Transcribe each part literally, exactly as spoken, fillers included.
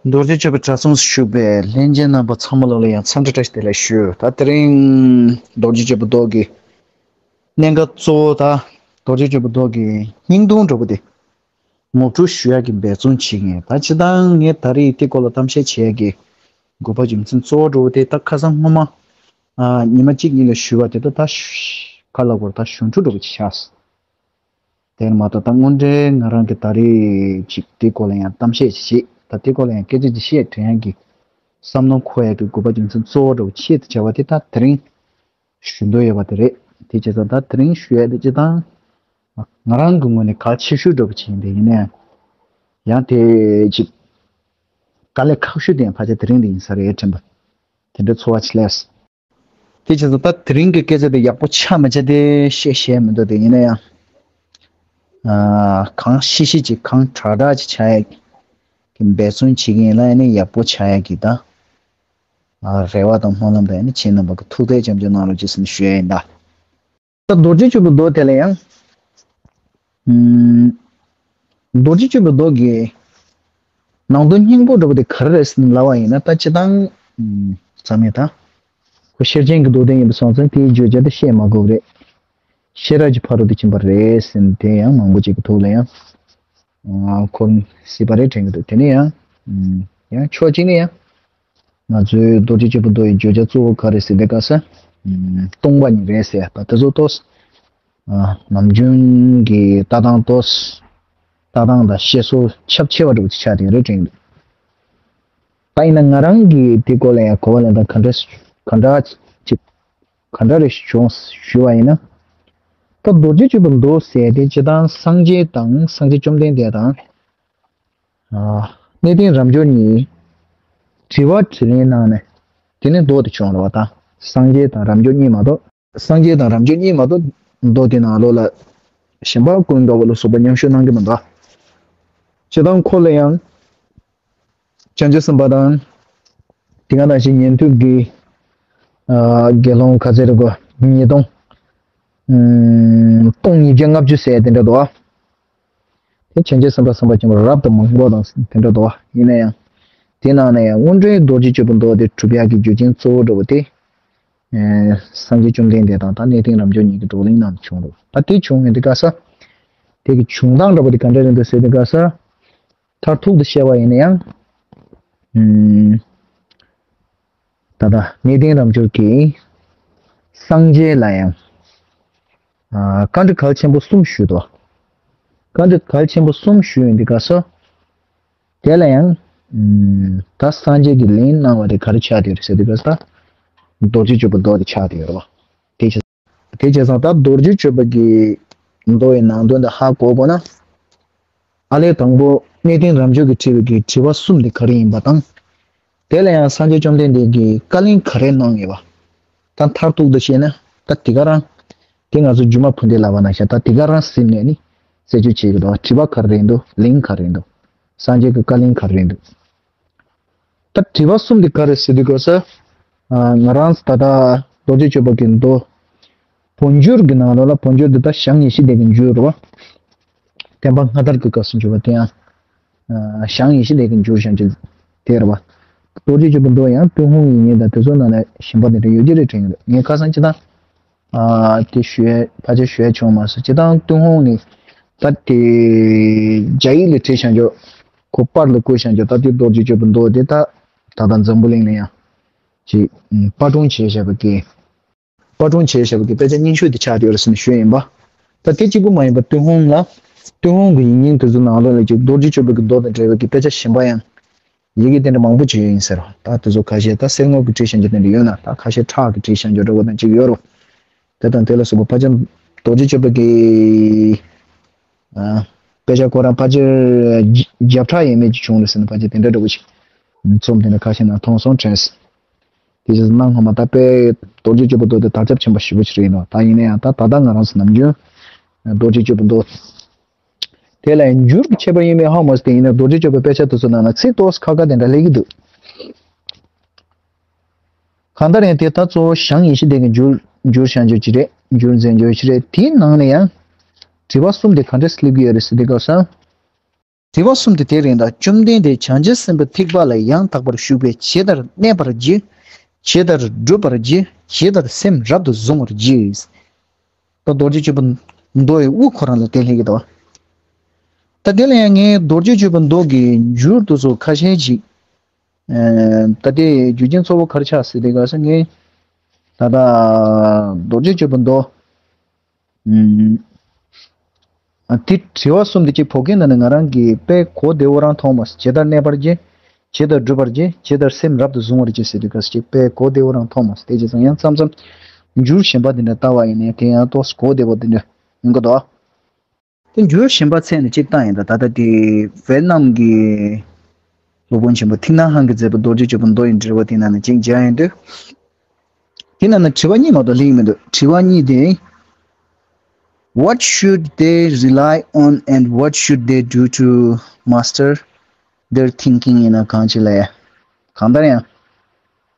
རྡོ་རྗེ་གཅོད་པའི་གྲྭ་ཚང་ཞུགས་པའི་ལྷན་རྒྱས་རྣམ་པ་ཚང་མ་ལོ་ལ་ཡང་འཚམས་འདྲི་བཀྲ་ཤིས་བདེ་ལེགས་ཞུ། ད་དེ་རིང་རྡོ་རྗེ་གཅོད་པའི་མདོ་གི་གནད་འགག་གཙོ་བོ་དང་། རྡོ་རྗེ་གཅོད་པའི་མདོ་གི་སྙིང་དོན་འདྲ་པོ་དེ་ངོ་སྤྲོད་ཞུ་ཡག་གི་འབད་བརྩོན་བྱེད་ཀྱི་ཡིན། ད་སྤྱིར་བཏང་ངས་ད་རེས་དེ་སྐོར་ལ་གཏམ་བཤད་བྱེད་ཡག་གི་དགོས་པ་རྒྱུ་མཚན་གཙོ་བོ་འདྲ་པོ་དེ། ད་ཁ་སང་སྔོན་མ་ཨ་ཉི་མ་གཅིག་གཉིས་ལ་ཞུས་པ་དེ་ད་ད་ཤ་ག་ལ་གོར་ད་ཞུ་འཕྲུལ་འདྲ་པོ་ཅིག་ཆགས། དེར་མ་གཏོགས་ད་དངོས་འབྲེལ་ང་རང་གི་ད་རེས་ཅིག་དེ་སྐོར་ལ་ཡང་གཏམ་བཤད་ཅིག་བྱེད། ད་དེ་སྐོར་ལ་ཡང་སྐད་ཆ་ཅིག་བཤད་དྲན་ཡག་གི་བསམ་མནོ་འཁོར་ཡག་གི་དགོས་པ་རྒྱུ་མཚན་གཙོ་བོ་འདྲ་པོ་ཆེད་དུ་བྱ་བ་དེ་ད་དེ་རིང་ཞུ་འདོད་ཡོད་པ་དེ་རེད། དེ་བྱས་ཙང་ད་དེ་རིང་ཞུ་ཡག་དེ་སྤྱིར་བཏང་ང་རང་གི་ངོས་ནས་གལ་ཆེ་ཤོས་འདྲ་པོ་ཅིག་ཡིན་པས། ཡིན་ན་ཡང་ཡང་དེ་ཅིག་དཀའ་ལས་ཁག་ཤོས་དེ་ཡང་ཕལ་ཆེར་དེ་རིང་དེ་ཡིན་ས་རེད་དྲན་པ་དེ་འདྲ་ཚོར་བ་ཅིག་སླེབས། དེ་བྱས་ཙང་ད་དེ་རིང་གི་སྐད་ཆ་དེ་ཡག་པོ་ཆགས་མི་ཆགས་དེ་བཤད་ཤེས་མི་འདུག་དེ་ཡིན་ན་ཡང་། ཨ་གང་ཤེས་ཤེས་ཅིག་གང་དྲག་དྲག་ཅིག་བྱ་ཡག་གི་འབད་བརྩོན་བྱེད་ཀྱི་ཡིན་ལ། ཨ་ནི་ཡག་པོ་བྱ་ཡག་གི་ད་ཨ་རེ་བ་དང་སྨོན་ལམ་དང་། ཨ་ནི་ཁྱེད་རྣམ་པ་གི་ཐུགས་ཐག་ཅམ་ཅམ་གནང་རོགས་ཅེས་ཟེར་ནས་ཞུ་ཡག་ཡིན་ད། ད་རྡོ་རྗེ་གཅོད་པའི་མདོ་དེ་ལ་ཡང་། ཨུམ། རྡོ་རྗེ་གཅོད་པའི་མདོ་གི་ནང་དོན་སྙིང་པོ་འདྲ་པོ་དེ་ག་རེ་རེད་ཟེར་ལབ་པ་ཡིན་ན། ད་སྤྱིར་བཏང་། ཨུམ། ཙམ་ཡིན་ད། ཁོ་ཤེར་ཕྱིན་གྱི་མདོ་དེ་ཡིན་པ་སོང་ཙང་དེའི་བརྗོད་བྱ་དེ་བཤད་མ་དགོས་པ་རེད། ཤེས་རབ་ཀྱི་ཕ་རོལ་ཏུ་ཕྱིན་པ་རེད་ཟེར་ནས་དེ་ཡང་མང་པོ་ཅིག་གི་ཐུགས་ལ་ཡང་། ཨ་འཁོར་སྲིད་པ་རེད་དྲན་གྱི་འདུག་དེ་ནས་ཡང་། ཨུམ། ཡང་ཕྱོགས་གཅིག་ནས་ཡང་། ང་ཚོའི་རྡོ་རྗེ་གཅོད་པའི་མདོ་ཡི་བརྗོད་བྱ་གཙོ་བོ་ག་རེ་ཟེར་དེ་ག་ས། ཨུམ། སྟོང་པ་ཉིད་རེད་ཟེར་ད་དེ་ཚོ་ཏོག་ཙམ། ཨ་ནམ་རྒྱུན་གྱི་ལྟ་སྟངས་ཏོག་ཙམ། ལྟ་སྟངས་དང་བཤད་སྲོལ་ཁྱབ་ཆེ་བ་འདྲ་པོ་ཅིག་ཆགས་བསྡད་ཡོད་རེད་དྲན་གྱི་འདུག་ད་ཡིན་ན་ང་རང་གིས་དེ་སྐོར་ལ་ཡང་གོ་བ་ལེན་སྟངས་ག་འདྲ་ག་འདྲ་ཅིག་ག་འདྲ་རེ་བྱུང་ཞུ་བ་ཡིན་ན། ད་རྡོ་རྗེ་གཅོད་པའི་མདོ་ཟེར་དེ་སྤྱིར་བཏང་སངས་རྒྱས་དང་སངས་རྒྱས་བཅོམ་ལྡན་འདས་དང་། ཨ་གནས་བརྟན་རབ་འབྱོར་གཉིས་དྲི་བ་དྲིས་ལན་གནང་ནས་དེ་ནས་མདོ་དེ་བྱུང་རེད་པ། ད་སངས་རྒྱས་དང་རབ་འབྱོར་གཉིས་མ་གཏོགས། སངས་རྒྱས་དང་རབ་འབྱོར་གཉིས་མ་གཏོགས་མདོ་དེ་ནང་ལོགས་ལ་གཞན་པ་ཀུན་དགའ་བོ་ལ་སོགས་པ་མཉམ་ཞུགས་གནང་གི་མི་འདུག་སྤྱིར་བཏང་ཁོ་ལ་ཡང་བྱང་ཆུབ་སེམས་དཔའ་དང་། དེ་ག་ནང་བཞིན་ཉན་ཐོས་ཀྱི་ཨ་དགེ་སློང་ག་ཚད་རེད་གོ། ཉིས་སྟོང་། ཨུམ། སྟོང་ཉིས་བརྒྱ་ལྔ་བཅུ་ཟེར་དེ་འདྲ་འདུག་ཨ། དེ་བྱང་ཆུབ་སེམས་དཔའ་སེམས་དཔའ་ཆེན་པོ་རབ་ཏུ་མང་པོ་དང་དེ་འདྲ་འདུག་ཨ། ཡིན་ན་ཡང་། དེ་ནང་ནས་ཡང་དངོས་འབྲེལ་རྡོ་རྗེ་གཅོད་པའི་མདོ་དེ་གྲུབ་ཡག་གི་རྒྱུ་རྐྱེན་གཙོ་བོ་འདྲ་བོ་དེ། ཨེ་སངས་རྒྱས་བཅོམ་ལྡན་འདས་དང་ད་གནས་བརྟན་རབ་འབྱོར་གཉིས་ཀྱིས་བགྲོ་གླེང་གནང་བྱུང་རེད། ད་དེ་བྱུང་ཡོང་དུས་ག་ས། དེ་གི་བྱུང་སྟངས་འདྲ་པོ་དེ་ག་འདྲ་རེད་འདུག་ཟེར་དུས་ག་ས། མཐར་ཐུག་ཏུ་བཤད་པ་ཡིན་ན་ཡང་། ཨུམ། ད་ལྟ་གནས་བརྟན་རབ་འབྱོར་གྱིས་སངས་རྒྱས་ལ་ཡང་ཨ་བཀའ་འདྲི་གལ་ཆེན་པོ་གསུམ་ཞུས་འདུག་བཀའ་འདྲི་གལ་ཆེན་པོ་གསུམ་ཞུས་ཡོང་དུས་ག་ས། དེ་ལ་ཡང་ཨུམ། ད་སངས་རྒྱས་ཀྱིས་ལན་གནང་བ་དེ་ག་རེ་ཆགས་བསྡད་ཡོད་རེད་ཟེར་དུས་ག་ས། རྡོ་རྗེ་གཅོད་པའི་མདོ་དེ་ཆགས་བསྡད་ཡོད་རེད་པ། དེ་བྱས། དེ་བྱས་ཙང་ད་རྡོ་རྗེ་གཅོད་པ་གི་མདོ་ཡི་ནང་དོན་དེ་ཧ་གོ་དགོས་ན། ཨ་ལས་དང་པོ་གནས་བརྟན་རབ་འབྱོར་གྱིས་དྲིས་པའི་གི་དྲི་བ་གསུམ་དེ་ག་རེ་ཡིན་པ་དང་། དེ་ལ་ཡང་སངས་རྒྱས་བཅོམ་ལྡན་འདས་ཀྱིས་བཀའ་ལན་ག་རེ་གནང་ཡོད་པ། ད་མཐར་ཐུག་ཏུ་བཤད་ན་ད་དེ་ག་རང་། དེ་ང་ཚོ་རྒྱུད་མ་ཕུ་འདེད་ལབ་པ་ནང་བཞིན་ད་དེ་ག་རང་སེམས་ནས་ནི་རྩད་གཅོད་བྱེད་ཀྱི་འདུག་དྲི་བ་ག་རེ་རེད་འདུག་ལན་ག་རེ་རེད་འདུག་སངས་རྒྱས་ཀྱི་བཀའ་ལན་ག་རེ་རེད་འདུག་ད་དྲི་བ་གསུམ་དེ་ག་རེ་ཟེར་དུས་ག་ས། ང་རང་ད་ལྟ་རྡོ་རྗེ་གཅོད་པ་གི་མདོ། བོད་འགྱུར་གྱི་ནང་ལོགས་ལ། བོད་འགྱུར་འདི་ད་ཞང་ཡེ་ཤེས་སྡེ་གི་འགྱུར་རོ། བསྟན་པ་སྔ་དར་གྱི་སྐབས་སུ་འགྱུར་བ་དེ་ཡང་། ཞང་ཡེ་ཤེས་སྡེ་གི་འགྱུར་ཞང་གི་དེ་རེད་པ། རྡོ་རྗེ་གཅོད་པའི་མདོ་ཡང་ཏུན་ཧོང་ཡིག་རྙིང་དང་དེ་ཚོ་ནང་ལ་ཞིབ་པ་དེ་འདྲ་ཡོད་ཀྱི་རེད་དྲན་གྱི་འདུག་ངས་ཁ་སང་སྤྱིར་བཏང་། དེ་ཞུ་ཡས་ཕལ་ཆེར་ཞུ་ཡས་བྱུང་མ་སོང་། སྤྱིར་བཏང་ཏུན་ཧོང་ནས་ད་དེ་རྒྱ་ཡིག་ལ་བྲིས་ཞང་གི། ཁོ་པར་ལ་བརྐོས་ཞང་གི་ད་དེ་རྡོ་རྗེ་གཅོད་པའི་མདོ་དེ་ད་ད་ལྟ་འཛམ་བུ་གླིང་ལ་ཡང་ཅིག་པར་སྐྲུན་བྱས་བཞག་པ་གི། པར་སྐྲུན་བྱས་བཞག་པ་གི་དཔེ་ཆ་རྙིང་ཤོས་དེ་ཆགས་བསྡད་ཡོད་རེད་ཟེར་ནས་ཞུས་ཡིན་པ། ད་དེ་གཅིག་པུ་མ་ཡིན་པར་ཏུན་ཧོང་ལ། ཏུན་ཧོང་གི་ཡིག་རྙིང་དེ་ཚོ་ནང་ལོགས་ལ་ཅིག་རྡོ་རྗེ་གཅོད་པའི་གི་མདོ་དང་འབྲེལ་བའི་གི་དཔེ་ཆ་གཞན་པ་ཡང་། ཡི་གེ་དེ་འདྲ་མང་པོ་ཅིག་ཡོད་ཡིན་ཟེར་བ། ད་དེ་ཚོ་ཁ་ཤས་ད་གསེར་དངུལ་གྱི་བྲིས་ཤང་ཅིག་དེ་འདྲ་ཡོད་ན། ད་ཁ་ཤས་ཁྲག་གི་བྲིས་ཤང་ཅིག་འདྲ་བོ་དང་ཅིག་ཡོད་རེད། དེ་དང་དེ་ལ་སོགས་པ་ཕལ་ཆེར་རྡོ་རྗེ་གཅོད་པའི་གི། ཨ། དཔེ་ཆ་ཁོ་རང་ཕལ་ཆེར་བརྒྱ་ཕྲག་ཡས་མས་ཅིག་བྱུང་རེད་ཟེར་ན་ཕལ་ཆེར་དེ་འདྲ་འདྲ་བོ་ཅིག་རྩོམ་དེ་འདྲ་ཁ་ཤས་ནང་མཐོང་སོང་དྲན། དེ་བཞིན་གནའ་སྔ་མོ་ད་དཔེ་རྡོ་རྗེ་གཅོད་པའི་མདོ་དེ་དར་ཁྱབ་ཆེན་པོ་ཞེ་པོ་ཅིག་རེད་ཡིན་ནོ། ད་ཡིན་ན་ཡང་ད་ད་ལྟ་ང་རང་ཚོ་ནམ་རྒྱུན་རྡོ་རྗེ་གཅོད་པའི་མདོ། དེ་ལ་ཡང་འགྱུར་གྱི་ཁྱད་པར་ཡིན་མིན་ཧ་མ་སོང་། དེ་ཡིན་ན་རྡོ་རྗེ་གཅོད་པའི་དཔེ་ཆ་དེ་ཚོ་ནང་ལ་ཚིག་ཏོག་ཙམ་ཁག་ཁག་དེ་འདྲ་སླེབས་ཀྱི་འདུག་གང་ལྟར་ཡང་དེ་ད་གཙོ་བོ་ཞང་ཡེ་ཤེས་སྡེ་གི་འགྱུར་འགྱུར་ཞང་འགྱུར་ཅིག་རེད། འགྱུར་མཛད་འགྱུར་ཅིག་རེད། དེའི་ནང་ནས་ཡང་དྲི་བ་གསུམ་དེ་ག་འདྲ་སླེབས་ཀྱི་ཡོད་རེད་ཟེར་དུས་སྐབས་སུ། དྲི་བ་གསུམ་དེ་དེ་རེད་ད། བཅོམ་ལྡན་འདས་བྱང་ཆུབ་སེམས་དཔའ་ཐེག་པ་ལ་ཡང་དག་པར་ཞུགས་པས་ཇི་ལྟར་གནས་པར་བགྱི། ཇི་ལྟར་བསྒྲུབ་པར་བགྱི། ཇི་ལྟར་སེམས་རབ་ཏུ་གཟུང་བར་བགྱི། ད་རྡོ་རྗེ་གཅོད་པ་མདོ་ཡི་དབུ་ཁོ་རང་ལ་དེ་སླེབས་ཀྱི་འདུག་ད་དེ་ལ་ཡང་ངས་རྡོ་རྗེ་གཅོད་པ་མདོ་གི་འགྱུར་དེ་ཚོ་ཁ་ཤས་ཅིག་ཨ། ད་ལྟའི་རྒྱུ་རྐྱེན་གཙོ་བོ་ག་རེ་ཆགས་ཟེར་དེ་ག་ས་ངས་ད་ལྟ་རྡོ་རྗེ་གཅོད་པ་མདོ། ཨ། དེ་དྲི་བ་གསུམ་དེ་གཅིག་བོད་སྐད་ནང་ནས་ང་རང་གིས་དཔེ་གོ་བདེ་བོ་རང་མཐོང་མ་སོང་། ཇི་ལྟར་གནས་པར་བགྱི། ཇི་ལྟར་བསྒྲུབ་པར་བགྱི། ཇི་ལྟར་སེམས་རབ་ཏུ་གཟུང་བར་བགྱི་ཟེར་དུས་སྐབས་ཅིག་དཔེ་གོ་བདེ་བོ་རང་མཐོང་མ་སོང་། དེ་བྱས་ཙང་ཡང་མཚམས་མཚམས་འགྱུར་གཞན་པ་དེ་འདྲ་ལྟ་བ་ཡིན་ནའི་དེ་ཡང་ཏོག་ཙམ་གོ་བདེ་བོ་དེ་འདྲ་ཡིན་གི་འདུག་དེ་འགྱུར་གཞན་པ་ཚད་ནས་གཅིག་བཏང་ཡིན་ད། ད་ལྟ་དེ་ཝེ་ནམ་གྱི་སློབ་དཔོན་ཆེན་པོ་ཐིག་ནག་ཧན་གྱིས་མཛད་པའི་རྡོ་རྗེ་གཅོད་པ་མདོ་ཡི་འགྲེལ་པ་དེ་ནང་ནས་གཅིག་མཇལ་ཡོང་དུས། དེ་ནང་ན་དྲི་བ་གཉིས་མ་གཏོགས་ལེགས་མི་འདུག་དྲི་བ་གཉིས་དེ། What should they rely on and what should they do to master their thinking ཡིན་ན་གང་ཅི་ལ་ཡ། གང་ལྟར་ཡང་།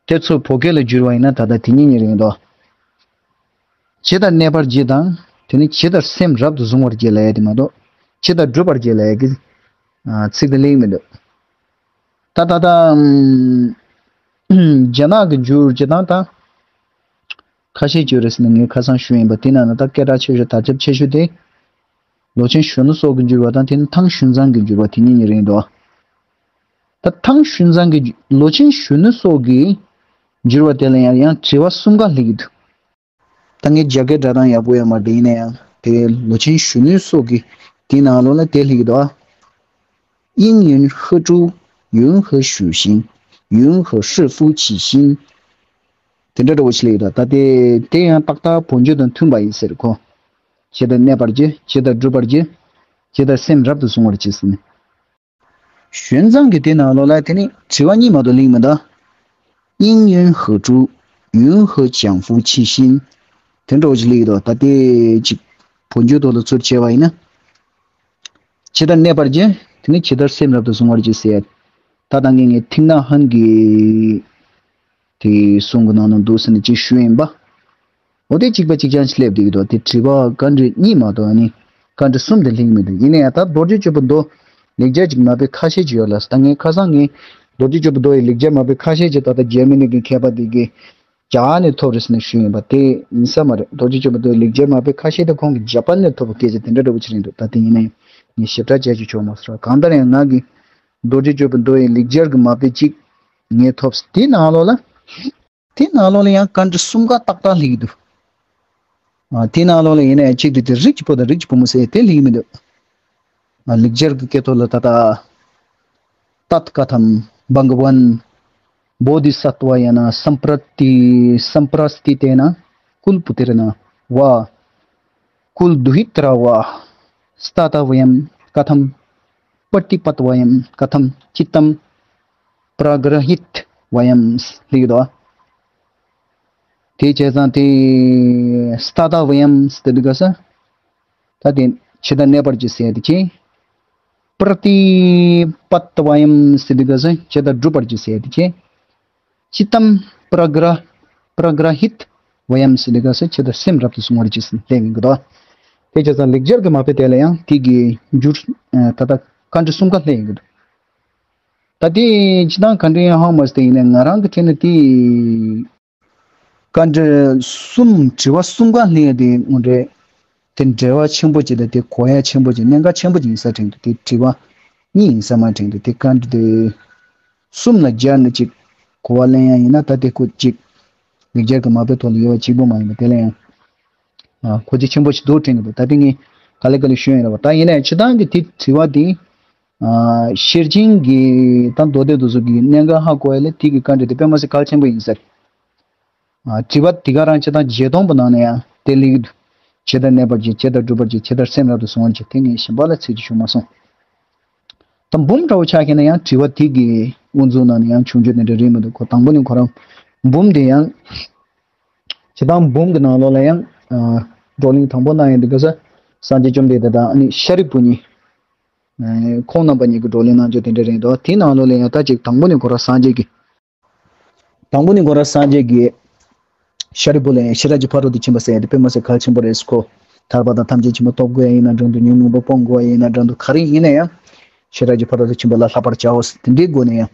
དེ་ཚོ་བོད་སྐད་ལ་བསྒྱུར་བ་ཡིན་ན་ད་ལྟ་དེ་གཉིས་གཉིས་རེད་འདུག་ཇི་ལྟར་གནས་པར་བགྱི་དང་། དེ་ནི་ཇི་ལྟར་སེམས་རབ་ཏུ་གཟུང་བར་བགྱི་ལ་ཡ་དེ་མ་གཏོགས། ཇི་ལྟར་བསྒྲུབ་པར་བགྱི་ལ་ཡ་གི་ཚིག་དེ་ལེགས་མི་འདུག་ད་ད་ད། རྒྱ་ནག་གི་འགྱུར་གྱི་དང་ད། ཁ་ཤས་ཀྱི་རེད་ཟེར་ནས་ངས་ཁ་སང་ཞུས་ཡིན་པ་དེ་ནང་ན་ད་སྐད་གྲགས་ཆེ་ཤོས་དར་ཁྱབ་ཆེ་ཤོས་དེ། ལོ་ཆེན་གཞོན་ནུ་སོགས་ཀྱི་འགྱུར་བ་དང་དེ་ནི་ཐང་ཞུན་ཙང་གི་འགྱུར་བ་དེ་གཉིས་གཉིས་རེད་འདུག་ད་ཐང་ཞུན་ཙང་གི་ལོ་ཆེན་གཞོན་ནུ་སོགས་ཀྱི་འགྱུར་བ་དེ་ལ་ཡང་ཡང་དྲི་བ་གསུམ་ཀ་སླེབས་ཀྱི་འདུག་ད་ངས་རྒྱ་སྐད་སྒྲ་གདངས་ཡག་པོ་ཡོད་མ་རེད། ཡིན་ན་ཡང་དེ་ལོ་ཆེན་གཞོན་ནུ་སོགས་ཀྱི་དེའི་ནང་ལོགས་ལ་དེ་སླེབས་ཀྱི་འདུག་ཨ། 应云何住？云何修行？云何是夫其心？དེ་འདྲ་འདྲ་བོ་ཞིག་སླེབས་ཀྱི་འདུག་ད་དེ་དེ་ཡང་ཏག་ཏག་བོད་འགྱུར་དང་མཐུན་པ་ཡིན་ཟེར་ཁོ། ཇི་ལྟར་གནས་པར་བགྱི། ཇི་ལྟར་བསྒྲུབ་པར་བགྱི། ཇི་ལྟར་སེམས་རབ་ཏུ་གཟུང་བར་བགྱི་ཟེར་ནས། གཞོན་ཙང་གི་དེ་ནང་ལོགས་ལ་དེ་ནི་དྲི་བ་གཉིས་མ་གཏོགས་གླེང་མི་འདུག 应云何住？云何降伏其心？དེ་འདྲ་བོ་ཞིག་སླེབས་ཀྱི་འདུག་ད་ལྟའི་ཅིག་བོད་འགྱུར་ཐོག་ལ་ཚུར་བྱས་པ་ཡིན་ན། ཇི་ལྟར་གནས་པར་བགྱི། དེ་ནི་ཇི་ལྟར་སེམས་རབ་ཏུ་གཟུང་བར་བགྱི་ཟེར། ད་ད་ངས་ངས་ཐིག་ནག་ཧན་གྱི་དེ་གསུང་གི་ནང་ན་འདུག་ཟེར་ནས་ཅིག་ཞུས་ཡིན་པ། འོ་དེ་གཅིག་པ་གཅིག་རྐྱང་ཞིག་སླེབས་བསྡད་ཀྱི་འདུག་དེ་དྲི་བ་བཀའ་འདྲི་གཉིས་མ་གཏོགས་ཨ་ནི་བཀའ་འདྲི་གསུམ་དེ་ལྷིང་མི་འདུག་ཡིན་ན་ཡང་ད་རྡོ་རྗེ་གཅོད་པ་མདོ་ལེགས་སྦྱར་ཅིག་མ་དཔེ་ཁ་ཤས་ཅིག་ཡོད་ལ། ད་ངས་ཁ་སང་ངས་རྡོ་རྗེ་གཅོད་པ་མདོ་ཡི་ལེགས་སྦྱར་མ་དཔེ་ཁ་ཤས་ཅིག་ད་ལྟ་རྒྱ་མི་ནས་ཀྱི་མཁས་པ་དེ་གི་རྒྱ་ནས་ཐོབ་རེད་ཟེར་ནས་ཞུས་ཡིན་པ་དེ་ཡིན་ས་མ་རེད། རྡོ་རྗེ་གཅོད་པ་མདོ་ཡི་ལེགས་སྦྱར་མ་དཔེ་ཁ་ཤས་དེ་ཁོང་གི་ཇ་པན་ནས་ཐོབ་པ་སྐད་ཆ་དེ་འདྲ་འདྲ་བོ་ཅིག་རེད་འདུག་ད་དེ་ཡིན་ན་ཡང་ངས་ཞིབ་ཕྲ་བྱས་ཅིག་ཆོག་མ་སོང་། གང་ལྟར་ཡང་ང་གི་རྡོ་རྗེ་གཅོད་པ་མདོ་ཡི་ལེགས་སྦྱར་གྱི་མ་དཔེ་གཅིག་ངས་ཐོབ་དེའི་ནང་ལོགས་ལ། དེའི་ནང་ལོགས་ལ་ཡང་བཀའ་འདྲི་གསུམ་ཀ་ཏག་ཏག་སླེབས་ཀྱི་འདུག་ཨ། དེའི་ནང་ལོགས་ལ་ཡིན་ན་ཡང་གཅིག་དེ་དེ་རིགས་ཀྱི་བུ་དང་རིགས་ཀྱི་བུ་མོ་ཟེར་དེ་སླེབས་ཀྱི་མི་འདུག་ཨ། ལེགས་སྦྱར་གྱི་སྐད་ཐོག་ལ་ད་ལྟ། तत् कथं भगवन् बोधिसत्त्वायेन सम्प्रति सम्प्रस्थितेन कुलपुत्रेण वा कुलदुहित्रा वा स्थातव्यं कथं पठितव्यं कथं चित्तं प्रग्रहीतव्यं ལེགས་འདུག་དེ་བྱས་ཙང་དེ་སྟ་ད་བ་ཡམ་ཟེར་དུས་སྐབས་སུ། ད་དེ་ཇི་ལྟར་གནས་པར་བགྱི་ཟེར་དེ་ཅི། པྲ་ཏི་པད་ད་བ་ཡམ་ཟེར་དུས་སྐབས་སུ་ཇི་ལྟར་བསྒྲུབ་པར་བགྱི་ཟེར་དེ་ཅི། ཅི་ཏམ་པྲ་གྲ་པྲ་གྲ་ཧིད་བ་ཡམ་ཟེར་དུས་སྐབས་སུ་ཇི་ལྟར་སེམས་རབ་ཏུ་བཟུང་བར་བགྱི་ཟེར་སླེབས་ཡོང་གི་འདུག་དེ་བྱས་ཙང་ལེགས་སྦྱར་གྱི་མ་དཔེ་དེ་ལ་ཡང་དེ་གི་འགྱུར་ད་ལྟ་བཀའ་འདྲི་གསུམ་ཀ་སླེབས་ཡོང་གི་འདུག་ད་དེ་ཅི་ཏང་བཀའ་འདྲི་ཡང་ཧང་མ་སྟེ་ཡིན་ནའི་ང་རང་གི་དྲན་ནས་དེ། བཀའ་འདྲི་གསུམ་དྲི་བ་གསུམ་ཀ་སླེབས་ཡ་དེ་དངོས་འབྲེལ་དེ་འབྲེལ་བ་ཆེན་པོ་ཅིག་དང་དེ་གོ་ཡ་ཆེན་པོ་ཅིག་གནད་འགག་ཆེན་པོ་ཅིག་ཡིན་ས་དྲན་འདུག་དེ་དྲི་བ་གཉིས་ཡིན་ས་མ་དྲན་འདུག་དེ་བཀའ་འདྲི་དེ་གསུམ་ལ་སྦྱར་ནས་ཅིག་གོ་བ་ལེན་ཡ་ཡིན་ན་ད་དེ་ཁོ་ཅིག་ལེགས་སྦྱར་གྱི་མ་དཔེ་ཐོག་ལ་ཡོད་པ་གཅིག་པོ་མ་ཡིན་པ་དེ་ལ་ཡང་ཨ་གོ་རྒྱུ་ཆེན་པོ་ཞིག་འདུག་དྲན་གྱི་འདུག་ད་དེ་ངས་ག་ལེ་ག་ལེ་ཞུ་ཡ་ཡིན་ར་བ། ད་ཡིན་ན་ཡང་སྤྱིར་བཏང་གི་དེ་དྲི་བ་དེ་ཨ་ཤེར་ཕྱིན་གྱི་ད་མདོ་སྡེ་དེ་ཚོ་གི་གནད་འགག་ཧ་གོ་ཡ་ལ་དེ་གི་བཀའ་འདྲི་དེ་དཔེ་མ་སྲིད་གལ་ཆེན་པོ་ཡིན་ས་རེད། ཨ་དྲི་བ་དེ་ག་རང་སྤྱིར་བཏང་བརྒྱད་སྟོང་པོ་ནང་ནས་ཡང་དེ་སླེབས་ཀྱི་འདུག་ཇི་ལྟར་གནས་པར་བགྱི། ཇི་ལྟར་བསྒྲུབ་པར་བགྱི། ཇི་ལྟར་སེམས་རབ་ཏུ་བཟུང་བར་བགྱི། དེ་ངས་གཞན་པ་ལ་ཚིག་ཅིག་ཞུ་མ་སོང་། ད་འབུམ་འདྲ་བོ་ཆགས་མཁན་ན་ཡང་དྲི་བ་དེ་གི་དབུ་འཛུགས་ནང་ནས་ཡང་བྱུང་རྒྱུ་དེ་འདྲ་རེད་མི་འདུག་ཁོ་དང་པོ་ནས་ཁོ་རང་འབུམ་དེ་ཡང་། སྤྱིར་བཏང་འབུམ་གྱི་ནང་ལོགས་ལ་ཡང་ཨ་བགྲོ་གླེང་དང་པོ་གནང་ཡོང་དུས་སྐབས་སུ་སངས་རྒྱས་བཅོམ་ལྡན་འདས་དང་ཨ་ནི་ཤཱ་རིའི་བུ་གཉིས། ཨ་ཁོང་རྣམ་པ་གཉིས་ཀྱིས་བགྲོ་གླེང་གནང་རྒྱུ་དེ་འདྲ་རེད་འདུག་དེའི་ནང་ལོགས་ལ་ཡང་ད་ཅིག་དང་པོ་ནས་ཁོ་རང་སངས་རྒྱས་ཀྱི། དང་པོ་ནས་ཁོ་རང་སངས་རྒྱས་ཀྱིས་ཤཱ་རིའི་བུ་ལ་ཡང་ཤེས་རབ་ཀྱི་ཕ་རོལ་ཏུ་ཕྱིན་པ་ཟེར་ཡ་དེ་དཔེ་མ་སྲིད་གལ་ཆེན་པོ་རེད། ཁོ་ཐར་པ་དང་ཐམས་ཅད་མཁྱེན་པ་ཐོབ་དགོས་ཡ་ཡིན་ན་འདྲ་འདུག་ཉོན་མོངས་པ་སྤོང་དགོས་ཡ་ཡིན་ན་འདྲ་འདུག་ག་རེ་ཡིན་ན་ཡང་། ཤེས་རབ་ཀྱི་ཕ་རོལ་ཏུ་ཕྱིན་པ་ལ་བསླབ་པར་བྱའོ། དེ་འདྲའི་སྒོ་ནས་ཡང་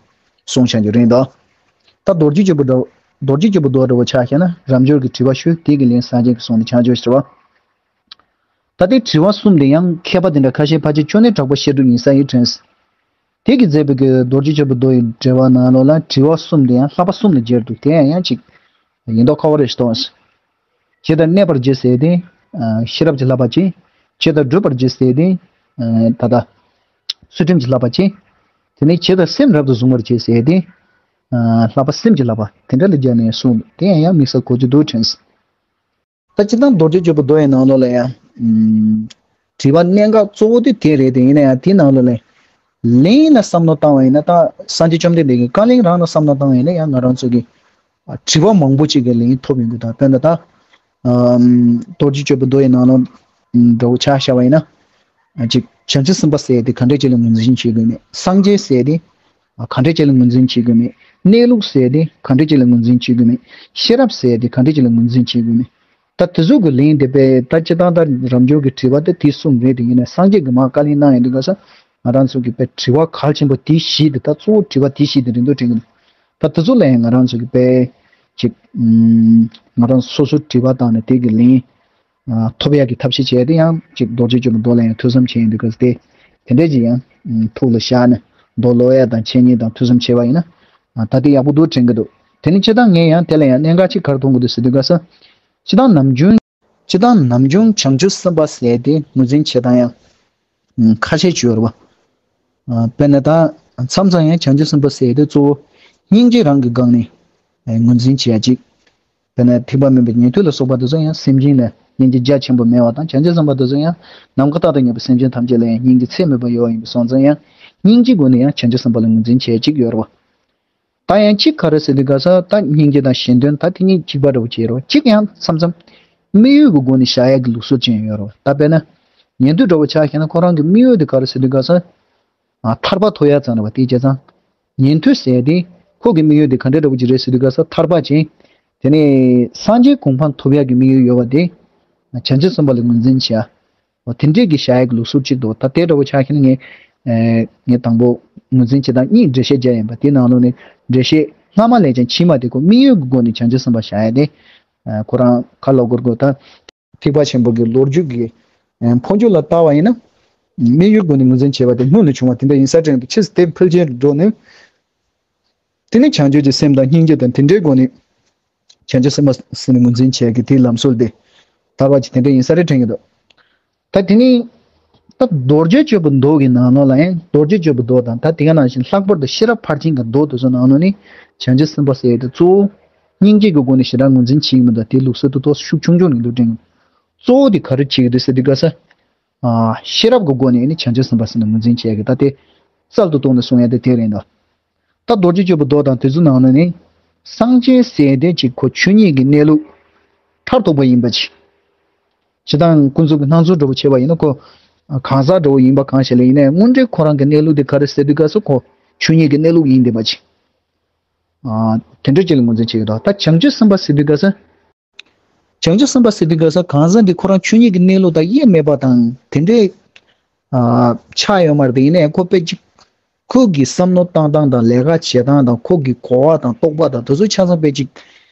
གསུངས་བཞག་རྒྱུ་རེད་འདུག་ད་རྡོ་རྗེ་གཅིག་པུ་མདོ། རྡོ་རྗེ་གཅིག་པུ་མདོ་འདྲ་བོ་ཆ་བཞག་ན་རབ་འབྱོར་གྱི་དྲི་བ་ཞུ། དེ་གི་ལན་སངས་རྒྱས་ཀྱིས་གསུངས་ནས་ཕྱག་མཆོད་ཟེར་བ། ད་ལྟའི་དྲི་བ་གསུམ་དེ་ཡང་མཁས་པ་དེ་འདྲ་ཁ་ཤས་ཕལ་ཆེར་ཅོ་ནེ་གྲགས་པ་བཤད་སྒྲུབ་ཡིན་ས་ཡིན་དྲན། དེ་གིས་མཛད་པའི་གི་རྡོ་རྗེ་གཅིག་པུ་མདོ་ཡི་འགྲེལ་པ་ནང་ལོགས་ལ་དྲི་བ་གསུམ་དེ་ཡང་བསླབ་པ་གསུམ་ལ་སྦྱར་འདུག་དེ་ཡང་ཡང་ཅིག་ཡིན་མདོག་ཁ་པོ་རེ་ཞིག་མཐོང་། ཇི་ལྟར་གནས་པར་བགྱི་ཟེར་ཏེ། ཤེས་རབ་ཀྱི་བསླབ་པ་གཅིག་ཇི་ལྟར་སྒྲུབ་པར་བགྱི་ཟེར་ཏེ། ད་ལྟ་ཚུལ་ཁྲིམས་ཀྱི་བསླབ་པ་གཅིག་དེ་ནས་ཇི་ལྟར་སེམས་རབ་ཏུ་བཟུང་བར་བགྱི་ཟེར་ཏེ། བསླབ་པ་སེམས་ཀྱི་བསླབ་པ་དེ་འདྲ་ལ་སྦྱར་ནས་གསུངས་འདུག་དེ་ཡང་ཡང་དམིགས་བསལ་གོ་རྒྱུ་འདུག་དྲན། ད་སྤྱིར་བཏང་རྡོ་རྗེ་གཅིག་པུ་མདོ་ཡི་ནང་ལོགས་ལ་ཡང་། ཨམ། དྲི་བ་གནད་འགག་གཙོ་བོ་དེ་དེ་རེད་དེ། ཡིན་ན་ཡང་དེའི་ནང་ལོགས་ལ་ལན་ལ་བསམ་བློ་བཏང་བ་ཡིན་ན། ད་སངས་རྒྱས་བཅོམ་ལྡན་འདས་ཀྱི་བཀའ་ལན་རང་ལ་བསམ་བློ་བཏང་བ་ཡིན་ན་ཡང་ང་རང་ཚོ་གི་ཨ་དྲི་བ་མང་པོ་ཅིག་གི་ལན་ཐོབ་ཡོང་གི། ད་དཔེར་ན་ད་ཨམ། རྡོ་རྗེ་གཅིག་པུ་མདོ་ཡི་ནང་ལོགས་འདྲ་བོ་ཆ་བཞག་པ་ཡིན་ན། ཨ་ཅིག་བྱང་ཆུབ་སེམས་དཔའ་ཟེར་དེ་ག་འདྲས་ཅིག་ལ་ངོས་འཛིན་བྱེད་དགོས་མེད། སངས་རྒྱས་ཟེར་དེ་ག་འདྲས་ཅིག་ལ་ངོས་འཛིན་བྱེད་དགོས་མེད། གནས་ལུགས་ཟེར་དེ་ག་འདྲས་ཅིག་ལ་ངོས་འཛིན་བྱེད་དགོས་མེད། ཤེས་རབ་ཟེར་དེ་ག་འདྲས་ཅིག་ལ་ངོས་འཛིན་བྱེད་དགོས་མེད། ད་དེ་ཚོ་གི་ལན་དེ་དཔེ་ད་སྤྱིར་བཏང་ད་རབ་འབྱོར་གྱི་དྲི་བ་དེ་དེ་གསུམ་རེད་དེ། ཡིན་ན་སངས་རྒྱས་ཀྱིས་མར་བཀའ་ལན་གནང་ཡོང་དུས་སྐབས་སུ་ང་རང་ཚོ་གི་དཔེ་དྲི་བ་གལ་ཆེན་པོ་དེ་བཞི་དེ། ད་གཙོ་བོ་དྲི་བ་དེ་བཞི་དེ་རེད་འདུག་དྲན་གི་འདུག་ད་དེ་ཚོ་ལ་ཡང་ང་རང་ཚོ་གི་དཔེ་ཅིག་ང་རང་སོ་སོ་དྲི་བ་བཏང་ནས་དེ་གི་ལན་ཐོབ་ཡག་གི་ཐབས་ཤེས་བྱས་ཏེ་ཡང་ཅིག་རྡོ་རྗེ་གཅིག་པུ་མདོ་ལ་ཡང་ཐོས་བསམ་བྱས་ཡོང་དུས་སྐབས་སུ་དེ་དེ་འདྲས་ཅིག་ཡང་ཐུགས་ལ་བཞག་ནས་མདོ་ཀློག་ཡག་དང་འཆད་ཉན་དང་ཐོས་བསམ་བྱས་པ་ཡིན་ན། ད་དེ་ཡག་པོ་འདུག་དྲན་གི་འདུག་དེ་ནི་སྤྱིར་བཏང་ངས་ཡང་དེ་ལ་ཡང་གནད་འགག་ཅིག་ག་རེ་མཐོང་གི་འདུག་ཟེར་དུས་སྐབས་སུ། སྤྱིར་བཏང་ནམ་རྒྱུན། སྤྱིར་བཏང་ནམ་རྒྱུན་བྱང་ཆུབ་སེམས་དཔའ་ཟེར་དེ་ངོས་འཛིན་བྱེད་སྟངས་ཡང་ཁ་ཤས་ཅིག་ཡོད་རེད་པ། དཔེར་ན་ད་མཚམས་མཚམས་ཡང་བྱང་ཆུབ་སེམས་དཔའ་ཟེར་དེ་གཙོ་བོ་སྙིང་རྗེ་རང་གི་སྒང་ནས་ངོས་འཛིན་བྱེད་ཡ་ཅིག་དཔེར་ན་ཐེག་པ་དམན་པའི་ཉན་ཐོས་ལ་སོགས་པ་དེ་ཚོ་ཡང་སེམས་ཅན་ལ་སྙིང་རྗེ་རྒྱ་ཆེན་པོ་མེད་པ་དང་། བྱང་ཆུབ་སེམས་དཔའ་དེ་ཚོ་ཡང་ནམ་མཁའ་ལྟར་དུ་མཉམ་པའི་སེམས་ཅན་ཐམས་ཅད་ལ་ཡང་སྙིང་རྗེ་ཚད་མེད་པ་ཡོད་པ་ཡིན་པ་སོང་ཙང་ཡང་སྙིང་རྗེའི་སྒོ་ནས་ཡང་བྱང་ཆུབ་སེམས་དཔའ་ལ་ངོས་འཛིན་བྱེད་ཡ་ཅིག་ཡོད་རེད་པ། ད་ཡང་གཅིག་ག་རེ་ཟེར་དུས་སྐབས་སུ་ད་སྙིང་རྗེ་དང་གཞན་དོན་ད་དེ་གཉིས་གཅིག་པ་འདྲ་བོ་བྱེད་རོགས། གཅིག་ཡང་མཚམས་མཚམས་དམིགས་ཡུལ་གྱི་སྒོ་ནས་བཞག་ཡག་གི་ལུགས་སྲོལ་ཅན་ཡོད་རེད། ད་དཔེར་ན་ཉན་ཐོས་འདྲ་བོ་ཆ་བཞག་ན་ཁོ་རང་གི་དམིགས་ཡུལ་དེ་ག་རེ་ཟེར་དུས་སྐབས་སུ་ཨ་ཐར་པ་ཐོབ་ཡག་ཙམ་རེད་པ། དེ་བྱས་ཙང་ཉན་ཐོས་ཟེར་དེ་ཁོ་གི་དམིགས་ཡུལ་དེ་ག་འདྲ་འདྲ་བོ་ཅིག་རེད་ཟེར་དུས་སྐབས་སུ་ཐར་པ་ཅན། དེ་ནས་སངས་རྒྱས་གོ་འཕང་ཐོབ་ཡག་གི་དམིགས་ཡུལ་ཡོད་པ་དེ་བྱང་ཆུབ་སེམས་དཔའ་ལ་ངོས་འཛིན་བྱེད་ཡ། འོ་དེ་འདྲས་ཀྱི་བཞག་ཡག་གི་ལུགས་སྲོལ་གཅིག་འདུག་ད་དེ་འདྲ་བོ་ཆ་བཞག་ན་ངས་ཨེ་ངས་དང་པོ་ངོས་འཛིན་བྱེད་སྟངས་གཉིས་འགྲེལ་བཤད་རྒྱག་ཡིན་པ། དེའི་ནང་ལོགས་ནས་འགྲེལ་བཤད་སྔ་མ་ལས་ཀྱང་ཕྱི་མ་དེ་ཁོ་དམིགས་ཡུལ་གྱི་སྒོ་ནས་བྱང་ཆུབ་སེམས་དཔའ་བཞག་ཡ་དེ། ཨ་ཁོ་རང་ཁ་ལོ་སྒོར་སྒོར་ད་ཐེག་པ་ཆེན་པོ་གི་ལོ་རྒྱུས་ཀྱི་ཨེ་འཕོ་འགྱུར་ལ་ལྟ་བ་ཡིན་ན། དམིགས་ཡུལ་སྒོ་ནས་ངོས་འཛིན་བྱས་པ་དེ་སྔོན་ལ་བྱུང་བ་དེ་འདྲ་ཡིན་ས་དྲན་འདུག་ཕྱིས་སུ་དེ་འཕེལ་རྒྱས་འགྲོ་ནས། དེ་ནས་བྱང་ཆུབ་ཀྱི་སེམས་དང་སྙིང་རྗེ་དང་དེ་འདྲའི་སྒོ་ནས་བྱང་ཆུབ་སེམས་དཔའ་ཟེར་ནས་ངོས་འཛིན་བྱས་ཀྱི་དེའི་ལམ་སྲོལ་དེ་དར་བ་ཅིག་དེ་འདྲ་ཡིན་ས་རེད་དྲན་གྱི་འདུག་ད་དེ་ནས་ད་རྡོ་རྗེ་གཅིག་པུ་མདོ་གི་ནང་ལོགས་ལ་ཡང་རྡོ་རྗེ་གཅིག་པུ་མདོ་དང་ད་དེ་ག་ནང་བཞིན་ལྷག་པར་དུ་ཤེས་རབ་ཕར་ཕྱིན་གྱི་མདོ་དེ་ཚོ་ནང་ལོགས་ནས་བྱང་ཆུབ་སེམས་དཔའ་ཟེར་ཡ་དེ་གཙོ་བོ་སྙིང་རྗེ་གི་སྒོ་ནས་ཞེ་དྲག་ངོས་འཛིན་བྱེད་ཀྱི་མི་འདུག་དེའི་ལུགས་སྲོལ་དེ་ཏོག་ཙམ་ཤུགས་ཆུང་ཆུང་རེད་འདུག་དྲན་གྱི་འདུག་གཙོ་བོ་དེ་ག་རེ་བྱེད་ཀྱི་འདུག་ཟེར་དུས་སྐབས་སུ། ཨ་ཤེས་རབ་ཀྱི་སྒོ་ནས་ནི་བྱང་ཆུབ་སེམས་དཔའ་ཟེར་ནས་ངོས་འཛིན་བྱེད་ཡ་གི་ད་དེ་རྩལ་དུ་བཏོན་ནས་གསུང་ཡ་དེ་དེ་རེད་འདུག་ད་རྡོ་རྗེ་གཅིག་པུ་མདོ་དང་དེ་ཚོའི་ནང་ནས་ནི། སངས་རྒྱས་ཟེར་དེ་ཅིག་ཁོ་ཆོས་ཉིད་ཀྱི་གནས་ལུགས་མཐར་ཐུག་པ་ཡིན་པ་ཅིག་སྤྱིར་བཏང་ཀུན་རྫོབ་ཀྱི་སྣང་ཚུལ་འདྲ་བོ་བྱས་པ་ཡིན་ན་ཁོ་གང་ཟག་འདྲ་བོ་ཡིན་པ་གང་ཞིག་ལ་ཡིན་ནའི་དངོས་འབྲེལ་ཁོ་རང་གི་གནས་ལུགས་དེ་ག་རེ་ཟེར་དུས་སྐབས་སུ་ཁོ་ཆོས་ཉིད་ཀྱི་གནས་ལུགས་ཡིན་བསྡད་པ་ཅིག་ཨ་དེ་འདྲ་ཅིག་ལ་ངོས་འཛིན་བྱེད་ཀྱི་འདུག་ད་བྱང་ཆུབ་སེམས་དཔའ་ཟེར་དུས་སྐབས་སུ། བྱང་ཆུབ་སེམས་དཔའ་ཟེར་དུས་སྐབས་སུ་གང་ཟག་འདི་ཁོ་རང་ཆོས་ཉིད་ཀྱི་གནས་ལུགས་དང་དབྱེར་མེད་པ་དང་དེ་འདྲའི་ཨ་ཆགས་ཡོད་མ་རེད་དེ། ཡིན་ནའི་ཁོ་དཔེ་ཅིག་ཁོ་གི་བསམ་བློ་བཏང་སྟངས་དང་ལས་ཀ་བྱེད་སྟངས་དང་ཁོ་གི་གོ་བ་དང་རྟོག་པ་དང་དེ་ཚོ་ཆ་ཚང་དཔེ་ཅིག་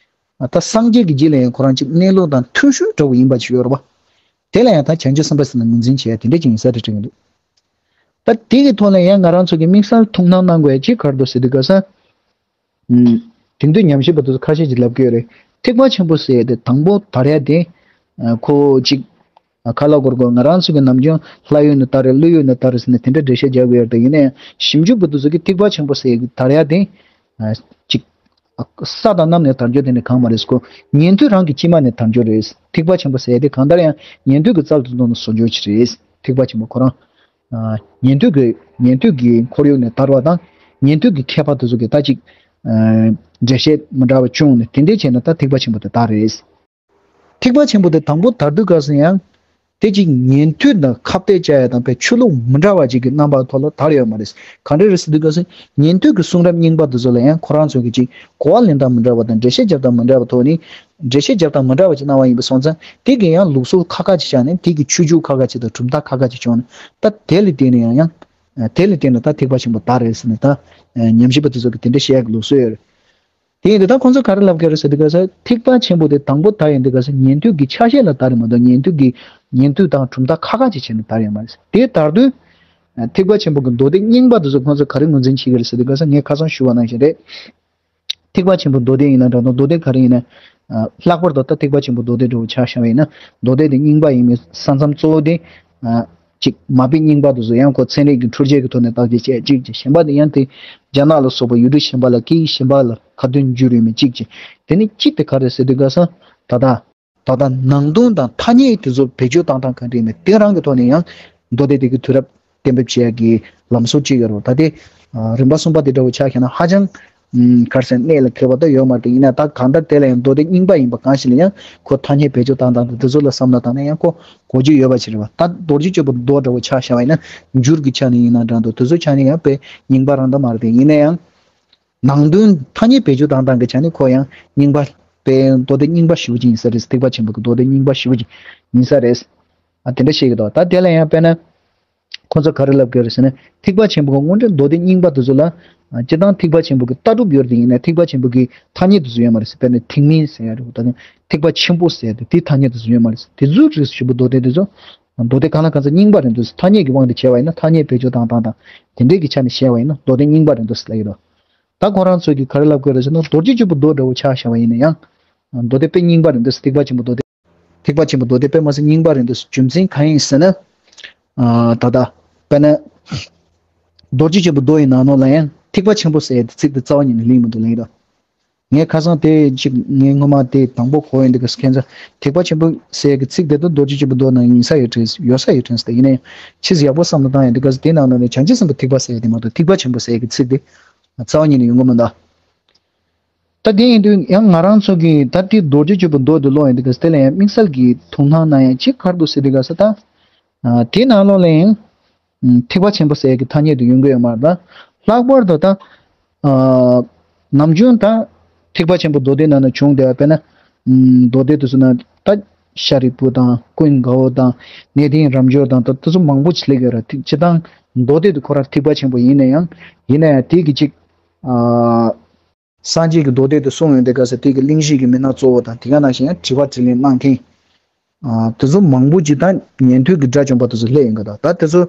ཨ་ད་སངས་རྒྱས་ཀྱི་རྗེས་ལ་ཡང་ཁོ་རང་ཅིག་གནས་ལུགས་དང་མཐུན་ཤོས་འདྲ་བོ་ཡིན་པ་ཅིག་ཡོད་རེད་པ། དེ་ལ་ཡང་ད་བྱང་ཆུབ་སེམས་དཔའ་ཟེར་ནས་ངོས་འཛིན་བྱས་དེ་འདྲ་ཅིག་ཡིན་ས་རེད་དྲན་གྱི་འདུག་ད་དེ་གི་ཐོག་ལ་ཡང་ང་རང་ཚོ་གི་དམིགས་བསལ་ཐུགས་སྣང་གནང་དགོས་ཡ་ཅིག་ག་རེ་འདུག་ཟེར་དུས་སྐབས་སུ། ཨུམ། དེང་དུས་ཉམས་ཞིབ་པ་དེ་ཚོ་ཁ་ཤས་ཀྱིས་ལབ་ཀྱི་ཡོད་རེད། ཐེག་པ་ཆེན་པོ་ཟེར་ཡ་དེ་དང་པོ་དར་ཡ་དེ། ཨ་ཁོ་ཅིག་ཨ་ཁ་ལག་སྒོར་སྒོར་ང་རང་ཚོ་གི་ནམ་རྒྱུན་ལྷ་ཡུལ་ནས་དར་རེད་ཀླུ་ཡུལ་ནས་དར་རེད་ཟེར་ནས་དེ་འདྲ་འགྲེལ་བཤད་རྒྱག་གི་ཡོད་རེད། ཡིན་ནའི་ཞིབ་འཇུག་པ་དེ་ཚོ་གིས་ཐེག་པ་ཆེན་པོ་ཟེར་ཡ་དེ་དར་ཡ་དེ། ཨ་ཅིག་ཨ་ས་དང་གནམ་ནས་དར་རྒྱུ་དེ་ནི་གང་མ་རེད་ཟེར་གོ། ཉན་ཐོས་རང་གི་དཀྱིལ་མ་ནས་དར་རྒྱུ་རེད། ཐེག་པ་ཆེན་པོ་ཟེར་ཡ་དེ་གང་ལྟར་ཡང་ཉན་ཐོས་ཀྱི་རྩལ་དུ་བཏོན་ནས་བཟོ་རྒྱུ་ཅིག་རེད། ཐེག་པ་ཆེན་པོ་ཁོ་རང་། ཉན་ཐོས་ཀྱི་ཉན་ཐོས་ཀྱི་ཁོར་ཡུག་ནས་དར་བ་དང་། ཉན་ཐོས་ཀྱི་མཁས་པ་དེ་ཚོ་གིས་ད་ཅིག་འགྲེལ་བཤད་མི་འདྲ་བ་བྱུང་ནས་དེ་འདྲས་བྱས་ནས་ད་ཐེག་པ་ཆེན་པོ་དེ་དར་རེད། ཐེག་པ་ཆེན་པོ་དེ་དང་པོ་དར་དུས་སྐབས་སུ་ཡང་། དེ་ཅིག་ཉན་ཐོས་དང་ཁ་གཏད་བཅག་ཡ་དང་དཔེ་ཆོས་ལུགས་མི་འདྲ་བ་ཅིག་གི་རྣམ་པ་ཐོག་ལ་དར་ཡོད་མ་རེད། ག་འདྲས་རེད་ཟེར་དུས་སྐབས་སུ་ཉན་ཐོས་ཀྱི་གསུང་རབ་རྙིང་པ་དེ་ཚོ་ལ་ཡང་ཁོ་རང་ཚོ་གིས་ཅིག་གོ་བ་ལེན་སྟངས་མི་འདྲ་བ་དང་འགྲེལ་བཤད་རྒྱབ་སྟངས་མི་འདྲ་བ་ཐོག་ནས་འགྲེལ་བཤད་རྒྱབ་སྟངས་མི་འདྲ་བ་ཅིག་གནང་བ་ཡིན་པ་སོང་ཙང་དེ་གིས་ཡང་ལུགས་སྲོལ་ཁག་ཁག་ཅིག་ཆགས་ནས་དེ་གི་ཆོས་བརྒྱུད་ཁག་ཁག་ཅིག་དང་གྲུབ་མཐའ་ཁག་ཁག་ཅིག་བྱུང་ནས་ད་དེ་ལ་བརྟེན་ནས་ཡང་ཡང་། དེ་ལ་བརྟེན་ནས་ད་ཐེག་པ་ཆེན་པོ་དག་རེད་ཟེར་ནས་ད་ཉམས་ཞིབ་པ་དེ་ཚོ་གིས་དེ་འདྲ་བཤད་ཡག་གི་ལུགས་སྲོལ་ཡོད་རེད། དེ་ཡིན་དུས་ད་ཁོང་ཚོས་ག་རེ་ལབ་ཀྱི་རེད་ཟེར་དུས་ག་ས་ཐེག་པ་ཆེན་པོ་དེ་དང་པོ་དག་ཡིན་དུས་ག་ས་ཉན་ཐོས་ཀྱི་ཆ་ཤས་ལ་དར་ཡོད་མ་གཏོགས་ཉན་ཐོས་ཀྱི་ཉན་ཐོས་དང་གྲུབ་མཐའ་ཁག་ཁག་ཅིག་བྱས་ནས་དར་ཡོད་མ་རེད། དེ་དར་དུས་ཐེག་པ་ཆེན་པོ་གི་མདོ་སྡེ་རྙིང་པ་དེ་ཚོ་ཁོང་ཚོས་ག་རེ་ངོས་འཛིན་བྱེད་ཀྱི་རེད་ཟེར་དུས་ག་ས་ངས་ཁ་སང་ཞུས་པ་ནང་བཞིན་རེད། ཐེག་པ་ཆེན་པོ་མདོ་སྡེ་ཡིན་ན་འདྲ་འདུག་མདོ་སྡེ་ག་རེ་ཡིན་ན། ལྷག་པར་དུ་ད་ཐེག་པ་ཆེན་པོ་མདོ་སྡེ་འདྲ་བོ་ཆ་བཞག་པ་ཡིན་ན་མདོ་སྡེ་དེ་རྙིང་པ་ཡིན་མིན་ས་མཚམས་གཙོ་བོ་དེ། གཅིག་མ་དཔེ་རྙིང་པ་དེ་ཚོ་ཡང་ཁོ་ཚན་རིག་གི་འཕྲུལ་ཆས་ཀྱི་ཐོག་ནས་བརྟག་དཔྱད་བྱས་གཅིག་བྱས། གཞན་པ་དེ་ཡང་དེ་རྒྱ་ནག་ལ་སོགས་པ་ཡུལ་གྲུ་གཞན་པ་ལ་སྐད་ཡིག་གཞན་པ་ལ་ཁ་འདོན་བསྒྱུར་ཡོད་མིན་གཅིག་བྱས། དེ་ནས་གཅིག་དེ་ག་རེ་ཟེར་དུས་ག་ས་ད་ལྟ། ད་ལྟ་ནང་དོན་དང་ཐ་སྙད་དེ་ཚོ་བེད་སྤྱོད་བཏང་སྟངས་ག་འདྲ་ཡིན་མིན་དེ་རང་གི་ཐོག་ནས་ཡང་མདོ་སྡེ་དེ་གི་དུས་རབས་གཏན་འབེབས་བྱེད་ཡག་གི་ལམ་སྲོལ་གཅིག་ཡོད་རེད། ད་ལྟའི་རིམ་པ་གསུམ་པ་དེ་འདྲ་བོ་ཆ་བཞག་ན་ཧ་ཅང་ག་རེ་ཟེར་གནད་ལ་འཁེལ་བ་ད་ཡོད་མ་རེད། ཡིན་ན་ད་གང་ལྟར་དེ་ལ་ཡང་མདོ་སྡེ་རྙིང་པ་ཡིན་པ་གང་ཞིག་ལ་ཡང་ཁོ་ཐ་སྙད་བེད་སྤྱོད་བཏང་སྟངས་དང་དེ་ཚོ་ལ་བསམ་བློ་བཏང་ན་ཡང་ཁོ་གོ་རྒྱུ་ཡོད་པ་ཞིག་རེད་བ། ད་རྡོ་རྗེ་གཅོད་པ་མདོ་འདྲ་བོ་ཆ་བཞག་པ་ཡིན་ན་འགྱུར་གྱི་ཆ་ནས་ཡིན་ན་འདྲ་འདུག་དེ་ཚོ་ཆ་ནས་ཡང་དཔེ་རྙིང་པ་རང་ད་མ་རེད་དེ། ཡིན་ན་ཡང་། ནང་དོན་ཐ་སྙད་བེད་སྤྱོད་བཏང་སྟངས་ཀྱི་ཆ་ནས་ཁོ་ཡང་རྙིང་པ་དཔེ་མདོ་སྡེ་རྙིང་པ་ཞེ་པོ་ཅིག་ཡིན་ས་རེད། ཐེག་པ་ཆེན་པོ་གི་མདོ་སྡེ་རྙིང་པ་ཞེ་པོ་ཅིག་ཡིན་ས་རེད། ཨ་དེ་འདྲ་བཤད་ཀྱི་འདུག་ད་དེ་ལ་ཡང་དཔེར་ན། ཁོ་ཚོ་ག་རེ་ལབ་ཀྱི་རེད་ཟེར་ན་ཐེག་པ་ཆེན་པོ་གི་དངོས་འབྲེལ་མདོ་སྡེ་རྙིང་པ་དེ་ཚོ་ལ། སྤྱིར་བཏང་ཐེག་པ་ཆེན་པོ་གི་ལྟ་གྲུབ་ཡོད་རེད་དེ། ཡིན་ན་ཐེག་པ་ཆེན་པོ་གི་ཐ་སྙད་དེ་ཚོ་ཡོད་མ་རེད་ཟེར། དཔེར་ན་ཐེག་དམན་ཟེར་ཡ་རེད། ད་དུང་ཐེག་པ་ཆེན་པོ་ཟེར་ཡ་དེ་དེའི་ཐ་སྙད་དེ་ཚོ་ཡོད་མ་རེད་ཟེར། དེ་ཚོའི་རིགས་སུ་ཆུད་པའི་མདོ་སྡེ་དེ་ཚོ། མདོ་སྡེ་གང་ལ་གང་འཚམ་རྙིང་པ་རེད་འདུག་ཐ་སྙད་ཀྱི་དབང་དུ་བྱས་པ་ཡིན་ན་ཐ་སྙད་བེད་སྤྱོད་བཏང་སྟངས་དང་དེ་འདྲས་ཀྱི་ཆ་ནས་བཤད་པ་ཡིན་ན་མདོ་སྡེ་རྙིང་པ་རེད་འདུག་ཟེར་ལབ་ཀྱི་འདུག་ད་ཁོ་རང་ཚོས་ཀྱིས་ག་རེ་ལབ་དགོས་རེད་ཟེར་ན་རྡོ་རྗེ་གཅོད་པའི་མདོ་འདྲ་བོ་ཆ་བཞག་པ་ཡིན་ན་ཡང་། མདོ་སྡེ་དཔེ་རྙིང་པ་རེད་འདུག་ཐེག་པ་ཆེན་པོ་མདོ་སྡེ། ཐེག་པ་ཆེན་པོ་མདོ་སྡེ་དཔེ་མ་སྲིད་རྙིང་པ་རེད་འདུག་རྒྱུ་མཚན་གང་ཡིན་ཟེར་ན། ད་ལྟ། དཔེར་ན། རྡོ་རྗེ་གཅོད་པའི་མདོ་ཡི་ནང་ལོགས་ལ་ཡང་ཐེག་པ་ཆེན་པོ་ཟེར་ཡ་དེ་ཚིག་དེ་རྩ་བ་ཉིད་ནས་ལེན་མི་འདུག་ལབ་ཀྱི་འདུག་ངས་ཁ་སང་དེ་གཅིག་ངས་སྔོན་མ་དེ་དང་པོ་གོ་ཡོང་དུས་ཁ་ཁྱེད་ཚོ་ཐེག་པ་ཆེན་པོ་ཟེར་གྱི་ཚིག་དེ་དང་རྡོ་རྗེ་གཅོད་པའི་མདོ་ནང་ཡིན་ས་ཡོད་དྲན་ཡོད་ས་ཡོད་དྲན་སོང་། ཡིན་ན་ཡང་ཕྱིས་སུ་ཡག་པོ་བསམ་བློ་བཏང་ཡོང་དུས་ཁ་དེ་ནང་ལོགས་ནས་བྱང་ཆུབ་སེམས་དཔའ་ཐེག་པ་ཟེར་ཡ་དེ་མ་གཏོགས་ཐེག་པ་ཆེན་པོ་ཟེར་གྱི་ཚིག་དེ་རྩ་བ་ཉིད་ནས་ཡོང་གི་མི་འདུག་ད་དེ་ཡིན་དུས་ཡང་ང་རང་ཚོ་གིས་ད་ལྟའི་རྡོ་རྗེ་གཅོད་པའི་མདོ་དེ་ཀློག་ཡོང་དུས་ཁ་དེ་ལ་ཡང་དམིགས་བསལ་གྱི་མཐོང་སྣང་གནང་ཡ་གཅིག་ག་རེ་འདུག་ཟེར་དུས་ཁ་ས་ད། དེའི་ནང་ལོགས་ལ་ཡང་། ཐེག་པ་ཆེན་པོ་ཟེར་གྱི་ཐ་སྙད་དེ་ཡོང་གི་ཡོད་མ་རེད་ད། ལྷག་པར་དུ་ད། ནམ་རྒྱུན་ད་ཐེག་པ་ཆེན་པོ་མདོ་སྡེ་ནང་ན་བྱུང་བསྡད་པ་དཔེར་ན། མདོ་སྡེ་དེ་ཚོ་ན་ད་ཤཱ་རིའི་བུ་དང་ཀུན་དགའ་བོ་དང་གནས་བརྟན་རབ་འབྱོར་དང་ད་དེ་ཚོ་མང་པོ་ཅིག་སླེབས་ཡོད་རེད། སྤྱིར་བཏང་མདོ་སྡེ་དེ་ཁོ་རང་ཐེག་པ་ཆེན་པོ་ཡིན་ན་ཡང་ཡིན་ན་ཡང་དེ་གི་ཅིག་སངས་རྒྱས་ཀྱི་མདོ་སྡེ་དེ་གསུངས་ཡོང་དུས་སྐབས་སུ་དེ་གི་གླེང་གཞི་གི་མི་སྣ་གཙོ་བོ་དང་དེ་ག་ནང་བཞིན་ཡང་དྲི་བ་དྲིས་ལན་གནང་མཁན། དེ་ཚོ་མང་པོ་ཅིག་དང་ཉན་ཐོས་ཀྱི་དགྲ་བཅོམ་པ་དེ་ཚོ་སླེབས་ཡོང་གི་འདུག་ད་དེ་ཚོ་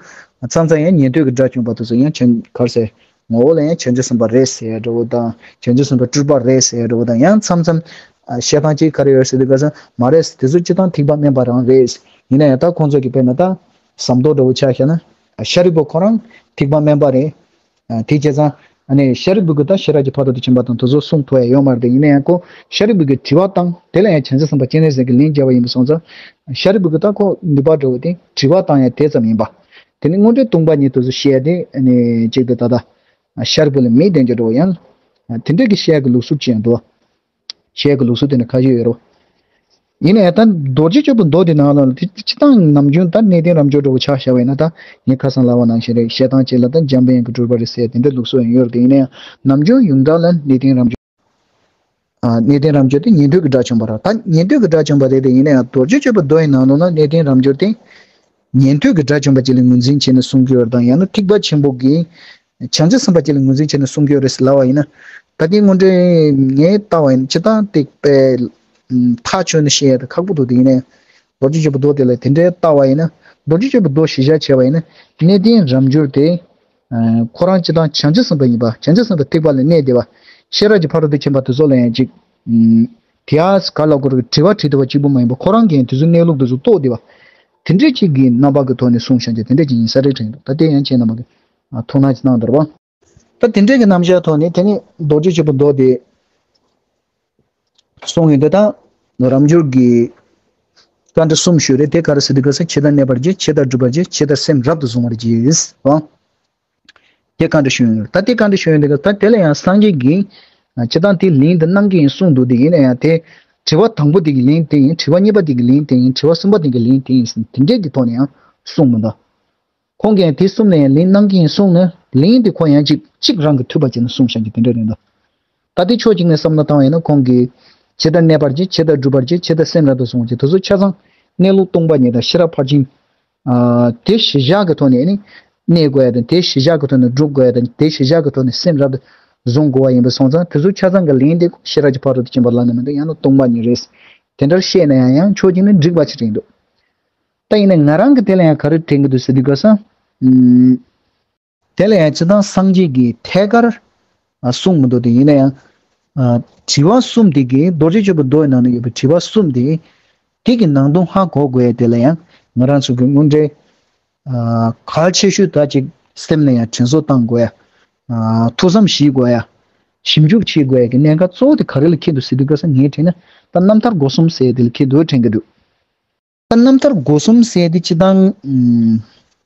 མཚམས་མཚམས་ཡང་ཉན་ཐོས་ཀྱི་དགྲ་བཅོམ་པ་དེ་ཚོ་ཡང་བྱང་ག་རེ་ཟེར་ངོ་བོ་ལ་ཡང་བྱང་ཆུབ་སེམས་དཔའ་རེད་ཟེར་ཡ་འདྲ་བོ་དང་བྱང་ཆུབ་སེམས་དཔའ་སྤྲུལ་པ་རེད་ཟེར་ཡ་འདྲ་བོ་དང་ཡང་མཚམས་མཚམས་བཤད་སྟངས་ཅིག་ག་རེ་ཡོད་ཟེར་དུས་སྐབས་སུ་མ་རེད་དེ་ཚོ་སྤྱིར་བཏང་ཐེག་པ་དམན་པ་རང་རེད། ཡིན་ན་ཡང་ད་ཁོང་ཚོ་གི་དཔེར་ན་ད་ཟམ་གདོང་འདྲ་བོ་ཆ་བཞག་ན་ཤཱ་རིའི་བུ་ཁོ་རང་ཐེག་པ་དམན་པ་རེད། དེ་བྱས་ཙང་ཨ་ནི་ཤཱ་རིའི་བུ་གིས་ད་ཤེས་རབ་ཀྱི་ཕ་རོལ་ཏུ་ཕྱིན་པ་དང་དེ་ཚོ་གསུང་ཐུབ་ཡ་ཡོད་མ་རེད་དེ། ཡིན་ན་ཡང་ཁོ་ཤཱ་རིའི་བུ་གིས་དྲི་བ་བཏང་དེ་ལ་ཡང་བྱང་ཆུབ་སེམས་དཔའ་སྤྱན་རས་གཟིགས་ཀྱིས་ལན་བརྒྱབ་པ་ཡིན་པ་སོང་ཙང་ཤཱ་རིའི་བུ་གིས་ད་ཁོ་ནུས་པ་འདྲ་བོ་དེ་དྲི་བ་བཏང་ཡ་དེ་ཙམ་ཡིན་པ། དེ་ནི་དངོས་འབྲེལ་སྟོང་པ་ཉིད་དེ་ཚོ་བཤད་དེ་ཨ་ནི་གཅིག་ཏུ་ད་ལྟ་ཤཱ་རིའི་བུ་ལ་མིག་བསྟན་རྒྱུ་འདྲ་བོ་ཡང་དེ་འདྲས་ཀྱི་བཤད་ཀྱི་ལུགས་སྲོལ་ཅིག་ཡང་འདུག་བ། བཤད་ཀྱི་ལུགས་སྲོལ་དེ་འདྲ་ཁ་ཤས་ཡོད་རེད། ཡིན་ནའི་ད་རྡོ་རྗེ་གཅོད་པའི་མདོ་དེ་ནང་ལ་དེ་སྤྱིར་བཏང་ནམ་རྒྱུན་ད་གནས་བརྟན་རབ་འབྱོར་འདྲ་བོ་ཆ་བཞག་པ་ཡིན་ན་ད་ངས་ཁ་སང་ལབ་པ་ནང་བཞིན་རེད། བཤད་སྟངས་གཅིག་ལ་ད་འཇམ་དཔལ་དབྱངས་ཀྱི་སྤྲུལ་པ་རེད་ཟེར་དེ་འདྲའི་ལུགས་སྲོལ་ཡང་ཡོད་རེད། ཡིན་ན་ཡང་ནམ་རྒྱུན་ཡོངས་གྲགས་ལ་གནས་བརྟན་རབ་འབྱོར། ཨ་གནས་བརྟན་རབ་འབྱོར་དེ་ཉན་ཐོས་ཀྱི་དགྲ་བཅོམ་པ་རེད། ད་ཉན་ཐོས་ཀྱི་དགྲ་བཅོམ་པ་རེད་དེ། ཡིན་ན་ཡང་རྡོ་རྗེ་གཅོད་པའི་མདོ་ཡི་ནང་ལོགས་ན་གནས་བརྟན་རབ་འབྱོར་དེ་ཉན་ཐོས་ཀྱི་དགྲ་བཅོམ་པ་ཅིག་ལ་ངོས་འཛིན་བྱས་ནས་གསུང་གི་ཡོད་རེད་དང་ཡང་ན་ཐེག་པ་ཆེན་པོ་གི་བྱང་ཆུབ་སེམས་དཔའ་ཅིག་ལ་ངོས་འཛིན་བྱས་ནས་གསུང་གི་ཡོད་རེད་ཟེར་ལབ་པ་ཡིན་ན། ད་དེ་དངོས་འབྲེལ་ངས་ལྟ་བ་ཡིན་ན་སྤྱིར་བཏང་དེ་དཔེ་ཐག་ཆོད་ནས་བཤད་ཡ་དེ་ཁག་པོ་འདུག་དེ་ཡིན་ནའི་རྡོ་རྗེ་གཅོད་པའི་མདོ་དེ་ལ་དེ་འདྲའི་ལྟ་བ་ཡིན་ན་རྡོ་རྗེ་གཅོད་པའི་མདོ་གཞི་བཞག་བྱས་པ་ཡིན་ན་གནས་བརྟན་རབ་འབྱོར་དེ་ཁོ་རང་སྤྱིར་བཏང་བྱང་ཆུབ་སེམས་དཔའ་ཡིན་པ། བྱང་ཆུབ་སེམས་དཔའ་ཐེག་པ་ལ་གནས་བསྡད་པ། ཤེས་རབ་ཀྱི་ཕ་རོལ་ཏུ་ཕྱིན་པ་དེ་ཚོ་ལ་ཡང་ཅིག་དེ་ཡ་ག་ལ་གོ་ར་དྲི་བ་དྲིས་བསྡད་པ་གཅིག་པུ་མ་ཡིན་པ་ཁོ་རང་གིས་དེ་ཚོའི་གནས་ལུགས་དེ་ཚོ་རྟོགས་བསྡད་པ། དེ་འདྲའི་ཅིག་གི་རྣམ་པ་གི་ཐོག་ནས་གསུངས་བཞག་རྒྱུ་དེ་འདྲ་ཅིག་ཡིན་ས་རེད་དྲན་འདུག་ད་དེ་ཡང་ཁྱེད་རྣམ་པ་གི་ཐུགས་སྣང་ཅིག་གནང་དོར་བ། ད་དེ་འདྲའི་གི་རྣམ་གཞག་ཐོག་ནས་དེ་ནི་རྡོ་རྗེ་གཅོད་པའི་མདོ་དེ་གསུངས་ཡོད་དེ་ད་རབ་འབྱོར་གྱི་བཀའ་འདྲི་གསུམ་ཞུས་རེད། དེ་ག་རེ་ཟེར་དུས་ག་ས་ཇི་ལྟར་གནས་པར་བགྱི། ཇི་ལྟར་བསྒྲུབ་པར་བགྱི། ཇི་ལྟར་སེམས་རབ་ཏུ་བཟུང་བར་བགྱི་ཟེར་བ། དེ་བཀའ་འདྲི་ཞུས་ཡོད་རེད། ད་དེ་བཀའ་འདྲི་ཞུས་ཡོད་དེ་ག་ད་དེ་ལ་ཡང་སངས་རྒྱས་ཀྱིས་སྤྱིར་བཏང་དེ་ལན་དེ་གནང་གི་ཡིན་གསུངས་འདུག་དེ་ཡིན་ན་ཡང་དེ་དྲི་བ་དང་པོ་དེ་གི་ལན་དེ་ཡིན། དྲི་བ་གཉིས་པ་དེ་གི་ལན་དེ་ཡིན། དྲི་བ་གསུམ་པ་དེ་གི་ལན་དེ་ཡིན་ཟེར་དེ་འདྲའི་གི་ཐོག་ནས་ཡང་གསུངས་མི་འདུག་ཁོང་གིས་དེ་གསུམ་ལ་ཡང་ལན་གནང་གི་ཡིན་གསུངས་ནས་ལན་དེ་ཁོ་ཡང་གཅིག་གཅིག་རང་གིས་ཐུབ་པ་བྱས་ནས་གསུངས་བཞག་གི་དེ་འདྲ་རེད་འདུག་ད་དེ་ཕྱོགས་གཅིག་ནས་བསམ་བློ་བཏང་བ་ཡིན་ན་ཁོང་གིས་ཇི་ལྟར་གནས་པར་བགྱི། ཇི་ལྟར་བསྒྲུབ་པར་བགྱི། ཇི་ལྟར་སེམས་རབ་ཏུ་བཟུང་བར་བགྱི། དེ་ཚོ་ཆ་ཚང་གནས་ལུགས་སྟོང་པ་ཉིད་དང་ཤེས་རབ་ཕར་ཕྱིན། དེ་གཞི་བཞག་གི་ཐོག་ནས་ནི་ གནས་དགོས་ཡ་དང་དེ་གཞི་བཞག་གི་ཐོག་ནས་སྒྲུབ་དགོས་ཡ་དང་དེ་གཞི་བཞག་གི་ཐོག་ནས་སེམས་རབ་ཏུ་བཟུང་དགོས་པ་ཡིན་པ་སོང་ཙང་དེ་ཚོ་ཆ་ཚང་གི་ལན་དེ་ཤེས་རབ་ཀྱི་ཕ་རོལ་ཏུ་ཕྱིན་པ་ལ་ནི་མི་འདུག་ཡང་ན་སྟོང་པ་ཉིད་རེད། དེ་འདྲར་བཤད་ན་ཡང་ཡང་ཕྱོགས་གཅིག་ནས་འགྲིག་པ་ཅིག་རེད་འདུག་ད་ཡིན་ན་ང་རང་གི་དེ་ལ་ཡང་ག་རེ་དྲན་གྱི་འདུག་ཟེར་དུས་སྐབས་སུ། ཨུམ། དེ་ལ་ཡང་སྤྱིར་བཏང་སངས་རྒྱས་ཀྱིས་ཐད་ཀར་གསུངས་མི་འདུག་དེ་ཡིན་ན་ཡང་། དྲི་བ་གསུམ་དེ་གི་རྡོ་རྗེ་གཅོད་པའི་མདོ་ཡི་ནང་ན་ཡོད་པའི་དྲི་བ་གསུམ་དེ། དེ་གི་ནང་དོན་ཧ་གོ་དགོས་ཡ་དེ་ལ་ཡང་ང་རང་ཚོ་གི་དངོས་འབྲེལ། གལ་ཆེ་ཤོས་ད་ཅིག་སེམས་ལ་ཡང་དྲན་གསོ་བཏང་དགོས་ཡ། ཐུགས་བསམ་བཞེས་དགོས་ཡ། ཞིབ་འཇུག་བྱེད་དགོས་ཡ་གི་གནད་འགག་གཙོ་བོ་དེ་ག་རེ་ལ་འཁེལ་འདུག་ཟེར་དུས་སྐབས་སུ་ངས་དྲན་ན་ད་རྣམ་ཐར་སྒོ་གསུམ་ཟེར་ཡ་དེ་ལ་འཁེལ་འདུག་དྲན་གྱི་འདུག་ད་རྣམ་ཐར་སྒོ་གསུམ་ཟེར་དེ་སྤྱིར་བཏང་།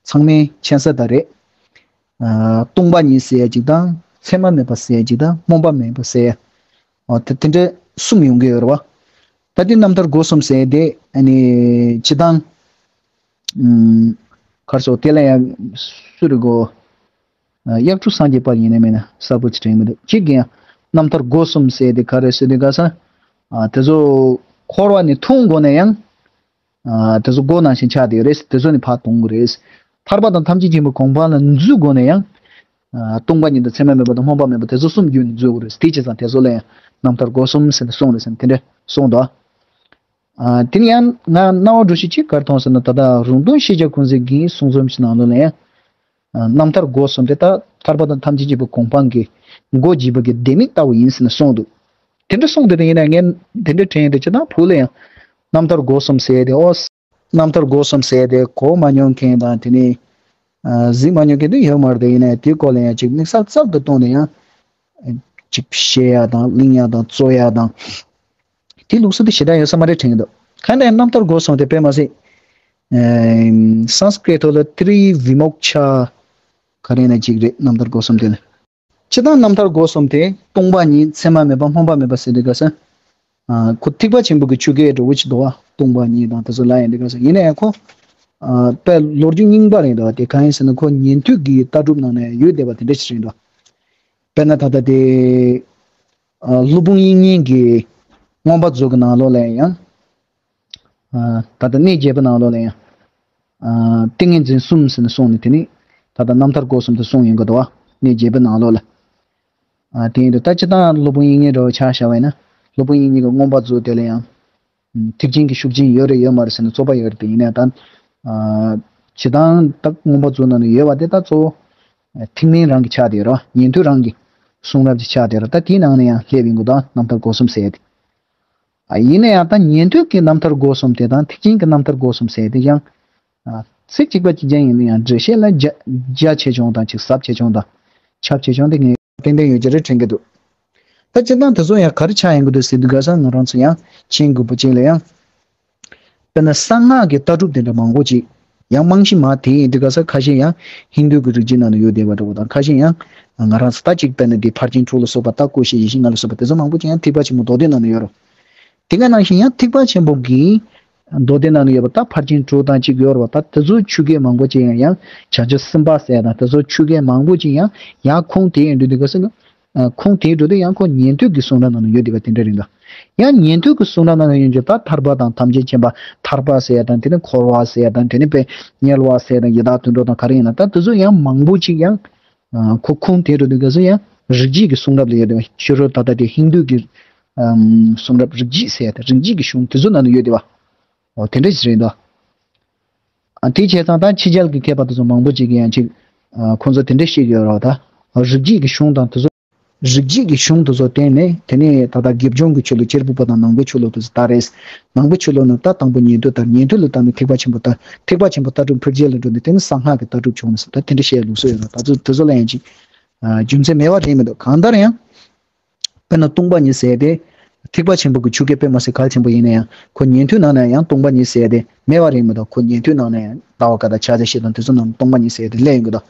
ཚང་མས་མཁྱེན་གསལ་ལྟར་རེད། སྟོང་པ་ཉིད་ཟེར་ཡ་གཅིག་དང་མཚན་མ་མེད་པ་ཟེར་ཡ་གཅིག་དང་སྨོན་པ་མེད་པ་ཟེར་ཡ། དེ་དེ་འདྲ་གསུམ་ཡོང་གི་ཡོད་རེད་བ། ད་དེ་རྣམ་ཐར་སྒོ་གསུམ་ཟེར་ཡ་དེ་ཨ་ནི་སྤྱིར་བཏང་། གར་སོགས་དེ་ལ་ཡང་སུ་རེད་གོ། གཡག་དྲུང་སངས་རྒྱས་པ་ཡིན་ན་མིན་ན་གསལ་པོ་ཅིག་དྲན་མི་འདུག་གཅིག་གིས་ཡང་རྣམ་ཐར་སྒོ་གསུམ་ཟེར་དེ་ག་རེ་ཟེར་དུས་སྐབས་སུ། དེ་ཚོ་འཁོར་བ་ནས་ཐུང་དགོས་ན་ཡང་། དེ་ཚོ་སྒོ་ནང་བཞིན་ཆགས་བསྡད་ཡོད་རེད། དེ་ཚོ་ནས་ཕར་གཏོང་དགོས་རེད། ཐར་པ་དང་ཐམས་ཅད་མཁྱེན་པའི་གོ་འཕང་ལ་འཛུལ་དགོས་ན་ཡང་། སྟོང་པ་ཉིད་དང་མཚན་མ་མེད་པ་དང་སྨོན་པ་མེད་པ་དེ་ཚོ་གསུམ་བརྒྱུད་ནས་འཛུལ་དགོས་རེད། དེ་བྱས་ཙང་དེ་ཚོ་ལ་ཡང་རྣམ་ཐར་སྒོ་གསུམ་ཟེར་ནས་གསུངས་རེད་ཟེར་ནས་དེ་འདྲ་གསུངས་འདུག་དེ་ནས་ཡང་ང་རྣ་བ་འགྲོ་ཤེས་ཅིག་གར་མཐོང་ཟེར་ན་ད་ལྟ་རོང་སྟོན་ཤེས་བྱ་ཀུན་གཟིགས་ཀྱིས་གསུང་རྩོམ་ཞིག་ནང་ལོགས་ལ་ཡང་། རྣམ་ཐར་སྒོ་གསུམ་དེ་ད་ཐར་པ་དང་ཐམས་ཅད་མཁྱེན་པའི་གོ་འཕང་གི་སྒོ་འབྱེད་པ་གི་ལྡེ་མིག་ལྟ་བུ་ཡིན་ཟེར་ནས་གསུངས་འདུག་དེ་འདྲ་གསུངས་དེ་དང་ཡིན་ན་ངས་དེ་འདྲ་དྲན་ཡོད་དེ་ཅི་དང་བུ་ལ་ཡང་རྣམ་ཐར་སྒོ་གསུམ་ཟེར་དེ་ཨོ། རྣམ་ཐར་སྒོ་གསུམ་ཟེར་དེ་གོ་མ་མྱོང་མཁན་དང་དེ་ནས་གཟིགས་མ་མྱོང་མཁན་དེ་ཡོད་མ་རེད་དེ་ཡིན་ན་དེའི་སྐོར་ལ་ཡང་ཅིག་དམིགས་བསལ་ཙག་ཏུ་བཏོན་ནས་ཡང་ཅིག་བཤད་ཡ་དང་གླེང་ཡ་དང་རྩོད་ཡ་དང་། དེ་ལུགས་སྲོལ་དེ་ཞེ་དྲག་ཡོད་ས་མ་རེད་དྲན་གྱི་འདུག་གང་ལྟར་རྣམ་ཐར་སྒོ་གསུམ་དེ་དཔེ་མ་སྲིད། ཨེམ། སཾ་སྐྲྀ་ཏ་ལ་ཏྲི་བི་མོག་ཆ་ག་རེ་ན་ཅིག་རེད་རྣམ་ཐར་སྒོ་གསུམ་དེ་ལ། སྤྱིར་བཏང་རྣམ་ཐར་སྒོ་གསུམ་དེ་སྟོང་པ་ཉིད་མཚན་མ་མེད་པ་སྨོན་པ་མེད་པ་ཟེར་དུས་སྐབས་སུ། ཨ། ཁོ་ཐེག་པ་ཆེན་པོ་གི་ཆོས་སྐད་འདྲ་བོ་ཅིག་འདུག་བ། སྟོང་པ་ཉིད་དང་དེ་ཚོ་ལ་ཡང་འདི་སྐབས་སུ་ཡིན་ན་ཡང་ཁོ། ཨ། དཔེ་ལོ་རྒྱུས་རྙིང་པ་རེད་འདུག་བ་དེ་གང་ཡིན་ཟེར་ན་ཁོ་ཉན་ཐོས་ཀྱི་ལྟ་གྲུབ་ནང་ནས་ཡོད་བསྡད་པ་དེ་འདྲ་ཞིག་རེད་འདུག་དཔེར་ན་ད་ལྟ་དེ། ཨ། སློབ་དཔོན་དབྱིག་གཉེན་གྱི་མངོན་པ་མཛོད་ཀྱི་ནང་ལོགས་ལ་ཡང་། ཨ། ད་ལྟ་གནས་བརྒྱད་པའི་ནང་ལོགས་ལ་ཡང་། ཨ། ཏིང་ངེ་འཛིན་གསུམ་ཟེར་ནས་གསུངས་ནས་དེ་ནི་ད་ལྟ་རྣམ་ཐར་སྒོ་གསུམ་དུ་གསུངས་ཡོང་གི་འདུག་བ། གནས་བརྒྱད་པའི་ནང་ལོགས་ལ། ཨ། དེ་ཡིན་དུས་ད་སྤྱིར་བཏང་སློབ་དཔོན་དབྱིག་གཉེན་འདྲ་བོ་ཆ་བཞག་པ་ཡིན་ན་སློབ་དཔོན་དབྱིག་གཉེན་གྱི་མངོན་པ་མཛོད་དེ་ལ་ཡང་། ཐེག་ཆེན་གྱི་ཤུགས་རྐྱེན་ཡོད་རེད་ཡོད་མ་རེད་ཟེར་ནས་རྩོད་པ་ཡོད་རེད་དེ་ཡིན་ནའི་ད། ཨ། སྤྱིར་བཏང་ད་མངོན་པ་མཛོད་ནང་ནས་ཡོད་པ་དེ་ད་གཙོ་བོ། ཐེག་དམན་རང་གི་ཆ་དེ་རེད་བ། ཉན་ཐོས་རང་གི་གསུང་རབ་ཀྱི་ཆ་དེ་རེད། ད་དེའི་ནང་ནས་ཡང་སླེབས་ཡོང་གི་འདུག་རྣམ་ཐར་སྒོ་གསུམ་ཟེར་ཡ་དེ། ཨ། ཡིན་ན་ཡང་ད་ཉན་ཐོས་ཀྱི་རྣམ་ཐར་སྒོ་གསུམ་དེ་དང་ཐེག་ཆེན་གྱི་རྣམ་ཐར་སྒོ་གསུམ་ཟེར་ཡ་དེ་ཡང་། ཨ། ཚིག་གཅིག་པ་གཅིག་རྐྱང་ཡིན་ན་ཡང་འགྲེལ་བཤད་ལ་རྒྱ་རྒྱ་ཆེ་ཆུང་དང་ཅིག་ཟབ་ཆེ་ཆུང་དང་ཁྱབ་ཆེ་ཆུང་དེ་ངས་ཏན་ཏན་ཡོད་ཀྱི་རེད་དྲན་གྱི་འདུག་ད་སྤྱིར་བཏང་དེ་ཚོ་ཡང་ག་རེ་ཆགས་ཡོང་གི་འདུག་ཟེར་དུས་ག་ས་ང་རང་ཚོ་ཡང་མཁྱེན་དགོས་པ་ཅིག་ལ་ཡང་། དཔེར་ན་གསང་སྔགས་ཀྱི་ལྟ་གྲུབ་དེ་འདྲ་མང་པོ་ཅིག་ཡང་རྨང་གཞི་མ་དེ་ཡིན་དུས་ག་ས་ཁ་ཤས་ཡང་ཧིན་རྡུ་གི་རིག་བྱེད་ནང་ལ་ཡོད་བསྡད་པ་འདྲ་བོ་དང་ཁ་ཤས་ཡང་ང་རང་ཚོ་ད་ཅིག་དཔེར་ན་འདི་ཕར་ཕྱིན་དྲུག་ལ་སོགས་པ་ད་ཀུན་ཤེས་ཡིད་བཞིན་སྔགས་ལ་སོགས་པ་དེ་ཚོ་མང་པོ་ཅིག་ཡང་ཐེག་པ་ཆེན་པོ་མདོ་སྡེ་ནང་ལ་ཡོད་རེད། དེ་ག་ནང་བཞིན་ཡང་ཐེག་པ་ཆེན་པོ་གི་མདོ་སྡེ་ནང་ལ་ཡོད་པ་ད་ཕར་ཕྱིན་དྲུག་དང་གཅིག་ཡོད་རེད་བ། ད་དེ་ཚོའི་ཆོས་སྐད་མང་པོ་ཅིག་ཡང་ཡང་བྱང་ཆུབ་སེམས་དཔའ་ཟེར་ཡ་དང་དེ་ཚོའི་ཆོས་སྐད་མང་པོ་ཅིག་ཡང་ཡང་ཁུངས་དེ་ཡིན་དུས་འདི་ག་ཟེར་ན། ཁུངས་དེའི་འགྲོ་དུས་ཡང་ཁོ་ཉན་ཐོས་ཀྱི་གསུང་རབ་ནང་ན་ཡོད་བསྡད་པ་དེ་འདྲ་རེད་འདུག་ཡང་ཉན་ཐོས་ཀྱི་གསུང་རབ་ནང་ན་ཡོད་རྒྱུ་ད་ཐར་པ་དང་ཐམས་ཅད་མཁྱེན་པ་ཐར་པ་ཟེར་ཡ་དང་དེ་ནི་འཁོར་བ་ཟེར་ཡ་དང་དེ་ནི་དཔེ་དམྱལ་བ་ཟེར་ཡ་དང་ཡི་དྭགས་དུད་འགྲོ་དང་ག་རེ་ཡིན་ན་ད་དེ་ཚོ་ཡང་མང་པོ་ཅིག་ཡང་ཁོ་ཁུངས་དེའི་འགྲོ་དུས་ག་ཚོད་ཡང་རིགས་བརྒྱུད་ཀྱི་གསུང་རབ་ལ་ཡོད་བསྡད་པ་ཕྱི་རོལ་ད་ལྟ་དེ་ཧིན་རྡུ་གི་གསུང་རབ་རིགས་བརྒྱུད་ཟེར་ཡ་དང་རིགས་བརྒྱུད་ཀྱི་གཞུང་དེ་ཚོ་ནང་ན་ཡོད་བསྡད་པ། འོ་དེ་འདྲ་ཞིག་རེད་འདུག་ཨ། དེ་བྱས་ཙང་ད་ཕྱི་རྒྱལ་གྱི་མཁས་པ་དེ་ཚོ་མང་པོ་ཅིག་གིས་ཡང་ཅིག་ཨ། ཁོང་ཚོ་དེ་འདྲ་བཤད་ཀྱི་ཡོད་རེད་བ་ད། རིགས་བརྒྱུད་ཀྱི་གཞུང་དང་དེ་ཚོ། རིགས་བརྒྱུད་ཀྱི་གཞུང་དེ་ཚོ་བསྟན་ནས་དེ་ནས་ད་ལྟ་དགེ་སྦྱོང་གི་ཆོས་ལུགས་གཅེར་བུ་པ་དང་ནང་པའི་ཆོས་ལུགས་དེ་ཚོ་ད་རེས། ནང་པའི་ཆོས་ལུགས་ནི་ད་དང་པོ་ཉན་ཐོས་ལྟར་ཉན་ཐོས་ལ་བལྟས་ནས་ཐེག་པ་ཆེན་པོ་ལྟར་ཐེག་པ་ཆེན་པོ་ལྟ་གྲུབ་འཕེལ་རྒྱས་ལ་འགྲོ་ནས་དེ་ནི་གསང་སྔགས་ཀྱི་ལྟ་གྲུབ་བྱུང་ནས་ད་དེ་འདྲ་བཤད་ལུགས་སྲོལ་ཡོད་རེད། ད་ཚོ་དེ་ཚོ་ལ་ཡང་ཅིག་ཨ། རྒྱུ་མཚན་མེད་པ་རེད་མི་འདུག་གང་ལྟར་ཡང་། དཔེར་ན་སྟོང་པ་ཉིད་ཟེར་ཏེ། ཐེག་པ་ཆེན་པོ་གི་ཆོས་སྐད་དཔེ་མ་སྲིད་གལ་ཆེན་པོ་ཡིན་ན་ཡང་ཁོ་ཉན་ཐོས་ནང་ན་ཡང་སྟོང་པ་ཉིད་ཟེར་ཏེ་མེད་པ་རེད་མི་འདུག་ཁོ་ཉན་ཐོས་ནང་ན་ཡང་ལྟ་བ་བཀའ་དང་ཕྱག་རྒྱ་བཞི་དང་དེ་ཚོ་ནང་སྟོང་པ་ཉིད་ཟེར་ཏེ་སླེབས་ཡོང་གི་འདུག་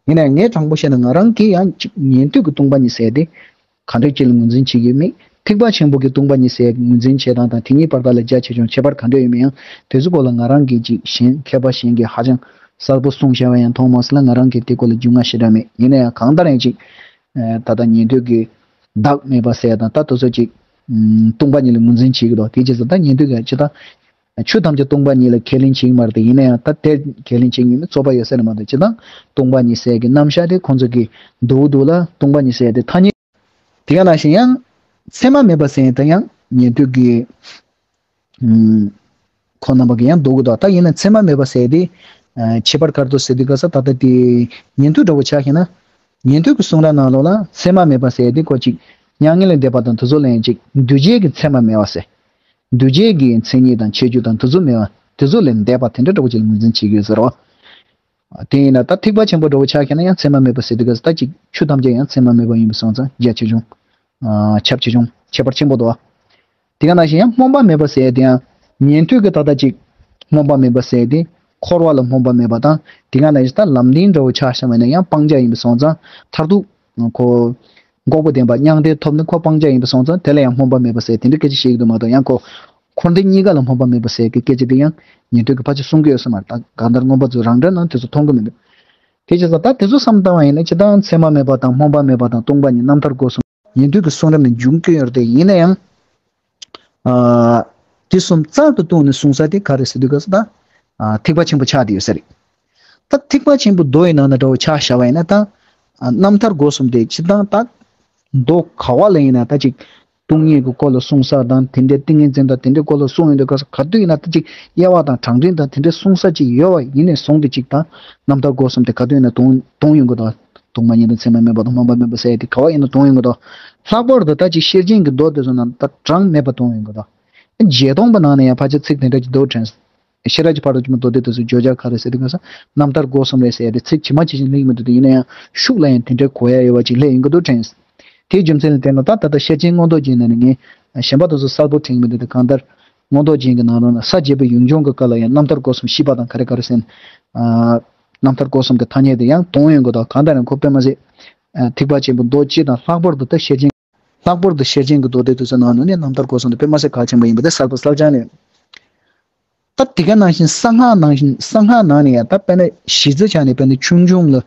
ཡིན་ན་ཡང་ངས་དྲང་པོ་བཤད་ན་ང་རང་གིས་ཡང་གཅིག་ཉན་ཐོས་ཀྱི་སྟོང་པ་ཉིད་ཟེར་ཏེ་ག་འདྲ་ཅིག་ལ་ངོས་འཛིན་བྱེད་ཀྱི་མེད། ཐེག་པ་ཆེན་པོ་གི་སྟོང་པ་ཉིད་ཟེར་ངོས་འཛིན་བྱེད་སྟངས་དང་དེ་གཉིས་བར་ཐག་ལ་རྒྱ་ཆེ་ཆུང་ཁྱད་པར་ག་འདྲ་ཡོད་མེད་ཡང་དེ་ཚོ་སྐོར་ལ་ང་རང་གིས་ཅིག་གཞན་མཁས་པ་གཞན་གྱིས་ཧ་ཅང་གསལ་པོ་གསུངས་བཞག་པ་ཡང་མཐོང་མ་སོང་ལ་ང་རང་གིས་དེ་སྐོར་ལ་རྒྱུས་མངའ་ཞེ་དྲག་མེད། ཡིན་ན་ཡང་གང་ལྟར་ཡང་ཅིག་ད་ལྟ་ཉན་ཐོས་ཀྱི་བདག་མེད་པ་ཟེར་ཡ་དང་ད་དེ་ཚོ་ཅིག་ཨུམ། སྟོང་པ་ཉིད་ལ་ངོས་འཛིན་བྱེད་ཀྱི་འདུག་དེ་བྱས་ཙང་ད་ཉན་ཐོས་ཀྱི་ཅི་ལྟ་ ཆོས་ཐམས་ཅད་སྟོང་པ་ཉིད་ལ་ཁས་ལེན་བྱེད་ཀྱི་མ་རེད་དེ། ཡིན་ན་ཡང་ད་དེ་ཁས་ལེན་བྱེད་ཀྱི་ཡིན་ན་རྩོད་པ་ཡོད་ས་རེད་མ་གཏོགས། སྤྱིར་བཏང་སྟོང་པ་ཉིད་ཟེར་གྱི་རྣམ་གཞག་དེ་ཁོང་ཚོ་གི་འདུག་འདུག་ལ། སྟོང་པ་ཉིད་ཟེར་དེ་ཐ་སྙད། དེ་ག་ནང་བཞིན་ཡང་མཚན་མ་མེད་པ་ཟེར་ཡང་ད་ཡང་ཉན་ཐོས་ཀྱི་ཁོང་རྣམ་པ་གིས་ཡང་འདོད་ཀྱི་འདུག་ད་ཡིན་ན་མཚན་མ་མེད་པ་ཟེར་དེ་ཁྱད་པར་ག་རེ་འདུག་ཟེར་དུས་ག་ས། ད་ལྟ་དེ་ཉན་ཐོས་འདྲ་བོ་ཆགས་ཤེ་ན། ཉན་ཐོས་ཀྱི་གསུང་རབ་ནང་ལོགས་ལ་མཚན་མ་མེད་པ་ཟེར་དེ་ཁོ་ཅིག་མྱ་ངན་ལས་འདས་པ་དང་དེ་ཚོ་ལ་ཡང་ཅིག་འདུས་བྱས་ཀྱི་མཚན་མ་མེད་པ་ཟེར། འདུས་བྱས་ཀྱི་མཚན་ཉིད་དང་ཁྱད་ཆོས་དང་དེ་ཚོ་མེད་པ། དེ་ཚོ་ལས་འདས་པ་དེ་འདྲ་འདྲ་བོ་ཅིག་ལ་ངོས་འཛིན་བྱེད་ཀྱི་ཡོད་ཟེར་རོ། དེ་ཡིན་ན་ད་ཐེག་པ་ཆེན་པོ་འདྲ་བོ་ཆགས་ཤེ་ན་ཡང་མཚན་མ་མེད་པ་ཟེར་དུས་ག་ས། ད་ཅིག་ཆོས་ཐམས་ཅད་ཡང་མཚན་མ་མེད་པ་ཡིན་པ་སོང་ཙང་རྒྱ་ཆེ་ཆུང་། ཁྱབ་ཆེ་ཆུང་ཁྱད་པར་ཆེན་པོ་འདུག་དེ་ག་ནང་བཞིན་ཡང་སྨོན་པ་མེད་པ་ཟེར་དེ་ཡང་ཉན་ཐོས་ཀྱི་ད་ལྟ་ཅིག་སྨོན་པ་མེད་པ་ཟེར་དེ་འཁོར་བ་ལ་སྨོན་པ་མེད་པ་དང་། དེ་ག་ནང་བཞིན་ད་ལམ་བདེན་འདྲ་བོ་ཆགས་ཤེ་ན་ཡང་སྤང་བྱ་ཡིན་པ་སོང་ཙང་མཐར་ཐུག་ཁོ་འགོག་པ་བདེན་པ་མྱང་འདས་ཐོབ་ནས་ཁོ་སྤང་བྱ་ཡིན་པ་སོང་ཙང་དེ་ལ་ཡང་སྨོན་པ་མེད་པ་ཟེར་དེ་འདྲ་སྐད་ཆ་བཤད་ཀྱི་འདུག་མ་གཏོགས། ཡང་ཁོ་འཁོར་འདས་གཉིས་ཀ་ལ་སྨོན་པ་མེད་པ་ཟེར་གྱི་སྐད་ཆ་དེ་ཡང་ཉན་ཐོས་ཀྱི་ཕལ་ཆེར་གསུང་གི་ཡོད་ས་མ་རེད། ད་གང་ལྟར་མངོན་པ་མཛོད་རང་འགྲེལ་ནང་དེ་ཚོ་མཐོང་གི་མི་འདུག་དེ་བྱས་ཙང་ད་དེ་ཚོ་བསམ་བཏང་བ་ཡིན་ན་སྤྱིར་བཏང་མཚན་མ་མེད་པ་དང་སྨོན་པ་མེད་པ་དང་སྟོང་པ་ཉིད་རྣམ་ཐར་སྒོ་གསུམ་ཉན་ཐོས་ཀྱི་གསུང་རབ་ནས་འབྱུང་གི་ཡོད་རེད་དེ། ཡིན་ན་ཡང་ཨ་དེ་གསུམ་རྩལ་དུ་བཏོན་ནས་གསུང་ས་དེ་ག་རེ་ཟེར་དུས་ག་ས། ད་ཨ་ཐེག་པ་ཆེན་པོ་ཆགས་བསྡད་ཡོད་ས་རེད། ད་ཐེག་པ་ཆེན་པོ་མདོ་ཡི་ནང་ན་འདྲ་བོ་ཆ་བཞག་པ་ཡིན་ན། ད་ཨ་རྣམ་ཐར་སྒོ་གསུམ་དེ་སྤྱིར་བཏང་ད་མདོ་ག་བ་ལ་ཡིན་ན་ད་ཅིག་སྟོང་ཉིད་ཀྱི་སྐོར་ལ་གསུང་ས་དང་། དེ་འདྲའི་ཏིང་ངེ་འཛིན་དང་དེ་འདྲའི་སྐོར་ལ་གསུང་ཡོང་དུས་ག་ས། ག་དུས་ཡིན་ན་ད་ཅིག་དབྱེ་བ་དང་གྲངས་འདྲེན་དང་དེ་འདྲའི་གསུང་ས་ཅིག་ཡོད་པ་ཡིན་ནས་བཟུང་སྟེ་ཅིག་ད་རྣམ་ཐར་སྒོ་གསུམ་དེ་ག་དུས་ཡིན་ན་དོན་དོན་ཡོང་གི་འདུག་སྟོང་པ་ཉིད་དང་མཚན་མ་མེད་པ་དང་སྨོན་པ་མེད་པ་ཟེར་ཡ་དེ་ག་བ་ཡིན་ན་དོན་ཡོང་གི་འདུག་ལྷག་པར་དུ་ད་ཅིག་ཤེར་ཕྱིན་གྱི་མདོ་དེ་ཚོ་ནང་ད་གྲངས་མེད་པ་དོན་ཡོང་གི་འདུག་རྗེས་སྟོང་པ་ནང་ནས་ཡང་ཕལ་ཆེར་ཚིག་དེ་འདྲ་ཅིག་འདུག་དྲན། ཤེས་རབ་ཀྱི་ཕ་རོལ་ཏུ་ཕྱིན་པ་མདོ་སྡེ་དེ་ཚོ་བརྗོད་བྱ་ག་རེ་ཟེར་དུས་ག་ས། རྣམ་ཐར་སྒོ་གསུམ་རེད་ཟེར་ཡ་དེ་ཚིག་ཇི་མ་ཇི་བཞིན་སླེབས་མི་འདུག་དེ་ཡིན་ན་ཡང་ཤུགས་ལ་ཡང་དེ་འདྲའི་གོ་ཡ་ཡོད་པ་ཅིག་སླེབས་ཡོང་གི་འདུག་དྲན། དེའི་རྒྱུ་མཚན་ལ་བརྟེན་ནས་ད་ད་ལྟ་ཤེར་ཕྱིན་མངོན་རྟོགས་རྒྱན་ནང་ནས་ངས་གཞན་པ་དེ་ཚོ་གསལ་པོ་དྲན་གྱི་མི་འདུག་དེ་གང་ལྟར་མངོན་རྟོགས་རྒྱན་གྱི་ནང་ལོགས་ན་ས་བརྒྱད་པའི་ཡུལ་ལྗོངས་ཀྱི་སྐབས་ལ་ཡང་རྣམ་ཐར་སྒོ་གསུམ་ཤེས་པ་དང་ག་རེ་ག་རེ་ཟེར་ན། ཨ་རྣམ་ཐར་སྒོ་གསུམ་གྱི་ཐ་སྙད་དེ་ཡང་དོན་ཡོང་གི་འདུག་གང་ལྟར་ཡང་ཁོ་དཔེ་མ་སྲིད་ཨ་ཐེག་པ་ཆེན་པོ་མདོ་སྤྱི་དང་། ལྷག་པར་དུ་ད་ཤེར་ཕྱིན། ལྷག་པར་དུ་ཤེར་ཕྱིན་གྱི་མདོ་སྡེ་དེ་ཚོའི་ནང་ནས་རྣམ་ཐར་སྒོ་གསུམ་དེ་དཔེ་མ་སྲིད་གལ་ཆེན་པོ་ཡིན་པ་དེ་གསལ་པོ་གསལ་རྐྱང་རེད། ད་དེ་ག་ནང་བཞིན་གསང་སྔགས་ནང་བཞིན། གསང་སྔགས་ནང་ནས་ཡང་ད་དཔེར་ན་གཞི་རྩའི་ཆ་ནས་དཔེར་ན་ཆོས་འབྱུང་ལ།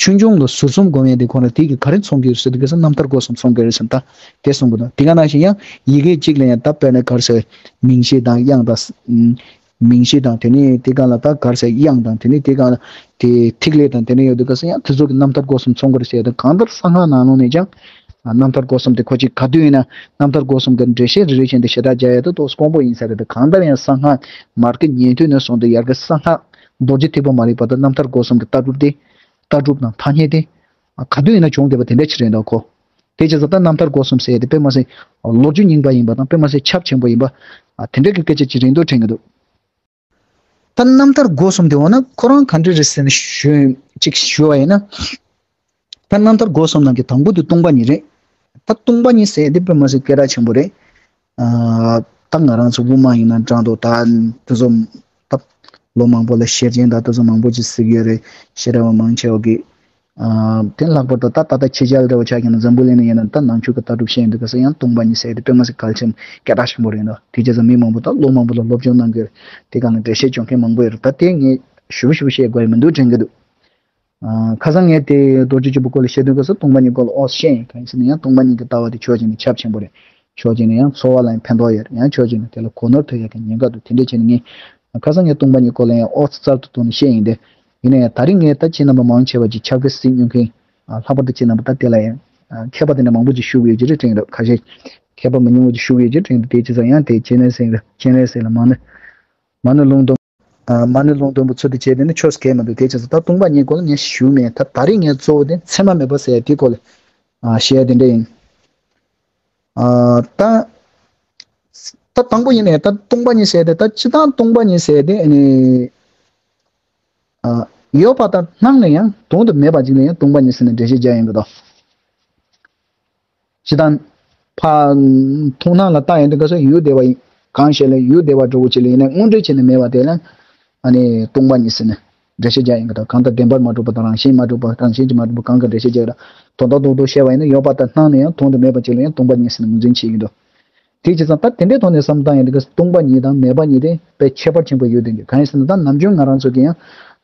ཆོས་འབྱུང་ལ་ཟུར་གསུམ་སྒོམ་ཡས་དེ་ཁོ་ན་དེ་གིས་ག་རེ་མཚོན་གྱི་ཡོད་ཟེར་དུས་ག་ས། རྣམ་ཐར་སྒོ་གསུམ་མཚོན་གྱི་རེད་ཟེར། ད་དེ་གསུང་གི་འདུག་དེ་ག་ནང་བཞིན་ཡང་ཡི་གེ་གཅིག་ལ་ཡང་ད་དཔེར་ན་ག་རེ་ཟེར། མིང་གཞི་དང་དབྱངས་དང་། མིང་གཞི་དང་། དེ་ནས་དེ་ག་ལ་ད་ག་རེ་ཟེར། དབྱངས་དང་། དེ་ནས་དེ་ག་ལ་དེ་ཐིག་ལེ་དང་དེ་འདྲ་ཡོད་དུས་ག་ས། ཡང་དེ་ཚོ་གི་རྣམ་ཐར་སྒོ་གསུམ་མཚོན་གྱི་རེད་ཟེར་ཡ་དང་། གང་ལྟར་གསང་སྔགས་ནང་ལོགས་ནས་ཀྱང་རྣམ་ཐར་སྒོ་གསུམ་དེ་ཁོ་ཅིག་ག་དུས་ཡིན་ན་རྣམ་ཐར་སྒོ་གསུམ་གྱི་འགྲེལ་བཤད་རེ་རེ་བཞིན་དུ་ཞེ་དྲག་རྒྱག་ཡ་དེ་ཏོག་ཙམ་དཀོན་པོ་ཡིན་ས་རེད། དེ་གང་ལྟར་ཡང་གསང་སྔགས་མར་གྱི་ཉན་ཐོས་ནས་བཟུང་སྟེ་ཡར་གྱི་གསང་སྔགས་རྡོ་རྗེ་ཐེག་པ་མ་ལུས་བར་དུ་རྣམ་ཐར་སྒོ་གསུམ་གྱི་ལྟ་གྲུབ་དེ། ལྟ་གྲུབ་དང་ཐ་སྙད་དེ་ག་དུས་ཡིན་ན་བྱུང་བསྡད་པ་དེ་འདྲ་ཅིག་རེད་འདུག་གོ། དེ་བྱས་ཙང་ད་རྣམ་ཐར་སྒོ་གསུམ་ཟེར་ཡ་དེ་དཔེ་མ་སྲིད་ལོ་རྒྱུས་རྙིང་པ་ཡིན་པ་དང་། དཔེ་མ་སྲིད་ཁྱབ་ཆེན་པོ་ཡིན་པ། ཨ་དེ་འདྲ་གི་སྐད་ཆ་ཅིག་རེད་འདུག་དྲན་གྱི་འདུག་ད་རྣམ་ཐར་སྒོ་གསུམ་དེ་འོ་ན་ཁོ་རང་ག་འདྲ་རེད་ཟེར་ནས་ཞུ་ཅིག་ཞུ་བ་ཡིན་ན། ད་རྣམ་ཐར་སྒོ་གསུམ་ནང་གི་དང་པོ་དེ་སྟོང་པ་ཉིད་རེད། ད་སྟོང་པ་ཉིད་ཟེར་ཡ་དེ་དཔེ་མ་སྲིད་སྐད་གྲགས་ཆེན་པོ་རེད། ཨ་ད་ང་རང་ཚོ་དབུ་མ་ཡིན་ན་འདྲ་འདུག་ད་དེ་ཚོ་ད་ལོ་མང་པོ་ལ་ཤེར་ཕྱིན་དང་དེ་ཚོ་མང་པོ་ཅིག་གཟིགས་ཡོད་རེད། ཤེས་རབ་པ་མང་ཆེ་བ་གིས། ཨ་དེ་ལྷག་པར་དུ་ད་ད་ལྟ་ཕྱི་རྒྱལ་འདྲ་བོ་ཆ་བཞག་ན་འཛམ་བུ་གླིང་ནང་ཡིན་ན་ད་ནང་ཆོས་ཀྱི་ལྟ་གྲུབ་བཤད་འདུག་ག་ས། ཡང་སྟོང་པ་ཉིད་ཟེར་ཡ་དེ་དཔེ་མ་སྲིད་གལ་ཆེན་སྐད་གྲགས་ཆེན་པོ་རེད་འདུག་དེ་བྱས་ཙང་མི་མང་པོ་ད་ལོ་མང་པོ་ལ་སློབ་སྦྱོང་གནང་གི་ཡོད་རེད། དེ་སྒང་ལ་འགྲེལ་བཤད་སྦྱོང་མཁན་མང་པོ་ཡོད་རེད། ད་དེ་ངས་ཞུ་ཞུ་བཤད་དགོས་ཡ་མི་འདུག་དྲན་གྱི་འདུག་ཨ་ཁ་སང་ངས་དེ་རྡོ་རྗེ་སྐྱབས་པའི་སྐོར་ལ་བཤད་དུས་ག་ས་སྟོང་པ་ཉིད་སྐོར་ལ་ཨོ་བཤད་ཡིན། གང་ཡིན་ཟེར་ན་ཡང་སྟོང་པ་ཉིད་ཀྱི་ལྟ་བ་དེ་ཕྱོགས་གཅིག་ནས་ཁྱབ་ཆེན་པོ་རེད། ཕྱོགས་གཅིག་ནས་ཡང་འཚོ་བ་ལ་ཡང་ཕན་ཐོགས་ཡོད་རེད། ཡང་ཕྱོགས་གཅིག་ནས་དེ་ལ་གོ་ནོར་ཐོན་ཡག་གི་ཉེན་ཁ་འདུག་དེ་འདྲ་བྱས་ནས་ངས་ཁ་སང་ངས་སྟོང་པ་ཉིད་སྐོར་ལ་ཡང་ཨོ་ཙི་རྩལ་དུ་བཏོན་ནས་བཤད་ཡིན་ཏེ། ཡིན་ན་ཡང་ད་རིང་ངས་ད་ཁྱེད་རྣམ་པ་མང་ཆེ་བ་ཅིག་ཆབ་ཀྱི་གཟིགས་མྱོང་མཁན། ཨ་ལྷག་པར་དུ་ཁྱེད་རྣམ་པ་ད་དེ་ལ་ཡང་ཨ་མཁས་པ་དེ་འདྲ་མང་པོ་ཅིག་བཞུགས་ཡོད་ཀྱི་རེད་དྲན་གྱི་འདུག་ཁ་ཤས་མཁས་པ་མི་ཉུང་བ་ཅིག་བཞུགས་ཡོད་ཀྱི་རེད་དྲན་གྱི་འདུག་དེ་བྱས་ཙང་ཡང་དེ་སྤྱན་རས་གཟིགས་ལ་སྤྱན་རས་གཟིགས་ལ་མ་ཎི་མ་ཎི་ལུང་སྟོན། ཨ་མ་ཎི་ལུང་སྟོན་པའི་ཚུལ་དུ་བྱས་དེ་ནི་ཆོས་སུ་གལ་མི་འདུག་དེ་བྱས་ཙང་ད་སྟོང་པ་ཉིད་སྐོར་ལ་ངས་ཞུས་མེད། ད་ད་རིང་ངས་གཙོ་བོ་དེ་མཚན་མ་མེད་པ་ཟེར་ཡ་དེའི་སྐོར་ལ་ཨ་བཤད་ཡ་དེ་འདྲ་ཡིན། ཨ་ད་ད་དང་པོ་ཡིན་ནའི་ད་སྟོང་པ་ཉིད་ཟེར་ཡ་དེ། ད་སྤྱིར་བཏང་སྟོང་པ་ཉིད་ཟེར་ཡ་དེ་ཨ་ནི་ཨ་ཡོད་པ་དང་སྣང་ནས་ཡང་དོན་དུ་མེད་པ་ཅིག་ལ་ཡང་སྟོང་པ་ཉིད་ཟེར་ནས་འགྲེལ་བཤད་རྒྱག་ཡོང་གི་འདུག་སྤྱིར་བཏང་ཕ་མཐོང་སྣང་ལ་བལྟ་ཡོང་དུས་ག་ས་ཡུལ་བདེ་བ་ཡིན། གང་ཞིག་ལ་ཡུལ་བདེ་བ་འདྲ་བོ་ཅིག་ལ་ཡིན་ན་དངོས་འབྲེལ་བྱས་ནས་མེད་པ་དེ་ལ་ཨ་ནི་སྟོང་པ་ཉིད་ཟེར་ནས་འགྲེལ་བཤད་རྒྱག་ཡོང་གི་འདུག་གང་ལྟར་བདེན་པར་མ་གྲུབ་པ་དང་རང་བཞིན་མ་གྲུབ་པ། རང་བཞིན་གྱིས་མ་གྲུབ་པ་གང་གི་འགྲེལ་བཤད་རྒྱག་གི་འདུག་དོན་དག་རྡོག་རྡོག་བཤད་པ་ཡིན་ན་ཡོད་པ་དང་སྣང་ནས་ཡང་དོན་དུ་མེད་པ་ཅིག་ལ་ཡང་སྟོང་པ་ཉིད་ཟེར་ནས་ངོས་འཛིན་བྱེད་ཀྱི་འདུག་དེ་བྱས་ཙང་ད་དེ་འདྲའི་ཐོག་ནས་བསམ་བཏང་ཡོང་དུས་སྐབས་སྟོང་པ་ཉིད་དང་མེད་པ་གཉིས་དེ་དཔེ་ཁྱད་པར་ཆེན་པོ་ཡོད་དེ་འདུག་གང་ཡིན་ཟེར་ན་ད་ནམ་རྒྱུན་ང་རང་ཚོ་གིས་ཡང་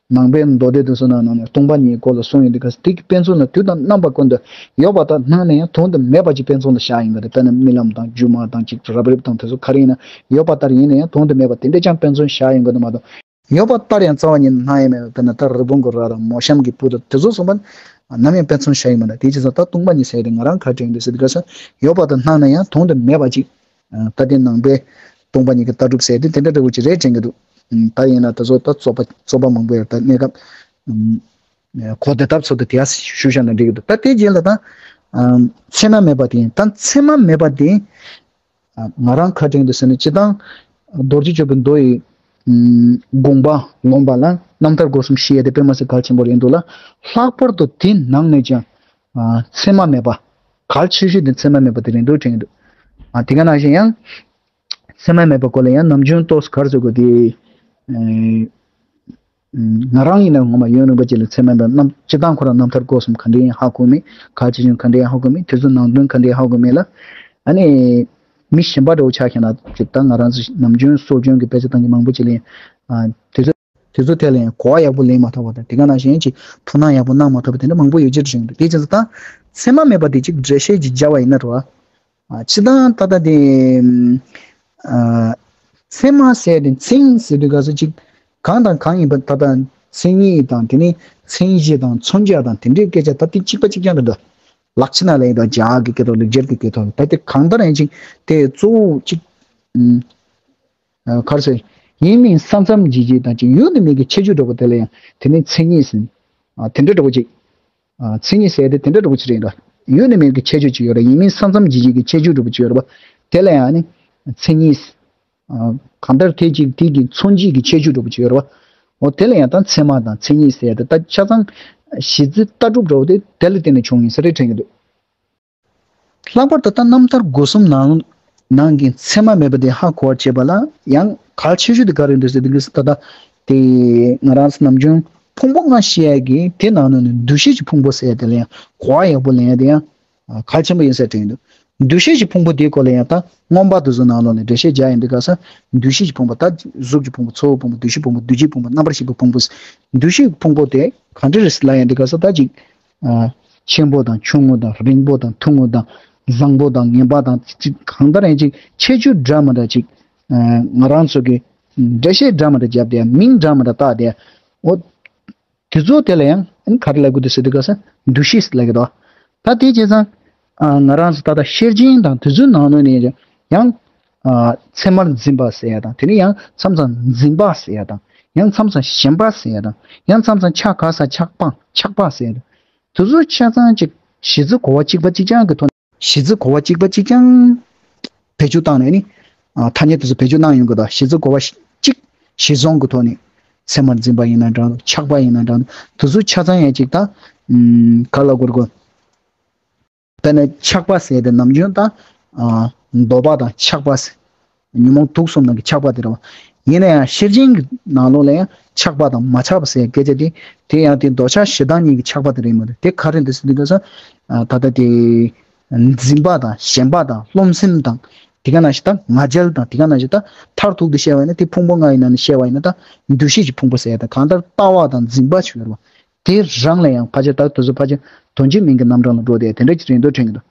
ནང་པའི་མདོ་སྡེ་དེ་ཚོ་ནང་ནང་ནས་སྟོང་པ་ཉིད་སྐོར་ལ་གསུངས་ཡོད་འདུག་ག་དེ་གི་དཔེ་མཚོན་ལ་དུས་དང་རྣམ་པ་ཀུན་ཏུ་ཡོད་པ་ལྟར་སྣང་ནས་ཡང་དོན་དུ་མེད་པ་ཅིག་དཔེ་མཚོན་ལ་བཞག་ཡིན་པ་རེད། དཔེར་ན་རྨི་ལམ་དང་སྒྱུ་མ་དང་ཅིག་རབ་རིབ་དང་དེ་ཚོ་ག་རེ་ཡིན་ན་ཡོད་པ་ལྟར་ཡིན་ན་ཡང་དོན་དུ་མེད་པ་དེ་འདྲས་ཀྱང་དཔེ་མཚོན་བཞག་ཡིན་དགོས་ནི་མ་གཏོགས། ཡོད་པ་ལྟར་ཡང་རྩ་བ་ཉིད་ནས་སྣང་ཡང་མེད་པ། དཔེར་ན་ད་རི་བོང་གི་རྭ་དང་མོ་གཤམ་གྱི་སྤུ་དང་དེ་ཚོ་གསུངས་པ་ནམ་ཡང་དཔེ་མཚོན་བཞག་ཡིན་མ་རེད། དེ་བྱས་ཙང་ད་སྟོང་པ་ཉིད་ཟེར་དེ་ང་རང་ག་དྲན་འདུག་ཟེར་དུས་སྐབས་སུ་ཡོད་པ་ལྟར་སྣང་ན་ཡང་དོན་དུ་མེད་པ་ཅིག་ད་དེ་ནང་པའི་སྟོང་པ་ཉིད་ཀྱི་ལྟ་གྲུབ་ཟེར་དེ་དེ་འདྲ་འདྲ་བོ་ཅིག་རེད་དྲན་གྱི་འདུག་ད་ཡིན་ན་ད་ཚོ་ད་རྩོད་པ་རྩོད་པ་མང་པོ་ཡོད། ད་གནས་སྐབས་གོ་བདེ་ཐབས་ཚོ་ད་དེ་ཡ་ཞུ་བཞག་ན་འགྲིག་གི་འདུག་ད་དེ་རྗེས་ལ་ད་མཚན་མ་མེད་པ་དེ་ཡིན། ད་མཚན་མ་མེད་པ་དེ་ང་རང་ག་དྲན་འདུག་ཟེར་ན་སྤྱིར་བཏང་རྡོ་རྗེ་གཅོད་པའི་མདོ་ཡི་དགོངས་པ་ལོངས་པ་ལ་རྣམ་ཐར་སྒོ་གསུམ་ཤེས་ཡ་དེ་དཔེ་མ་སྲིད་གལ་ཆེན་པོ་རེད་འདུག་ལ། ལྷག་པར་དུ་དེ་ནང་ནས་ཀྱང་མཚན་མ་མེད་པ། གལ་ཆེ་ཤོས་དེ་མཚན་མ་མེད་པ་དེ་རེད་འདུག་དྲན་གྱི་འདུག་ཨ་དེ་ག་ནང་བཞིན་ཡང་མཚན་མ་མེད་པ་སྐོར་ལ་ཡང་ནམ་རྒྱུན་ཏོག་གར་ཟེར་དགོས་དེ། ང་རང་ཡིན་ན་ངོ་མ་ཡོན་རིན་པོ་ཆེ་ལ་མཚན་མ་མེད་པ་རྣམ་སྤྱིར་བཏང་ཁོ་རང་རྣམ་ཐར་སྒོ་གསུམ་ག་འདྲ་ཡིན་ཧ་གོ་མེད། གལ་ཆེ་ཆུང་ག་འདྲ་ཡིན་ཧ་གོ་མེད། དེ་ཚོ་ནང་དོན་ག་འདྲ་ཡིན་ཧ་གོ་མེད་ལ། ཨ་ནི། མི་གཞན་པ་འདྲ་བོ་ཆགས་ཤེ་ན་ཅིག་ད་ང་རང་ཚོ་ནམ་རྒྱུན་སྲོལ་རྒྱུན་གྱི་དཔེ་ཆ་ཐང་གི་མང་པོ་ཅིག་ལ་ཡིན། དེ་ཚོ་དེ་ཚོ་ཐད་ལ་ཡང་གོ་བ་ཡག་པོ་ལེན་མ་ཐུབ་པ་དང་དེ་ག་ནང་བཞིན་ཅིག་ཐུགས་སྣང་ཡག་པོ་གནང་མ་ཐུབ་པ་དེ་འདྲ་མང་པོ་ཡོད་ཀྱི་རེད་བཞིན་དུ་དེ་བྱས་ཙང་ད་མཚན་མ་མེད་པ་དེ་ཅིག་འགྲེལ་བཤད་ཅིག་བརྒྱབ་པ་ཡིན་ན་རོ། ཨ་སྤྱིར་བཏང་ད་ལྟ་དེ་ཨ་མཚན་མ་ཟེར་དེ་མཚན་ཟེར་དུས་ག་ཚོད་ཅིག་གང་དང་གང་ཡིན་པ་ད་ལྟ་མཚན་ཉིད་དང་དེ་ནས་མཚན་གཞི་དང་མཚོན་བྱ་དང་དེ་འདྲའི་སྐད་ཆ་ད་ལྟ་གཅིག་པ་གཅིག་རྐྱང་རེད་འདུག་ལག་ཆ་ན་ལས་དང་ལྗགས་ཀྱི་སྐད་ཐོག་ལེགས་སྦྱར་གྱི་སྐད་ཐོག་ད་དེ་གང་ལྟར་ཡིན་ཅིག་དེ་གཙོ་བོ་ཅིག་ཨ་ག་རེ་ཟེར། ཡིན་མིན་ས་མཚམས་འབྱེད་བྱེད་དང་ཅིག་ཡུལ་དུ་མིན་གྱི་ཁྱད་ཆོས་འདྲ་པོ་དེ་ལ་ཡང་དེ་ནི་མཚན་ཉིད་ཟེར། ཨ་དེ་འདྲ་འདྲ་པོ་ཅིག་ཨ་མཚན་ཉིད་ཟེར་དེ་དེ་འདྲ་འདྲ་པོ་ཅིག་རེད་འདུག་ཡུལ་དུ་མིན་གྱི་ཁྱད་ཆོས་ཅིག་ཡོད་རེད། ཡིན་མིན་ས་མཚམས་འབྱེད་བྱེད་ཀྱི་ཁྱད་ཆོས་འདྲ་པོ་ཅིག་ཡོད་རེད་པ། དེ་ལ་ཡང་ནི་མཚན་ཉིད། ཨ་གང་ལྟར་དེ་ཅིག་དེ་གི་མཚོན་བྱེད་ཀྱི་ཁྱད་ཆོས་འདྲ་པོ་ཅིག་ཡོད་རེད་པ། འོ་དེ་ལ་ཡང་ད་མཚན་མ་དང་མཚན་ཉིད་ཟེར་དེ་ད་ཆ་ཚང་གཞི་རྩའི་ལྟ་གྲུབ་འདྲ་པོ་དེ་དེ་ལ་བརྟེན་ནས་བྱུང་ཡིན་ས་རེད་དྲན་གྱི་འདུག་ལྷག་པར་དུ་ད་རྣམ་ཐར་སྒོ་གསུམ་ནང་ནང་གི་མཚན་མ་མེད་པ་དེ་ཧ་གོ་བར་བྱེད་པ་ལ་ཡང་གལ་ཆེ་ཤོས་དེ་ག་རེ་འདུག་ཟེར་དུས་ད་ལྟ་དེ་ང་རང་ཚོ་ནམ་རྒྱུན་ཕུང་པོ་ལྔ་ཤེས་ཡ་གི་དེ་ནང་ནས་ནི་འདུ་ཤེས་ཀྱི་ཕུང་པོ་ཟེར་ཡ་དེ་ལ་ཡང་གོ་བ་ཡག་པོ་ལེན་ཡ་དེ་ཡང་གལ་ཆེན་པོ་ཡིན་ཟེར་དྲན་གྱི་འདུག་འདུ་ཤེས་ཀྱི་ཕུང་པོ་དེའི་སྐོར་ལ་ཡང་ད་མངོན་པ་དེ་ཚོ་ནང་ལོགས་ནས་འགྲེལ་བཤད་རྒྱག་ཡིན་དུས་སྐབས་སུ་འདུ་ཤེས་ཀྱི་ཕུང་པོ་ད་གཟུགས་ཀྱི་ཕུང་པོ་ཚོར་བའི་ཕུང་པོ་འདུ་ཤེས་ཕུང་པོ་འདུ་བྱེད་ཕུང་པོ་རྣམ་པར་ཤེས་པའི་ཕུང་པོ། འདུ་ཤེས་ཀྱི་ཕུང་པོ་དེ་ག་འདྲ་རེད་ལབ་ཡིན་དུས་སྐབས་སུ་ད་ཅིག་ཆེན་པོ་དང་ཆུང་ངུ་དང་རིང་པོ་དང་ཐུང་ངུ་དང་བཟང་པོ་དང་ངན་པ་དང་ཅིག་གང་ལྟར་ཡང་ཅིག་ཁྱད་ཆོས་འདྲ་མི་འདྲ་ཅིག་ང་རང་ཚོ་གི་འགྲེལ་བཤད་འདྲ་མི་འདྲ་བརྒྱབ་དེ་མིང་འདྲ་མི་འདྲ་བཏགས་དེ་འོ་དེ་ཚོ་དེ་ལ་ཡང་ག་རེ་ལབ་དགོས་འདུག་ཟེར་དུས་སྐབས་སུ་འདུ་ཤེས་ལབ་ཀྱི་འདུག་ད་དེ་བྱས་ཙང་ང་རང་ཚོ་ད་ལྟ་ཤེར་ཕྱིན་དང་དེ་ཚོའི་ནང་ནས་ཡང་མཚན་མར་འཛིན་པ་ཟེར་ཡ་དང་དེ་ནས་ཡང་མཚམས་མཚམས་འཛིན་པ་ཟེར་ཡ་དང་ཡང་མཚམས་མཚམས་ཞེན་པ་ཟེར་ཡ་དང་ཡང་མཚམས་མཚམས་ཆགས་ག་ས་ཆགས་སྤང་ཆགས་པ་ཟེར་ཡ་དང་། དེ་ཚོ་ཆ་ཚང་ཅིག་གཞི་རྩའི་གོ་བ་གཅིག་པ་གཅིག་རྐྱང་གི་ཐོག་ནས་གཞི་རྩའི་གོ་བ་གཅིག་པ་གཅིག་རྐྱང་བེད་སྤྱོད་བཏང་ནས་ནི་ཐ་སྙད་དེ་ཚོ་བེད་སྤྱོད་གནང་ཡོང་གི་འདུག་གཞི་རྩའི་གོ་བ་གཅིག་གཞི་བཟུང་གི་ཐོག་ནས་མཚན་མར་འཛིན་པ་ཡིན་ན་འདྲ་འདུག་ཆགས་པ་ཡིན་ན་འདྲ་འདུག་དེ་ཚོ་ཆ་ཚང་ཡང་ཅིག་ད་ག་ལ་གོ་དགོས། དཔེར་ན་ཆགས་པ་ཟེར་དེ་ནམ་རྒྱུན་ད་འདོད་པ་དང་ཆགས་པ་ཟེར། ཉོན་མོངས་དུག་གསུམ་ནང་གི་ཆགས་པ་དེ་རེད་བ། ཡིན་ན་ཡང་ཤེར་ཕྱིན་གྱི་ནང་ལོགས་ལ་ཡང་ཆགས་པ་དང་མ་ཆགས་པ་ཟེར་སྐད་ཆ་དེ་དེ་ཡང་དེ་འདོད་ཆགས་ཞེ་སྡང་གཉིས་ཀྱི་ཆགས་པ་དེ་རེད་མ་གཏོགས་དེ་ག་རེ་འདུག་ཟེར་དུས་སྐབས་སུ་ད་ལྟ་དེ་འཛིན་པ་དང་ཞེན་པ་དང་རློམ་སེམས་དང་དེ་ག་ནང་བཞིན་ད་ང་རྒྱལ་དང་དེ་ག་ནང་བཞིན་ད་མཐར་ཐུག་ཏུ་བཤད་པ་ཡིན་ན་དེ་ཕུང་པོ་ལྔ་ཡི་ནང་ནས་བཤད་པ་ཡིན་ན་ད་འདུ་ཤེས་ཀྱི་ཕུང་པོ་ཟེར་ཡ་ད་གང་ལྟར་ལྟ་བ་དང་འཛིན་པ་ཞིག་ཡོད་རེད་བ། དེ་རང་ལ་ཡང་ཕལ་ཆེར་ད་དུས་ཚོད་ཕལ་ཆེར་དོན་གཅིག་མིང་གི་རྣམ་གྲངས་ལ་འགྲོ་དེ་དེ་འདྲ་ཅིག་རེད་འདུག་དྲན་གྱི་འདུག་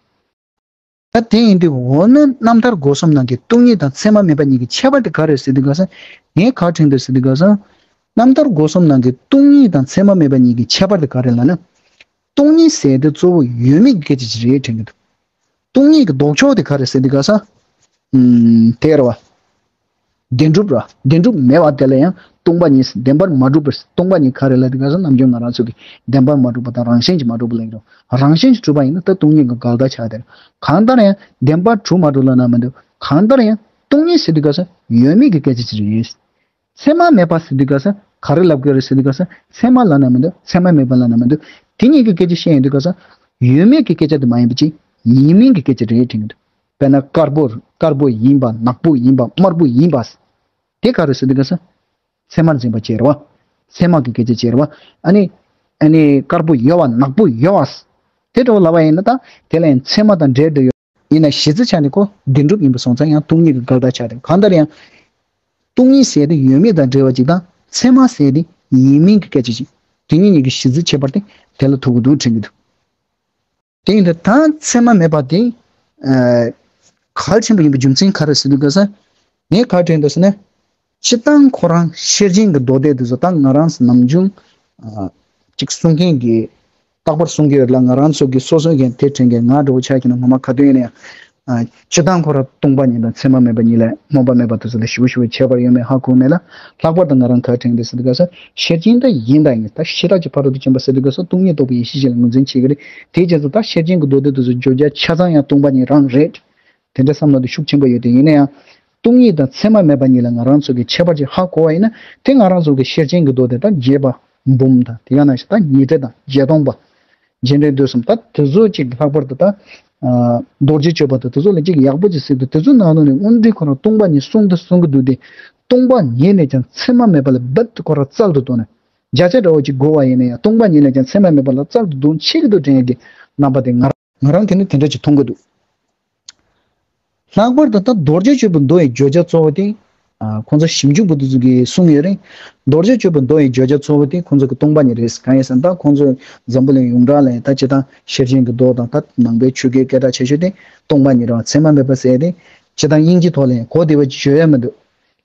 ད་དེ་ཡིན་དུས་འོ་ན་རྣམ་ཐར་སྒོ་གསུམ་ནང་གི་སྟོང་ཉིད་དང་མཚན་མ་མེད་པ་གཉིས་ཀྱི་ཁྱད་པར་དེ་ག་རེ་ཟེར་དུས་ག་ས་ངས་ག་དྲན་འདུག་ཟེར་དུས་ག་ས་རྣམ་ཐར་སྒོ་གསུམ་ནང་གི་སྟོང་ཉིད་དང་མཚན་མ་མེད་པ་གཉིས་ཀྱི་ཁྱད་པར་དེ་ག་རེ་ལབ་ན། སྟོང་ཉིད་ཟེར་དེ་གཙོ་བོ་ཡོད་མེད་ཀྱི་སྐད་ཆ་ཅིག་རེད་དྲན་གྱི་འདུག་སྟོང་ཉིད་ཀྱི་ལྡོག་ཕྱོགས་དེ་ག་རེ་ཟེར་དུས་ག་ས། ཨུམ། དེ་རེད་བ། བདེན་གྲུབ་ར། བདེན་གྲུབ་མེད་པ་དེ་ལ་ཡང་སྟོང་པ་ཉིད་བདེན་པར་མ་གྲུབ་པར་སྟོང་པ་ཉིད་ག་རེ་ལབ་དུས་ག་ས་ནམ་རྒྱུན་ང་རང་ཚོ་གིས་བདེན་པར་མ་གྲུབ་པ་དང་རང་བཞིན་གྱིས་མ་གྲུབ་པ་ལབ་ཀྱི་རེད། རང་བཞིན་གྱིས་གྲུབ་པ་ཡིན་ན་ད་སྟོང་ཉིད་ཀྱི་འགལ་ཟླ་ཆགས་དེ་རེད། གང་ལྟར་ཡང་བདེན་པར་གྲུབ་མ་གྲུབ་ལབ་ན་མི་འདུག་གང་ལྟར་ཡང་སྟོང་ཉིད་ཟེར་དུས་ག་ས་ཡོད་མེད་ཀྱི་སྐད་ཆ་ཅིག་རེད། མཚན་མ་མེད་པ་ཟེར་དུས་ག་ས་ག་རེ་ལབ་དགོས་རེད་ཟེར་དུས་ག་ས་མཚན་མ་ལབ་ན་མི་འདུག་མཚན་མ་མེད་པ་ལབ་ན་མི་འདུག་དེ་གཉིས་ཀྱི་སྐད་ཆ་བཤད་ཡོང་དུས་ག་ས་ཡོད་མེད་ཀྱི་སྐད་ཆ་དེ་མ་ཡིན་པ་ཅིག་ཡིན་མིན་གྱི་སྐད་ཆ་རེད་དྲན་གྱི་འདུག་དཔེར་ན་དཀར་པོ་དཀར་པོ་ཡིན་པ་ནག་པོ་ཡིན་པ་དམར་པོ་ཡིན་པ། དེ་ག་རེ་ཟེར་དུས་ག་ས་མཚན་མར་འཛིན་པ་བྱེད་རེད་བ། མཚན་མ་གི་སྐད་ཆ་བྱེད་རེད་བ། ཨ་ནི་ཨ་ནི་དཀར་པོ་ཡོད་བ་ནག་པོ་ཡོད་བ། དེ་འདྲ་བོ་ལབ་པ་ཡིན་ན་ད་དེ་ལ་ཡང་མཚན་མ་དང་འབྲེལ་འདུག་ཡོད། ཡིན་ན་གཞི་རྩ་ཆ་ནས་ཁོ་བདེན་གྲུབ་ཡིན་པ་སོང་ཙང་ཡང་སྟོང་ཉིད་ཀྱི་འགལ་ཟླ་ཆགས་དེ་གང་ལྟར་ཡང་། སྟོང་ཉིད་ཟེར་དེ་ཡོད་མེད་དང་འབྲེལ་བ་ཅིག་དང་མཚན་མ་ཟེར་དེ་ ཡིན་མིན་གྱི་སྐད་ཆ་ཅིག་དེ་གཉིས་གཉིས་ཀྱི་གཞི་རྩའི་ཁྱད་པར་དེ་དེ་ལ་ཐུག་གི་འདུག་དྲན་གྱི་འདུག་དེ་ཡིན་དུས་ད་མཚན་མ་མེད་པ་དེ་ཨ་གལ་ཆེན་པོ་ཡིན་པའི་རྒྱུ་མཚན་ག་རེ་ཟེར་དུས་སྐབས་སུ་ངས་ག་དྲན་འདུག་ཟེར་ན། སྤྱིར་བཏང་ཁོ་རང་ཤེར་ཕྱིན་གྱི་མདོ་སྡེ་དེ་ཚོ་ད་ང་རང་ཚོ་ནམ་རྒྱུན་ཨ་ཅིག་གསུང་མཁན་གྱི་རྟག་པར་གསུང་གི་ཡོད་ལ། ང་རང་ཚོ་གི་སོ་སོ་གི་དེ་དྲན་མཁན་ང་འདྲ་བོ་ཆགས་ཀྱི་ན་ངོ་མ་ག་དུས་ཡིན་ན་ཡང་ཨ་སྤྱིར་བཏང་ཁོ་རང་སྟོང་པ་ཉིད་དང་མཚན་མ་མེད་པ་གཉིས་ལས་སྨོན་པ་མེད་པ་དེ་ཚོ་ལ་ཞེ་པོ་ཞེ་པོ་ཁྱད་པར་ཡོད་མེད་ཧ་གོ་མེད་ལ། ལྷག་པར་དུ་ང་རང་ག་དྲན་འདུག་ཟེར་དུས་སྐབས་སུ་ཤེར་ཕྱིན་ད་ཡིན་དང་ཡིན། ད་ཤེས་རབ་ཀྱི་ཕ་རོལ་ཏུ་ཕྱིན་པ་ཟེར་དུས་སྐབས་སུ་སྟོང་ཉིད་རྟོགས་པའི་ཡེ་ཤེས་ཤིག་ལ་ངོས་འཛིན་བྱེད་ཀྱི་རེད། དེའི་རྗེས་སུ་ད་ཤེར་ཕྱིན་གྱི་མདོ་སྡེ་དེ་ཚོ་བརྗོད་བྱ་ཆ་ཚང་ཡང་སྟོང་པ་ཉིད་རང་རེད། དེ་འདྲ་བསམ་བློ་དེ་ཤུགས་ཆེན་པོ་ཡོད་དེ། ཡིན་ན་ཡང་སྟོང་ཉིད་དང་མཚན་མ་མེད་པ་གཉིས་ལ་ང་རང་ཚོ་གི་ཁྱད་པར་ཅིག་ཧ་གོ་བ་ཡིན་ན། དེ་ང་རང་ཚོ་གི་ཤེར་ཕྱིན་གྱི་མདོ་སྡེ་དང་རྒྱས་པ་འབུམ་དང་དེ་ག་ནང་བཞིན་ད་ཉི་ཁྲི་དང་བརྒྱད་སྟོང་པ། རྗེས་དྲན་དུས་གསུམ་ད་དེ་ཚོ་ཅིག་ལྷག་པར་དུ་ད་ཨ་རྡོ་རྗེ་གཅོད་པ་དང་དེ་ཚོ་ལ་ཅིག་ཡག་པོ་ཅིག་གཟིགས་དུས་དེ་ཚོ་ནང་ལོགས་ནས་དངོས་འབྲེལ་ཁོ་རང་སྟོང་པ་ཉིད་གསུང་དུ་གསུང་གི་འདུག་སྟེ། སྟོང་པ་ཉིད་ནས་ཀྱང་མཚན་མ་མེད་པ་ལ་རྦད་དེ་ཁོ་རང་རྩལ་དུ་བཏོན་ནས་བརྒྱ་ཆ་འདྲ་བོ་ཅིག་གོ་བ་ཡིན་ན་ཡང་སྟོང་པ་ཉིད་ནས་ཀྱང་མཚན་མ་མེད་པ་ལ་རྩལ་དུ་བཏོན་བྱེད་ཀྱི་འདུག་དྲན་ཡག་གི་རྣམ་པ་དེ་ང་ང་རང་དེ་ནི་དེ་འདྲ་ཅིག་མཐོང་གི་འདུག་ལྷག་པར་དུ་ད་རྡོ་རྗེ་གཅོད་པའི་མདོ་ཡི་བརྗོད་བྱ་གཙོ་བོ་དེ། ཨ་ཁོང་ཚོ་ཞིབ་འཇུག་པ་དེ་ཚོ་གིས་གསུངས་ཡོད་རེད། རྡོ་རྗེ་གཅོད་པའི་མདོ་ཡི་བརྗོད་བྱ་གཙོ་བོ་དེ་ཁོང་ཚོ་གི་སྟོང་པ་ཉིད་རེད། གང་ཡིན་ཟེར་ན་ད་ཁོང་ཚོ་འཛམ་བུ་གླིང་ཡོངས་གྲགས་ལ་ད་སྤྱིར་བཏང་ཤེར་ཕྱིན་གྱི་མདོ་དང་ད་ནང་པའི་ཆོས་སྐད་སྐད་གྲགས་ཆེ་ཤོས་དེ་སྟོང་པ་ཉིད་རང་མཚན་མ་མེད་པ་ཟེར་ཏེ། སྤྱིར་བཏང་དབྱིན་ཇིའི་ཐོག་ལ་ཡང་གོ་བདེ་བ་ཅིག་ཡོད་ཡ་མི་འདུག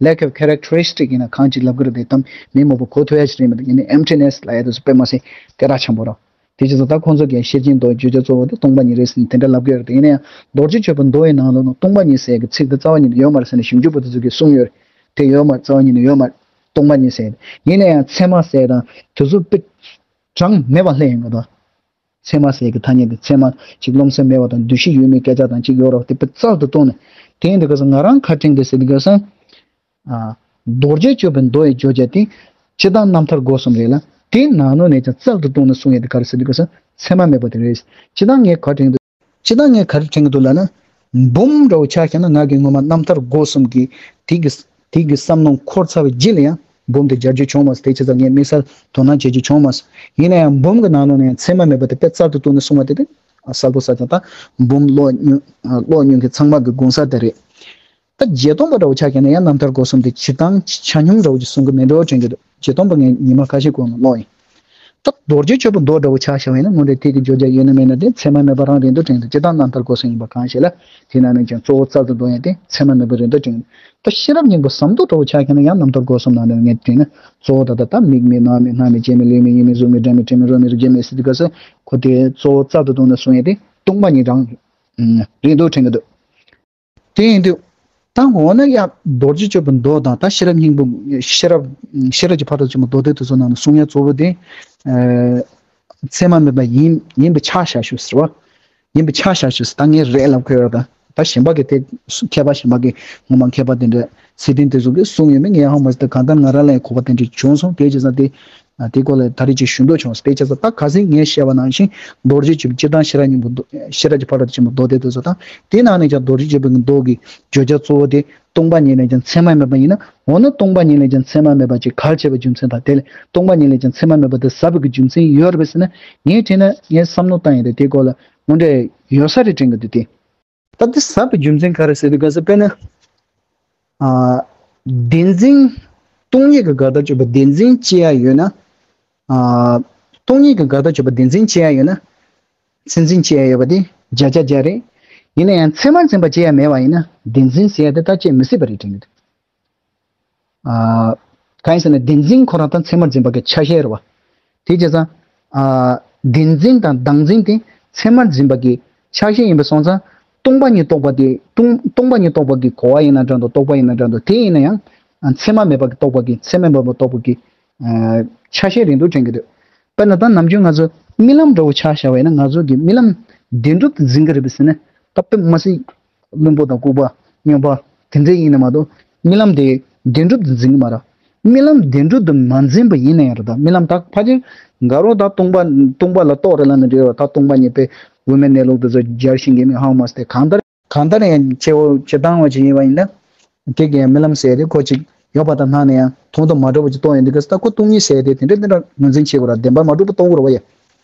lack of characteristic ཡིན་ན་གང་ཅིག་ལབ་ཀྱི་རེད་དེ། ད་མི་མང་པོ་གོ་ཐུབ་ཡ་ཞིག་རེད་མི་འདུག་ཡིན་ནའི་emptiness ལབ་ཡ་དེ་ཚོ་དཔེ་མ་སྲིད་སྐད་གྲགས་ཆེན་པོ་རེད། དེ་བྱས་ཙང་ད་ཁོང་ཚོ་གིས་ཤེར་ཕྱིན་མདོ་ཡི་བརྗོད་བྱ་གཙོ་བོ་དེ་སྟོང་པ་ཉིད་རེད་ཟེར་ནས་དེ་འདྲ་ལབ་ཀྱི་ཡོད་རེད་དེ། ཡིན་ན་ཡང་རྡོ་རྗེ་གཅོད་པའི་མདོ་ཡི་ནང་ལོགས་ན་སྟོང་པ་ཉིད་ཟེར་ཡ་གི་ཚིག་དེ་རྩ་བ་ཉིད་ནས་ཡོད་མ་རེད་ཟེར་ནས་ཞིབ་འཇུག་པ་དེ་ཚོ་གིས་གསུངས་ཡོད་རེད། དེ་ཡོད་མ་རེད། རྩ་བ་ཉིད་ནས་ཡོད་མ་རེད། སྟོང་པ་ཉིད་ཟེར་ཡ་དེ། ཡིན་ན་ཡང་མཚན་མ་ཟེར་ཡ་དང་དེ་ཚོ་དཔེ་གྲངས་མེད་པ་ལྷག་ཡོང་གི་འདུག་མཚན་མ་ཟེར་གྱི་ཐ་སྙད་དེ་ཚད་མ་གཅིག་རློམ་སེམས་མེད་པ་དང་འདུ་ཤེས་ཡོད་མེད་སྐད་ཆ་དང་གཅིག་ཡོད་རེད་པ། དེ་དཔེ་རྩལ་དུ་བཏོན་ནས། དེ་ཡིན་དུས་སྐབས་སུ་ང་རང་ཁ་ཕྲེང་དེ་ཟེར་དུས་སྐབས་སུ། ཨ། རྡོ་རྗེ་གཅོད་པའི་མདོ་ཡི་བརྗོད་བྱ་དེ་སྤྱིར་བཏང་རྣམ་ཐར་སྒོ་གསུམ་རེད་ལ། དེའི་ནང་ལོགས་ནས་ཀྱང་རྩལ་དུ་བཏོན་ནས་གསུང་ཡས་དེ་ག་རེ་ཟེར་དུས་སྐབས་སུ་མཚན་མ་མེད་པ་དེ་རེད། སྤྱིར་བཏང་ངས་ག་དྲན་འདུག་སྤྱིར་བཏང་ངས་ག་རེ་དྲན་གྱི་འདུག་ལབ་ན། འབུམ་འདྲ་བོ་ཆ་བཞག་ན་ང་གི་ངོ་མ་རྣམ་ཐར་སྒོ་གསུམ་གྱི་དེ་གི་དེ་གི་བསམ་མནོ་འཁོར་ཚར་བའི་རྗེས་ལ་ཡང་འབུམ་དེ་སྦྱར་རྒྱུ་བྱུང་མ་སོང་། དེ་བྱས་ཙང་ངས་དམིགས་བསལ་དོ་སྣང་བྱེད་རྒྱུ་བྱུང་མ་སོང་། ཡིན་ན་ཡང་འབུམ་གྱི་ནང་ལོགས་ནས་ཡང་མཚན་མ་མེད་པ་དེ་དཔེ་རྩལ་དུ་བཏོན་ནས་གསུངས་པ་དེ་དཔེ་གསལ་པོ་གསལ་ཙང་ད་འབུམ་ཀློག་མྱོང་ཀློག་མྱོང་མཁན་ཚང་མ་གི་དགོངས་ས་དེ་རེད། ད་བརྒྱད་སྟོང་པ་འདྲ་བོ་ཆ་བཞག་ན་ཡང་རྣམ་ཐར་སྒོ་གསུམ་དེ་སྤྱིར་བཏང་ཆ་སྙོམས་འདྲ་བོ་ཅིག་གསུང་གི་མེད་འགྲོ་དྲན་གྱི་འདུག་བརྒྱད་སྟོང་པ་ངས་ཉི་མ་ཁ་ཤས་གོང་ལ་ཀློག་ཡིན། ད་རྡོ་རྗེ་གཅོད་པའི་མདོ་འདྲ་བོ་ཆ་བཞག་པ་ཡིན་ན་དངོས་འབྲེལ་ཐད་ཀྱི་བརྗོད་བྱ་ཡོད་ན་མེད་ན་དེ་མཚན་མ་མེད་པ་རང་རེད་འདུག་དྲན་གྱི་འདུག་སྤྱིར་བཏང་རྣམ་ཐར་སྒོ་གསུམ་ཡིན་པ་གང་ཞིག་ལ། དེ་ནང་ནས་ཀྱང་གཙོ་བོ་རྩལ་དུ་བཏོན་ཡ་དེ་མཚན་མ་མེད་པ་རེད་འདུག་དྲན་གྱི་འདུག་ད་ཤེས་རབ་སྙིང་པོ་ཟབ་མོ་འདྲ་བོ་ཆ་བཞག་ན་ཡང་རྣམ་ཐར་སྒོ་གསུམ་ནང་ནས་ངས་དྲན་ན་གཙོ་བོ་ད་ལྟ་ད་མིག་མེད་རྣ་མེད་སྣ་མེད་ལྕེ་མེད་ལུས་མེད་ཡིད་མེད་གཟུགས་མེད་སྒྲ་མེད་དྲི་མེད་རོ་མེད་རེག་བྱ་མེད་ཟེར་དུས་སྐབས་སུ་ཁོ་དེ་གཙོ་བོ་རྩལ་དུ་བཏོན་ནས་གསུང་ཡ་དེ་སྟོང་པ་ཉིད་རང་རེད་འདུག་དྲན་གྱི་འདུག་དེ་ཡིན་དུས། ད་འོ་ན་ཡང་རྡོ་རྗེ་གཅོད་པའི་མདོ་དང་ད་ཤེས་རབ་སྙིང་པོ། ཤེས་རབ་ཤེས་རབ་ཀྱི་ཕ་རོལ་ཏུ་ཕྱིན་པའི་མདོ་སྡེ་དེ་ཚོ་ནང་ནས་གསུང་ཡ་གཙོ་བོ་དེ། ཨ། མཚན་མ་མེད་པ་ཡིན་ཡིན་པའི་ཆ་བཞག་ཤོག་ཟེར་བ། ཡིན་པའི་ཆ་བཞག་ཤོག་ཟེར། ད་ངས་རེད་ལབ་ཁོ་ཡོད་ད། ད་གཞན་པ་གི་དེ་མཁས་པ་གཞན་པ་གི་ངོ་མ་མཁས་པ་དེ་འདྲ་ཚད་ལྡན་དེ་ཚོ་གིས་གསུངས་ཡོད་མེད་ངས་ཧ་མ་ཟེར། ད་གང་ལྟར་ང་རང་ལ་ཡང་གོ་བ་དེ་འདྲ་བྱུང་སོང་། དེ་བྱས་ཙང་དེ། ཨ། དེའི་སྐོར་ལ་ད་རེས་ཅིག་ཞུ་འདོད་བྱུང་སོང་། དེ་བྱས་ཙང་ད་ག་ཚོད་ངས་བཤད་པ་ནང་བཞིན་རྡོ་རྗེ་གཅོད་པའི་སྤྱིར་བཏང་ཤེས་རབ་སྙིང་པོ་མདོ། ཤེས་རབ་ཀྱི་ཕ་རོལ་ཏུ་ཕྱིན་པའི་མདོ་སྡེ་དེ་ཚོ་དང་། དེའི་ནང་ནས་ཀྱང་རྡོ་རྗེ་གཅོད་པའི་མདོ་གི་བརྗོད་བྱ་གཙོ་བོ་དེ་སྟོང་པ་ཉིད་ལས་ཀྱང་མཚན་མ་མེད་པ་ཡིན་ན། འོ་ན་སྟོང་པ་ཉིད་ལས་ཀྱང་མཚན་མ་མེད་པ་ཅིག་གལ་ཆེ་བའི་རྒྱུ་མཚན་དང་། དེ་ལས་སྟོང་པ་ཉིད་ལས་ཀྱང་མཚན་མ་མེད་པ་དེ་ཟབ་པའི་རྒྱུ་མཚན་ཡོད་རེད་པས་ཟེར་ན། ངས་དྲན་ན་ངས་བསམ་བློ་བཏང་ཡིན་ཏེ། དེའི་སྐོར་ལ་དངོས་འབྲེལ་ཡོད་ས་རེད་དྲན་གྱི་འདུག་སྟེ། ད་དེ་ཟབ་པའི་རྒྱུ་མཚན་ག་རེ་ཟེར་དུས་སྐབས་སུ་དཔེར་ན། ཨ། བདེན་འཛིན། སྟོང་ཉིད་ཀྱི་དགག་དང་སྤྱོད་པ་བདེན་འཛིན་བྱེད་ཡ་ཡོད་ན། ཨ། སྟོང་ཉིད་ཀྱི་དགག་དང་སྤྱོད་པ་བདེན་འཛིན་བྱེད་ཡ་ཡོད་ན། མཚན་འཛིན་བྱེད་ཡ་ཡོད་པ་དེ་བརྒྱ་ཆ་བརྒྱ་རེད། ཡིན་ན་ཡང་མཚན་མར་འཛིན་པ་བྱེད་ཡ་མེད་པ་ཡིན་ན་བདེན་འཛིན་ཟེར་ཡ་དེ་ད་བྱེད་མི་སྲིད་པ་རེད་དྲན་གྱི་འདུག་ཨ། གང་ཡིན་ཟེར་ན་བདེན་འཛིན་ཁོ་རང་ད་མཚན་མར་འཛིན་པ་གི་ཆ་ཤས་རེད་བ། དེ་བྱས་ཙང་། ཨ། བདེན་འཛིན་དང་བདག་འཛིན་དེ་མཚན་མར་འཛིན་པ་གི་ཆ་ཤས་ཡིན་པ་སོང་ཙང་། སྟོང་པ་ཉིད་རྟོགས་པ་དེ་སྟོང་སྟོང་པ་ཉིད་རྟོགས་པ་གི་གོ་བ་ཡིན་ན་འདྲ་འདུག་རྟོགས་པ་ཡིན་ན་འདྲ་འདུག་དེ་ཡིན་ན་ཡང་། ཨ། མཚན་མ་མེད་པ་གི་རྟོགས་པ་གི་མཚན་མ་མེད་པ་རྟོགས་པ་གི། ཨ། ཆ་ཤས་རེད་འདུག་དྲན་གྱི་འདུག་དཔེར་ན་ད་ནམ་རྒྱུན་ང་ཚོ་རྨི་ལམ་འདྲ་བོ་ཆ་བཞག་པ་ཡིན་ན། ང་ཚོ་གི་རྨི་ལམ་བདེན་གྲུབ་ཏུ་འཛིན་གྱི་རེད་པས་ཟེར་ན། ད་དཔེ་མ་སྲིད། བླུན་པོ་དང་ལྐུགས་པ་རྨོངས་པ་དེ་འདྲ་ཡིན་ན་མ་གཏོགས། རྨི་ལམ་དེ་བདེན་གྲུབ་ཏུ་འཛིན་གྱི་མ་རེད། རྨི་ལམ་བདེན་གྲུབ་ཏུ་མ་འཛིན་པ་ཡིན་ན་ཡང་རེད། ད་རྨི་ལམ་ད་ཕལ་ཆེར་དགའ་རོགས་ད་སྟོང་པ་སྟོང་པ་ལ་རྟོགས་རེད་ལབ་ན་འགྲིག་རེད། ད་སྟོང་པ་ཉིད་དཔེ་དབུ་མའི་གནས་ལུགས་དེ་ཚོ་སྦྱར་ཤེས་མཁན་མེད་ཧ་མ་སྟེ། གང་ལྟར་གང་ལྟར་ཡང་སྐྱེ་བོ་སྤྱིར་བཏང་བ་ཅིག་ཡིན་པ་ཡིན་ན། དེ་གའི་རྨི་ལམ་ཟེར་དེ་ཁོ་ཅིག་ཡོད་པ་དང་སྣང་ནས་ཡང་མཐོང་དང་མ་འགྲོ་བ་ཅིག་རྟོགས་ཡོང་དུས་སྐབས་སུ། ད་ཁོ་སྟོང་ཉིད་ཟེར་དེ་དེ་འདྲ་དེ་འདྲ་ངོས་འཛིན་བྱེད་དགོས་ར། བདེན་པ་མ་གྲུབ་པ་རྟོགས་དགོས་ར་བ་ཡ།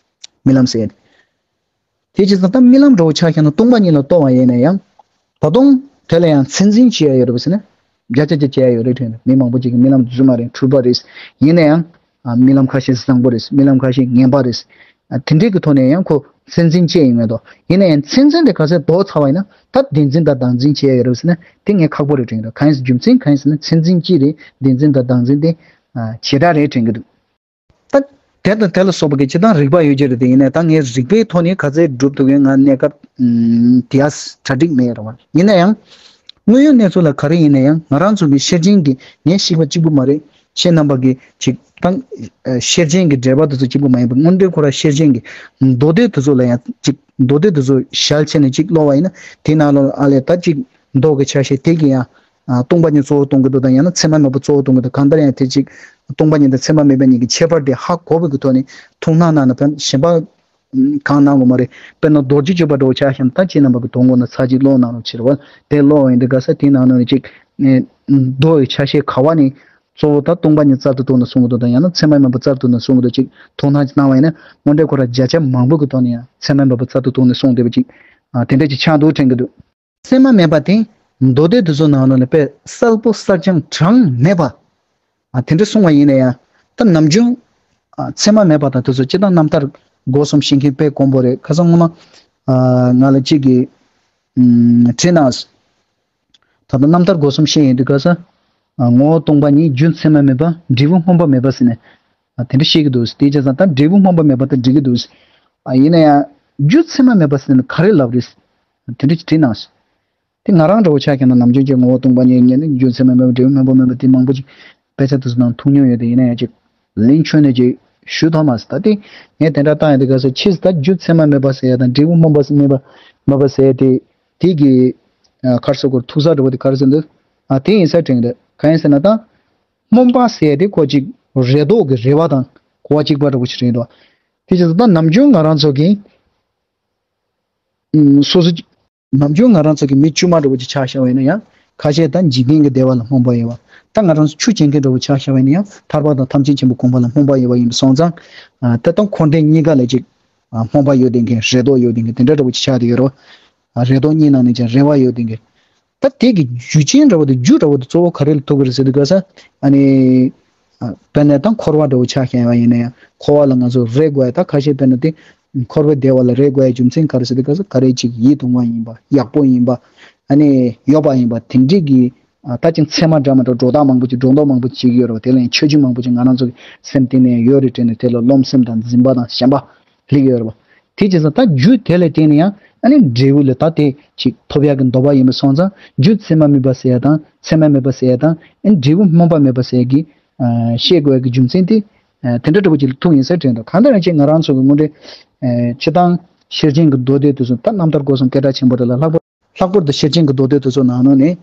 རྨི་ལམ་ཟེར་དེ། དེ་བྱས་ཙང་ད་རྨི་ལམ་འདྲ་བོ་ཆ་བཞག་ན་སྟོང་པ་ཉིད་ལ་རྟོགས་པ་ཡིན་ན་ཡང་། ད་དུང་དེ་ལ་ཡང་མཚན་འཛིན་བྱེད་ཡ་ཡོད་རེད་པས་ཟེར་ན། བརྒྱ་ཆ་བརྒྱ་བྱེད་ཡ་ཡོད་རེད་དྲན། མི་མང་པོ་ཅིག་གིས་རྨི་ལམ་རྫུན་མ་རེད། འཁྲུལ་པ་རེད། ཡིན་ན་ཡང་། རྨི་ལམ་ཁ་ཤས་བཟང་པོ་རེད། རྨི་ལམ་ཁ་ཤས་ངན་པ་རེད། དེ་འདྲའི་གི་ཐོག་ནས་ཡང་ཁོ་ཚད་འཛིན་བྱས་ཡིན་མེད་དོ། ཡིན་ན་ཡང་ཚད་འཛིན་དེ་ག་ཚད་ལྡོག་ཚར་བ་ཡིན་ན་ད་བདེན་འཛིན་དང་བདག་འཛིན་བྱས་ཡོད་རེད་ཟེར་ན་དེ་ངས་ཁག་པོ་རེད་དྲན་གི་འདུག་གང་ཡིན་ཟེར་རྒྱུ་མཚན་གང་ཡིན་ཟེར་ན་ཚད་འཛིན་གཅིག་རེད། བདེན་འཛིན་དང་བདག་འཛིན་དེ་བྱེ་བྲག་རེད་དྲན་གི་འདུག་ད་དེ་དང་དེ་ལ་སོགས་པ་གི་སྤྱིར་བཏང་རིགས་པ་ཡོད་ཀྱི་རེད། དེ་ཡིན་ན་ད་ངས་རིགས་པའི་ཐོག་ནས་ག་ཚད་སྒྲུབ་ཐུབ་ཀྱི་ང་གནས་སྐབས་དེ་ཡ་གྲ་སྒྲིག་མེད་རེད་བ། ཡིན་ན་ཡང་དངོས་ཡོད་གནས་ཚུལ་ལ་ག་རེ་ཡིན་ན་ཡང་ང་རང་ཚོ་གི་ཤེར་ཕྱིན་གྱི་ངས་ཤེས་པ་གཅིག་པུ་མ་རེད། ཁྱེད་རྣམ་པ་གི་ཅིག་ད་ཤེར་ཕྱིན་གྱི་འགྲེལ་པ་དེ་ཚོ་གཅིག་པུ་མ་ཡིན་པ་སྔོན་འགྲོའི་ཁོ་ར་ཤེར་ཕྱིན་གྱི་མདོ་སྡེ་དེ་ཚོ་ལ་ཡང་ཅིག་མདོ་སྡེ་དེ་ཚོ་ཞལ་ཕྱེ་ནས་ཅིག་ཀློག་པ་ཡིན་ན་དེ་ནང་ལ་ཨ་ལས་ད་ཅིག་མདོ་གི་ཆ་ཤས་དེ་གི་ཡང་སྟོང་པ་ཉིད་གཙོ་བོ་གཏོང་གི་འདུག་དང་ཡང་ན་ཚད་མ་མེད་པ་གཙོ་བོ་གཏོང་གི་འདུག་གང་ལྟར་ཡང་དེ་ཅིག་སྟོང་པ་ཉིད་དང་ཚད་མ་མེད་པ་གཉིས་ཀྱི་ཁྱད་པར་དེ་ཧ་གོ་བའི་གི་ཐོག་ནས་ཐུགས་སྣང་གནང་ན་ཕན་གཞན་པ་གང་གནང་དགོས་མ་རེད། དཔེར་ན་རྡོ་རྗེ་གཅོད་པ་འདྲ་བོ་ཆ་བཞག་ན་ད་ཁྱེད་རྣམ་པ་གི་དོན་དགོངས་ན་ཚར་གཅིག་ཀློག་གནང་རོགས་བྱེད་རོགས། དེ་ཀློག་ཡིན་དུས་ག་ས་དེའི་ནང་ནས་ཅིག་མདོ་ཡི་ཆ་ཤས་ག་བ་ནས་གཙོ་བོ་ད་སྟོང་པ་ཉིད་རྩལ་དུ་བཏོན་ནས་གསུང་གི་འདུག་དང་ཡང་ན་ཚད་མ་མེད་པ་རྩལ་དུ་བཏོན་ནས་གསུང་གི་འདུག་ཅིག་ཐུགས་སྣང་གནང་བ་ཡིན་ན་དངོས་འབྲེལ་ཁོ་ར་བརྒྱ་ཆ་མང་པོ་གི་ཐོག་ནས་ཡང་ཚད་མ་མེད་པ་རྩལ་དུ་བཏོན་ནས་གསུང་བསྡད་པ་ཅིག་དེ་འདྲ་ཅིག་ཆགས་འདུག་དྲན་གི་འདུག་ཚད་མ་མེད་པ་དེ་མདོ་སྡེ་དེ་ཚོ་ནང་ལོགས་ནས་དཔེ་གསལ་པོ་གསལ་རྐྱང་གྲངས་མེད་པ། ཨ་དེ་འདྲ་གསུང་བ་ཡིན་ན་ཡང་ད་ནམ་རྒྱུན་ཨ་ཚད་མ་མེད་པ་དང་དེ་ཚོ་སྤྱིར་བཏང་རྣམ་ཐར་སྒོ་གསུམ་ཤེས་མཁན་དཔེ་དཀོན་པོ་རེད། ཁ་སང་སྔོན་མ་ཨ་ང་ལ་གཅིག་གིས་ཨུམ་དྲིས་གནང་། ད་ལྟ་རྣམ་ཐར་སྒོ་གསུམ་ཤེས་ཡོང་དུས་ག་ས་ཨ་ངོ་བོ་སྟོང་པ་ཉིད་རྒྱུ་ཚད་མ་མེད་པ་འབྲས་བུ་སྨོན་པ་མེད་པ་ཟེར་ནས་ཨ་དེ་འདྲ་བཤད་ཀྱི་འདུག་དེ་བྱས་ཙང་ད་འབྲས་བུ་སྨོན་པ་མེད་པ་དང་འགྲིག་གི་འདུག་ཨ་ཡིན་ན་ཡང་རྒྱུ་ཚད་མ་མེད་པ་ཟེར་ན་ག་རེ་ལབ་རེད། དེ་འདྲ་ཅིག་དྲིས་གནང་། དེ་ང་རང་འདྲ་བོ་ཆགས་ཀྱང་ན་ནམ་རྒྱུན་གྱི་ངོ་བོ་སྟོང་པ་ཉིད་ཉིད་ནི་རྒྱུ་ཚད་མ་མེད་པ་འབྲས་བུ་སྨོན་པ་མེད་པ་དེ་མང་པོ་ཅིག་དཔེ་ཆ་དེ་ཚོ་ནང་མཐོང་མྱོང་ཡོད་དེ་ཡིན་ན་ཡང་ཅིག་ལན་ཆོད་ནས་ཅིག་ཞུ་ཐུབ་མ་སོང་། ད་དེ་ངས་དེ་འདྲ་བཏང་ཡོད་དེ་ག་ས་ཕྱིས་སུ་ད་རྒྱུ་ཚད་མ་མེད་པ་ཟེར་ཡ་དང་འབྲས་བུ་སྨོན་པ་མེད་པ་མེད་པ་ཟེར་ཡ་དེ་དེ་གི་ཁར་སོ་གོར་ཐུག་ས་འདྲ་བོ་དེ་ག་རེ་ཟེར་འདུག་ཨ་དེ་ཡིན་ས་དྲན་གི་འདུག་གང་ཡིན་ཟེར་ན་ད་སྨོན་པ་ཟེར་ཡ་དེ་ཁོ་ཅིག་རེ་དོགས་ཀྱི་རེ་བ་དང་གོ་བ་གཅིག་པ་འདྲ་བོ་ཞིག་རེད་འདུག་དེ་བྱས་ཙང་ད་ནམ་རྒྱུན་ང་རང་ཚོ་གི་སོ་སོ་ནམ་རྒྱུན་ང་རང་ཚོ་གི་མི་དཀྱུས་མ་འདྲ་བོ་ཅིག་ཆགས་བཞག་པ་ཡིན་ན་ཡང་ཁ་ཤས་ད་འཇིག་རྟེན་གྱི་བདེ་བ་ལ་སྨོན་པ་ཡོད་པ། ད་ང་རང་ཚོ་ཆོས་བྱེད་མཁན་འདྲ་བོ་ཆགས་བཞག་པ་ཡིན་ན་ཡང་ཐར་པ་དང་ཐམས་ཅད་མཁྱེན་པའི་གོ་འཕང་ལ་སྨོན་པ་ཡོད་པ་ཡིན་པ་སོང་ཙང་། ད་ལྟ་འཁོར་འདས་གཉིས་ཀ་ལ་ཅིག་སྨོན་པ་ཡོད་བསྡད་མཁན་རེ་དོགས་ཡོད་བསྡད་མཁན་དེ་འདྲ་འདྲ་བོ་ཅིག་ཆགས་བསྡད་ཡོད་རེད་བ། རེ་དོགས་གཉིས་ནང་ནས་ཀྱང་རེ་བ་ཡོད་བསྡད་མཁན། ད་དེ་གི་རྒྱུ་རྐྱེན་འདྲ་བོ་དེ་རྒྱུ་འདྲ་བོ་དེ་གཙོ་བོ་ག་རེ་ལ་ཐུག་གི་རེད་ཟེར་དུས་ག་ས། ཨ་ནི། དཔེར་ན་ད་འཁོར་བ་འདྲ་བོ་ཆགས་བཞག་པ་ཡིན་ན་ཡང་འཁོར་བ་ལ་ང་ཚོ་རེ་དགོས་ཡ་ད་ཁ་ཤས་དཔེར་ན་དེ། འཁོར་བའི་བདེ་བ་ལ་རེ་དགོས་ཡ་རྒྱུ་མཚན་ག་རེ་ཟེར་དུས་ག་ས་ག་རེ་ཅིག་ཡིད་དུ་འོང་བ་ཡིན་པ་ཡག་པོ་ཡིན་པ། ཨ་ནི་ཡོད་པ་ཡིན་པ་དེ་འདྲས་ཀྱི། ད་ཅིག་ཚད་མ་འདྲ་མ་འདྲ་སྒྲོ་བཏགས་མང་པོ་ཅིག་སྒྲོ་འདོགས་མང་པོ་ཅིག་ཡོད་རེད་བ། དེ་ལ་ཡང་ཆོས་བརྒྱུད་མང་པོ་ཅིག་ང་རང་ཚོ་གི་སེམས་གཏིང་ནས་ཡོད་རེད་དྲན་ནས་དེ་ལ་རློམ་སེམས་དང་འཛིན་པ་དང་ཞེན་པ་སླེབས་ཡོད་རེད་བ། དེ་བྱས་ཙང་ད་རྒྱུ་དེ་ལ་བརྟེན་ནས་ཡང་ཨ་ནི་འབྲས་བུ་ལ་ད་དེ་ཅིག་ཐོབ་ཡག་གི་འདོད་པ་ཡིན་པ་སོང་ཙང་རྒྱུ་ཚད་མ་མེད་པ་ཟེར་ཡ་དང་ཚད་མ་མེད་པ་ཟེར་ཡ་དང་ཨ་ནི་འབྲས་བུ་སྨོན་པ་མེད་པ་ཟེར་ཡ་གི་ཨ་བཤད་དགོས་ཡ་གི་རྒྱུ་མཚན་དེ་ཨ་དེ་འདྲ་འདྲ་པོ་ཅིག་ལ་ཐུག་ཡིན་ས་དྲན་འདུག་གང་ལྟར་ཡང་ཅིག་ང་རང་ཚོ་གི་དངོས་འབྲེལ་ཨ་སྤྱིར་བཏང་ཤེར་ཕྱིན་གྱི་མདོ་སྡེ་དེ་ཚོ་ད་རྣམ་ཐར་སྒོ་གསུམ་སྐད་གྲགས་ཆེན་པོ་རེད་ལ་ལྷག་པར་ལྷག་པར་དུ་ཤེར་ཕྱིན་གྱི་མདོ་སྡེ་དེ་ཚོ་ནང་ནང་ནས་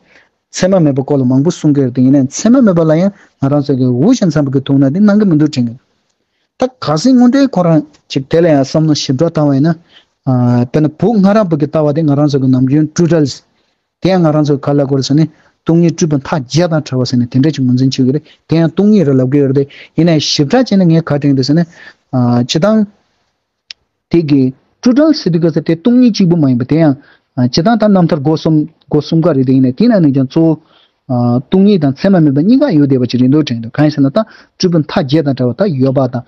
ཚད་མ་མེད་པའི་སྐོར་ལ་མང་པོ་གསུང་གི་ཡོད་རེད་དེ་ཡིན་ནའང་ཚད་མ་མེད་པ་ལ་ཡང་ང་རང་ཚོ་གི་འུ་ཅག་འཚམ་པོ་གི་ཐུག་ན་དེ་གནང་གི་མི་འདུག་དྲན་གི་ད་གལ་སྲིད་དངོས་འབྲེལ་ཁོ་རང་ཅིག་དེ་ལ་ཡང་བསམ་བློ་ཞིབ་ཕྲ་བཏང་བ་ཡིན་ན། ཨ་དཔེར་ན་བོད་སྔ་རབས་པ་གི་ལྟ་བ་དེ་ང་རང་ཚོ་གི་ནམ་རྒྱུན་སྤྲོས་བྲལ། དེ་ཡང་ང་རང་ཚོ་ག་ལ་གོ་རེད་ཟེར་ན་སྟོང་ཉིད་སྤྲོས་པའི་མཐའ་བརྒྱད་དང་བྲལ་བ་ཟེར་ནས་དེ་འདྲ་ཅིག་ངོས་འཛིན་བྱེད་ཀྱི་རེད། དེ་ཡང་སྟོང་ཉིད་རེད་ལབ་ཀྱི་ཡོད་རེད། ཡིན་ནའང་ཞིབ་ཕྲ་བྱས་ན་ངས་ག་དྲན་འདུག་ཟེར་ན། ཨ་སྤྱིར་བཏང་། དེ་གི་སྤྲོས་བྲལ་ཟེར་དུས་ག་ས་དེ་སྟོང་ཉིད་གཅིག་པུ་མ་ཡིན་པ་དེ་ཡང་། ཨ་སྤྱིར་བཏང་ད་རྣམ་ཐར་སྒོ་གསུམ་སྒོ་གསུམ་ཀ་རེད་དེ་ཡིན་ནའང་དེ་ནང་ནས་ཀྱང་གཙོ་བོ། ཨ་སྟོང་ཉིད་དང་ཚད་མ་མེད་པ་གཉིས་ཀ་ཡོད་བསྡད་པ་ཅིག་རེད་འདུག་དྲན་འདུག་གང་ཡིན་ཟེར་ན་ད་སྤྲོས་པའི་མཐའ་བརྒྱད་དང་བྲལ་བ་ད་ཡོད་པ་དང་།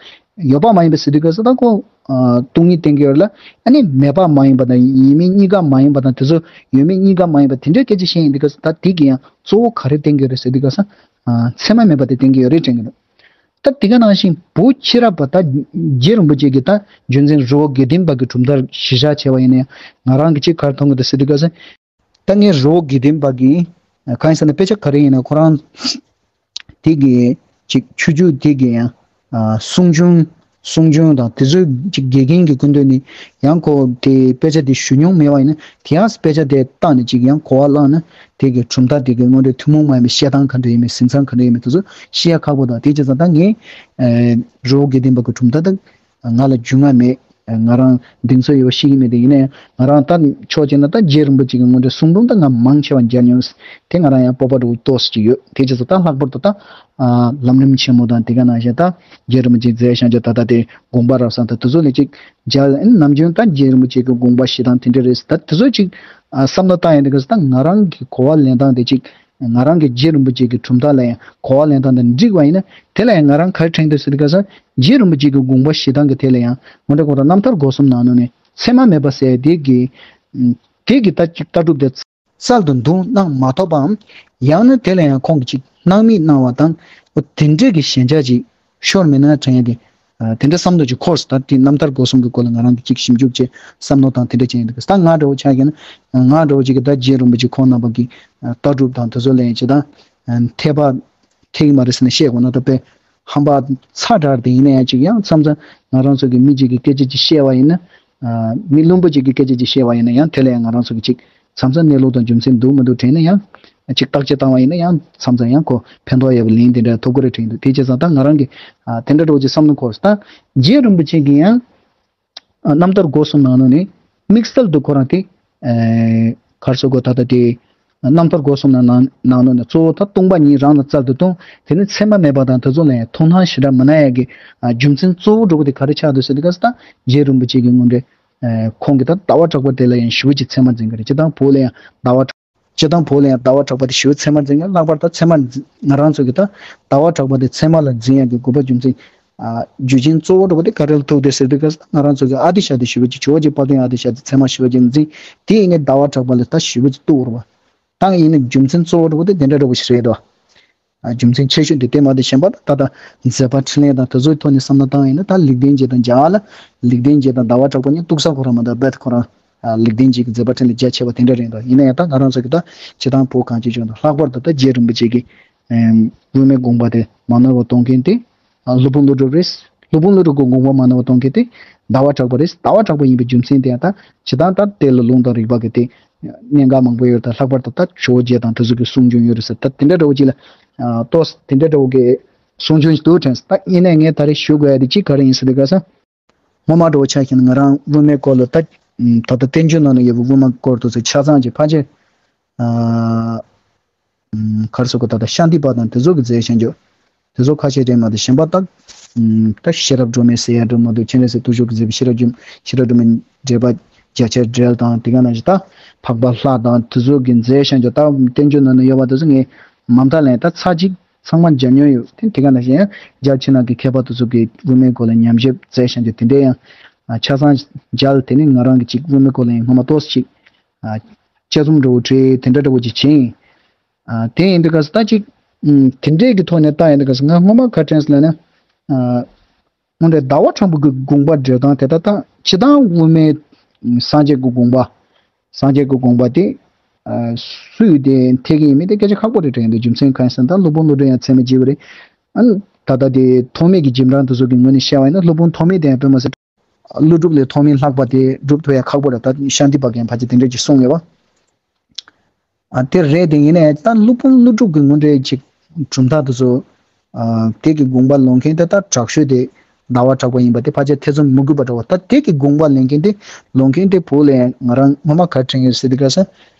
ཡོད་པ་མ་ཡིན་པ་ཟེར་དུས་ག་ས་ད་ཁོ། ཨ་སྟོང་ཉིད་བསྟན་གྱི་ཡོད་ལ། ཨ་ནི་མེད་པ་མ་ཡིན་པ་དང་ཡིན་མིན་གཉིས་ཀ་མ་ཡིན་པ་དང་དེ་ཚོ་ཡོད་མེད་གཉིས་ཀ་མ་ཡིན་པ་དེ་འདྲའི་སྐད་ཆ་བཤད་ཡིན་དུས་ག་ས་ད་དེ་གི་ཡང་གཙོ་བོ་ག་རེ་བསྟན་གྱི་ཡོད་རེད་ཟེར་དུས་ག་ས། ཨ་ཚད་མ་མེད་པ་དེ་བསྟན་གྱི་ཡོད་རེད་དྲན་གྱི་འདུག་ད་དེ་ག་ནང་བཞིན་བོད་ཕྱི་རབས་པ་ད་རྗེ་རིན་པོ་ཆེ་གི་ད་རྒྱུན་འཛིན་རི་བོ་དགེ་ལྡན་པ་གི་གྲུབ་མཐར་གཞི་བཞག་བྱས་པ་ཡིན་ན་ཡང་ང་རང་གི་ཅིག་ག་རེ་མཐོང་གི་འདུག་ཟེར་དུས་ག་ས། ད་ངས་རི་བོ་དགེ་ལྡན་པ་གི་གང་ཡིན་ཟེར་ན་དཔེ་ཆ་ག་རེ་ཡིན་ན་ཁོ་རང་དེ་གི་ཅིག་ཆོས་བརྒྱུད་དེ་གི་ཡང་གསུང་ཆུང་གསུང་ཆུང་དང་དེ་ཚོའི་ཅིག་དགེ་རྒན་གྱི་སྐུ་མདུན་ནས་ཡང་ཁོ་དེ་དཔེ་ཆ་དེ་ཞུ་མྱོང་མེད་པ་ཡིན་ན་དེ་ཡང་དཔེ་ཆ་དེ་བཏང་ནས་ཅིག་ཡང་གོ་བ་བླངས་ན་དེ་གི་གྲུབ་མཐའ་དེ་གི་དངོས་འབྲེལ་ཐུན་མོང་མ་ཡིན་པའི་བཤད་སྟངས་ག་འདྲ་ཡིན་མིན་གཟིགས་མཚམས་ག་འདྲ་ཡིན་མིན་དེ་ཚོ་ཤེས་ཡ་ཁག་པོ་དང་དེ་བྱས་ཙང་ད་ངས་རི་བོ་དགེ་ལྡན་པ་གི་གྲུབ་མཐའ་དང་། ང་ལ་རྒྱུས་མངའ་མེད། ང་རང་གདེང་ཚོད་ཡོད་པ་ཤེས་ཀྱི་མེད་དེ་ཡིན་ན་ཡང་ང་རང་ད་ཕྱོགས་གཅིག་ན་ད་རྗེ་རིན་པོ་ཆེ་གི་དངོས་འབྲེལ་གསུང་འབུམ་ད་ང་མང་ཆེ་བ་མཇལ་མྱོང་། དེ་ང་རང་ཡང་སྤོབས་པ་འདྲ་བོ་ཏོག་ཙམ་ཅིག་ཡོད། དེ་བྱས་ཙང་ད་ལྷག་པར་དུ་ད་ལམ་རིམ་ཆེན་མོ་དང་དེ་ག་ནང་བཞིན་ད་རྗེ་རིན་པོ་ཆེ་མཛད་བཞག་རྒྱུ་ད་ལྟ་དེ་དགོངས་པ་རབ་གསལ་དང་དེ་ཚོ་ལ་ཅིག་མཇལ་ནམ་རྒྱུན་ད་རྗེ་རིན་པོ་ཆེ་གི་དགོངས་པ་བཞེས་སྟངས་དེ་འདྲ་རེད། ད་དེ་ཚོ་ཅིག་བསམ་བློ་བཏང་ཡོང་དུས་ད་ང་རང་གི་གོ་བ་ལེན་སྟངས་དེ་ཅིག་ང་རང་གི་རྗེ་རིན་པོ་ཆེ་གི་གྲུབ་མཐའ་ལ་ཡང་གོ་བ་ལེན་སྟངས་དང་འགྲིག་པ་ཡིན་ན། དེ་ལ་ཡང་ང་རང་ག་རེ་དྲན་འདུག་ཟེར་དུས་སྐབས་སུ། རྗེ་རིན་པོ་ཆེ་གི་དགོངས་པ་བཞེས་སྟངས་ཀྱི་ཐད་ལ་ཡང་དངོས་འབྲེལ་ཁོང་རང་རྣམ་ཐར་སྒོ་གསུམ་ནང་ནས་མཚན་མ་མེད་པ་ཟེར་དེ་གི་དེ་གི་ལྟ་ལྟ་གྲུབ་དེ་རྩལ་དུ་འདོན་གནང་མ་ཐུབ་པའམ། ཡང་ན་དེ་ལ་ཡང་ཁོང་གིས་ཅིག་སྣང་མེད་གནང་བ་དང་། འོ་དེ་འདྲས་ཀྱི་ཞན་ཆ་ཅིག་ཤོར་མེད་ན་དྲན་ཡ་དེ། ཨ། དེ་འདྲ་བསམ་བློ་ཅིག་འཁོར་སོང་། ད་དེ་རྣམ་ཐར་སྒོ་གསུམ་གྱི་སྐོར་ལ་ང་རང་གིས་ཅིག་ཞིབ་འཇུག་བྱས་བསམ་བློ་བཏང་དེ་འདྲ་བྱས་ཡིན་འདུག་ད་ང་འདྲ་བོ་ཆགས་ཀྱི་ན། ང་འདྲ་བོ་ཅིག་གིས་ད་རྗེ་རིན་པོ་ཆེ་ཁོང་རྣམ་པ་གི་ཨ་ལྟ་གྲུབ་དང་དེ་ཚོ་ལ་ཡང་ཅིག་ད་ཨ་འཐད་པ་འཐད་ཀྱི་མ་རེད་ཟེར་ནས་བཤད་དགོས་ན། ད་དཔེ་ཧམ་པ་ཚ་དྲགས་དེ་ཡིན་ན་ཡང་ཅིག་ཡང་མཚམས་མཚམས་ང་རང་ཚོ་གི་མི་གཅིག་གིས་སྐད་ཆ་ཅིག་བཤད་པ་ཡིན་ན། ཨ། མི་བླུན་པོ་གཅིག་གིས་སྐད་ཆ་ཅིག་བཤད་པ་ཡིན་ན་ཡང་། དེ་ལ་ཡང་ང་རང་ཚོ་གིས་ཅིག་མཚམས་མཚམས་གནས་ལུགས་དང་རྒྱུ་མཚན་འདུག་མི་འདུག་དྲན་ན་ཡང་། ཅིག་བརྟག་དཔྱད་བཏང་བ་ཡིན་ན་ཡང་མཚམས་མཚམས་ཡང་ཁོ་ཕན་ཐོགས་ཡོད་པའི་ལན་དེ་འདྲ་ཐོབ་ཀྱི་རེད་དྲན་འདུག་དེ་བྱས་ཙང་ད་ང་རང་གིས་ཨ་དེ་འདྲ་འདྲ་བོ་ཅིག་བསམ་བློ་འཁོར། ད་རྗེ་རིན་པོ་ཆེ་གིས་ཡང་ཨ་རྣམ་ཐར་སྒོ་གསུམ་ནང་ནས་དམིགས་བསལ་དུ་ཁོ་རང་དེ་ཨ་ག་རེ་ཟེར་དགོས། ད་ལྟ་དེ་རྣམ་ཐར་སྒོ་གསུམ་ནང་ནང་ནང་ནང་ནས་གཙོ་བོ་ད་སྟོང་པ་ཉིད་རང་ལ་རྩལ་དུ་བཏོན། དེ་ནས་མཚན་མ་མེད་པ་དང་དེ་ཚོ་ལ་ཡང་ཐུགས་སྣང་ཞེ་དྲག་མི་གནང་ཡ་གི་ཨ་རྒྱུ་མཚན་གཙོ་བོ་འདྲ་བོ་དེ་ག་རེ་ཆགས་འདུག་ཟེར་དུས་སྐབས་སུ། ད་རྗེ་རིན་པོ་ཆེ་གིས་དངོས་འབྲེལ་ཨ་ཁོང་གིས་ད་ཟླ་བ་གྲགས་པ་དེ་ལ་ཡང་ཞེ་པོ་ཅིག་མཚན་མ་འཛིན་གྱི་རེད། སྤྱིར་བཏང་བོད་ལ་ཡང་ཟླ་བ་སྤྱིར་བཏང་བོད་ལ་ཡང་ཟླ་བ་གྲགས་པ་དེ་ཞེ་པོ་མཚན་མ་འཛིན་གྱི། ལྷག་པར་ད་མཚན་མ་འཛིན་ང་རང་ཚོ་གིས་ད་ཟླ་བ་གྲགས་པ་དེ་མཚན་མ་ལ་འཛིན་ཡག་གི་དགོས་པ་རྒྱུ་མཚན་ཨ་རྒྱུ་རྐྱེན་གཙོ་བོ་འདྲ་བོ་དེ་ག་རེ་ལ་ཐུག་འདུག་ཟེར་དུས་སྐབས་སུ། ང་རང་ཚོ་གིས་ཨ་ཏི་ཤ་དེ་ཞེ་པོ་ཅིག་ཇོ་བོ་རྗེ་དཔལ་ལྡན་ཨ་ཏི་ཤ་དེ་མཚན་མ་ཞེ་པོ་ཅིག་འཛིན། དེ་ཡིན་ནའི་ཟླ་བ་གྲགས་པ་ལ་ད་ཞེ་པོ་ཅིག་གཏུག་རེད་པ། ད་ཡིན་ནའི་རྒྱུ་མཚན་གཙོ་བོ་འདྲ་བོ་དེ་དེ་འདྲ་འདྲ་བོ་ཞིག་རེད་དོ། ཨ་རྒྱུ་མཚན་ཆེ་ཤོས་དེ་དེ་མ་གཏོགས་གཞན་པ་ད་ད་ལྟ་མཛད་པ་འཕྲིན་ལས་དང་དེ་ཚོའི་ཐོག་ནས་བསམ་བློ་བཏང་ཡིན་ན། ད་ལེགས་ལྡན་འབྱེད་དང་རྒྱ་གར་ལ་ལེགས་ལྡན་འབྱེད་དང་ཟླ་བ་གྲགས་པ་གཉིས་གཏུག་ས་ཁོ་རང་མ་གཏོགས་རྦད་ཁོ་རང་ཨ་ལེགས་ལྡན་འབྱེད་ཀྱི་མཛད་པ་འཕྲིན་ལས་རྒྱ་ཆེ་བ་དེ་འདྲ་རེད་འདུག་ཡིན་ན་ཡང་ད་ང་རང་ཚོ་གི་ད་སྤྱིར་བཏང་བོད་གངས་ཅན་ལྗོངས་དང་། ལྷག་པར་དུ་ད་རྗེ་རིན་པོ་ཆེ་གི་ཨེམ་དབུ་མའི་དགོངས་པ་དེ་མ་ནོར་བར་གཏོང་མཁན་དེ་ཨ་སློབ་དཔོན་ཀླུ་སྒྲུབ་རེད། སློབ་དཔོན་ཀླུ་སྒྲུབ་ཀྱི་དགོངས་པ་མ་ནོར་བར་གཏོང་མཁན་དེ་ཟླ་བ་གྲགས་པ་རེད། ཟླ་བ་གྲགས་པ་ཡིན་པའི་རྒྱུ་མཚན་དེ་ཡང་ད་སྤྱིར་བཏང་ད་དེ་ལ་ལུང་དང་རིགས་པ་གི་དེ་གནད་འགག་མང་པོ་ཡོད། ད་ལྷག་པར་དུ་ད་ཇོ་བོ་རྗེ་དང་དེ་ཚོ་གི་གསུང་རྒྱུན་ཡོད་རེད་ཟེར། ད་དེ་འདྲ་འདྲ་བོ་ཅིག་ལ་ཨ་ཏོག་ཙམ་དེ་འདྲ་འདྲ་བོ་གི་གསུང་རྒྱུན་ཞིག་འདུག་དྲན་སོང་། ད་ཡིན་ནའི་ངས་ད་རེས་ཞུ་དགོས་ཡ་དེ་གཅིག་ག་རེ་ཡིན་ཟེར་དུས་སྐབས་སུ། སྔོན་མ་འདྲ་བོ་ཆ་བཞག་ན་ང་རང་དབུ་མའི་སྐོར་ལ་ད་ད་ལྟ་བསྟན་བཅོས་ནང་ན་ཡོད་པའི་དབུ་མ་སྐོར་དེ་ཚོ་ཆ་ཚང་གི་ཕལ་ཆེར་ཨ་ག་རེ་ཟེར་དགོས། ད་ལྟ་ཤཱནྟི་པ་དང་དེ་ཚོ་གིས་མཛད་བཞག་རྒྱུ་དེ་ཚོ་ཁ་ཤས་རེད་མ་གཏོགས། གཞན་པ་ད་ད་ཤེས་རབ་སྒྲོན་མེ་ཟེར་ཡ་འདྲ་མ་གཏོགས། མཁྱེན་བརྩེ་དོན་གྲུབ་ཀྱིས་མཛད་པའི་ཤེས་རབ་སྒྲོན་ཤེས་རབ་སྒྲོན་མེའི་འགྲེལ་པ་རྒྱ་ཆེར་འགྲེལ་དང་། དེ་ག་ནང་བཞིན་ད་འཕགས་པ་ལྷ་དང་དེ་ཚོ་གིས་མཛད་བཞག་རྒྱུ། ད་བསྟན་བཅོས་ནང་ན་ཡོད་པ་དེ་ཚོ་ངས་མ་མཐའ་ལན་ད་ཚར་གཅིག་ཚང་མ་མཇལ་མྱོང་ཡོད། དེ་དེ་ག་ནང་བཞིན་ཡང་རྒྱ་ཆེ་ནང་གི་མཁས་པ་དེ་ཚོ་གིས་དབུ་མའི་སྐོར་ལ་ཉམས་ཞིབ་མཛད་བཞག་རྒྱུ་དེ་འདྲ་ཡང་ཨ་ཆ་ཚང་མཇལ། དེ་ནས་ང་རང་གིས་ཅིག་དབུ་མའི་སྐོར་ལ་ཡང་སྔོན་མ་ཏོག་ཙམ་ཅིག་ཨ་དཔྱད་རྩོམ་འདྲ་བོ་བྲིས། དེ་འདྲ་འདྲ་བོ་ཅིག་བྱས་ཡིན། ཨ་དེ་ཡིན་དུས་སྐབས་སུ་ད་ཅིག་ཨུམ་དེ་འདྲའི་གི་ཐོག་ནས་ལྟ་ཡིན་དུས་སྐབས་སུ་ང་སྔོན་མ་ག་དྲན་སོང་ལབ་ན། ཨ་སྔོན་འགྲོའི་ཟླ་བ་གྲགས་པ་གི་དགོངས་པ་འགྲེལ་སྟངས་དེ་ད་ལྟ་སྤྱིར་བཏང་དབུ་མའི་སངས་རྒྱས་ཀྱི་དགོངས་པ། སངས་རྒྱས་ཀྱི་དགོངས་པ་དེ་ཨ་སུས་དེ་འཐད་ཀྱི་ཡིན་མིན་དེ་སྐད་ཆ་ཁག་པོ་རེད་དྲན་འདུག་རྒྱུ་མཚན་གང་ཡིན་ཟེར་ན། ད་སློབ་དཔོན་བློ་གྲོས་ཡང་ཚད་མེད་བརྗེ་བ་རེད། ཨ་ནི་ད་ལྟ་དེ་ཐོགས་མེད་ཀྱི་རྗེས་འབྲང་དེ་ཚོ་གི་ངོས་ནས་བཤད་པ་ཡིན་ན། སློབ་དཔོན་ཐོགས་མེད་དེ་ཡང་དཔེ་མ་ཟད་ཀླུ་སྒྲུབ་ལས་ཐོགས་མེད་ལྷག་པ་དེ་སྒྲུབ་ཐུབ་ཡ་ཁག་པོ་རེད། ད་ཤཱནྟི་པ་གིས་ཕལ་ཆེར་དེ་འདྲ་ཅིག་གསུངས་ཡོད་པ། ཨ་དེ་རེད། དེ་ཡིན་ནའི་ད་སློབ་དཔོན་ཀླུ་སྒྲུབ་ཀྱི་དངོས་འབྲེལ་ཅིག་གྲུབ་མཐའ་དེ་ཚོ་ཨ་དེ་གི་དགོངས་པ་ལོན་མཁན་དེ་ད་དྲག་ཤོས་དེ་ཟླ་བ་གྲགས་པ་ཡིན་པ་དེ་ཕལ་ཆེར་ཐེ་ཚོམ་མི་དགོས་པ་འདྲ་བོ། ད་དེ་གི་དགོངས་པ་ལེན་མཁན་དེ་ལོན་མཁན་དེ་བོད་ལ་ཡང་ང་རང་སྔོན་མ་ག་རེ་དྲན་ཡོད་ཟེར་དུས་སྐབས་སུ།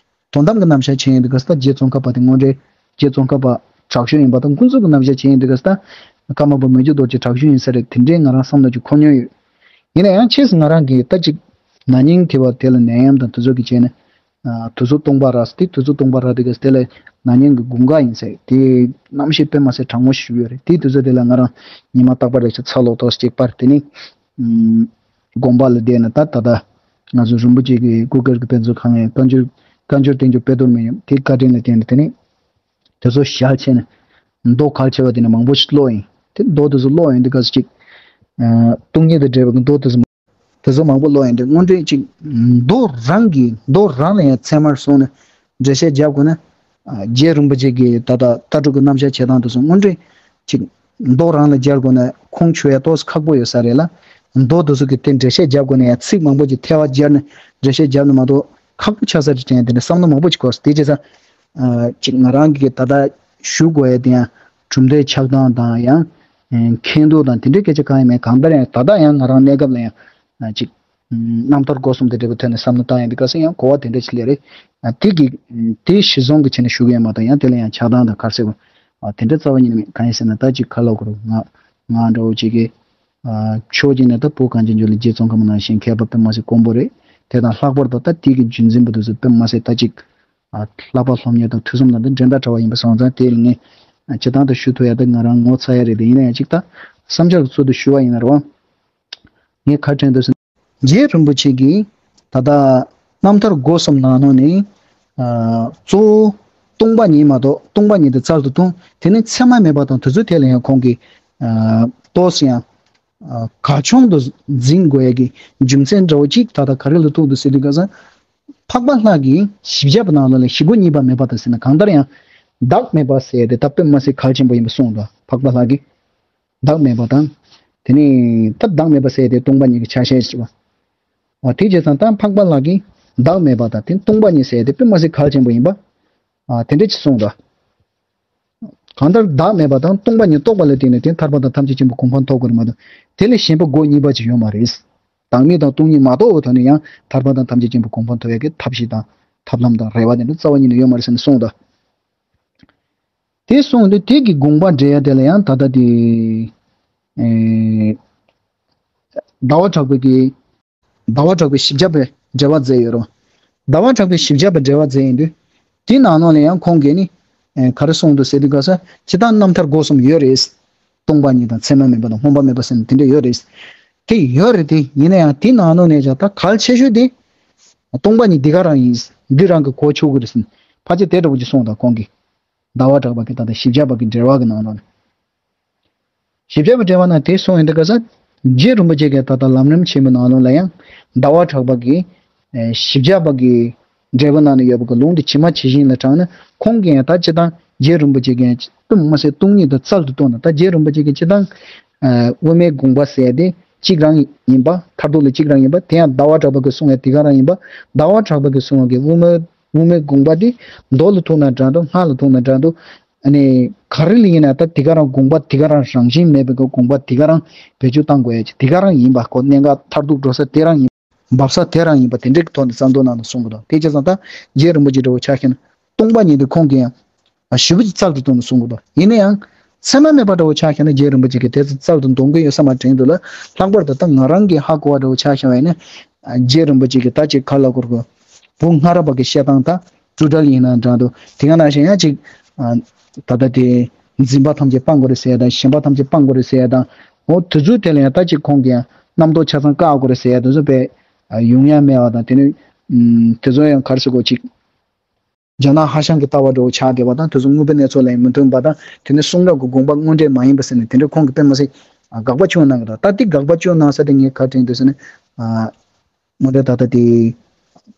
དོན་དམ་གྱི་རྣམ་གཞག་བྱས་ཡོང་དུས་སྐབས་སུ་ད་རྗེ་ཙོང་ཁ་པ་དེ་དངོས་འབྲེལ་རྗེ་ཙོང་ཁ་པ་དྲག་ཤོས་ཡིན་པ་དང་། ཁོང་ཚོ་གི་རྣམ་གཞག་བྱས་ཡོང་དུས་སྐབས་སུ་ད་ཀརྨ་པ་མི་བསྐྱོད་རྡོ་རྗེ་དྲག་ཤོས་ཡིན་ས་རེད། དེ་འདྲའི་ང་རང་བསམ་བློ་ཅིག་འཁོར་མྱོང་ཡོད། ཡིན་ན་ཡང་ཕྱིས་སུ་ང་རང་གིས་ད་ཅིག་ན་ནིང་དེ་བ་དེ་ལ་ནད་ཡམས་དང་དེ་ཚོ་གི་བྱས་ནས་ཨ་དུས་ཚོད་སྟོང་པ་རག་སོང་། དེ་དུས་ཚོད་སྟོང་པ་རག་དུས་སྐབས་སུ་དེ་ལ་ན་ནིང་གི་དགུན་ཁ་ཡིན་ས་རེད། དེ་གནམ་གཤིས་དཔེ་མ་སྲིད་གྲང་མོ་ཞིག་ཡོད་རེད། དེ་དུས་ཚོད་དེ་ལ་ང་རང་ཉི་མ་རྟག་པར་རེ་ཞིག་ཚ་ལོག་ཏོག་ཙམ་ཅིག་པར། དེ་ནས་ཨུམ་དགོན་པ་ལ་བསྡད་ནས་ད་ད་ལྟ་ང་ཚོ་རིན་པོ་ཆེ་གི་སྐུ་སྒེར་གྱི་དཔེ་མཛོད་ཁང་ཡིན། བཀའ་འགྱུར་བཀའ་འགྱུར་བསྟན་འགྱུར་དཔེ་རྡོར་མ་ཡིན། དེའི་བཀའ་དྲིན་ལ་བརྟེན་ནས་དེ་ནས་དེ་ཚོ་ཞལ་ཕྱེ་ནས་མདོ་གལ་ཆེ་བ་དེ་ནས་མང་པོ་ཞིག་ཀློག་ཡིན། དེ་མདོ་དེ་ཚོ་ཀློག་ཡོང་དུས་སྐབས་སུ་ཅིག་ཨ་སྟོང་ཉིད་དང་འབྲེལ་བའི་མདོ་དེ་ཚོ་དེ་ཚོ་མང་པོ་ཀློག་ཡོང་དུས། དངོས་འབྲེལ་ཅིག་མདོ་རང་གི་མདོ་རང་ལ་ཡང་ཚད་མར་བཟུང་ནས་འགྲེལ་བཤད་རྒྱབ་དགོས་ན། ཨ་རྗེ་རིན་པོ་ཆེ་གི་ད་ལྟ་ལྟ་གྲུབ་ཀྱི་རྣམ་གཞག་བྱེད་སྟངས་དེ་ཚོ་དངོས་འབྲེལ་ཅིག་མདོ་རང་ལ་སྦྱར་དགོས་ན་ཁུངས་འཁྱོལ་ཡ་ཏོག་ཙམ་ཁག་པོ་ཡོད་ས་རེད་ལ། མདོ་དེ་ཚོ་གི་དེ་འགྲེལ་བཤད་རྒྱབ་དགོས་ན་ཡང་ཚིག་མང་པོ་ཅིག་ཐལ་བ་སྦྱར་ནས་འགྲེལ་བཤད་རྒྱབ་ན་མ་གཏོགས་ཁག་པོ་ཆགས་ས་རེད་དྲན། དེ་འདྲ་བསམ་བློ་མང་པོ་ཅིག་འཁོར། དེ་བྱས་ཙང་ཨ་ཅིག་ང་རང་གིས་ད་ལྟ་ཞུ་དགོས་ཡ་དེ་ཡང་གྲུབ་མཐའི་ཆགས་སྟངས་དང་ཡང་མཁྱེན་རྟོགས་དང་དེ་འདྲའི་སྐད་ཆ་གང་ཡང་མེད། གང་ལྟར་ཡང་ད་ལྟ་ཡང་ང་རང་གནས་སྐབས་ལ་ཡང་ཅིག་རྣམ་ཐར་སྒོ་གསུམ་དང་འབྲེལ་བའི་ཐོག་ནས་བསམ་བློ་བཏང་ཡོང་དུས་སྐབས་སུ་ཡང་གོ་བ་དེ་འདྲ་ཞིག་སླེབས་རེད། ཨ་དེ་གི་དེ་གཞི་བཟུང་གི་བྱས་ནས་ཞུ་གི་ཡོད་མ་གཏོགས། ཡང་དེ་ལ་ཡང་ཆགས་སྡང་དང་ག་རེ་ཟེར་དགོས། ཨ་དེ་འདྲ་རྩ་བ་ཉིད་ནས་མེད། གང་ཡིན་ཟེར་ན་ད་ཅིག་ཁ་ལོ་གོ་རུ་ང་ང་འདྲ་བོ་ཅིག་གིས་ཨ་ཕྱོགས་གཅིག་ནས་ད་བོད་གངས་ཅན་ལྗོངས་ལ་རྗེ་ཙོང་ཁ་པ་ནང་བཞིན་མཁས་པ་དཔེ་མ་སྲིད་དཀོན་པོ་རེད། དེ་དང་ལྷག་པར་དུ་ད་དེ་གི་རྒྱུན་འཛིན་པ་དེ་ཚོ་དཔེ་མ་སྲིད་ད་ཅིག་ ཨ་བསླབ་པ་སློབ་གཉེར་དང་ཐོས་བསམ་ལ་འདི་འགྲན་ཟླ་བྲལ་བ་ཡིན་པ་སོང་ཙང་དེ་ལ་ངས་ཨ་སྤྱིར་བཏང་དུ་ཞུ་ཐུབ་ཡ་དེ་ང་རང་ངོ་ཚ་ཡ་རེད། དེ་ཡིན་ན་ཡང་གཅིག་ད་བསམ་འཆར་གྱི་ཚུལ་དུ་ཞུ་བ་ཡིན་ན་རེད་བ། ངས་ཁ་བྲལ་འདོད་སེམས། རྗེ་རིན་པོ་ཆེ་གིས་ད་ལྟ་རྣམ་ཐར་སྒོ་གསུམ་ནང་ནང་ནས་ཨ་གཙོ་བོ་སྟོང་པ་ཉིད་མ་གཏོགས་སྟོང་པ་ཉིད་དེ་རྩལ་དུ་གཏོང་། དེ་ནས་མཚན་མ་མེད་པ་དང་དེ་ཚོའི་ཐད་ལ་ཡང་ཁོང་གིས་ཨ་ཏོག་ཙམ་ཡང་ཨ་གལ་ཆུང་དུ་འཛིན་དགོས་ཡ་གི་རྒྱུ་མཚན་འདྲ་བོ་གཅིག་ད་ལྟ་ག་རེ་ལ་ཐུག་འདུག་ཟེར་དུས་ག་ས། འཕགས་པ་ལྷ་གིས་བཞི་བརྒྱ་པའི་ནང་ལ་ལ་བཞི་པོ་གཉིས་པ་མེད་པ་དང་ཟེར་ན་གང་ལྟར་ཡང་བདག་མེད་པ་ཟེར་ཏེ་ད་དཔེ་མ་སྲིད་གལ་ཆེན་པོ་ཡིན་པ་གསུངས་འདུག་འཕགས་པ་ལྷ་གིས་བདག་མེད་པ་དང་། དེ་ནས་ད་བདག་མེད་པ་ཟེར་ཏེ་སྟོང་པ་ཉིད་ཀྱི་ཆ་ཤས་ཤིག་བ། འོ་དེ་བྱས་ཙང་ད་འཕགས་པ་ལྷ་གིས་བདག་མེད་པ་དང་དེ་སྟོང་པ་ཉིད་ཟེར་ཏེ་དཔེ་མ་སྲིད་གལ་ཆེན་པོ་ཡིན་པ། ཨ་དེ་འདྲ་ཅིག་གསུངས་འདུག་གང་ལྟར་བདག་མེད་པ་དང་སྟོང་པ་ཉིད་རྟོགས་པ་ལ་བརྟེན་ནས་དེ་ཐར་པ་དང་ཐམས་ཅད་མཁྱེན་པའི་གོ་འཕང་ཐོབ་དགོས་རེད་མ་གཏོགས་དེ་ལས་གཞན་པ་སྒོ་གཉིས་པ་ཅིག་ཡོད་མ་རེད། བདག་མེད་དང་སྟོང་ཉིད་མ་རྟོགས་པའི་ཐོག་ནས་ཡང་ཐར་པ་དང་ཐམས་ཅད་མཁྱེན་པའི་གོ་འཕང་ཐོབ་ཡག་གི་ཐབས་ཤེས་དང་ཐབས་ལམ་དང་རེ་བ་དེ་འདྲ་རྩ་བ་ཉིད་ནས་ཡོད་མ་རེད་ཟེར་ནས་གསུངས་འདུག་དེ་གསུངས་དུས་དེ་གི་དགོངས་པ་འགྲེལ་ཡ་དེ་ལ་ཡང་ད་ལྟ་དེ་ཨེ་ཟླ་བ་གྲགས་པའི་གི་ཟླ་བ་གྲགས་པའི་བཞི་བརྒྱ་པའི་འགྲེལ་པ་མཛད་ཡོད་རེད། ཟླ་བ་གྲགས་པའི་བཞི་བརྒྱ་པའི་འགྲེལ་པ་མཛད་ཡིན་དུས། དེའི་ནང་ལོགས་ལ་ཡང་ཁོང་གིས་ནི། ཨེ་ག་རེ་གསུངས་འདུག་ཟེར་དུས་ག་ས་སྤྱིར་བཏང་རྣམ་ཐར་སྒོ་གསུམ་ཡོད་རེད། སྟོང་པ་ཉིད་དང་མཚན་མ་མེད་པ་དང་སྔོན་པ་མེད་པ་ཟེར་ནས་དེ་འདྲ་ཡོད་རེད། དེ་ཡོད་རེད་དེ་ཡིན་ན་ཡང་དེའི་ནང་ལོགས་ནས་ཀྱང་ད་གལ་ཆེ་ཤོས་དེ། སྟོང་པ་ཉིད་འདི་ག་རང་ཡིན། འདི་རང་གི་གོ་ཆོད་གི་རེད་ཟེར་ནས་ཕལ་ཆེར་དེ་འདྲ་བོ་ཅིག་གསུངས་དང་ཁོང་གིས། ཟླ་བ་གྲགས་པ་གི་ད་ལྟ་བཞི་བརྒྱ་པ་གི་འགྲེལ་པ་གི་ནང་ལོགས་ནས། བཞི་བརྒྱ་པའི་འགྲེལ་པ་ནང་དེ་གསུངས་ཡོད་འདི་ག་ས། རྗེ་རིན་པོ་ཆེ་གིས་ད་ལྟ་ལམ་རིམ་ཆེན་མོའི་ནང་ལོགས་ལ་ཡང་ཟླ་བ་གྲགས་པ་གིས་ཨེ་བཞི་བརྒྱ་པ་གི་འགྲེལ་པ་ནང་ན་ཡོད་པ་གི་ལུང་དེ་ཇི་མ་ཇི་བཞིན་ལ་དྲངས་ན་ཁོང་གིས་ཡང་ད་སྤྱིར་བཏང་རྗེ་རིན་པོ་ཆེ་གིས་དཔེ་མ་སྲིད་སྟོང་ཉིད་དང་རྩལ་དུ་གཏོང་ན་ད་རྗེ་རིན་པོ་ཆེ་གིས་སྤྱིར་བཏང་ཨེ་དབུ་མའི་དགོངས་པ་ཟེར་ཏེ་གཅིག་རང་ཡིན་པ་མཐར་ཐུག་ལ་གཅིག་རང་ཡིན་པ་དེ་ཡང་ཟླ་བ་གྲགས་པ་གིས་གསུངས་ཡ་དེ་ག་རང་ཡིན་པ་ཟླ་བ་གྲགས་པ་གིས་གསུངས་པ་གི་དབུ་མའི་དབུ་མའི་དགོངས་པ་དེ་མདོ་ལ་ཐུག་ན་འདྲ་འདུག་སྔགས་ལ་ཐུག་ན་འདྲ་འདུག་ཨ་ནི་ག་རེ་ལ་ཡིན་ན་ད་དེ་ག་རང་དགོངས་པ་དེ་ག་རང་རང་བཞིན་མེད་པའི་གི་དགོངས་པ་དེ་ག་རང་བེད་སྤྱོད་བཏང་དགོས་ཡ་ཅིག་དེ་ག་རང་ཡིན་པ་ཁོ་གནད་འགག་མཐར་ཐུག་འགྲོ་ས་དེ་རང་ཡིན། འབབ་ས་དེ་རང་ཡིན་པ་དེ་འདྲའི་གི་ཐོག་ནས་བསམ་མདོ་ནང་ལ་གསུང་གི་འདུག་དེ་བྱས་ཙང་ད་རྗེ་རིན་པོ་ཆེ་འདྲ་བོ་ཆ་བཞག་ན་སྟོང་པ་ཉིད་དེ་ཁོང་གིས་ཡང་ཞེ་པོ་ཅིག་རྩལ་དུ་བཏོན་ནས་གསུང་གི་འདུག་ཡིན་ན་ཡང་མཚན་མ་མེད་པ་འདྲ་བོ་ཆ་བཞག་ན་རྗེ་རིན་པོ་ཆེ་གིས་དེ་ཚོ་རྩལ་དུ་འདོན་གི་ཡོད་ས་མ་དྲན་འདུག་ལ་ལྷག་པར་དུ་ད་ང་རང་གིས་ཧ་གོ་བ་འདྲ་བོ་ཆ་བཞག་པ་ཡིན་ན་རྗེ་རིན་པོ་ཆེ་གིས་ད་ཅིག་ག་ལ་གོ་ར་གོ་བུ་ངྷ་རམ་པ་གི་བཤད་སྟངས་དང་། སྤྲོས་བྲལ་ཡིན་ན་འདྲ་འདུག་དེ་ག་ནང་བཞིན་ཡང་ཅིག་ཨ་ད་ལྟ་དེ་འཛིན་པ་ཐམས་ཅད་སྤང་དགོས་རེད་ཟེར་ཡ་དང་ཞེན་པ་ཐམས་ཅད་སྤང་དགོས་རེད་ཟེར་ཡ་དང་། འོ་དེ་ཚོའི་ཐད་ལ་ཡང་ད་ཅིག་ཁོང་གིས་ཡང་རྣམ་རྟོག་ཆ་ཚང་བཀག་དགོས་རེད་ཟེར་ཡ་དེ་ཚོ་དཔེ་ཡོང་ཡ་མེད་པ་དང་དེ་ནི་ཨུམ་དེ་ཚོ་ཡང་ག་རེ་ཟེར་དགོས་ཅིག་རྒྱ་ནག་ཧྭ་ཤང་གི་ལྟ་བ་འདྲ་བོ་ཆགས་བསྡད་པ་དང་དེ་ཚོ་དངོས་པོའི་གནས་ཚུལ་ལ་ཡང་མི་མཐུན་པ་དང་དེ་ནི་གསུང་རབ་ཀྱི་དགོངས་པ་དངོས་འབྲེལ་མ་ཡིན་པ་ཟེར་ནས་དེ་འདྲ་ཁོང་གིས་དཔེ་མ་སྲིད་དགག་པ་བྱུང་གནང་གི་འདུག་ད་དེ་དགག་པ་བྱུང་གནང་ས་དེ་ངས་ག་དྲན་འདུག་ཟེར་ན། དངོས་འབྲེལ་ད་ལྟ་དེ་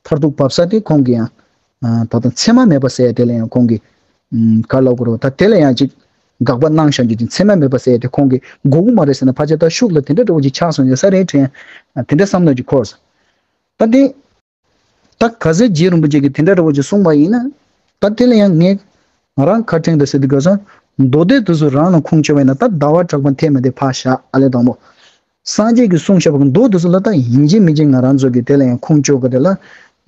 མཐར་ཐུག་བབས་ས་དེ་ཁོང་གིས་ཡང་ཨ་ད་ལྟ་མཚན་མ་མེད་པ་ཟེར་ཡ་དེ་ལ་ཡང་ཁོང་གིས་ཨམ་ག་ལབ་དགོས་རེད། ད་དེ་ལ་ཡང་ཅིག་དགག་པ་གནང་བཞག་རྒྱུ་ཅིག་མཚན་མ་མེད་པ་ཟེར་ཡ་དེ་ཁོང་གིས་དགོས་ཀྱི་མ་རེད་ཟེར་ན་ཕལ་ཆེར་ད་ཤུགས་ལ་དེ་འདྲ་འདྲ་བོ་ཅིག་ཆགས་སོང་ཡོད་ས་རེད་དྲན། ཨ་དེ་འདྲ་བསམ་བློ་ཅིག་འཁོར་སོང་། ད་དེ་ད་ག་ཚོད་རྗེ་རིན་པོ་ཆེ་གིས་དེ་འདྲ་འདྲ་བོ་ཅིག་གསུངས་པ་ཡིན་ན་ད་དེ་ལ་ཡང་ངས་ང་རང་ཁ་ཕྲེང་དང་ཟེར་དུས་ག་ས་མདོ་སྡེ་དེ་ཚོ་རང་ལ་ཁུངས་བཅོལ་བ་ཡིན་ན་ད་ཟླ་བ་གྲགས་པ་འཐད་མི་འཐད་ཕར་བཞག་ཨ་ལས་དང་པོ། སངས་རྒྱས་ཀྱིས་གསུངས་བཞག་པ་གི་མདོ་དེ་ཚོ་ལ་ད་ཡིན་གཅིག་མིན་གཅིག་ང་རང་ཚོ་གིས་དེ་ལ་ཡང་ཁུངས་བཅོལ་དགོས་རེད་ལ།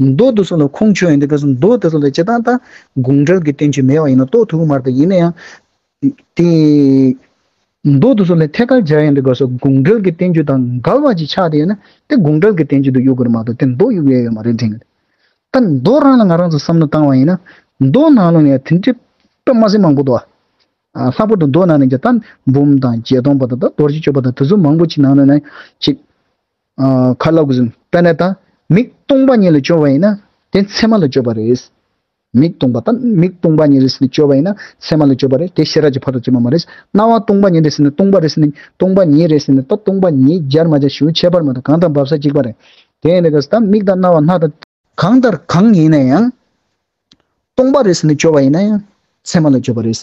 མདོ་དེ་ཚོ་ལ་ཁུངས་བཅོལ་ཡོང་དུས་སྐབས་སུ་མདོ་དེ་ཚོ་ལ་སྤྱིར་བཏང་ད་དགོངས་འགྲེལ་གྱི་བསྟན་བཅོས་མེད་པ་ཡིན་ན་རྟོགས་ཐུབ་ཀྱི་མ་རེད། ད་ཡིན་ན་ཡང་དེ་མདོ་དེ་ཚོ་ལ་ཐད་ཀར་སྦྱར་ཡོང་དུས་སྐབས་སུ་དགོངས་འགྲེལ་གྱི་བསྟན་བཅོས་དང་འགལ་བ་ཅིག་ཆགས་བསྡད་ཡོད་ན་དེ་དགོངས་འགྲེལ་གྱི་བསྟན་བཅོས་དུ་གཡུག་དགོས་རེད་མ་གཏོགས་དེ་མདོ་གཡུག་ཡས་ཡོད་མ་རེད་དྲན་གྱི་འདུག་ད་མདོ་རང་ལ་ང་རང་ཚོ་བསམ་བློ་བཏང་བ་ཡིན་ན་མདོ་ནང་ལོགས་ནས་དེ་འདྲའི་དཔེ་མ་སྲིད་མང་པོ་འདུག་ཨ། ལྷག་པར་དུ་མདོ་ནང་ནས་ཀྱང་ད་འབུམ་དང་བརྒྱད་སྟོང་པ་དང་ད་རྡོ་རྗེ་གཅོད་པ་དང་དེ་ཚོ་མང་པོ་ཅིག་ནང་ནས་ནས་ཅིག་ཨ། ག་ལབ་དགོས་ཟེར་ན་དཔེར་ན་ད་མིག་སྟོང་པ་ཉིད་ལ་སྤྱོད་པ་ཡིན་ན་དེ་མཚན་མ་ལ་སྤྱོད་པ་རེད། མིག་སྟོང་པ་ད་མིག་སྟོང་པ་ཉིད་རེད་ཟེར་ནས་སྤྱོད་པ་ཡིན་ན་མཚན་མ་ལ་སྤྱོད་པ་རེད། དེ་ཤེས་རབ་ཀྱི་ཕ་རོལ་ཏུ་ཕྱིན་པ་མ་རེད། རྣ་བ་སྟོང་པ་ཉིད་རེད་ཟེར་ནས་སྟོང་པ་རེད་ཟེར་ནས་སྟོང་པ་ཉིད་རེད་ཟེར་ནས་ད་སྟོང་པ་ཉིད་སྦྱར་མ་སྦྱར་ཞེ་པོ་ཁྱད་པར་མ་གཏོགས་གང་དང་འབབ་ས་གཅིག་པ་རེད། དེ་ཡིན་དུས་ད་མིག་དང་རྣ་བ་སྣ་དང་། གང་ལྟར་གང་ཡིན་ན་ཡང་། སྟོང་པ་རེད་ཟེར་ནས་སྤྱོད་པ་ཡིན་ན་ཡང་མཚན་མ་ལ་སྤྱོད་པ་རེད།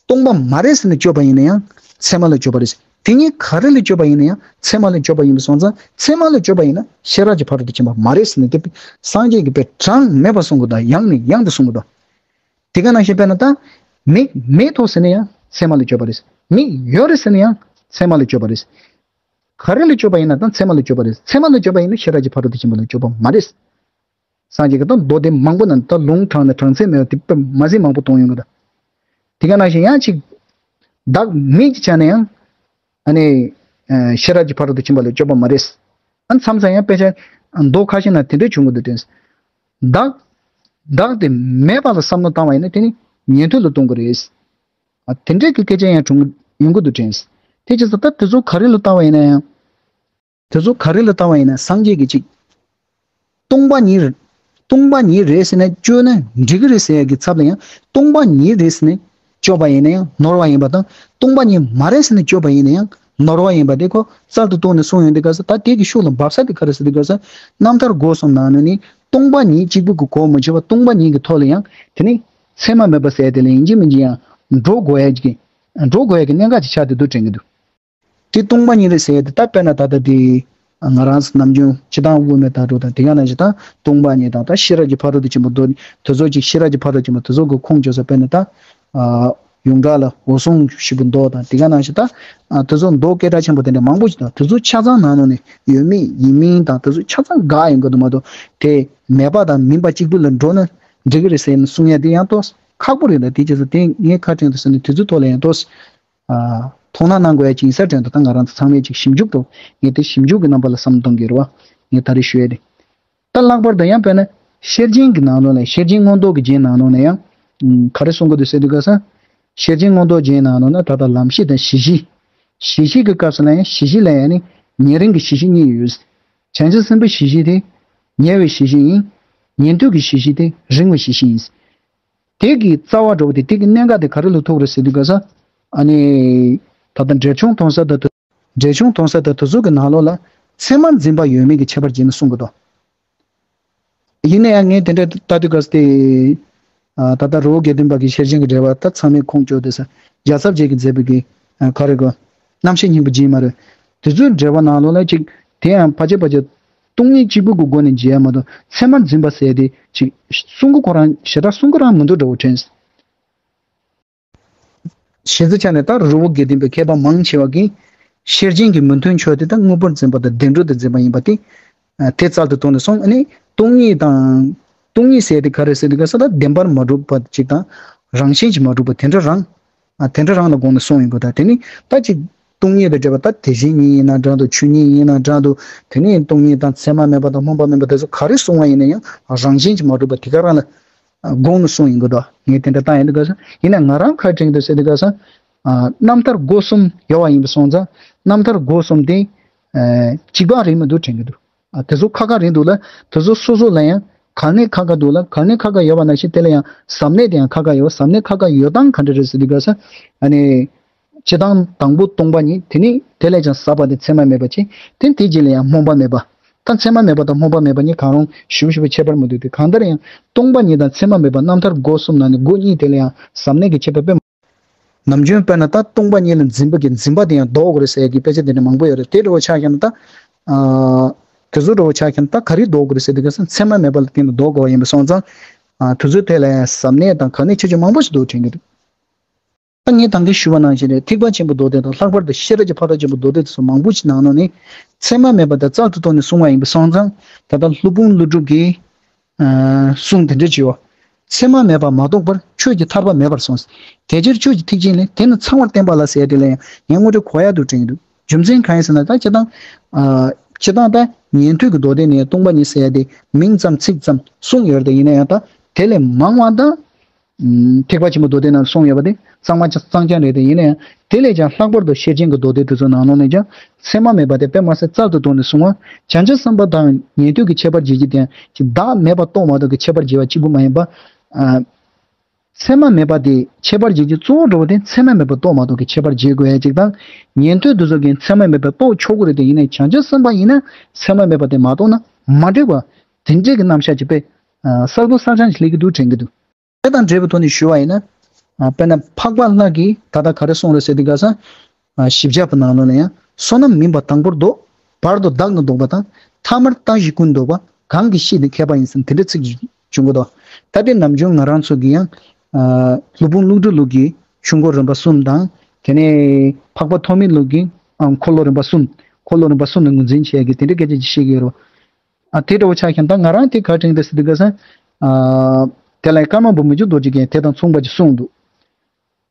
སྟོང་པ་མ་རེད་ཟེར་ནས་སྤྱོད་པ་ཡིན་ན་ཡང་མཚན་མ་ལ་སྤྱོད་པ་རེད། དེ་གཉིས་ག་རེ་ལ་སྤྱོད་པ་ཡིན་ན་ཡང་མཚན་མ་ལ་སྤྱོད་པ་ཡིན་པ་སོང་ཙང་མཚན་མ་ལ་སྤྱོད་པ་ཡིན་ན་ཤེས་རབ་ཀྱི་ཕ་རོལ་ཏུ་ཕྱིན་པ་མ་རེད་ཟེར་ནས་དེ་སངས་རྒྱས་ཀྱིས་དཔེ་གྲངས་མེད་པ་གསུང་གི་འདུག་ཡང་ནས་ཡང་དུ་གསུང་གི་འདུག་དེ་ག་ནང་བཞིན་དཔེར་ན་ད་མིག་མེད་དོ་ཟེར་ན་ཡང་མཚན་མ་ལ་སྤྱོད་པ་རེད། མིག་ཡོད་རེད་ཟེར་ན་ཡང་མཚན་མ་ལ་སྤྱོད་པ་རེད། ག་རེ་ལ་སྤྱོད་པ་ཡིན་ན་ད་མཚན་མ་ལ་སྤྱོད་པ་རེད། མཚན་མ་ལ་སྤྱོད་པ་ཡིན་ན་ཤེས་རབ་ཀྱི་ཕ་རོལ་ཏུ་ཕྱིན་པ་ལ་སྤྱོད་པ་མ་རེད། སངས་རྒྱས་ཀྱིས་ད་མདོ་སྡེ་མང་པོ་ནང་ད་ལུང་དྲངས་ནས་དྲངས་ཚད་མེད་པ་དེ་དཔེ་མ་སྲིད་མང་པོ་གཏོང་ཡོང་གི་འདུག་དེ་ག་ནང་བཞིན་ཡང་ཅིག་བདག་མེད་ཀྱི་ཆ་ནས་ཡང་ཨ་ནི་ཤེས་རབ་ཀྱི་ཕ་རོལ་ཏུ་ཕྱིན་པ་ལ་སྤྱོད་པ་མ་རེད། ཨ་མཚམས་མཚམས་ཡང་དཔེ་ཆ་མདོ་ཁ་ཤས་ན་དེ་འདྲ་བྱུང་གི་འདུག་དེ་བདག་ བདག་དེ་མེད་པ་ལ་བསམ་བློ་བཏང་བ་ཡིན་ན་དེ་ནི་ཉན་ཐོས་ལ་ལྟུང་གི་རེད། ཨ། དེ་འདྲའི་གི་སྐད་ཆ་ཡང་འགྲོ་ཡོང་གི་འདུག་དྲན། དེ་བྱས་ཙང་ད་དེ་ཚོ་ག་རེ་ལ་ལྟ་བ་ཡིན་ན་ཡང་། དེ་ཚོ་ག་རེ་ལ་ལྟ་བ་ཡིན་ན་སངས་རྒྱས་ཀྱི་ཅིག་སྟོང་པ་ཉིད་རེད། སྟོང་པ་ཉིད་རེད་ཟེར་ནས་བཅོས་ན་འགྲིག་གི་རེད་ཟེར་ཡ་གི་ཚབ་ལ་ཡང་སྟོང་པ་ཉིད་རེད་ཟེར་ནས་བཅོས་པ་ཡིན་ན་ཡང་ནོར་བ་ཡིན་པ་དང་། སྟོང་པ་ཉིད་མ་རེད་ཟེར་ནས་བཅོས་པ་ཡིན་ན་ཡང་ནོར་བ་ཡིན་པ་དེ་ཁོ་རྩལ་དུ་བཏོན་ནས་གསུངས་ཡོང་དུས་སྐབས་སུ། ད་དེ་གི་ཤུགས་ལ་འབབ་ས་དེ་ག་རེ་ཟེར་དུས་སྐབས་སུ། རྣམ་ཐར་སྒོ་གསུམ་ནང་ནས་ནི་སྟོང་པ་ཉིད་གཅིག་པུ་གི་གོ་མི་ཆོད་པ། སྟོང་པ་ཉིད་ཀྱི་ཐོག་ལ་ཡང་དེ་ནི་མཚན་མ་མེད་པ་ཟེར་ཡ་དེ་ལ་ཡིན་གཅིག་མིན་གཅིག་ཡང་འགྲོ་དགོས་ཡ་ཅིག་འགྲོ་དགོས་ཡ་གི་གནད་འགག་ཅིག་ཆགས་བསྡད་འདུག་དྲན་གྱི་འདུག་དེ་སྟོང་པ་ཉིད་རེད་ཟེར་ཡ་དེ་ད་དཔེར་ན་ད་ལྟ་དེ་ང་རང་ཚོ་ནམ་རྒྱུན་སྤྱིར་བཏང་དབུ་མའི་ལྟ་གྲུབ་དང་དེ་ག་ནང་བཞིན་ད་སྟོང་པ་ཉིད་དང་། ད་ཤེས་རབ་ཀྱི་ཕ་རོལ་ཏུ་ཕྱིན་པ་མདོ་དེ་ཚོ་ཅིག་ཤེས་རབ་ཀྱི་ཕ་རོལ་ཏུ་ཕྱིན་པ་དེ་ཚོ་གི་ཁུངས་བཅོལ་ས། དཔེར་ན་ད་ཨ་ཡོངས་གྲགས་ལ་འོད་སྲུང་བཞི་པོ་མདོ་དང་དེ་ག་ནང་བཞིན་ད་ཨ་དེ་ཚོ་མདོ་སྐད་གྲགས་ཆེན་པོ་དེ་འདྲ་མང་པོ་ཞིག་དང་། དེ་ཚོ་ཆ་ཚང་ནང་ནང་ནས་ཡོད་མེད་ཡིན་མིན་དང་དེ་ཚོ་ཆ་ཚང་དགག་ཡོང་གི་འདུག་མ་གཏོགས། དེ་མེད་པ་དང་མིན་པ་གཅིག་པུ་ལ་འགྲོ་ན་འགྲིག་གི་རེད་ཟེར་ནས་གསུང་ཡ་དེ་ཡང་ཏོག་ཙམ་ཁག་པོ་རེད། ད་དེ་བྱས་ཙང་དེ་ངས་ཁ་བྲལ་དུ་ཟེར་ནས་དེ་ཚོའི་ཐོག་ལ་ཡང་ཏོག་ཙམ། ཨ། མཐོང་སྣང་གནང་དགོས་ཡ་ཅིག་ཡིན་ས་དྲན་འདུག་ད་ང་རང་ཚོ་ཚང་མས་ཅིག་ཞིབ་འཇུག་ཏུ། ངས་དེ་ཞིབ་འཇུག་གི་རྣམ་པ་ལ་བསམ་གཏོང་གི་རེད་བ། ངས་ད་རེས་ཞུ་ཡ་དེ། ད་ལྷག་པར་དུ་ཡང་དཔེར་ན་ཤེར་ཕྱིན་གྱི་ནང་ལོགས་ལ། ཤེར་ཕྱིན་མངོན་རྟོགས་ཀྱི་རྒྱན་ནང་ལོགས་ན་ཡང་། ཨུམ། ག་རེ་གསུང་གི་འདུག་ཟེར་དུས་སྐབས་སུ། ཤེར་ཕྱིན་མངོན་རྟོགས་རྒྱན་ནང་ལོགས་ན་ད་ལྟ་ལམ་ཤེས་དང་གཞི་ཤེས། གཞི་ཤེས་ཀྱི་སྐབས་སུ་ལ་ཡང་གཞི་ཤེས་ལ་ཡང་ནི་ཉེ་རིང་གི་གཞི་ཤེས་གཉིས་ཡོད། བྱང་ཆུབ་སེམས་དཔའི་གཞི་ཤེས་དེ་ཉེ་བའི་གཞི་ཤེས་ཡིན། ཉན་ཐོས་ཀྱི་གཞི་ཤེས་དེ་རིང་བའི་གཞི་ཤེས་ཡིན། དེ་གི་རྩ་བ་འགྲོ་བ་དེ། དེ་གི་གནད་འགག་དེ་ག་རེ་ལ་ཐུག་རེད་ཟེར་དུས་སྐབས་སུ། ཨ་ནི། ད་ལྟ་འགྲེལ་ཆུང་མཐོང་ས་དང་དུ། འགྲེལ་ཆུང་མཐོང་ས་དང་དུ་ཟུར་གྱི་ནང་ལོགས་ལ་མཚན་མར་འཛིན་པ་ཡོད་མེད་ཀྱི་ཁྱད་པར་འབྱེད་ནས་གསུང་གི་འདུག་ཡིན་ན་ཡང་ངས་དེ་འདྲ་ལྟ་དུས་སྐབས་སུ་དེ། ཨ། ད་ལྟ་རི་བོ་དགེ་ལྡན་པ་གི་ཤེར་ཕྱིན་གྱི་འགྲེལ་པ་ད་ཚང་མས་ཁུངས་བཅོལ་དུས་ས། རྒྱལ་ཚབ་རྗེ་གིས་མཛད་པའི་གི། ཨ། ག་རེ་གོ། རྣམ་བཤད་སྙིང་པོ་རྗེས་མ་རེད། དེ་ཚོའི་འགྲེལ་པ་ནང་ལོགས་ལ་ཅིག་དེ་ཡང་ཕལ་ཆེར་ཕལ་ཆེར། སྟོང་ཉིད་གཅིག་པུ་གི་སྒོ་ནས་འབྱེད་ཡ་མ་གཏོགས་མཚན་མར་འཛིན་པ་ཟེར་དེ་ཅིག་གསུང་གི་ཁོ་རང་ཞེ་དྲག་གསུང་གི་རང་མི་འདུག་འདྲ་བོ་དྲན། གཞི་རྩའི་ཆ་ནས་ད་རི་བོ་དགེ་ལྡན་པའི་མཁས་པ་མང་ཆེ་བ་གིས་ཤེར་ཕྱིན་གྱི་མི་མཐུན་ཕྱོགས་དེ་ད་དངོས་པོར་འཛིན་པ་དང་བདེན་གྲུབ་ཏུ་འཛིན་པ་ཡིན་པ་དེ། ཨ། དེ་རྩལ་དུ་བཏོན་ནས་སོང་། ཨ་ནི་སྟོང་ཉིད་དང་། སྟོང་ཉིད་ཟེར་དེ་ག་རེ་ཟེར་དུས་སྐབས་སུ་ད་བདེན་པར་མ་གྲུབ་པ་ཅིག་དང་། རང་བཞིན་གྱིས་མ་གྲུབ་པ་དེ་འདྲ་རང་། ཨ། དེ་འདྲ་རང་ལ་དགོངས་ནས་གསུངས་ཡོང་གི། ད་དེ་ནི་ད་ཅིག་སྟོང་ཉིད་དང་འབྲེལ་བ། ད་དེ་བཞིན་ཉིད་ཡིན་ན་འདྲ་འདུག་ཆོས་ཉིད་ཡིན་ན་འདྲ་འདུག་དེ་ནི་སྟོང་ཉིད་དང་མཚན་མ་མེད་པ་དང་སྨོན་པ་མེད་པ་དེ་ཚོ་ག་རེ་གསུང་བ་ཡིན་ན་ཡང་རང་བཞིན་གྱིས་མ་གྲུབ་པ་དེ་ག་རང་ལ་དགོངས་ནས་གསུངས་ཡོང་གི་འདུག་ངས་དེ་འདྲ་བཏང་ཡོང་དུས་སྐབས་སུ། ཡིན་ན་ང་རང་ག་རེ་དྲན་གྱི་འདུག་ཟེར་དུས་སྐབས་སུ། ཨ། རྣམ་ཐར་སྒོ་གསུམ་ཡོད་པ་ཡིན་པ་སོང་ཙང་། རྣམ་ཐར་སྒོ་གསུམ་དེ། ཨ། གཅིག་པ་རེད་མི་འདུག་དྲན་གྱི་འདུག་ཨ། དེ་ཚོ་ཁ་ཁ་རེད་འདུག་ལ། དེ་ཚོ་སོ་སོ་ལ་ཡང་གལ་གནད་ཁ་ཁ་འདུག་ལ། གལ་གནད་ཁ་ཁ་ཡོད་པ་ནང་བཞིན་དེ་ལ་ཡང་ཟབ་གནད་དེ་ཡང་ཁ་ཁ་ཡོད། ཟབ་གནད་ཁ་ཁ་ཡོད་སྟངས་ག་འདྲ་རེད་ཟེར་དུས་སྐབས་སུ། ཨ་ནི། སྤྱིར་བཏང་དང་པོ་སྟོང་པ་ཉིད། དེ་ནི་དེ་ལས་ཀྱང་ཟབ་པ་དེ་མཚན་མ་མེད་པ་ཅིག་དེ་དེ་རྗེས་ལ་ཡང་སྨོན་པ་མེད་པ། ད་མཚན་མ་མེད་པ་དང་སྨོན་པ་མེད་པ་གཉིས་གང་རུང་ཞིབ་ཞིབ་ཁྱད་པར་མི་འདུག་དེ་གང་ལྟར་ཡང་སྟོང་པ་ཉིད་དང་མཚན་མ་མེད་པ་རྣམ་ཐར་སྒོ་གསུམ་ནང་ནས་སྒོ་གཉིས་དེ་ལ་ཡང་ཟབ་གནད་ཀྱི་ཁྱད་པར་དཔེ། ནམ་རྒྱུན་དཔེར་ན་ད་སྟོང་པ་ཉིད་ལ་འཛིན་པ་གི་འཛིན་པ་དེ་ཡང་ལྡོག་དགོས་རེད་ཟེར་གྱི་དཔེ་ཆ་དེ་འདྲ་མང་པོ་ཡོད་རེད། དེ་འདྲ་བོ་ཆགས་ཀྱང་ད། ཨ། དེ་ཚོ་འདྲ་བོ་ཆགས་ཀྱང་ད་ག་རེ་ལྡོག་དགོས་རེད་ཟེར་དུས་སྐབས་སུ་མཚན་མ་མེད་པ་ལ་བརྟེན་ནས་ལྡོག་དགོས་པ་ཡིན་པ་སོང་ཙང་། ཨ། དེ་ཚོའི་ཐད་ལ་ཡང་ཟབ་གནད་དང་གལ་གནད་ཆེ་ཆེ་མང་པོ་ཞིག་འདུག་དྲན་གྱི་འདུག་ད་ངས་ད་གིན་ཞུས་པ་ནང་བཞིན་རེད། ཐེག་པ་ཆེན་པོའི་མདོ་སྡེ་དང་། ལྷག་པར་དུ་ཤེས་རབ་ཀྱི་ཕ་རོལ་ཏུ་ཕྱིན་པའི་མདོ་སྡེ་དེ་ཚོ་མང་པོ་ཞིག་ནང་ནང་ནས་མཚན་མ་མེད་པ་དེ་རྩལ་དུ་བཏོན་ནས་གསུངས་པ་ཡིན་པ་སོང་ཙང་། ད་ལྟ་སློབ་དཔོན་ཀླུ་སྒྲུབ་ཀྱི། ཨ། གསུང་དེ་འདྲ་ཅིག་ཡོད། མཚན་མ་མེད་པར་མ་རྟོགས་པར་ཆོས་ཀྱི་ཐར་པ་མེད་པར་གསུངས། དེ་ཕྱིར་ཆོས་ཀྱི་ཐེག་ཆེན་ལས། དེ་ནི་ཚང་བར་བསྟན་པ་ལ་ཟེར་དེ་ལ་ཡང་ངས་དངོས་འབྲེལ་གོ་ཡ་འདུག་དྲན་གྱི་འདུག་རྒྱུ་མཚན་གང་ཡིན་ཟེར་ན། ད་སྤྱིར་བཏང་། ཨ། སྤྱིར་བཏང་ད་ཉན་ཐོས་ཀྱི་མདོ་སྡེ་ནས་སྟོང་པ་ཉིད་ཟེར་ཡ་དེ་མིང་ཙམ་ཚིག་ཙམ་གསུངས་ཡོད་རེད་དེ། ཡིན་ན་ཡང་ད་དེ་ལས་མང་བ་ད། ཨུམ། ཐེག་པ་ཆེན་པོའི་མདོ་སྡེ་ནང་གསུངས་ཡོད་པ་དེ་གཙང་མ་གཙང་རྐྱང་རེད་དེ། ཡིན་ན་ཡང་དེ་ལས་ཀྱང་ལྷག་པར་དུ་ཤེར་ཕྱིན་གྱི་མདོ་སྡེ་དེ་ཚོའི་ནང་ལོགས་ནས་ཀྱང་མཚན་མ་མེད་པ་དེ་དཔེ་མ་སྲིད་རྩལ་དུ་བཏོན་ནས་གསུངས་པ། བྱང་ཆུབ་སེམས་དཔའ་དང་ཉན་ཐོས་ཀྱི་ཁྱད་པར་འབྱེད་ཀྱི་དེ་ཡང་ཅིག་བདག་མེད་པ་རྟོགས་མ་ཐུབ་ཀྱི་ཁྱད་པར་འབྱེད་པ་གཅིག་པུ་མ་ཡིན་པ། ཨ། མཚན་མ་མེད་པ་དེ་ཁྱད་པར་འབྱེད་ཀྱི་གཙོ་བོ་འགྲོ་བ་དེ་མཚན་མ་མེད་པ་རྟོགས་མ་ཐུབ་ཀྱི་ཁྱད་པར་འབྱེད་དགོས་ཡ་གཅིག་དང་། ཉན་ཐོས་དེ་ཚོ་གིས་མཚན་མ་མེད་པ་རྟོགས་ཆོག་གི་རེད་དེ། ཡིན་ནའི་བྱང་ཆུབ་སེམས་དཔའ་ཡིན་ན་མཚན་མ་མེད་པ་དེ་མ་རྟོགས་ན་མ་འགྲིག་པ། དེ་འདྲའི་གི་རྣམ་གཞག་ཅིག་དཔེ། ཨ། གསལ་པོ་གསལ་རྐྱང་ཞིག་སླེབས་ཀྱི་འདུག་དྲན་གྱི་འདུག་དེ་དང་འབྲེལ་བའི་ཐོག་ནས་ཞུ་བ་ཡིན་ན། ཨ། དཔེར་ན་འཕགས་པ་ལྷ་གིས་ད་ལྟ་ག་རེ་གསུངས་རེད་ཟེར་དུས་སྐབས་སུ། ཨ། ཞིབ་ཆ་པོ་ནང་ལོགས་ལ་ཡང་བསོད་ནམས་མིན་པ་དང་པོར་ལྡོག་བར་དུ་བདག་ནི་ལྡོག་པ་དང་། ཐ་མར་བརྟགས་ཤིང་ཀུན་ལྡོག་པ། གང་གིས་ཤེས་ཏེ་མཁས་པ་ཡིན་ཟེར་དེ་འདྲ་ཚིག་ཅིག་བྱུང་གི་འདུག་ད་དེ་ནམ་རྒྱུན་ང་རང་ཚོ་གིས་ཡང་། ཨ། སློབ་དཔོན་ཀླུ་སྒྲུབ་ལུགས་ཀྱི་ཆོས་འཁོར་རིམ་པ་གསུམ་དང་། དེ་ནས་འཕགས་པ་ཐོགས་མེད་ལུགས་ཀྱི། ཨ། འཁོར་ལོ་རིམ་པ་གསུམ། འཁོར་ལོ་རིམ་པ་གསུམ་ལ་ངོས་འཛིན་བྱེད་ཡ་གི་དེ་འདྲ་སྐད་ཆ་ཅིག་བཤད་ཀྱི་ཡོད་རེད། ཨ། དེ་འདྲ་བོ་ཆགས་ཀྱང་ད་ང་རང་དེ་ག་དྲན་གྱི་འདུག་ཟེར་དུས་སྐབས་སུ། ཨ། དེ་ལ་ཀརྨ་པ་མི་འགྱུར་རྡོ་རྗེ་གིས་དེ་དང་མཚུངས་པ་ཅིག་གསུངས་འདུག་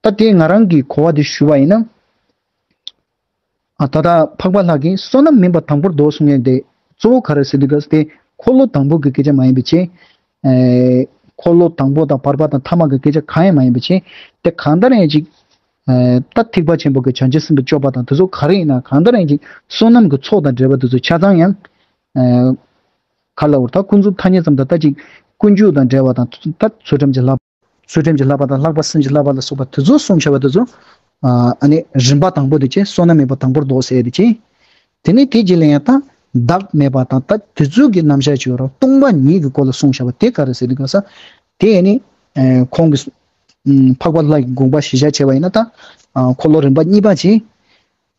ད་དེ་ང་རང་གི་གོ་བ་དེ་ཞུ་བ་ཡིན་ན། ཨ། ད་ལྟ་འཕགས་པ་ལྷ་གིས་བསོད་ནམས་མིན་པ་དང་པོར་ལྡོག་གསུང་ཡས་དེ་གཙོ་བོ་ག་རེ་ཟེར་དུས་སྐབས་སུ་དེ་འཁོར་ལོ་དང་པོ་གི་སྐད་ཆ་མ་ཡིན་པའི་ཕྱིར། ཨེ། འཁོར་ལོ་དང་པོ་དང་བར་པ་དང་ཐ་མ་གི་སྐད་ཆ་གང་ཡང་མ་ཡིན་པ་བྱས། དེ་གང་ལྟར་ཡང་ཅིག་ཨ་ད་ཐེག་པ་ཆེན་པོ་གི་བྱང་ཆུབ་སེམས་དཔའ་སྤྱོད་པ་དང་དེ་ཚོ་ག་རེ་ཡིན་ན་གང་ལྟར་ཡང་ཅིག་བསོད་ནམས་ཀྱི་ཚོགས་དང་འབྲེལ་བ་དེ་ཚོ་ཆ་ཚང་ཡང་ཨ་ག་ལ་བར་ད་ཀུན་རྫོབ་ཐ་སྙད་ཙམ་དང་ད་ཅིག་ཀུན་འབྱུང་དང་འབྲེལ་བ་དང་ད་ཚུལ་ཁྲིམས་ཀྱི་བསླབ་པ། ཚུལ་ཁྲིམས་ཀྱི་བསླབ་པ་དང་ལྷག་པ་སེམས་ཀྱི་བསླབ་པ་ལ་སོགས་པ་དེ་ཚོ་གསུངས་བྱ་བ་དེ་ཚོ་ཨ་ནི་རིམ་པ་དང་པོ་དེ་ཅན་བསོད་ནམས་མེད་པ་དང་པོར་འདོགས་ཟེར་དེ་ཅན། དེ་ནས་དེ་རྗེས་ལ་ཡང་ད་བདག་མེད་པ་དང་ད་དེ་ཚོ་གི་རྣམ་གཞག་ཅིག་ཡོད་ར་སྟོང་པ་ཉིད་ཀྱི་སྐོར་ལ་གསུངས་བྱ་བ་དེ་ག་རེ་ཟེར་དུས་ག་ས། དེ་ནི་ཁོང་གི་འཕགས་པ་ལྷ་གི་དགོངས་པ་གཞི་བཞག་བྱས་པ་ཡིན་ན་ད་འཁོར་ལོ་རིམ་པ་གཉིས་པ་ཅིག་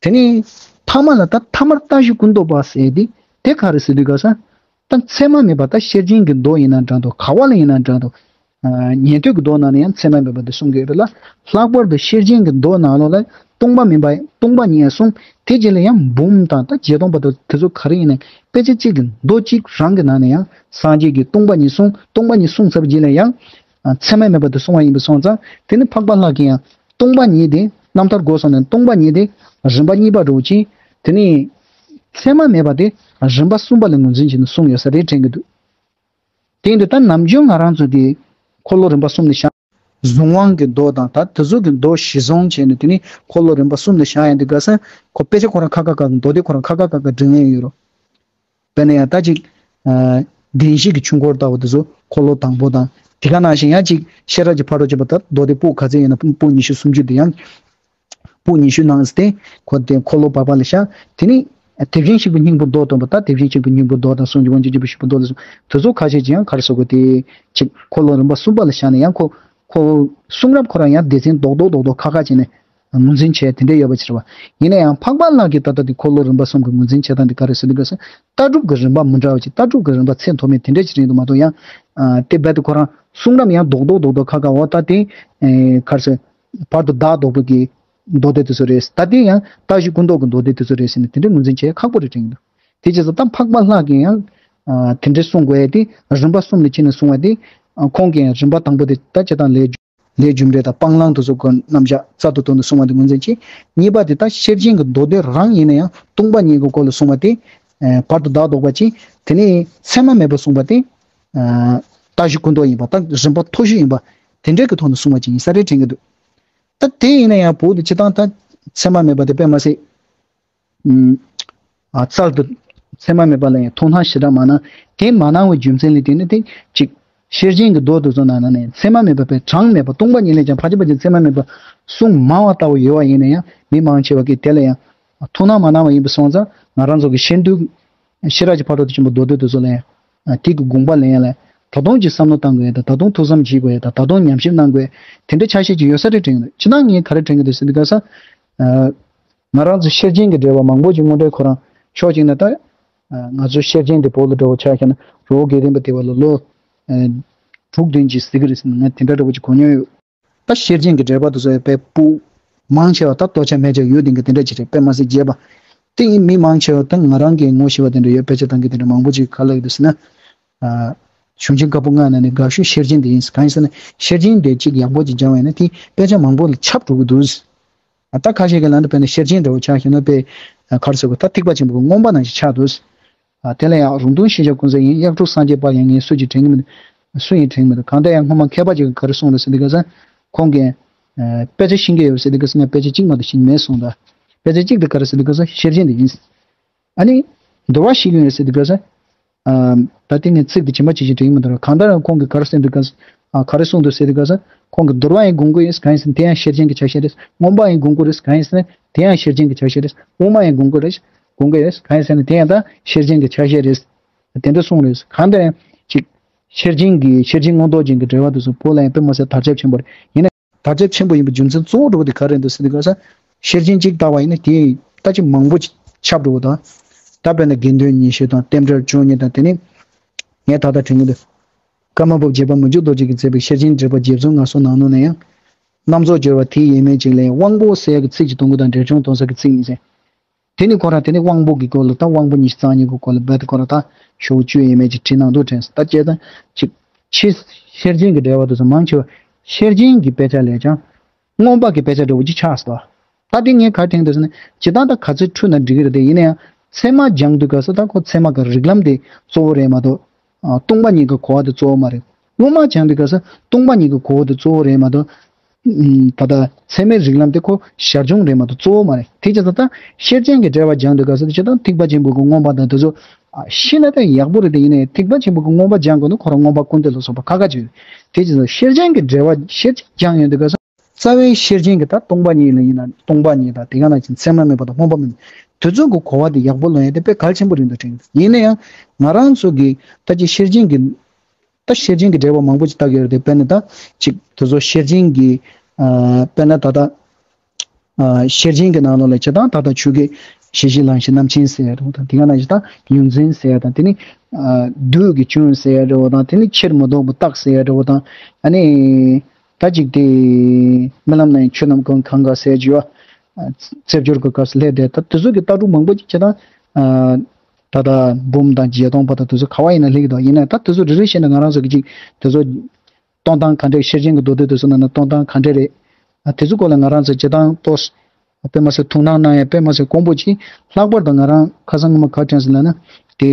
དེ་ནས་ཐ་མ་ལ་ད་ཐ་མར་ལྟ་ཞིབ་ཀུན་རྟོག་པ་ཟེར་དེ་དེ་ག་རེ་ཟེར་དུས་ག་ས། ད་མཚན་མ་མེད་པ་ད་ཤེར་ཕྱིན་གྱི་མདོ་ཡིན་ན་འདྲ་འདུག་ག་བ་ལ་ཡིན་ན་འདྲ་འདུག་ཉན་ཐོས་ཀྱི་མདོ་ནང་ལ་ཡང་མཚན་མ་མེད་པ་དེ་གསུང་གི་ཡོད་རེད་ལ། ལྷག་པར་དུ་ཤེར་ཕྱིན་གྱི་མདོ་ནང་ལོགས་ལ་སྟོང་པ་མིན་པ་སྟོང་པ་ཉིད་གསུངས། དེ་རྗེས་ལ་ཡང་འབུམ་དང་ད་བརྒྱད་སྟོང་པ་དང་དེ་ཚོ་ག་རེ་ཡིན་ན་དཔེ་ཆ་གཅིག་གི་མདོ་གཅིག་རང་གི་ནང་ནས་ཡང་སངས་རྒྱས་ཀྱིས་སྟོང་པ་ཉིད་གསུངས། སྟོང་པ་ཉིད་གསུངས་ཚར་བའི་རྗེས་ལ་ཡང་མཚན་མ་མེད་པ་དེ་གསུང་བ་ཡིན་པ་སོང་ཙང་དེ་ནི་འཕགས་པ་ལྷ་གིས་ཡང་སྟོང་པ་ཉིད་དེ་རྣམ་ཐར་སྒོ་སོང་ནས་སྟོང་པ་ཉིད་དེ་རིམ་པ་གཉིས་པ་འགྲོ་ཅིང་དེ་ནི་མཚན་མ་མེད་པ་དེ་རིམ་པ་གསུམ་པ་ལ་ངོས་འཛིན་བྱས་ནས་གསུངས་ཡོད་ས་རེད་དྲན་གྱི་འདུག་དེ་ཡིན་དུས་ད་ནམ་རྒྱུན་ང་རང་ཚོ་དེ་འཁོར་ལོ་རིམ་པ་གསུམ་ལ་བཞག་གཟུང་དབང་གི་མདོ་དང་ད་དེ་ཚོ་གི་མདོ་གཞི་བཟུང་བྱས་ནས་དེ་ནི་འཁོར་ལོ་རིམ་པ་གསུམ་ལ་བཞག་ཡང་དེ་ག་ས་ཁོ་དཔེ་ཆ་ཁོ་རང་ཁ་ཁ་ཁ་མདོ་སྡེ་ཁོ་རང་ཁ་ཁ་ཁ་ཁ་འབྲི་ངེས་ཡོད་རོ། དཔེར་ན་ཡང་ད་ཅིག་ཨ་བདེན་བཞི་གི་ཆོས་འཁོར་ལྟ་བུ་དེ་ཚོ་འཁོར་ལོ་དང་པོ་དང་དེ་ག་ནང་བཞིན་ཡང་ཅིག་ཤེས་རབ་ཀྱི་ཕ་རོལ་ཕྱིན་པ་ད་མདོ་སྡེ་པོ་ག་ཚད་ཡིན་ན་པོ་ཉི་ཤུ་སུམ་ཅུ་དེ་ཡང་། པོ་ཉི་ཤུ་ནང་སྟེ་ཁོ་དེ་འཁོར་ལོ་བར་པ་ལ་བཞག་དེ་ནི་དེ་བཞིན་གཤེགས་པའི་སྙིང་པོ་མདོ་སྟོན་པ་དང་དེ་བཞིན་གཤེགས་པའི་སྙིང་པོ་མདོ་དང་གསུང་གི་དབང་ཕྱུག་ཆེན་པོ་ཞིག་པོ་མདོ་ལ་སོགས་དེ་ཚོ་ཁ་ཤས་ཀྱི་ཡང་ག་རེ་ཟེར་དགོས་དེ་ཅིག་འཁོར་ལོ་རིམ་པ་གསུམ་པ་ལ་བཞག་ནས་ཡང་ཁོ་ཁོ་གསུང་རབ་ཁོ་རང་ཡང་སྡེ་ཚན་རྡོག་རྡོག་རྡོག་རྡོག་ཁ་ཁ་བྱས་ནས་ངོས་འཛིན་བྱས་དེ་འདྲ་ཡོད་པ་ཕྱིར་བ། ཡིན་ན་ཡང་འཕགས་པ་ལྷ་གིས་ད་ལྟ་དེ་འཁོར་ལོ་རིམ་པ་གསུམ་གྱི་ངོས་འཛིན་བྱེད་སྟངས་དེ་ག་རེ་ཟེར་དུས་ག་ས་ལྟ་གྲུབ་ཀྱི་རིམ་པ་མི་འདྲ་བ་ཅིག་ལྟ་གྲུབ་ཀྱི་རིམ་པ་ཚད་མཐོ་དམན་དེ་འདྲ་ཅིག་རེད་འདུག་མ་གཏོགས་ཡང་དེ་རྦད་དེ་ཁོ་རང་གསུང་རབ་ཡང་རྡོག་རྡོག་རྡོག་རྡོག་ཁ་ཁ་འོ་ད་དེ་ག་རེ་ཟེར། བར་དུ་བདག་ལྡོག་པའི་གི་མདོ་སྡེ་དེ་ཚོ་རེད། ད་དེ་ཡང་ལྟ་ཞིབ་ཀུན་རྟོག་གི་མདོ་སྡེ་དེ་ཚོ་རེད་ཟེར་ནས་དེ་འདྲའི་ངོས་འཛིན་བྱེད་ཁག་པོ་རེད་དྲན་གྱི་འདུག་དེ་བྱས་ཙང་ད་འཕགས་པ་ལྷ་གིས་ཡང་དེ་འདྲའི་གསུང་དགོས་ཡ་དེ་རིམ་པ་གསུམ་ལ་ཕྱེ་ནས་གསུང་བ་དེ་ཁོང་གིས་ཡང་རིམ་པ་དང་པོ་དེ་ད་སྤྱིར་བཏང་ལས་ལས་རྒྱུ་འབྲས་དང་སྤང་བླང་དེ་ཚོ་གི་རྣམ་གཞག་རྩལ་དུ་བཏོན་ནས་གསུང་བ་དེ་ངོས་འཛིན་བྱེད། གཉིས་པ་དེ་ད་ཤེར་ཕྱིན་གྱི་མདོ་སྡེ་རང་ཡིན་ན་ཡང་སྟོང་པ་ཉིད་ཀྱི་སྐོར་ལ་གསུང་བ་དེ་བར་དུ་བདག་ལྡོག་པ་ཅིག་དེ་ནས་མཚན་མ་མེད་པར་གསུང་བ་དེ་ལྟ་ཞིབ་ཀུན་རྟོག་ཡིན་པ་ད་རིམ་པ་མཐོ་ཤོས་ཡིན་པ་དེ་འདྲའི་གི་ཐོག་ནས་གསུང་བ་ཅིག་ཡིན་ས་རེད་དྲན་གྱི་འདུག་ད་དེ་ཡིན་ན་ཡང་བོད་དུ་སྤྱིར་བཏང་ད་མཚན་མ་མེད་པ་དེ་དཔེ་མ་སྲིད། ཨ་རྩལ་དུ་མཚན་མ་མེད་པ་ལ་ཡང་དོ་སྣང་ཞེ་དྲག་མ་གནང་། དེ་མ་གནང་བའི་རྒྱུ་མཚན་ལ་བརྟེན་ནས་དེ་གཅིག་ཤེར་ཕྱིན་གྱི་མདོ་དེ་ཚོ་ནང་ན་ནས་མཚན་མ་མེད་པ་པའི་གྲངས་མེད་པ་སྟོང་པ་ཉིད་ལས་ཀྱང་ཕལ་ཆེར་ཕལ་ཆེར་མཚན་མ་མེད་པ་གསུང་མང་བ་ལྟ་བུ་ཡོད་པ་ཡིན་ན་ཡང་མི་མང་ཆེ་བ་གིས་དེ་ལ་ཡང་དོ་སྣང་མ་གནང་བ་ཡིན་པ་སོང་ཙང་ང་རང་ཚོ་གི་ཤེར་འདུན་ཤེས་རབ་ཀྱི་ཕ་རོལ་ཏུ་ཕྱིན་པ་མདོ་སྡེ་དེ་ཚོ་ལ་ཡང་དེ་གི་དགོངས་པ་ལེན་ཡ་ལ་ད་དུང་ཅིག་བསམ་བློ་གཏང་དགོས་ཡ་དང་ད་དུང་ཐུགས་བསམ་བཞེས་དགོས་ཡ་དང་ད་དུང་ཉམས་ཞིབ་གནང་དགོས་ཡ་དེ་འདྲ་ཆ་ཤས་ཅིག་ཡོད་ས་རེད་དྲན་གྱི་འདུག་སྤྱིར་བཏང་ངས་ག་རེ་དྲན་གྱི་འདུག་ཟེར་དུས་ག་ས། ང་རང་ཚོ་ཤེར་ཕྱིན་གྱི་འགྲེལ་པ་མང་པོ་ཅིག་དངོས་འབྲེལ་ཁོ་རང་ཕྱོགས་གཅིག་ནས་ད། ང་ཚོ་ཤེར་ཕྱིན་དེ་བོད་ལ་འགྲོ་བ་ཆ་བཞག་ན་རི་བོ་དགེ་ལྡན་པ་དེ་བ་ལ་ལོ་དྲུག་བདུན་ཅིག་ཟིག་རེད་ཟེར་ནས་ང་དེ་འདྲ་འདྲ་བོ་ཅིག་གོ་མྱོང་ཡོད། ད་ཤེར་ཕྱིན་གྱི་འགྲེལ་པ་དེ་ཚོ་ཡང་དཔེ་སྤུ་མང་ཆེ་བ་ད་ལྟོ་ཆ་མེད་ཅག་ཡོད་དེ་གི་དེ་འདྲ་ཅིག་རེད། དཔེ་མ་སྲིད་རྒྱས་པ་དེ་ཡིན་མི་མང་ཆེ་བ་ད་ང་རང་གིས་ངོ་ཤེས་པ་དེ་འདྲ་ཡོད། དཔེ་ཆ་བཏང་གི་དེ་འདྲ་མང་པོ་ཅིག་ག་ལ་ཡོད་དུ་ཟེར་ན། གཞུང་ཆེན་བཀའ་པོད་ལྔ་ནང་ནས་དགག་ཤོས་ཤེར་ཕྱིན་དེ་ཡིན། གང་ཡིན་ཟེར་ན་ཤེར་ཕྱིན་དེ་གཅིག་ཡག་པོ་ཅིག་སྦྱང་བ་ཡིན་ན་དེ་དཔེ་ཆ་མང་པོ་ལ་ཁྱབ་འགྲོ་གི་འདུག་ད་ཁ་ཤས་ཀྱི་ལམ་དུ་དཔེར་ན་ཤེར་ཕྱིན་འདྲ་བོ་ཆ་བཞག་ན་དཔེ་ག་རེ་ཟེར་དགོས། ད་ཐེག་པ་ཆེན་པོའི་མངོན་པ་ནང་བཞིན་ཆགས་འདུག་དེ་ལ་ཡང་རུང་སྟོན་ཤེས་བྱ་ཀུན་བཟང་ཡིན། གཡག་དྲུག་སངས་རྒྱས་དཔལ་དབྱངས་ཡིན། སུ་ཅིག་དྲན་གྱི་མི་འདུག་སུ་ཡིན་དྲན་གྱི་མི་འདུག་གང་ལྟར་ཡང་སྔོན་མ་མཁས་པ་ཅིག་གིས་ག་རེ་གསུངས་རེད་ཟེར་དུས་ག་ས་ཁོང་གིས་དཔེ་ཆ་ཤེས་ཀྱི་ཡོད་ཟེར་དུས་ག་ས་ང་དཔེ་ཆ་གཅིག་མ་གཏོགས་ཤེས་ཀྱི་མེད་གསུངས། ད་དཔེ་ཆ་གཅིག་དེ་ག་རེ་ཟེར་དུས་ག་ས་ཤེར་ཕྱིན་དེ་ཡིན། ཨ་ནི། འདུལ་བ་ཤེས་ཀྱི་ཡོད་ཟེར་དུས་ག་ས། ཨམ། ད་དེ་ངས་ཚིག་དེ་ཇི་མ་ཇི་བཞིན་དྲན་གྱི་མི་འདུག་ར། གང་ལྟར་ཡང་ཁོང་གིས་ག་རེ་ཟེར་དུས་ག་ས། ཨ། ག་རེ་གསུངས་འདུག་ཟེར་དུས་ག་ས། ཁོང་གིས་འདུལ་བ་ཡང་དགོངས་ཀྱི་ཡོད། གང་ཡིན་ཟེར་ན་དེ་ཡང་ཤེར་ཕྱིན་གྱི་ཆ་ཤས་རེད། མངོན་པ་ཡང་དགོངས་ཀྱི་རེད། གང་ཡིན་ཟེར་ན་དེ་ཡང་ཤེར་ཕྱིན་གྱི་ཆ་ཤས་རེད། དབུ་མ་ཡང་དགོངས་ཀྱི་རེད། དགོངས་ཀྱི་ཡོད། གང་ཡིན་ཟེར་ན་དེ་ཡང་ད་ཤེར་ཕྱིན་གྱི་ཆ་ཤས་རེད། དེ་འདྲ་གསུངས་རེད། གང་ལྟར་ཡང་ཅིག་ཤེར་ཕྱིན་གྱི་ཤེར་ཕྱིན་མངོན་རྟོགས་ཅན་གྱི་འགྲེལ་པ་དེ་ཚོ་བོད་ལ་ཡང་དཔེ་མ་སྲིད་དར་ཁྱབ་ཆེན་པོ་རེད། ཡིན་ན། དར་ཁྱབ་ཆེན་པོ་ཡིན་པའི་རྒྱུ་མཚན་གཙོ་བོ་འདྲ་བོ་དེ་ག་རེ་འདུག་ཟེར་དུས་ག་ས། ཤེར་ཕྱིན་གཅིག་ལྟ་བ་ཡིན་ན་དེ་ལྟ་ཅི་མང་པོ་ཆགས་འགྲོ་བ་དང་། ད་དཔེར་ན་དགེ་འདུན་ཉི་ཤུ་དང་རྟེན་འབྲེལ་བཅུ་གཉིས་དང་དེ་ནི། ངས་ད་ལྟ་དྲན་གྱི་འདུག་ཀརྨ་པ་རྗེ་དཔལ་མི་འགྱུར་རྡོ་རྗེ་གིས་མཛད་པའི་ཤེར་ཕྱིན་འགྲེལ་པ་རྗེ་བཙུན་ངལ་གསོ་ནང་ལོགས་ནས་ཡང་། རྣམ་རྫོགས་སྦྱོར་བ་དེ་ཡེ་མེད་ཅིག་ལས་དབང་པོ་ཟེར་ཡག་གི་ཚིག་ཅིག་གཏོང་གི་དང་འགྲེལ་ཆུང་གཏོང་ས་གི་ཚིག་ཡིན་ཟེར། དེ་ནི་ཁོ་རང་དེ་ནི་དབང་པོ་གི་སྐོར་ལ་ད་དབང་པོ་ཉི་ཤུ་རྩ་གཉིས་ཀྱི་སྐོར་ལ་རྦད་དེ་ཁོ་རང་ད་ཤོག་བུ་བཅུ་ཡས་མས་ཅིག་བྲིས་གནང་འདུག་དྲན་སོང་། ད་བྱས་ཙང་ཅིག་ཕྱི་ཤེར་ཕྱིན་གྱི་འགྲེལ་པ་དེ་ཚོ་མང་ཆེ་བ་ཤེར་ཕྱིན་གྱི་དཔེ་ཆ་ལས་ཀྱང་མངོན་པ་གི་དཔེ་ཆ་འདྲ་བོ་ཅིག་ཆགས་སོང་། ད་དེ་ངས་ག་དྲན་འདུག་ཟེར་ན་ཇི་ལྟར་ད་ག་ཚོད་འཁྲུལ་ན་འགྲིག་གི་རེད་དེ། ཡིན་ན་ཡང་ཚད་མ་སྦྱང་དུས་ག་ས་ད་ཁོ་ཚད་མ་གི་རིགས་ལམ་དེ་གཙོ་བོ་རེད་མ་གཏོགས་སྟོང་པ་ཉིད་ཀྱི་གོ་བ་དེ་གཙོ་བོ་མ་རེད། དབུ་མ་སྦྱང་དུས་སྐབས་སུ་སྟོང་པ་ཉིད་ཀྱི་གོ་བ་དེ་གཙོ་བོ་རེད་མ་གཏོགས། ཨུམ། ད་ལྟ་ཚད་མའི་རིགས་ལམ་དེ་ཁོ་ཞར་བྱུང་རེད་མ་གཏོགས་གཙོ་བོ་མ་རེད། དེ་བྱས་ཙང་ད་ཤེར་ཕྱིན་གྱི་འགྲེལ་པ་སྦྱང་དུས་སྐབས་སུ་དེ་བྱས་ཙང་ཐེག་པ་ཆེན་པོ་གི་མངོན་པ་དང་དེ་ཚོ། ཨ། ཤེས་ན་ད་ཡག་པོ་རེད། དེ་ཡིན་ནའི་ཐེག་པ་ཆེན་པོ་གི་མངོན་པ་སྦྱང་དགོས་ན་ཁོ་རང་མངོན་པ་ཀུན་བཏུས་ལ་སོགས་པ་ཁག་ཁག་ཅིག་ཡོད། དེ་བྱས་ཙང་ཤེར་ཕྱིན་གྱི་འགྲེལ་པ་ཤེར་ཕྱིན་སྦྱང་ཡོང་དུས་སྐབས་སུ། རྩ་བའི་ཤེར་ཕྱིན་གྱི་ད་སྟོང་པ་ཉིད་ལ་ཡིན་ན་སྟོང་པ་ཉིད་དང་དེ་ག་ནང་བཞིན་ཚད་མ་མེད་པ་དང་སྟོང་པ་མེད་པ་དེ་ཚོ་གི་གོ་བ་དེ་ཡག་པོ་ལོན་ཡ་དེ་དཔེ་གལ་ཆེན་པོ་རེད་འདུག་དྲན། ཡིན་ན་ཡང་ང་རང་ཚོ་གི་ད་ཅིག་ཤེར་ཕྱིན་གྱི་ད་ཤེར་ཕྱིན་གྱི་འགྲེལ་པ་མང་པོ་ཅིག་བལྟ་གི་ཡོད་རེད་དེ། དཔེར་ན་ད་ཅིག་དེ་ཚོ་ཤེར་ཕྱིན་གྱི་ཨ་དཔེར་ན་ད་ལྟ་ཨ་ཤེར་ཕྱིན་གྱི་ནང་ལོགས་ལ་བྱས་ཙང་ད་ལྟ་ཆོས་སྐད་ཞི་ཞི་ལང་ཞི་རྣམ་མཁྱེན་ཟེར་ཡ་འདྲ་བོ་དང་དེ་ག་ནང་བཞིན་ད་ཡོངས་འཛིན་ཟེར་ཡ་དང་དེ་ནི་ཨ་བདུད་ཀྱི་སྐྱོན་ཟེར་ཡ་འདྲ་བོ་དང་དེ་ནི་ཕྱིར་མི་ལྡོག་པའི་རྟགས་ཟེར་ཡ་འདྲ་བོ་དང་། ཨ་ནི་ད་ཅིག་དེ་རྨི་ལམ་ན་ཡང་ཆོས་རྣམས་གང་གང་ག་ཟེར་གྱི་ཡོད། རྩེ་སྦྱོར་གྱི་སྐབས་སུ་སླེབས་ཏེ་ད་དེ་ཚོ་གི་ལྟ་གྲུབ་མང་པོ་ཅིག་བྱས་ཙང་། ཨ་ད་ལྟ་འབུམ་དང་བརྒྱད་སྟོང་བར་དུ་དེ་ཚོ་ག་བ་ཡིན་ན་སླེབས་ཀྱི་འདུག་ཡིན་ནའི་ད་དེ་ཚོ་རེ་རེ་བཤད་ན་ང་རང་ཚོ་གི་ཅིག་དེ་ཚོ་སྟོང་སྟངས་ག་འདྲས། ཤེར་ཕྱིན་གྱི་མདོ་སྡེ་དེ་ཚོ་ནང་ན་སྟོང་སྟངས་ག་འདྲས་རེད། ཨ་དེ་ཚོ་སྐོར་ལ་ང་རང་ཚོ་སྤྱིར་བཏང་ཏོག་ཙམ་དཔེ་མ་སྲིད་ཐུགས་སྣང་གནང་ཡ་དཔེ་མ་སྲིད་དཀོན་པོ་ཅིག་ལྷག་པར་དུ་ང་རང་ཁ་སང་སྔོན་མ་ག་དྲན་སོང་ལབ་ན། དེ་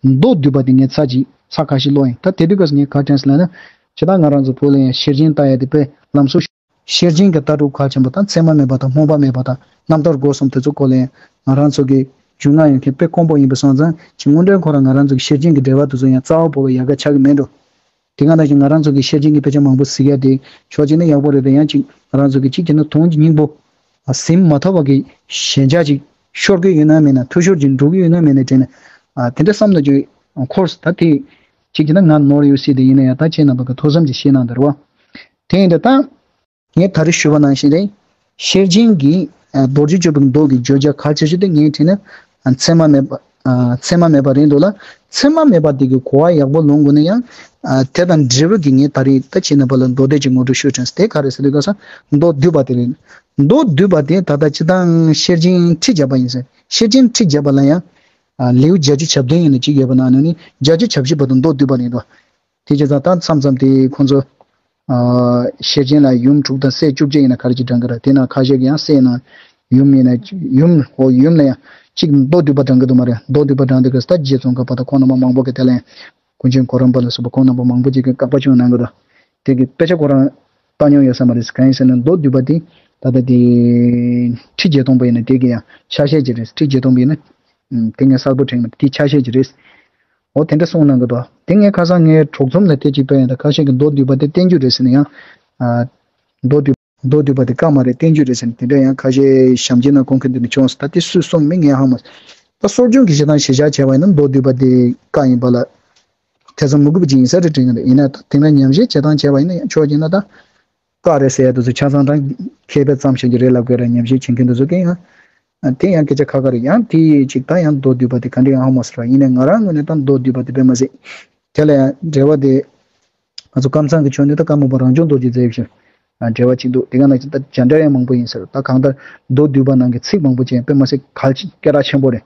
མདོ་སྡུད་པ་དེ་ངས་ཚར་གཅིག་ཚར་ཁ་ཤས་ཀློག་ཡིན། ད་དེ་དུས་སྐབས་སུ་ངས་ག་དྲན་སོང་ལབ་ན། སྤྱིར་བཏང་ང་རང་ཚོ་བོད་ལ་ཡང་ཤེར་ཕྱིན་ལྟ་ཡ་དེ་དཔེ་ལམ་སྲོལ། ཤེར་ཕྱིན་གྱི་ལྟ་གྲུབ་གལ་ཆེན་པོ་དང་ཚད་མ་མེད་པ་དང་སྨོན་པ་མེད་པ་དང་རྣམ་ཐར་སྒོ་གསུམ་དེ་ཚོ་སྐོར་ལ་ཡང་ང་རང་ཚོ་གི་རྒྱུས་མངའ་ཡོད་མཁན་དཔེ་དཀོན་པོ་ཡིན་པ་སོང་ཙང་། ཅིག་དངོས་འབྲེལ་ཁོ་རང་ང་རང་ཚོ་གི་ཤེར་ཕྱིན་གྱི་འགྲེལ་པ་དེ་ཚོ་ཡང་རྩ་བ་བོར་བའི་ཡག་ག་ཆགས་ཀྱི་མེད་འགྲོ། དེ་ག་ནང་བཞིན་ང་རང་ཚོ་གི་ཤེར་ཕྱིན་གྱི་དཔེ་ཆ་མང་པོ་གཟིགས་ཡ་དེ་ཕྱོགས་གཅིག་ནས་ཡག་པོ་རེད་དེ། ཡང་ཅིག་ང་རང་ཚོ་གི་ཅིག་བྱས་ན་དོན་གྱི་སྙིང་པོ་ཟིན་མ་ཐུབ་པ་གི་ཞེན་ཆགས་ཅིག་ཤོར་གྱི་ཡོད་ན་མེད་ན། འཐུས་ཤོར་ཅིག་འགྲོ་གི་ཡོད་ན་མེད་ན་དྲན་ན། ཨ་དེ་འདྲ་བསམ་ན་ཅིག་འཁོར་ད་དེ་ཅིག་བྱས་ན་ང་ནོར་ཡོད་སྲིད་དེ། ཡིན་ན་ཡང་ད་ཁྱེད་རྣམ་པ་གི་ཐུགས་བསམ་ཅིག་བཞེས་གནང་དང་རེད་བ། དེ་ཡིན་དུས་ད། ངས་ད་རེས་ཞུས་པ་ནང་བཞིན་རེད། ཤེར་ཕྱིན་གྱི་ཨ་རྡོ་རྗེ་སྤྱོད་པའི་མདོ་གི་བརྗོད་བྱ་གལ་ཆེ་ཤོས་དེ་ངས་དྲིས་ན་ཨ་ཚད་མ་མེད་པ། ཨ་ཚད་མ་མེད་པ་རེད་འདུག་ལ། ཚད་མ་མེད་པ་དེ་གི་གོ་བ་ཡག་པོ་ལོན་དགོས་ན་ཡང་། ཨ་དེ་དང་འབྲེལ་བ་གི་ངས་ད་རེས་ད་ཁྱེད་རྣམ་པ་ལ་མདོ་སྡེ་གཅིག་ངོ་སྤྲོད་ཞུས་དྲན་སོང་། དེ་ག་རེ་ཟེར་དུས་སྐབས་སུ་མདོ་སྡུད་པ་དེ་རེད། མདོ་སྡུད་པ་དེ་ད་ལྟ་སྤྱིར་བཏང་ཤེར་ཕྱིན་ཁྲིད་བརྒྱབ་པ་ཡིན་ཟེར། ཤེར་ཕྱིན་ཁྲིད་བརྒྱབ་པ་ལ་ཡང་ཨ་ལེའུ་བརྒྱད་ཅུ་གྱ་བདུན་ཡིན་ན་གཅིག་ཡོད་པ་ནང་ནས་ནི་བརྒྱད་ཅུ་གྱ་བཞི་བར་དུ་མདོ་སྡུད་པ་རེད་འདུག་དེ་བྱས་ཙང་ད་མཚམས་མཚམས་དེ་ཁོང་ཚོ། ཨ་ཤེར་ཕྱིན་ལ་ཡུམ་དྲུག་དང་སྲས་བཅོ་བརྒྱད་ཡིན་ན་ག་རེ་ཅིག་བགྲང་གི་རེད། དེ་ནང་ཁ་ཤས་ཀྱིས་ཡང་སྲས་ནང་ཡུམ་ཡིན་ན་ཡུམ། ཧོ་ཡུམ་ལ་ཡང་གཅིག་མདོ་སྡུད་པ་བགྲང་གི་འདུག་མ་རེད། མདོ་སྡུད་པ་བགྲང་དུས་སྐབས་སུ་ད་རྗེ་ཙོང་ཁ་པ་དང་ཁོང་རྣམ་པ་མང་པོ་གིས་དེ་ལ་ཡང་ཀུན་མཁྱེན་གོ་རམས་པ་ལ་སོགས་པ་ཁོང་རྣམ་པ་མང་པོ་ཅིག་གིས་བཀག་པ་བྱུང་གནང་གི་འདུག་དེ་གི་དཔེ་ཆ་ཁོ་རང་བཏང་མྱོང་ཡོད་ས་མ་རེད། གང་ཡིན་ཟེར་ན་མདོ་སྡུད་པ་དེ་ད་ལྟ་དེ་ཁྲི་བརྒྱད་སྟོང་པ་ཡིན་ན་དེ་གི་ཡང་ཆ་ཤས་ཅིག་རེད། ཁྲི་བརྒྱད་སྟོང་པ་ཡིན་ན་དེ་ངས་གསལ་པོ་དྲན་མེད། དེ་ཆ་ཤས་ཅིག་རེད། འོ་དེ་འདྲ་གསུངས་གནང་གི་འདུག་དེ་ངས་ཁ་སང་ངའི་གྲོགས་ཚོམས་ལ་དེ་གཅིག་པས་ཡང་ད་ཁ་ཤས་ཀྱིས་མདོ་སྡུད་པ་དེ་བསྟན་རྒྱུ་རེད་ཟེར་ནས་ཡང་། ཨ། མདོ་སྡུད། མདོ་སྡུད་པ་དེ་བཀའ་མ་རེད། བསྟན་རྒྱུ་རེད་ཟེར་ནས་དེ་འདྲ་ཡང་ཁ་ཤས་ཞབས་འདྲེན་ནང་གོང་ཁེ་འདི་ནས་བྱུང་སོང་། ད་དེ་སུས་གསུངས་མིན་ངས་ཧ་མ་སོང་། ད་གསོ་སྦྱོང་གི་ཞེ་སྡང་ཞེ་བྱ་བྱས་པ་ཡིན་ན་མདོ་སྡུད་པ་དེ་བཀའ་ཡིན་པ་ལ་ཐེ་ཚོམ་མི་དགོས་པ་ཅིག་ཡིན་ས་རེད་དྲན་གི་འདུག་ཡིན་ན་ད་དེ་འདྲ་ཉམས་ཞིབ་བྱེད་སྟངས་བྱས་པ་ཡིན་ན་ཡང་ཆོག་ཡིན་ན་ད། བཀའ་རེད་ཟེར་ཡ་དེ་ཚོ་ཆ་ཚང་དང་མཁས་པས་བརྩམས་བཞག་རྒྱུ་རེད་ལབ་དགོས་ར། ཉམས་ཞིབ་བྱེད་མཁན་དེ་ཚོ་གིས་ཡང་དེ་ཡང་སྐད་ཆ་ཁ་ཁ་རེད། ཡང་དེ་ཡི་ཅིག་ད་ཡང་མདོ་སྡུད་པ་དེ་ག་འདྲ་ཡང་ཧ་མ་སོང་ར། ཡིན་ནའི་ང་རང་ངོས་ནས་ད་མདོ་སྡུད་པ་དེ་དཔེ་མ་སྲིད། དེ་ལ་ཡང་འགྲེལ་པ་དེ་ང་ཚོ་ཀམ་ཚང་གི་ཕྱོགས་ནས་ད་ཀརྨ་པ་རང་བྱུང་རྡོ་རྗེས་མཛད་ཞིང་འགྲེལ་པ་གཅིག་འདུག་དེ་ག་ནང་བཞིན་ད་སྦྱར་འགྲེལ་ཡང་མང་པོ་ཡིན་ཟེར། ད་གང་ལྟར་མདོ་སྡུད་པ་ནང་གི་ཚིག་མང་པོ་ཅན་དཔེ་མ་སྲིད་གལ་ཆེ་སྐད་གྲགས་ཆེན་པོ་རེད།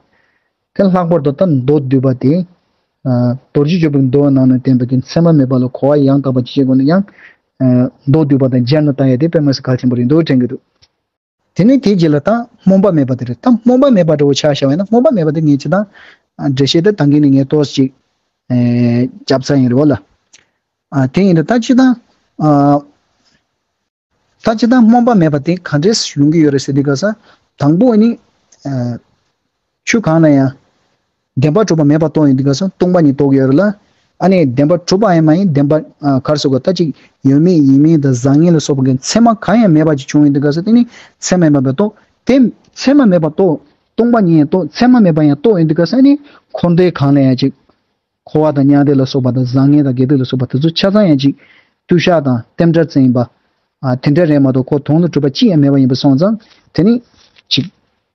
དེ་ལྷག་པར་དུ་ད་མདོ་སྡུད་པ་དེ། ཨ། རྡོ་རྗེ་སྤྱོད་པའི་མདོ་ནང་ན་བསྟན་པའི་གི་ཚད་མ་མེད་པ་ལ་གོ་བ་ཡང་དག་པ་ཅིག་བྱེད་དགོས་ན་ཡང་། ཨ། མདོ་སྡུད་པ་དང་སྦྱར་ནས་བལྟ་ཡ་དེ་དཔེ་མ་སྲིད་གལ་ཆེན་པོ་རེད་འདུག་དྲན་གྱི་འདུག་དེ་ནས་དེའི་རྗེས་ལ་ད་སྨོན་པ་མེད་པ་དེ་རེད། ད་སྨོན་པ་མེད་པ་འདྲ་བོ་ཆ་བཞག་པ་ཡིན་ན། སྨོན་པ་མེད་པ་དེ་ངས་ཅི་ད། ཨ། འགྲེལ་བཤད་དེ་ད་གིན་ནས་ངས་ཏོག་ཙམ་ཅིག་ཨེ། བརྒྱབ་ཚར་ཡིན་རེད་བ་ལ། ཨ། དེ་ཡིན་དུས་ད་ཅི་ད། ཨ། ད་ཅི་ད་སྨོན་པ་མེད་པ་དེ་ག་འདྲས་ཡོང་གི་ཡོད་རེད་ཟེར་དུས་སྐབས་སུ། དང་པོ་ནི། ཨ། ཆོས་གང་ལ་ཡང་བདེན་པར་གྲུབ་པ་མེད་པར་རྟོགས་ཡོང་དུས་སྐབས་སུ་སྟོང་པ་ཉིད་རྟོགས་ཀྱི་ཡོད་རེད་ལ། ཨ་ནི་བདེན་པར་གྲུབ་པ་ཡང་མ་ཡིན། བདེན་པར། ཨ། ག་རེ་ཟེར་དགོས། ད་ཅིག་ཡོད་མེད་ཡིན་མིན་དང་བཟང་ངན་ལ་སོགས་པ་གི་མཚན་མ་གང་ཡང་མེད་པ་ཅིག་བྱུང་ཡོང་དུས་སྐབས་སུ་དེ་ནི་ཚད་མ་མེད་པ་རྟོགས། དེ་ཚད་མ་མེད་པ་རྟོགས། སྟོང་པ་ཉིད་ཡང་རྟོགས། ཚད་མ་མེད་པ་ཡང་རྟོགས་ཡོང་དུས་སྐབས་སུ་ཨ་ནི་འཁོར་འདས་གང་ལ་ཡང་ཅིག་འཁོར་བ་དང་མྱང་འདས་ལ་སོགས་པ་དང་བཟང་ངན་དང་དགེ་སྡིག་ལ་སོགས་པ་དེ་ཚོ་ཆ་ཚང་ཡང་ཅིག་བརྟུལ་ཞགས་དང་རྟེན་འབྲེལ་ཙམ་ཡིན་པ། ཨ། དེ་འདྲ་རེད་མ་གཏོགས་ཁོ་དོན་ལ་གྲུབ་པ་ཅི་ཡང་མེད་པ་ཡིན་པ་སོང་ཙང་དེ་ནི་ཅིག་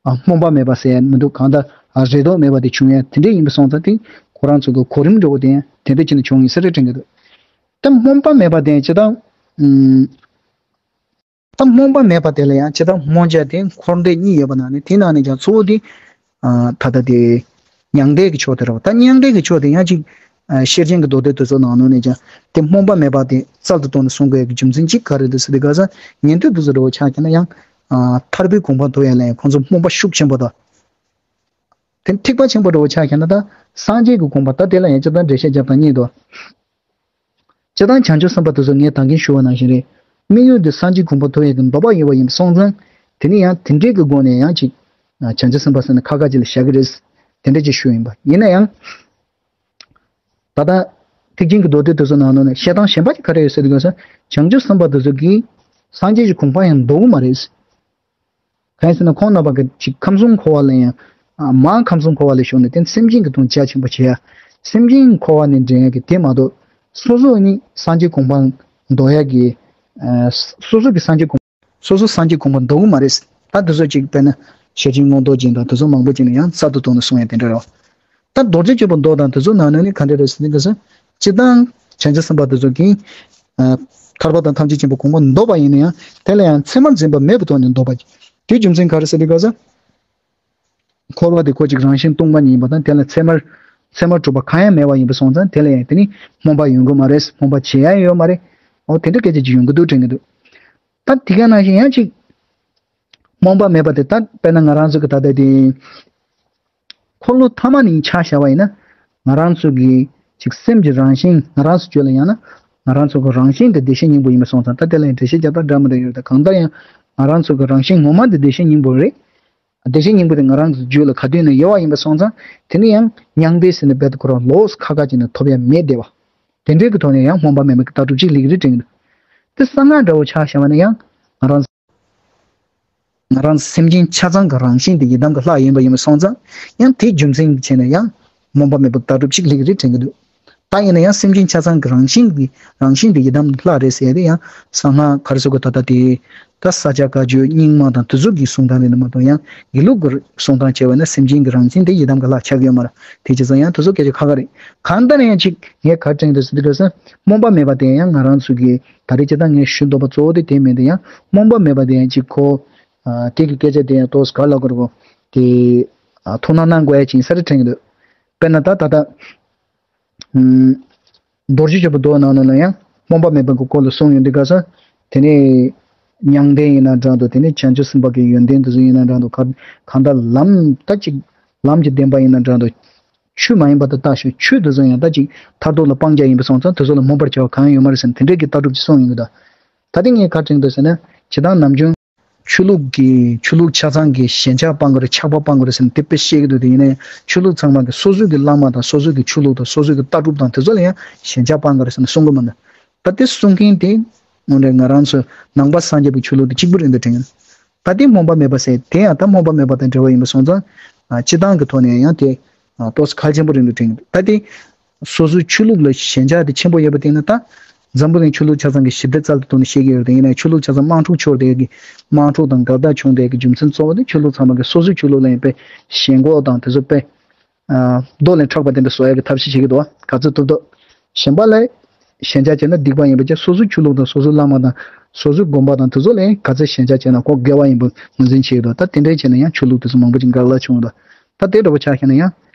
ཨ། སྨོན་པ་མེད་པ་ཟེར་ཡ་མི་འདུག་གང་ལྟར། ཨ། རེ་དོགས་མེད་པ་དེ་བྱུང་ཡ་དེ་འདྲ་ཡིན་པ་སོང་ཙང་དེ་ཁོ་རང་ཚོ་གི་གོ་རིམ་འདྲ་བོ་དེ་ཡང་དེ་འདྲ་བྱས་ནས་བྱུང་ཡིན་ས་རེད་དྲན་གྱི་འདུག་ད་སྨོན་པ་མེད་པ་དེ་ཅི་ད། ཨུམ། ད་སྨོན་པ་མེད་པ་དེ་ལ་ཡང་ཇི་ལྟར་སྨོན་བྱ་དེ་འཁོར་འདས་གཉིས་ཡོད་པ་ནང་ནས། དེ་ནང་ནས་ཀྱང་གཙོ་བོ་དེ། ཨ། ད་ལྟ་དེ་མྱང་འདས་ཀྱི་ཕྱོགས་དེ་རེད་བ། ད་མྱང་འདས་ཀྱི་ཕྱོགས་དེ་ཡང་ཅིག་ཨ། ཤེར་ཕྱིན་གྱི་མདོ་སྡེ་དེ་ཚོ་ནང་ནས་ཀྱང་དེ་སྨོན་པ་མེད་པ་དེ་རྩལ་དུ་བཏོན་ནས་གསུང་དགོས་ཀྱི་རྒྱུ་མཚན་གཅིག་ག་རེ་འདུག་ཟེར་དུས་སྐབས་སུ། ཉན་ཐོས་དེ་ཚོ་འདྲ་བོ་ཆ་བཞག་ན་ཡང་། ཨ། ཐར་པའི་གོ་འཕང་ཐོབ་ཡ་ལ་ཡང་ཁོང་ཚོ་སྨོན་པ་ཤུགས་ཆེན་པོ་དང་། དེ་ཐེག་པ་ཆེན་པོ་འདྲ་བོ་ཆ་བཞག་ན་ད་སངས་རྒྱས་ཀྱི་གོ་འཕང་ད་དེ་ལ་ཡང་ཇི་ལྟར་འགྲེལ་བཤད་རྒྱབ་སྟངས་གཉིས་འདུག་སྤྱིར་བཏང་བྱང་ཆུབ་སེམས་དཔའ་དེ་ཚོ་ངས་ད་གིན་ཞུ་བ་ནང་བཞིན་རེད། དམིགས་ཡུལ་དེ་སངས་རྒྱས་གོ་འཕང་ཐོབ་ཡག་གི་འདོད་པ་ཡོད་པ་ཡིན་པ་སོང་ཙང་། དེ་ནི་ཡང་དེ་འདྲའི་གི་སྒོ་ནས་ཡང་ཅིག་བྱང་ཆུབ་སེམས་དཔའ་ཟེར་ན་ཁག་ཁག་ཅིག་ལ་བཞག་གི་རེད། དེ་འདྲ་ཅིག་ཞུ་ཡིན་པ་ཡིན་ན་ཡང་། ད་ལྟ་ཐེག་ཆེན་གྱི་མདོ་སྡེ་དེ་ཚོ་ནང་ལོགས་ནས་བཤད་སྟངས་གཞན་པ་ཅིག་ག་རེ་ཡོད་ཟེར་དུས་སྐབས་སུ། བྱང་ཆུབ་སེམས་དཔའ་དེ་ཚོ་གིས་སངས་རྒྱས་ཀྱི་གོ་འཕང་ཡང་འདོད་གི་མ་རེད། གང་ཡིན་ཟེར་ན་ཁོང་རྣམ་པ་གི་ཅིག་ཁམས་གསུམ་འཁོར་བ་ལ་ཡང་། ཨ། མར་ཁམས་གསུམ་འཁོར་བ་ལ་ཞུགས་ནས་དེ་སེམས་ཅན་གྱི་དོན་རྒྱ་ཆེན་པོ་བྱེད་ཡ། སེམས་ཅན་འཁོར་བ་ནས་འདྲེན་ཡ་གི་དེ་མ་གཏོགས། སོ་སོ་ནི་སངས་རྒྱས་གོ་འཕང་འདོད་ཡ་གི། ཨ། སོ་སོ་གི་སངས་རྒྱས་གོ། སོ་སོ་སངས་རྒྱས་གོ་འཕང་འདོད་གི་མ་རེད། ད་དེ་ཚོ་ཅིག་དཔེར་ན་ཞེ་ཆེན་མངོན་རྟོགས་རྒྱན་དང་དེ་ཚོ་མང་པོ་ཅིག་ནས་ཡང་གསར་དུ་བཏོན་ནས་གསུང་ཡ་དེ་འདྲ་རེད་བ། ད་རྡོ་རྗེ་སྤྱོད་པ་མདོ་དང་དེ་ཚོ་ནང་ནས་ནི་ག་འདྲ་རེད་ཟེར་ན། ག་ས་སྤྱིར་བཏང་བྱང་ཆུབ་སེམས་དཔའ་དེ་ཚོ་གིས། ཨ། ཐར་པ་དང་ཐམས་ཅད་མཁྱེན་པའི་གོ་འཕང་འདོད་པ་ཡིན་ན་ཡང་དེ་ལ་ཡང་མཚན་མར་འཛིན་པ་མེད་པའི་ཐོག་ནས་འདོད་པ། དེའི་རྒྱུ་མཚན་ག་རེ་ཟེར་དུས་སྐབས་སུ། འཁོར་བ་དེ་ཁོ་ཅིག་རང་བཞིན་སྟོང་པ་ཉིད་ཡིན་པ་དང་། དེ་ལ་མཚན་མར་མཚན་མར་གྲུབ་པ་གང་ཡང་མེད་པ་ཡིན་པ་སོང་ཙང་། དེ་ལ་ཡང་དེ་ནི་སྨོན་པ་ཡོང་གི་མ་རེད། སྨོན་པ་བྱེད་ཡ་ཡོད་མ་རེད། འོ་དེ་འདྲ་སྐད་ཆ་ཅིག་ཡོང་གི་འདུག་དྲན་གི་འདུག་ད་དེ་ག་ནང་བཞིན་ཡང་ཅིག་སྨོན་པ་མེད་པ་དེ། ད་དཔེར་ན་ང་རང་ཚོ་གི་ད་ལྟ་དེ། འཁོར་ལོ་ཐ་མ་ནས་ཆ་བཞག་པ་ཡིན་ན། ང་རང་ཚོ་གི་ཅིག་སེམས་ཀྱི་རང་བཞིན། ང་རང་ཚོ་བརྗོད་ལ་ཡང་ན། ང་རང་ཚོ་གི་རང་བཞིན་དེ་བདེ་གཤེགས་སྙིང་པོ་ཡིན་པ་སོང་ཙང་། ད་དེ་ལ་ཡང་འགྲེལ་བཤད་རྒྱག་སྟངས་འདྲ་མི་འདྲ་ཡོད་རེད། གང་ལྟར་ཡང་ང་རང་ཚོ་གི་རང་བཞིན་ངོ་མ་དེ་བདེ་གཤེགས་སྙིང་པོ་རེད། བདེ་གཤེགས་སྙིང་པོ་དེ་ང་རང་ཚོ་རྒྱུད་ལ་ག་དུས་ནས་ཡོད་པ་ཡིན་པ་སོང་ཙང་། དེ་ནི་ཡང་མྱང་འདས་ཟེར་ནས་རྦད་དེ་ཁོ་རང་ལོགས་སུ་ཁ་ཁ་ཅིག་ནས་ཐོབ་ཡ་མེད་བསྡད་པ། དེ་འདྲའི་གི་ཐོག་ནས་ཡང་སྨོན་པ་མེད་པའི་ལྟ་གྲུབ་ཅིག་སླེབས་ཀྱི་རེད་དྲན་གྱི་འདུག་དེ་གསང་སྔགས་འདྲ་བོ་ཆ་བཞག་པ་ན་ཡང་། ང་རང་ང་རང་སེམས་ཅན་ཆ་ཚང་གི་རང་བཞིན་དེ་ཡི་དམ་གྱི་ལྷ་ཡིན་པ་ཡིན་པ་སོང་ཙང་། ཡང་དེའི་རྒྱུ་མཚན་གྱི་ཆ་ནས་ཡང་སྨོན་པ་མེད་པའི་ལྟ་གྲུབ་ཅིག་སླེབས་ཀྱི་རེད་དྲན་གྱི་འདུག་ད་ཡིན་ན་ཡང་སེམས་ཅན་ཆ་ཚང་གི་རང་བཞིན་གྱི་རང་བཞིན་དེ་ཡི་དམ་གྱི་ལྷ་རེད་ཟེར་ཡ་དེ་ཡང་གསང་སྔགས་ག་རེ་ཟེར་དགོས། ད་ལྟ་དེ་ད་ས་སྐྱ་བཀའ་བརྒྱུད་རྙིང་མ་དང་དེ་ཚོ་གི་གསུང་སྟངས་རེད་མ་གཏོགས། ཡང་དགེ་ལུགས་ཀྱི་གསུང་སྟངས་བྱས་པ་ན་སེམས་ཅན་གྱི་རང་བཞིན་དེ་ཡི་དམ་གྱི་ལྷ་ཆགས་ཀྱི་ཡོད་མ་རེད། དེ་བྱས་ཙང་ཡང་དེ་ཚོ་སྐད་ཆ་ཁ་ཁ་རེད། གང་ལྟར་ན་ཡང་ཅིག་ངས་ག་རེ་དྲན་གྱི་འདུག་ཟེར་དུས་སྐབས་སུ། སྨོན་པ་མེད་པ་དེ་ཡང་ང་རང་ཚོ་གི་ད་རེས་སྤྱིར་བཏང་ངས་ཞུ་འདོད་པ་གཙོ་བོ་དེ་དེ་མིན། དེ་ཡང་སྨོན་པ་མེད་པ་དེ་ཡང་ཅིག་ཁོ། ཨ། དེ་གི་སྐད་ཆ་དེ་ཡང་ཏོག་ཙམ་ག་རེ་ལབ་དགོས་རེད་གོ། དེ། ཨ། ཐུགས་སྣང་གནང་དགོས་ཡ་ཅིག་ཡིན་ས་རེད་དྲན་གྱི་འདུག་དཔེར་ན་ད་ད་ལྟ། ཨུམ། རྡོ་རྗེ་སྤྱོད་པའི་མདོ་ནང་ལོགས་ལ་ཡང་སྨོན་པ་མེད་པ་གི་སྐོར་ལ་གསུངས་ཡོང་དུས་སྐབས་སུ། དེ་ནས་མྱང་འདས་ཡིན་ན་འདྲ་འདུག་དེ་ནས་བྱང་ཆུབ་སེམས་དཔའ་གི་ཡོན་ཏན་དེ་ཚོ་ཡིན་ན་འདྲ་འདུག་ག་གང་ལྟར་ལམ་ད་ཅིག་ལམ་གྱི་བདེན་པ་ཡིན་ན་འདྲ་འདུག་ཆོས་མ་ཡིན་པ་དེ་ལྟ་ཞིག་ཆོས་དེ་ཚོ་ཡང་ད་ཅིག་མཐར་ཐུག་ལ་སྤང་བྱ་ཡིན་པ་སོང་ཙང་། དེ་ཚོ་ལ་སྨོན་པར་བྱ་བ་གང་ཡང་ཡོད་མ་རེད་ཟེར་ནས་དེ་འདྲས་ཀྱི་ལྟ་གྲུབ་ཅིག་གསུངས་ཡོང་གི་འདུག་ད་དེ་ངས་ག་རེ་དྲན་གྱི་འདུག་ཟེར་ན། སྤྱིར་བཏང་ནམ་རྒྱུན་ཆོས་ལུགས་ཀྱི་ཆོས་ལུགས་ཆ་ཚང་གི་ཞེན་ཆགས་སྤང་དགོས་རེད། ཆགས་པ་སྤང་དགོས་རེད་ཟེར་ནས་དེ་དཔེ་བཤད་ཀྱི་འདུག་དེ་ཡིན་ན་ཡང་ཆོས་ལུགས་ཚང་མ་གི་སོ་སོའི་གི་བླ་མ་དང་། སོ་སོའི་གི་ཆོས་ལུགས་དང་། སོ་སོའི་གི་ལྟ་གྲུབ་དང་། དེ་ཚོ་ལ་ཡང་ཞེན་ཆགས་སྤང་དགོས་རེད་ཟེར་ནས་གསུང་གི་མི་འདུག་ད་དེ་གསུང་མཁན་དེ་དངོས་གནས་ང་རང་ཚོ་ནང་པ་སངས་རྒྱས་པའི་ཆོས་ལུགས་དེ་གཅིག་པུ་རེད་འདུག་དྲན་གྱི་འདུག་ད་དེ་སྨོན་པ་མེད་པ་ཟེར་དེ་ཡང་ད་སྨོན་པ་མེད་པ་དང་འབྲེལ་བ་ཡིན་པ་སོང་ཙང་། ཨ། སྤྱིར་བཏང་གི་ཐོག་ནས་ཡང་དེ། ཨ། ཏོག་ཙམ་གལ་ཆེན་པོ་རེད་འདུག་དྲན་གྱི་འདུག་ད་དེ། སོ་སོའི་ཆོས་ལུགས་ལ་ཞེན་ཆགས་དེ་ཆེན་པོ་ཡོད་པ་དེ་ནི། ད་འཛམ་བུ་གླིང་ཆོས་ལུགས་ཆ་ཚང་གི་ཞི་བདེ་རྩ་ལ་བཏོན་ནས་བཤད་ཀྱི་ཡོད་རེད། ཡིན་ནའང་ཆོས་ལུགས་ཆ་ཚང་དམག་འཁྲུག་ཤོར་བསྡད་ཀྱི། དམག་འཁྲུག་དང་འགལ་ཟླ་བྱུང་བསྡད་ཀྱི་རྒྱུ་མཚན་གཙོ་བོ་དེ་ཆོས་ལུགས་ཚང་མ་གི་སོ་སོའི་ཆོས་ལུགས་ལ་ཡང་དཔེ་ཞེན་ཁོག་དང་དེ་ཚོ་དཔེ། ཨ། རྡོ་ལ་ཁྲག་པ་ལྡན་པའི་བཟོ་ཡ་གི་ཐབས་ཤེས་བྱེད་ཀྱི་འདུག་བ། ག་ཚོད་ཐུབ་ཐུབ། གཞན་པ་ལ་ཞེན་ཆགས་བྱས་ན་སྡིག་པ་ཡིན་པ་བྱས། སོ་སོའི་ཆོས་ལུགས་དང་སོ་སོའི་བླ་མ་དང་སོ་སོའི་དགོན་པ་དང་དེ་ཚོ་ལ་ཡང་ག་ཚོད་ཞེན་ཆགས་བྱས་ན་ཁོ་དགེ་བ་ཡིན་པ་ངོས་འཛིན་བྱེད་ཀྱི་འདུག་ད་དེ་འདྲས་བྱས་ན་ཡང་ཆོས་ལུགས་དེ་ཚོ་མང་པོ་ཅིག་འགལ་ཟླ་བྱུང་གི་འདུག་ད་དེ་འདྲ་བོ་ཆ་བཞག་ན་ཡང་།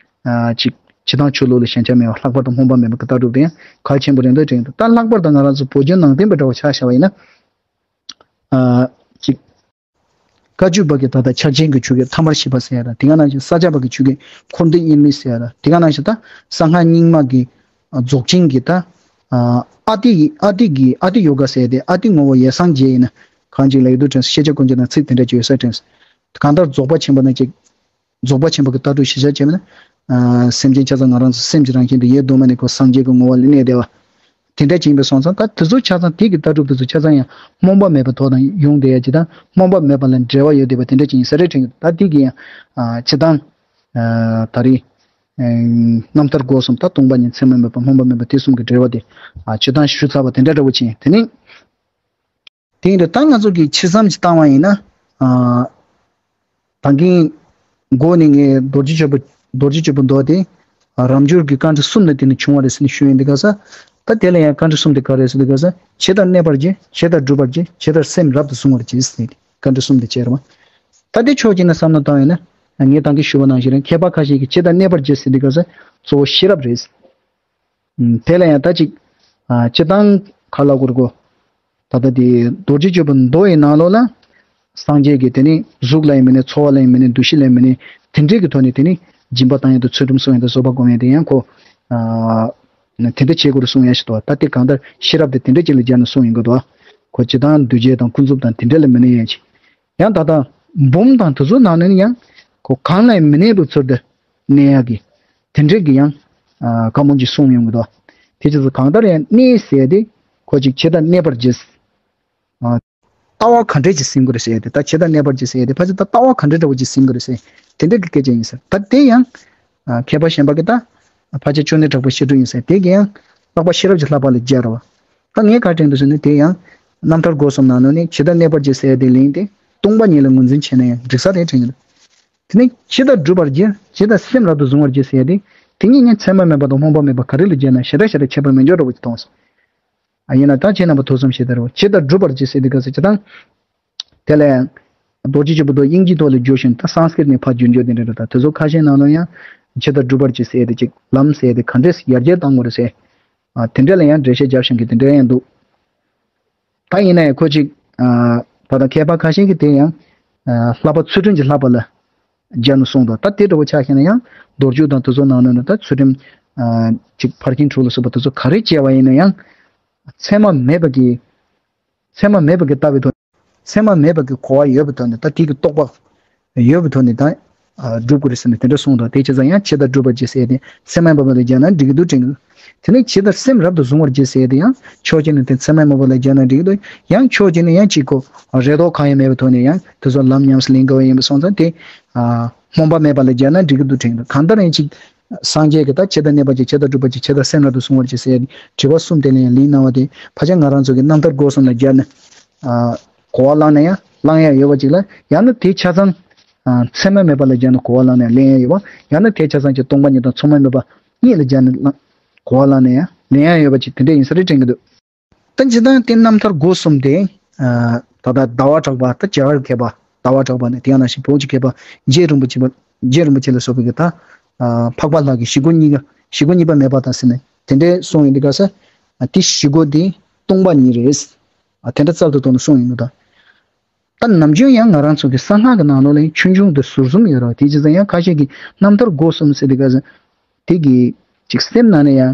ཨ། ཅིག་སྤྱིར་བཏང་ཆོས་ལུགས་ལ་ཞེན་ཆགས་མེད་པ། ལྷག་པར་དུ་སྨོན་པ་མེད་པ་གི་ལྟ་གྲུབ་དེ་ཡང་གལ་ཆེན་པོ་རེད་འདུག་དྲན་གྱི་འདུག་ད་ལྷག་པར་དུ་ང་རང་ཚོ་བོད་བརྒྱུད་ནང་བསྟན་པའི་འདྲ་བོ་ཆ་བཞག་པ་ཡིན་ན། ཨ། ཅིག་བཀའ་བརྒྱུད་པ་གི་ད་ལྟ་ཕྱག་ཆེན་གྱི་ཆོ་ག་ཐ་མར་ཤེས་པ་ཟེར་ཡ་དང་། དེ་ག་ནང་བཞིན་ས་སྐྱ་པ་གི་ཆོ་ག་འཁོར་འདས་དབྱེར་མེད་ཟེར་ཡ་དང་། དེ་ག་ནང་བཞིན་ད་གསང་སྔགས་རྙིང་མ་གི་རྫོགས་ཆེན་གྱི་ད། ཨ། ཨ་ཏི་ཡི། ཨ་ཏི་གི། ཨ་ཏི་ཡོ་ག་ཟེར་ཡ་དེ། ཨ་ཏི་ངོ་བོ་ཡེ་སངས་རྒྱས་ཡིན་ན་གང་ཅིག་ལ་ཡོད་དུ་དྲན། ཤེས་བྱ་ཀུན་བརྗོད་དང་ཚིག་དེ་འདྲ་ཅིག་ཡོད་ས་དྲན། གང་ལྟར་རྫོགས་པ་ཆེན་པོ་ནི་ཅིག་རྫོགས་པ་ཆེན་པོ་གི་ལྟ་གྲུབ་གཞིར་བཞག་བྱས་པ་ན། ཨ། སེམས་ཅན་ཆ་ཚང་ང་རང་ཚོ་སེམས་ཀྱི་རང་བཞིན་དུ་ཡེ་གདོད་མ་ནས་ཁོ་སངས་རྒྱས་ཀྱི་ངོ་བོ་ལ་གནས་བསྡད་པ། དེ་འདྲ་ཅིག་ཡིན་པ་སོང་ཙང་། ད་དེ་ཚོ་ཆ་ཚང་། དེ་གི་ལྟ་གྲུབ་དེ་ཚོ་ཆ་ཚང་ཡང་སྨོན་པ་མེད་པའི་ཐོག་ནས་ཡོང་བསྡད་ཡ་ཅིག་དང་། སྨོན་པ་མེད་པ་ལ་འབྲེལ་བ་ཡོད་བསྡད་པ་དེ་འདྲ་ཅིག་ཡིན་ས་རེད་དྲན་གྱི་འདུག་ད་དེ་གི་ཡང་། ཨ། སྤྱིར་བཏང་། ཨ། ད་རེས། ཨ། རྣམ་ཐར་སྒོ་གསུམ། ད་སྟོང་པ་ཉིད། མཚན་མ་མེད་པ། སྨོན་པ་མེད་པ། དེ་གསུམ་གྱི་འབྲེལ་བ་དེ། ཨ། སྤྱིར་བཏང་ཞུ་ཚར་བ་དེ་འདྲ་འདྲ་བོ་ཅིག་ཡིན། དེ་ནི། དེ་ཡིན་དུས་ད་ང་ཚོ་གིས་ཕྱི་བསམ་ཅིག་བཏང་བ་ཡིན་ན། ཨ། ད་གིན་འགོ་ནས་ངས་རྡོ་རྗེ་སྤྱོད་པ། རྡོ་རྗེ་སྤྱོད་པ་མདོ་དེ་རབ་འབྱོར་གྱི་བཀའ་འདྲི་གསུམ་ལ་བརྟེན་ནས་བྱུང་བ་རེད་ཟེར་ནས་ཞུས་ཡིན། དེ་ག་ས། ད་དེ་ལ་ཡང་བཀའ་འདྲི་གསུམ་དེ་ག་རེ་ཟེར་དུས་སྐབས་སུ། ཇི་ལྟར་གནས་པར་བགྱི། ཇི་ལྟར་བསྒྲུབ་པར་བགྱི། ཇི་ལྟར་སེམས་རབ་ཏུ་བཟུང་བར་བགྱི་ཟེར་ཏེ་བཀའ་འདྲི་གསུམ་དེ་བྱས་རེད་བ། ད་དེ་ཕྱོགས་གཅིག་ནས་བསམ་བློ་བཏང་ཡོད་ན། ངས་ད་གིན་ཞུས་པ་ནང་བཞིན་རེད། མཁས་པ་ཁ་ཤས་ཀྱིས་ཇི་ལྟར་གནས་པར་བགྱི་ཟེར་དུས་སྐབས་སུ་གཙོ་བོ་ཤེས་རབ་རེད། ཨུམ། དེ་ལ་ཡང་ད་ཅིག་ཨ། སྤྱིར་བཏང་ག་རེ་ལབ་དགོས་རེད་གོ། ད་ལྟ་དེ་རྡོ་རྗེ་སྤྱོད་པ་མདོ་ཡི་ནང་ལོགས་ལ། སངས་རྒྱས་ཀྱིས་དེ་ནི་གཟུགས་ལ་ཡང་མི་གནས། ཚོར་བ་ལ་ཡང་མི་གནས། འདུ་ཤེས་ལ་ཡང་མི་གནས། དེ་འདྲའི་གི་ཐོག་ནས་དེ་ནི་སྦྱིན་པ་བཏང་ཡ་དང་ཚུལ་ཁྲིམས་སྲུང་ཡ་དང་བཟོད་པ་སྒོམ་ཡ་དེ་ཡང་ཁོ། ཨ། དེ་འདྲ་བྱེད་དགོས་རེད་གསུངས་ཡ་ཞིག་འདུག་ད་དེ་གང་ལྟར་ཤེས་རབ་དེ་དེ་འདྲ་ཅིག་ལ་སྦྱར་ནས་གསུངས་ཡོང་གི་འདུག་ཁོ་ཇི་ལྟར་འདུ་བྱེད་དང་ཀུན་རྫོབ་དང་དེ་འདྲ་ལ་མི་གནས་ཡ་ཅིག་ཡང་ད་ལྟ་འབུམ་དང་དེ་ཚོའི་ནང་ནས་ཡང་ཁོ་གང་ལ་ཡང་མི་གནས་པའི་ཚུལ་དུ་གནས་ཡ་གི་དེ་འདྲ་གི་ཡང་ཨ་བཀའ་མོལ་ཅིག་གསུངས་ཡོང་གི་འདུག་དེ་ཅི་ཙམ་གང་ལྟར་ཡང་གནས་ཟེར་ཏེ་ཁོ་ཅིག་ཇི་ལྟར་གནས་པར་བགྱི། ལྟ་བ་ག་འདྲས་ཅིག་ཟིན་དགོས་རེད་ཟེར་ཏེ། ད་ཇི་ལྟར་གནས་པར་བགྱི་ཟེར་ཏེ། ཕལ་ཆེར་ད་ལྟ་བ་ག་འདྲས་འདྲ་བོ་ཅིག་ཟིན་དགོས་རེད་ཟེར། དེ་འདྲས་ཀྱི་སྐད་ཆ་ཡིན་ཟེར། ད་དེ་ཡང་ཨ་མཁས་པ་གཞན་པ་གིས་ད་ཕལ་ཆེར་ཅོ་ནེ་དྲག་པོའི་བཤད་སྒྲུབ་ཡིན་ཟེར། དེ་གི་ཡང་ལྷག་པ་ཤེས་རབ་ཀྱི་བསླབ་པ་ལ་སྦྱར་བ། ད་ངས་ག་དྲན་འདུག་ཟེར་ན། དེ་ཡང་རྣམ་ཐར་སྒོ་གསུམ་ནང་ནས་ནི་ཇི་ལྟར་གནས་པར་བགྱི་ཟེར་ཏེ་ལེན་ཏེ་སྟོང་པ་ཉིད་ལ་ངོས་འཛིན་བྱས་ན་ཡང་འགྲིག་ས་རེད་དྲན་གྱི་འདུག་དེ་ནས་ཇི་ལྟར་བསྒྲུབ་པར་བགྱི། ཇི་ལྟར་སེམས་རབ་ཏུ་གཟུང་བར་བགྱི་ཟེར་ཏེ། དེ་གཉིས་ནི་མཚན་མ་མེད་པ་དང་སྨོན་པ་མེད་པ་ག་རེ་ལ་སྦྱར་ན་ཞེ་དྲག་ཞེ་དྲག་ཁྱད་པར་མི་འཇོག་འདྲ་བོ་ཅིག་མཐོང་སོང་། ཨ་ཡིན་ན་ད་ཁྱེད་རྣམ་པ་ཐུགས་བསམ་བཞེས་དེ་རེད། ཇི་ལྟར་བསྒྲུབ་པར་བགྱི་ཟེར་དུས་སྐབས་སུ་ཇི་ལྟར། དེ་ལ་ཡང་རྡོ་རྗེ་སྐྱབས་པོ་དེ་དབྱིན་ཇིའི་ཐོག་ལ་བསྒྱུར་ཞིང་ད་སཾ་སྐྲྀཏ་ནས་ཕར་བསྒྱུར་འགྱུར་དེ་འདྲ་རེད། ད་དེ་ཚོ་ཁ་ཤས་ནང་ལ་ཡང་ཇི་ལྟར་བསྒྲུབ་པར་བགྱི་ཟེར་ཏེ་ཅིག་ལམ་ཟེར་ཏེ་ག་འདྲས་ཡར་རྒྱས་གཏང་དགོས་རེད་ཟེར། ཨ་དེ་འདྲ་ལ་ཡང་འགྲེལ་བཤད་རྒྱབ་བཞིན་གྱི་དེ་འདྲ་ཡང་འདུག་ད་ཡིན་ན་ཡང་ཁོ་ཅིག་ཨ་ད་ལྟ་མཁས་པ་ཁ་ཤས་ཀྱིས་དེ་ཡང་ཨ་བསླབ་པ་ཚུལ་ཁྲིམས་ཀྱི་བསླབ་པ་ལ་སྦྱར་ནས་གསུངས་འདུག་ད་དེ་འདྲ་བོ་ཆ་བཞག་ན་ཡང་མདོ་རྒྱུད་དང་དེ་ཚོ་ནང་ན་ནི་ད་ཚུལ་ཁྲིམས་ཨ་ཅིག་ཕར་ཕྱིན་དྲུག་ལ་སོགས་པ་དེ་ཚོ་ག་རེ་བྱས་པ་ཡིན་ན་ཡང་མཚན་མ་མེད་པ་གི་མཚན་མ་མེད་པ་གི་ལྟ་བའི་ཐོག་མཚན་མ་མེད་པ་གི་གོ་བ་ཡོད་པའི་ཐོག་ནས་ད་དེ་གི་རྟོགས་པ་ཡོད་པའི་ཐོག་ནས་ད་ཨ་སྒྲུབ་དགོས་རེད་ཟེར་ནས་དེ་འདྲ་གསུངས་འདུག་དེ་བྱས་ཙང་ཡང་ཇི་ལྟར་བསྒྲུབ་པར་བགྱི་ཟེར་ཏེ་མཚན་མ་མེད་པ་ལ་སྦྱར་ན་འགྲིག་གི་འདུག་དྲན་གི་འདུག་དེ་ནས་ཇི་ལྟར་སེམས་རབ་ཏུ་གཟུང་བར་བགྱི་ཟེར་ཏེ་ཡང་ཕྱོགས་གཅིག་ནས་དེ་མཚན་མ་མེད་པ་ལ་སྦྱར་ན་འགྲིག་གི་འདུག་ཡང་ཕྱོགས་གཅིག་ནས་ཡང་གཅིག་གོ་རེ་དོགས་གང་ཡང་མེད་པའི་ཐོག་ནས་ཡང་དེ་ཚོ་ལམ་ཉམས་སུ་ལེན་དགོས་པ་ཡིན་པ་སོང་ཙང་དེ་ཨ་སྨོན་པ་མེད་པ་ལ་སྦྱར་ན་འགྲིག་གི་འདུག་དྲན་གི་འདུག་གང་ལྟར་ཡང་གཅིག་སངས་རྒྱས་ཀྱིས་ད་ཇི་ལྟར་གནས་པར་བགྱི། ཇི་ལྟར་བསྒྲུབ་པར་བགྱི། ཇི་ལྟར་སེམས་རབ་ཏུ་གཟུང་བར་བགྱི་ཟེར་ཡ་དེ་དྲི་བ་གསུམ་དེ་ལ་ཡང་ལན་གནང་བ་དེ་ཕལ་ཆེར་ང་རང་ཚོ་གི་རྣམ་ཐར་སྒོ་གསུམ་ལ་སྦྱར་ནས་ཨ་གོ་བ་བླངས་ན་ཡང་བླང་ཡ་ཡོད་པ་ཅིག་ལ། ཡང་ན་དེ་ཆ་ཚང་ཨ་མཚན་མ་མེད་པ་ལ་སྦྱར་ནས་གོ་བ་བླངས་ན་ཡང་ལེན་ཡ་ཡོད་པ། ཡང་ན་དེ་ཆ་ཚང་གི་སྟོང་པ་ཉིད་དང་མཚན་མ་མེད་པ་གཉིས་ལ་སྦྱར་ནས་བླང་གོ་བ་བླངས་ན་ཡང་ལེན་ཡ་ཡོད་པ་ཅིག་དེ་འདྲ་ཡིན་ས་རེད་དྲན་གི་འདུག་ད་སྤྱིར་བཏང་དེ་རྣམ་ཐར་སྒོ་གསུམ་དེ། ཨ་ད་ལྟ་ཟླ་བ་གྲགས་པ། ད་རྒྱ་གར་མཁས་པ་ཟླ་བ་གྲགས་པ་ནས་དེ་ཡང་ནང་བཞིན་བོད་ཀྱི་མཁས་པ་རྗེ་རིན་པོ་ཆེ་པ། རྗེ་རིན་པོ་ཆེ་ལ་སོགས་པའི་གི་ད་ཨ་འཕགས་པ་ལྷ་གི་བཞི་སྒོ་གཉིས་ཀ། བཞི་སྒོ་གཉིས་པ་མེད་པ་དང་ཟེར་ནས་དེ་འདྲའི་གསུངས་ཡོང་དུས་སྐབས་སུ། ཨ་དེ་བཞི་སྒོ་དེ་སྟོང་པ་ཉིད་རེད། ཨ་དེ་འདྲ་རྩལ་དུ་བཏོན་ནས་གསུངས་ཡོང་གི་འདུག་ད་ནམ་རྒྱུན་ཡང་ང་རང་ཚོ་གི་གསང་སྔགས་ཀྱི་ནང་ལོགས་ལ་ཡང་ཆུང་ཆུང་དུ་ཟུར་གསུམ་ཡོད་རེད་བ། དེ་བྱས་ཙང་ཡང་ཁ་ཤས་ཀྱིས་རྣམ་ཐར་སྒོ་གསུམ་ཟེར་དུས་སྐབས་སུ། དེ་གི་ཅིག་སེམས་ནང་ནས་ཡང་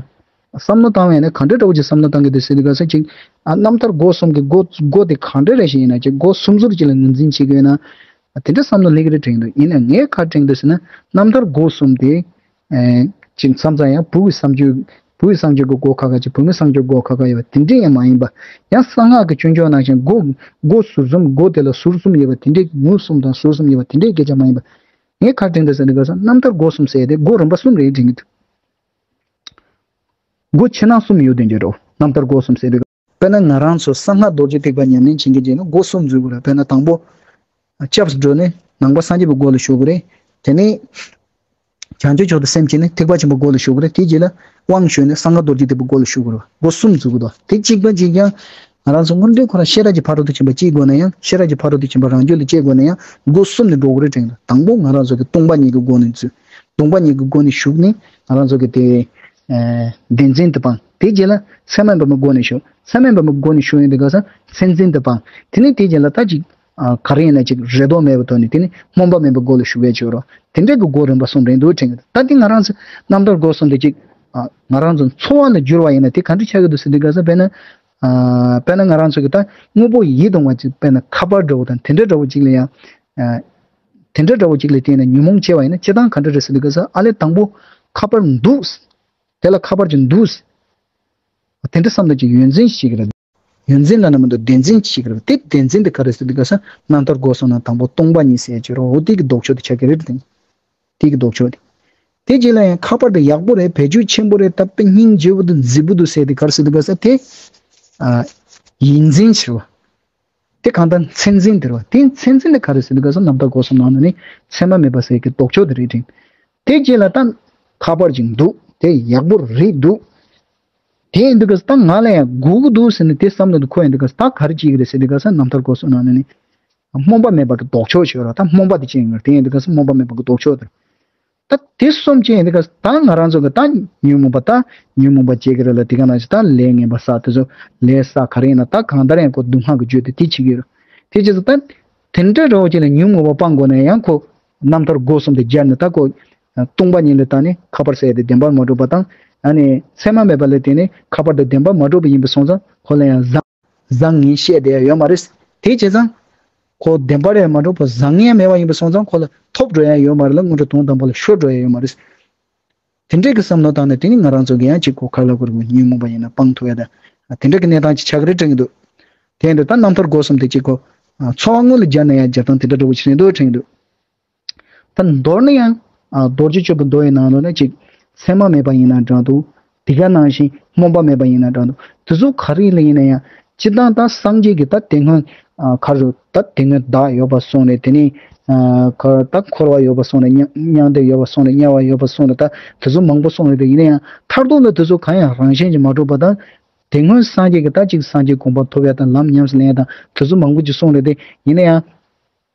བསམ་བློ་བཏང་བ་ཡིན་ན་ག་འདྲ་འདྲ་བོ་ཅིག་བསམ་བློ་བཏང་གི་འདུག་ཟེར་དུས་སྐབས་སུ་ཅིག་ཨ་རྣམ་ཐར་སྒོ་གསུམ་གྱི་སྒོ་སྒོ་དེ་ག་འདྲ་རེ་ཞིག་ཡིན་ན་ཅིག་སྒོ་གསུམ་ཟུར་ཅིག་ལ་ངོས་འཛིན་བྱེད་དགོས་ན། དེ་འདྲ་བསམ་བློ་སླེབས་ཀྱི་རེད་དྲན་གྱི་འདུག་ཡིན་ན་ངས་ག་དྲན་གྱི་འདུག་ཟེར་ན། རྣམ་ཐར་སྒོ་གསུམ་དེ། ཨེ། ཅིག་མཚམས་མཚམས་ཡང་བུ་གི་བསམ་སྤྱོད། བུ་གི་བསམ་སྤྱོད་ཀྱི་སྒོ་ཁ་ཁ་ཅིག་བུ་མོའི་བསམ་སྤྱོད་སྒོ་ཁ་ཁ་ཡོད་པ་དེ་འདྲས་ཡང་མ་ཡིན་པ། ཡང་གསང་སྔགས་ཀྱི་སྤྱོད་འཇུག་ནང་བཞིན་སྒོ་སྒོ་ཟུར་གསུམ། སྒོ་དེ་ལ་ཟུར་གསུམ་ཡོད་པ་དེ་འདྲས། ངོས་གསུམ་དང་ཟུར་གསུམ་ཡོད་པ་དེ་འདྲས་སྐད་ཆ་མ་ཡིན་པ། ངས་ག་དྲན་འདུག་ཟེར་ན། ག་ས་རྣམ་ཐར་སྒོ་གསུམ་ཟེར་ཏེ་སྒོ་རིམ་པ་གསུམ་རེད་དྲན་གྱི་འདུག་སྒོ་ཕྱི་ནང་གསུམ་ཡོད་དེ་འདྲ་རོ། རྣམ་ཐར་སྒོ་གསུམ་ཟེར་ཏེ། དཔེར་ན་ང་རང་ཚོ་གསང་སྔགས་རྡོ་རྗེ་ཐེག་པ་ཉམས་ལེན་བྱེད་མཁན་ཅིག་ཡིན་ན་སྒོ་གསུམ་འཛུལ་དགོས་རེད། དཔེར་ན་དང་པོ། སྐྱབས་སུ་འགྲོ་ནས་ནང་པ་སངས་རྒྱས་པའི་སྒོ་ལ་ཞུགས་དགོས་རེད། དེ་ནས། བྱང་ཆུབ་མཆོག་ཏུ་སེམས་བསྐྱེད་ནས་ཐེག་པ་ཆེན་པོའི་སྒོ་ལ་ཞུགས་དགོས་རེད། དེའི་རྗེས་ལ་དབང་ཞུས་ནས་གསང་སྔགས་རྡོ་རྗེ་ཐེག་པའི་སྒོ་ལ་ཞུགས་དགོས་རེད། སྒོ་གསུམ་འཛུལ་དགོས་འདུག་དེ་གཅིག་པ་གཅིག་རྐྱང་། ང་རང་ཚོ་སྔོན་འགྲོའི་ཁོ་རང་ཤེས་རབ་ཀྱི་ཕ་རོལ་ཏུ་ཕྱིན་པ་སྐྱེ་དགོས་ན་ཡང་། ཤེས་རབ་ཀྱི་ཕ་རོལ་ཏུ་ཕྱིན་པ་རང་རྒྱུད་ལ་སྐྱེ་དགོས་ན་ཡང་སྒོ་གསུམ་ནས་འགྲོ་དགོས་རེད་དྲན་གྱི་འདུག་དང་པོ་ང་རང་ཚོ་གི་སྟོང་པ་ཉིད་ཀྱི་སྒོ་ནས་འཛུལ། སྟོང་པ་ཉིད་ཀྱི་སྒོ་ནས་ཞུགས་ནས་ང་རང་ཚོ་གི་དེ། ཨེ། བདེན་འཛིན་དུ་སྤངས། དེའི་རྗེས་ལ་མཚན་མ་མེད་པའི་སྒོ་ནས་ཞུགས། མཚན་མ་མེད་པའི་སྒོ་ནས་ཞུགས་ཡོང་དུས་སྐབས་སུ་མཚན་འཛིན་དུ་སྤངས། དེ་ནས་དེའི་རྗེས་ལ་ད་ཅིག་ཨ། ག་རེ་ཡིན་ན་ཅིག་རེ་དོགས་མེད་པའི་ཐོག་ནས་དེ་ནི་སྨོན་པ་མེད་པའི་སྒོ་ལ་ཞུགས་པའི་ཕྱོགས་རོ། དེ་འདྲའི་གི་སྒོ་རིམ་པ་གསུམ་རེད་འདུག་དྲན་གྱི་འདུག་ད་དེ་ང་རང་ཚོ་རྣམ་ཐར་སྒོ་གསུམ་དེ་ཅིག་ཨ། ང་རང་ཚོ་འཚོ་བ་ལ་བསྒྱུར་བ་ཡིན་ན་དེ་ག་འདྲ་ཆགས་ཀྱི་འདུག་ཟེར་དུས་སྐབས་སུ། དཔེར་ན། ཨ། དཔེར་ན་ང་རང་ཚོ་གི་ད་དངོས་པོ་ཡིད་དུ་འོང་བ་ཅིག་དཔེར་ན་ཁ་པར་འདྲ་བོ་དང་དེ་འདྲ་འདྲ་བོ་ཅིག་ལ་ཡང་། ཨ། དེ་འདྲ་འདྲ་བོ་ཅིག་ལ་བརྟེན་ནས་ཉོན་མོངས་སྐྱེ་བ་ཡིན་ན་སྤྱིར་བཏང་ག་འདྲ་རེད་ཟེར་དུས་སྐབས་སུ། ཨ་ལས་དང་པོ་ཁ་པར་འདུག་དེ་ལ་ཁ་པར་ཅིག་འདུག་དེ་འདྲ་བསམ་བློ་ཅིག་ཡོད་འཛིན་ཞིག་རེད། ཡོད་འཛིན་ལ་ན་མི་འདུག་བདེན་འཛིན་ཞིག་རེད། དེ་བདེན་འཛིན་དེ་ག་རེ་ཟེར་དུས་སྐབས་སུ་རྣམ་ཐར་སྒོ་གསུམ་ནང་དང་པོ་སྟོང་པ་ཉིད་ཟེར་གྱི་རོ། འོ་དེ་གི་ལྡོག་ཕྱོགས་དེ་ཆགས་ཀྱི་རེད་དེ། དེ་གི་ལྡོག་ཕྱོགས་དེ། དེ་རྗེས་ལ་ཡང་ཁ་པར་དེ་ཡག་པོ་རེད། བེད་སྤྱོད་ཆེན་པོ་རེད། ད་དཔེ་སྙིང་རྗེ་པོ་འདུག་མཛེས་པོ་འདུག་ཟེར་དེ་ག་རེ་ཟེར་དུས་སྐབས་སུ་དེ། ཨ། ཡིད་འཛིན་ཆེ་བ། དེ་གང་ལྟར་མཚན་འཛིན་དེ་རེད་བ། དེ་མཚན་འཛིན་དེ་ག་རེ་ཟེར་དུས་སྐབས་སུ་རྣམ་ཐར་སྒོ་གསུམ་ནང་ནས་ནི་མཚན་མ་མེད་པ་ཟེར་གྱི་ལྡོག་ཕྱོགས་དེ་རེད་དྲན། དེ་རྗེས་ལ་ད་ཁ་པར་ཅིག་འདུག་དེ་ཡག་པོ་རེད་འདུག་དེ་ཡིན་དུས་སྐབས་སུ་ད་ང་ལ་ཡང་དགོས་ཀྱི་འདུག་ཟེར་ནས་དེ་བསམ་བློ་དེ་འཁོར་ཡོང་དུས་སྐབས་སུ་ད་ག་རེ་བྱེད་ཀྱི་རེད་ཟེར་དུས་སྐབས་སུ་རྣམ་ཐར་སྒོ་གསུམ་ནང་ནས་ནི་སྨོན་པ་མེད་པ་གི་ལྡོག་ཕྱོགས་ཤིག་ཡོད་རེད། ད་སྨོན་པ་དེ་ཅི་ཡིན་དགོས་རེད། དེ་ཡིན་དུས་སྐབས་སུ་སྨོན་པ་མེད་པ་གི་ལྡོག་ཕྱོགས་དེ་རེད། ད་དེ་གསུམ་ཅན་ཡིན་དུས་སྐབས་སུ་ད་ང་རང་ཚོ་གི་ད་ཉོན་མོངས་པ། ད་ཉོན་མོངས་པ་སྐྱེ་གི་རེད་ལ། དེ་ག་ནང་བཞིན་ད་ལས་ངན་པ་བསགས། དེ་ཚོ་ལས་བསགས་ག་རེ་ཡིན་ན་ད་གང་ལྟར་ཡང་ཁོ་སྡུག་བསྔལ་གྱི་རྒྱུ་དེ་དེ་བྱེད་ཀྱི་ཡོད་རེད། དེ་བྱས་ཙང་ད་དེ་འདྲ་འདྲ་བོ་ཅིག་ལ་ཉོན་མོངས་པ་སྤང་དགོས་ན་ཡང་ཁོ་རྣམ་ཐར་སྒོ་གསུམ་དེ་སྦྱར་ནས་ད་ཁོ་སྟོང་པ་ཉིད་ལ་བལྟས་ནས་ཁ་པར་ཟེར་ཡ་དེ་བདེན་པར་མ་གྲུབ་པ་དང་ ཨ་ནི་མཚན་མ་མེད་པ་ལ་བརྟེན་ནས་ཁ་པར་དང་བདེན་པ་མ་གྲུབ་པ་ཡིན་པ་སོང་ཙང་ཁོ་ལ་ཡང་བཟང་བཟང་ངན་བཤད་བསྡད་ཡ་ཡོད་མ་རེད། དེ་བྱས་ཙང་ཁོ་བདེན་པ་རེད་མ་གྲུབ་པ་བཟང་ངན་མེད་པ་ཡིན་པ་སོང་ཙང་ཁོ་ལ་ཐོབ་འགྲོ་ཡ་ཡོད་མ་རེད་ལ། སྔོན་འགྲོ་དོན་དམ་པ་ལ་ཤོར་འགྲོ་ཡ་ཡོད་མ་རེད། དེ་འདྲས་ཀྱི་བསམ་བློ་བཏང་ནས་དེ་ནི་ང་རང་ཚོ་གི་ཡང་གཅིག་གོ་ཁ་ལ་གོར་གི་ཉོན་མོངས་པ་ཡིན་ན་སྤང་ཐུབ་ཡ་ད་དེ་འདྲས་ཀྱི་གནས་སྟངས་ཅིག་ཆགས་ཀྱི་རེད་དྲན་གྱི་འདུག་དེ་ཡིན་དུས་ད་རྣམ་ཐར་སྒོ་གསུམ་དེ་གཅིག་གོ་འཚོ་བ་དངོས་ལ་སྦྱར་ན་ཡང་སྦྱར་སྟངས་དེ་འདྲ་འདྲ་བོ་ཞིག་རེད་འདུག་དྲན་གྱི་འདུག་ད་མདོར་ན་ཡང་ཨ་རྡོ་རྗེ་གཅོད་པའི་མདོ་ཡི་ནང་ལོགས་ན་ཅིག་མཚན་མ་མེད་པ་ཡིན་ན་འདྲ་འདུག་དེ་ག་ནང་བཞིན་སྨོན་པ་མེད་པ་ཡིན་ན་འདྲ་འདུག་དེ་ཚོ་ག་རེ་ལ་ཡིན་ན་ཡང་སྤྱིར་བཏང་ད་སངས་རྒྱས་ཀྱི་ད་དེ་སྔོན་ཨ་ག་རེ་ད་དེ་སྔོན་བདག་ཡོད་པ་སོང་རེད། དེ་ནས་ཨ་ག་ད་འཁོར་བ་ཡོད་པ་སོང་རེད། མྱང་མྱང་འདས་ཡོད་པ་སོང་རེད། དམྱལ་བ་ཡོད་པ་སོང་རེད། ད་དེ་ཚོ་མང་པོ་སོང་རེད། དེ་ཡིན་ན་ཡང་མཐར་ཐུག་ལ་དེ་ཚོ་གང་ཡང་རང་བཞིན་གྱིས་མ་གྲུབ་པ་དང་དེ་སྔོན་སངས་རྒྱས་ཀྱི་ད་ཅིག་སངས་རྒྱས་གོ་འཕང་ཐོབ་ཡ་དང་ལམ་ཉམས་སུ་ལེན་ཡ་དང་དེ་ཚོ་མང་པོ་ཅིག་སོང་རེད། དེ་ཡིན་ན་ཡང་།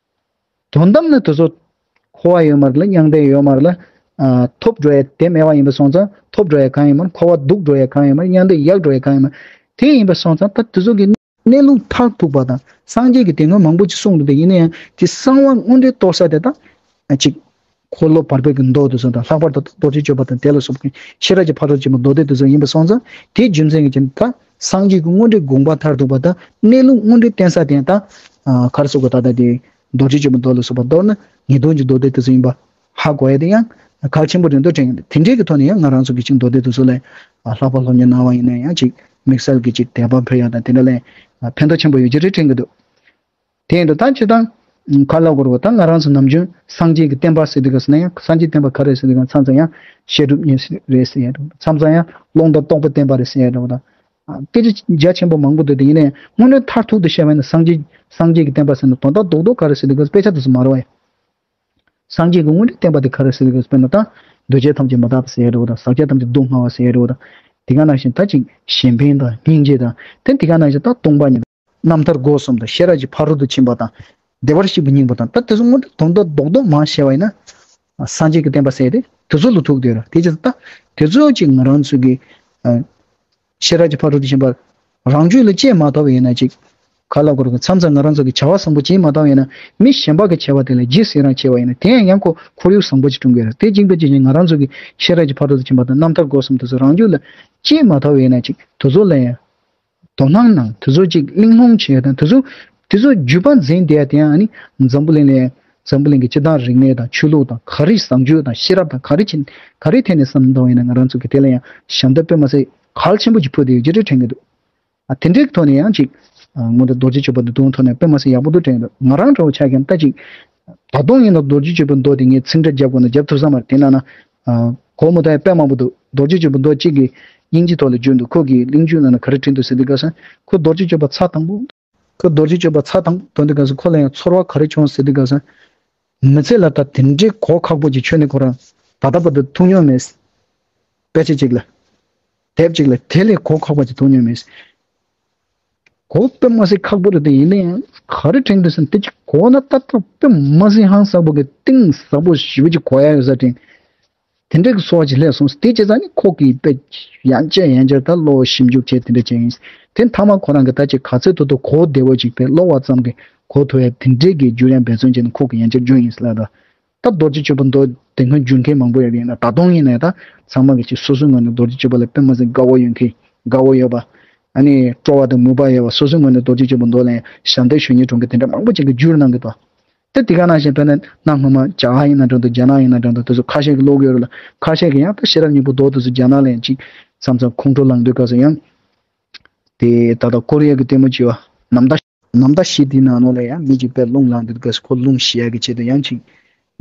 དོན་དམ་ནི་དེ་ཚོ་འཁོར་བ་ཡོད་མ་རེད་ལ། མྱང་འདས་ཡོད་མ་རེད་ལ། ཨ་ཐོབ་འགྲོ་ཡ་དེ་མེད་པ་ཡིན་པ་སོང་ཙང་ཐོབ་འགྲོ་ཡ་གང་ཡིན་མ་རེད། འཁོར་བ་སྡུག་འགྲོ་ཡ་གང་ཡིན་མ་རེད། མྱང་འདས་ཡག་འགྲོ་ཡ་གང་ཡིན་མ་རེད། དེ་ཡིན་པ་སོང་ཙང་ད་དེ་ཚོ་གི་གནས་ལུགས་མཐར་ཐུག་པ་དང་སངས་རྒྱས་ཀྱི་དེ་སྔོན་མང་པོ་ཅིག་གསུངས་འདུག་དེ་ཡིན་ན་ཡང་དེ་གསང་བ་དངོས་འབྲེལ་རྟོགས་ས་དེ་དང་ཨ་ཅིག་འཁོར་ལོ་བར་པའི་གི་མདོ་དེ་ཚོ་དང་ལྷག་པར་དུ་རྡོ་རྗེ་གཅོད་པ་དང་དེ་ལ་སོགས་པའི་ཤེས་རབ་ཀྱི་ཕ་རོལ་ཏུ་ཕྱིན་པའི་མདོ་སྡེ་དེ་ཚོ་ཡིན་པ་སོང་ཙང་དེའི་རྒྱུ་མཚན་གྱི་རྐྱེན་ད་སངས་རྒྱས་ཀྱི་དངོས་འབྲེལ་དགོངས་པ་མཐར་ཐུག་པ་དང་གནས་ལུགས་དངོས་འབྲེལ་བསྟན་ས་དེ་ཡང་ད་ག་རེ་ཟེར་དགོས་ད་ལྟ་དེ། རྡོ་རྗེ་གཅོད་པའི་མདོ་ལ་སོགས་པ་མདོར་ན་ངེས་དོན་གྱི་མདོ་སྡེ་དེ་ཚོ་ཡིན་པ་ཧ་གོ་ཡ་དེ་ཡང་གལ་ཆེན་པོ་རེད་འདུག་དྲན་གྱི་འདུག་དེ་འདྲའི་གི་ཐོག་ནས་ཡང་ང་རང་ཚོ་གི་ཅིག་མདོ་སྡེ་དེ་ཚོ་ལ་ལྷག་པར་སློབ་གཉེར་གནང་བ་ཡིན་ན་ཡང་ཅིག་དམིགས་བསལ་གྱི་ཅིག་དད་པ་འཕེལ་ཡ་དང་དེ་འདྲ་ལ་ཕན་ཐོགས་ཆེན་པོ་ཡོད་ཀྱི་རེད་དྲན་གྱི་འདུག་དེ་ཡིན་དུས་ད་སྤྱིར་བཏང་ག་ལ་གོ་རུ་ད་ང་རང་ཚོ་ནམ་རྒྱུན་སངས་རྒྱས་ཀྱི་བསྟན་པ་ཟེར་དུས་ག་ཟེར་ན་ཡང་སངས་རྒྱས་བསྟན་པ་ག་རེ་ཟེར་དུས་ག་མཚམས་མཚམས་ཡང་བཤད་སྒྲུབ་གཉིས་རེད་ཟེར་ཡ་འདུག་མཚམས་མཚམས་ཡང་ཀློང་དང་རྟོགས་པའི་བསྟན་པ་རེད་ཟེར་ཡ་འདུག་ད་སྐད་ཆ་རྒྱ་ཆེན་པོ་མང་པོ་འདུག་དེ་ཡིན་ན་ཡང་དངོས་གནས་མཐར་ཐུག་ཏུ་བཤད་པ་ཡིན་ན་སངས་རྒྱས་སངས་རྒྱས་ཀྱི་བསྟན་པ་ཟེར་ན་དོན་དག་རྡོག་རྡོག་ག་རེ་ཟེར་དུས་ག་དཔེ་ཆ་དེ་ཚོ་མ་རེད་བ། སངས་རྒྱས་ཀྱི་དངོས་གྲུབ་བསྟན་པ་དེ་ག་རེ་ཟེར་དུས་དཔེར་ན་ད་འདུས་བྱས་ཐམས་ཅད་མི་རྟག་པ་ཟེར་ཡ་འདྲ་བོ་དང་ཟག་བཅས་ཐམས་ཅད་སྡུག་བསྔལ་བ་ཟེར་ཡ་འདྲ་བོ་དང་། དེ་ག་ནང་བཞིན་ད་ཅིག་གཞན་ཕན་དང་སྙིང་རྗེ་དང་དེ་དེ་ག་ནང་བཞིན་ད་སྟོང་པ་ཉིད་རྣམ་ཐར་སྒོ་གསུམ་དང་ཤེས་རབ་ཀྱི་ཕ་རོལ་ཏུ་ཕྱིན་པ་དང་བདེ་བར་གཤེགས་པའི་སྙིང་པོ་དང་ད་དེ་ཚོ་དངོས་གྲུབ་དོན་དག་རྡོག་རྡོག་མར་བཤད་པ་ཡིན་ན་སངས་རྒྱས་ཀྱི་བསྟན་པ་ཟེར་ཡ་དེ་དེ་ཚོ་ལ་ཐུག་བསྡད་ཡོད་རེད། དེ་ཅི་ད་དེ་ཚོ་ཅིག་ང་རང་ཚོ་གི་ཤེས་རབ་ཀྱི་ཕ་རོལ་ཏུ་ཕྱིན་པ་རང་རྒྱུད་ལ་སྐྱེས་མ་ཐུབ་པ་ཡིན་ན་ཅིག་ག་ལ་གོ་རུ་མཚམས་མཚམས་ང་རང་ཚོ་གི་བྱ་བ་བཟང་པོ་བྱེད་མ་ཐུབ་པ་ཡིན་ན་མི་གཞན་པ་གི་བྱ་བ་དེ་ལ་རྗེས་ཟེར་རང་བྱས་པ་ཡིན་ན་དེ་ཡང་ཡང་ཁོ་ཁོར་ཡུག་བཟང་པོ་ཅིག་བསྐྲུན་གྱི་རེད། དེ་གཅིག་པའི་རྗེས་ནས་ང་རང་ཚོ་གི་ཤེས་རབ་ཀྱི་ཕ་རོལ་ཏུ་ཕྱིན་པ་དང་རྣམ་ཐར་སྒོ་གསུམ་དེ་ཚོ་རང་རྒྱུད་ལ་སྐྱེས་མ་ཐུབ་པ་ཡིན་ན་ཅིག་དེ་ཚོ་ལ་ཡང་དོ་སྣང་གནང་། དེ་ཚོ་ཅིག་གླེང་སློང་བྱེད་ཡ་དང་དེ་ཚོ་དེ་ཚོ་བརྒྱུད་པ་འཛིན་བསྡད་ཡ་དེ་ཡང་ཨ་ནི་འཛམ་བུ་གླིང་ལ་འཛམ་བུ་གླིང་གི་སྤྱི་དང་རིག་གནས་དང་ཆོས་ལུགས་དང་ག་རེ་བཟང་སྤྱོད་དང་ཤེས་རབ་དང་ག་རེ་ཕྱིན་ག་རེ་ཐད་ནས་བསམ་བློ་གཏོང་ཡིན་ན་ང་རང་ཚོ་གི་དེ་ལ་ཡང་ཞབས་འདེགས་དཔེ་མ་སྲིད་གལ་ཆེན་པོ་ཅིག་ཕུལ་བསྡད་ཡོད་ཀྱི་རེད་དྲན་གྱི་འདུག་ཨ་དེ་འདྲའི་ཐོག་ནས་ཡང་ཅིག་ཨ་སྔོན་དུ་རྡོ་རྗེ་གཅོད་པ་འདི་དོན་ཐོག་ནས་དཔེ་མ་སྲིད་ཡག་པོ་འདུག་དྲན་གྱི་འདུག་ང་རང་འདྲ་བོ་ཆ་མཁན་ད་ཅིག་ད་དུང་ཡིན་ན་རྡོ་རྗེ་གཅོད་པའི་མདོ་དེ་ངས་ཚིག་འགྲེལ་རྒྱབ་དགོས་ན་རྒྱབ་ཐུབ་ས་མ་རེད། དེ་ན་ན་ཨ་གོ་མི་ཐོག་ཡ་དཔེ་མང་པོ་འདུག་རྡོ་རྗེ་གཅོད་པའི་མདོ་གཅིག་གི་སྙིང་རྗེ་ཐོག་ལ་བརྗོད་འདུག་ཁོ་གི་གླེང་བརྗོད་ནང་ན་ག་རེ་བྲིས་འདུག་ཟེར་དུས་སྐབས་སུ་ཁོ་རྡོ་རྗེ་གཅོད་པ་ཚར་དང་པོ། ཁོ་རྡོ་རྗེ་གཅོད་པ་ཚར་དང་པོ་འདོན་དུས་སྐབས་སུ་ཁོ་ལ་ཡང་ཚོར་བ་ག་རེ་བྱུང་ཟེར་དུས་སྐབས་སུ། མི་ཚེ་ལ་ད་དེ་འདྲའི་གོ་ཁག་པོ་ཅིག་ཁྱོན་ནས་ཁོ་རང་ད་ལྟ་བར་དུ་ཐུག་མྱོང་མེད། དཔེ་ཆ་གཅིག་ལ། དེབ་གཅིག་ལ་དེ་ལས་གོ་ཁག་པ་ཅིག་ཐུག་མྱོང་མེད། གོ་དཔེ་མ་སྲིད་ཁག་པོ་རེད་དེ་ཡིན་ན་ཡང་ག་རེ་དྲན་འདུག་ཟེར་ན་དེ་ཅིག་གོ་ན་ཏག་ཏག་དཔེ་མ་སྲིད་ཧང་སངས་པོ་གི་གཏིང་ཟབ་པོ་ཞེ་པོ་ཅིག་གོ་ཡ་ཡོད་ས་དྲན། དེ་འདྲའི་གི་ཚོར་བ་ཅིག་སླེབས་སོང་། དེ་བྱས་ཙང་ནི་ཁོ་གིས་དཔེ་ཡང་བསྐྱར་ཡང་བསྐྱར་ད་ཀློག་ཞིབ་འཇུག་བྱས་དེ་འདྲ་བྱས་ཡིན། དེ་མཐའ་མ་ཁོ་རང་གིས་ད་ཅིག་ག་ཚོད་ཐུབ་ཐུབ་གོ་བདེ་བོ་ཅིག་དཔེ་ཀློག་པ་ཙམ་གྱིས་གོ་ཐུབ་ཡ་དེ་འདྲའི་གི་བསྒྱུར་ཡ་འབད་བརྩོན་བྱས་ནས་ཁོ་གིས་ཡང་བསྐྱར་བསྒྱུར་ཡིན་ཟེར་ལ། ད་ད་རྡོ་རྗེ་གཅོད་པ་མདོ་དེ་སྔོན་བསྒྱུར་མཁན་མང་པོ་ཡོད་ཡིན་ན་ད་དུང་ཡིན་ན་ད་ཚང་མ་གིས་ཅིག་སོ་སོའི་ངོས་ནས་རྡོ་རྗེ་གཅོད་པ་ལ་དཔེ་མ་སྲིད་དགའ་བོ་ཡོད་མཁན་དགའ་བོ་ཡོད་པ། ཨ་ནི་སྤྲོ་བ་དང་མོས་པ་ཡོད་པ་སོ་སོའི་ངོས་ནས་རྡོ་རྗེ་གཅོད་པ་མདོ་ལ་ཡང་ཞབས་འདེགས་ཞུ་སྙིང་འདོད་མཁན་དེ་འདྲ་མང་པོ་ཅིག་གིས་བསྒྱུར་གནང་གི་འདུག་དེ་དེ་ག་ནང་བཞིན་དཔེར་ན་གནའ་སྔོན་མ་རྒྱ་གར་ཡིན་ན་འགྲོ་འདུག་རྒྱ་ནག་ཡིན་ན་འགྲོ་འདུག་དེ་ཚོ་ཁ་ཤས་ཀྱིས་ཀློག་གི་ཡོད་རེད་ལ། ཁ་ཤས་ཀྱིས་ཡང་ད་ཤེས་རབ་སྙིང་པོ་མདོ་དེ་ཚོ་རྒྱ་ནག་ལ་ཡང་ཅིག་མཚམས་མཚམས་ཁོང་ཁྲོ་ལངས་དུས་སྐབས་སུ་ཡང་། དེ་ད་ལྟ་ཀོ་རི་ཡ་གི་ལྟད་མོ་བྱས་པ་ནམ་ཟླ་ནམ་ཟླ་བཞི་དེའི་ནང་ལོགས་ལ་ཡང་མི་གཅིག་དཔེ་རླུང་ལངས་དུས་སྐབས་སུ་ཁོ་རླུང་ཞི་ཡ་གི་ཆེད་དུ་ཡང་ཅིག་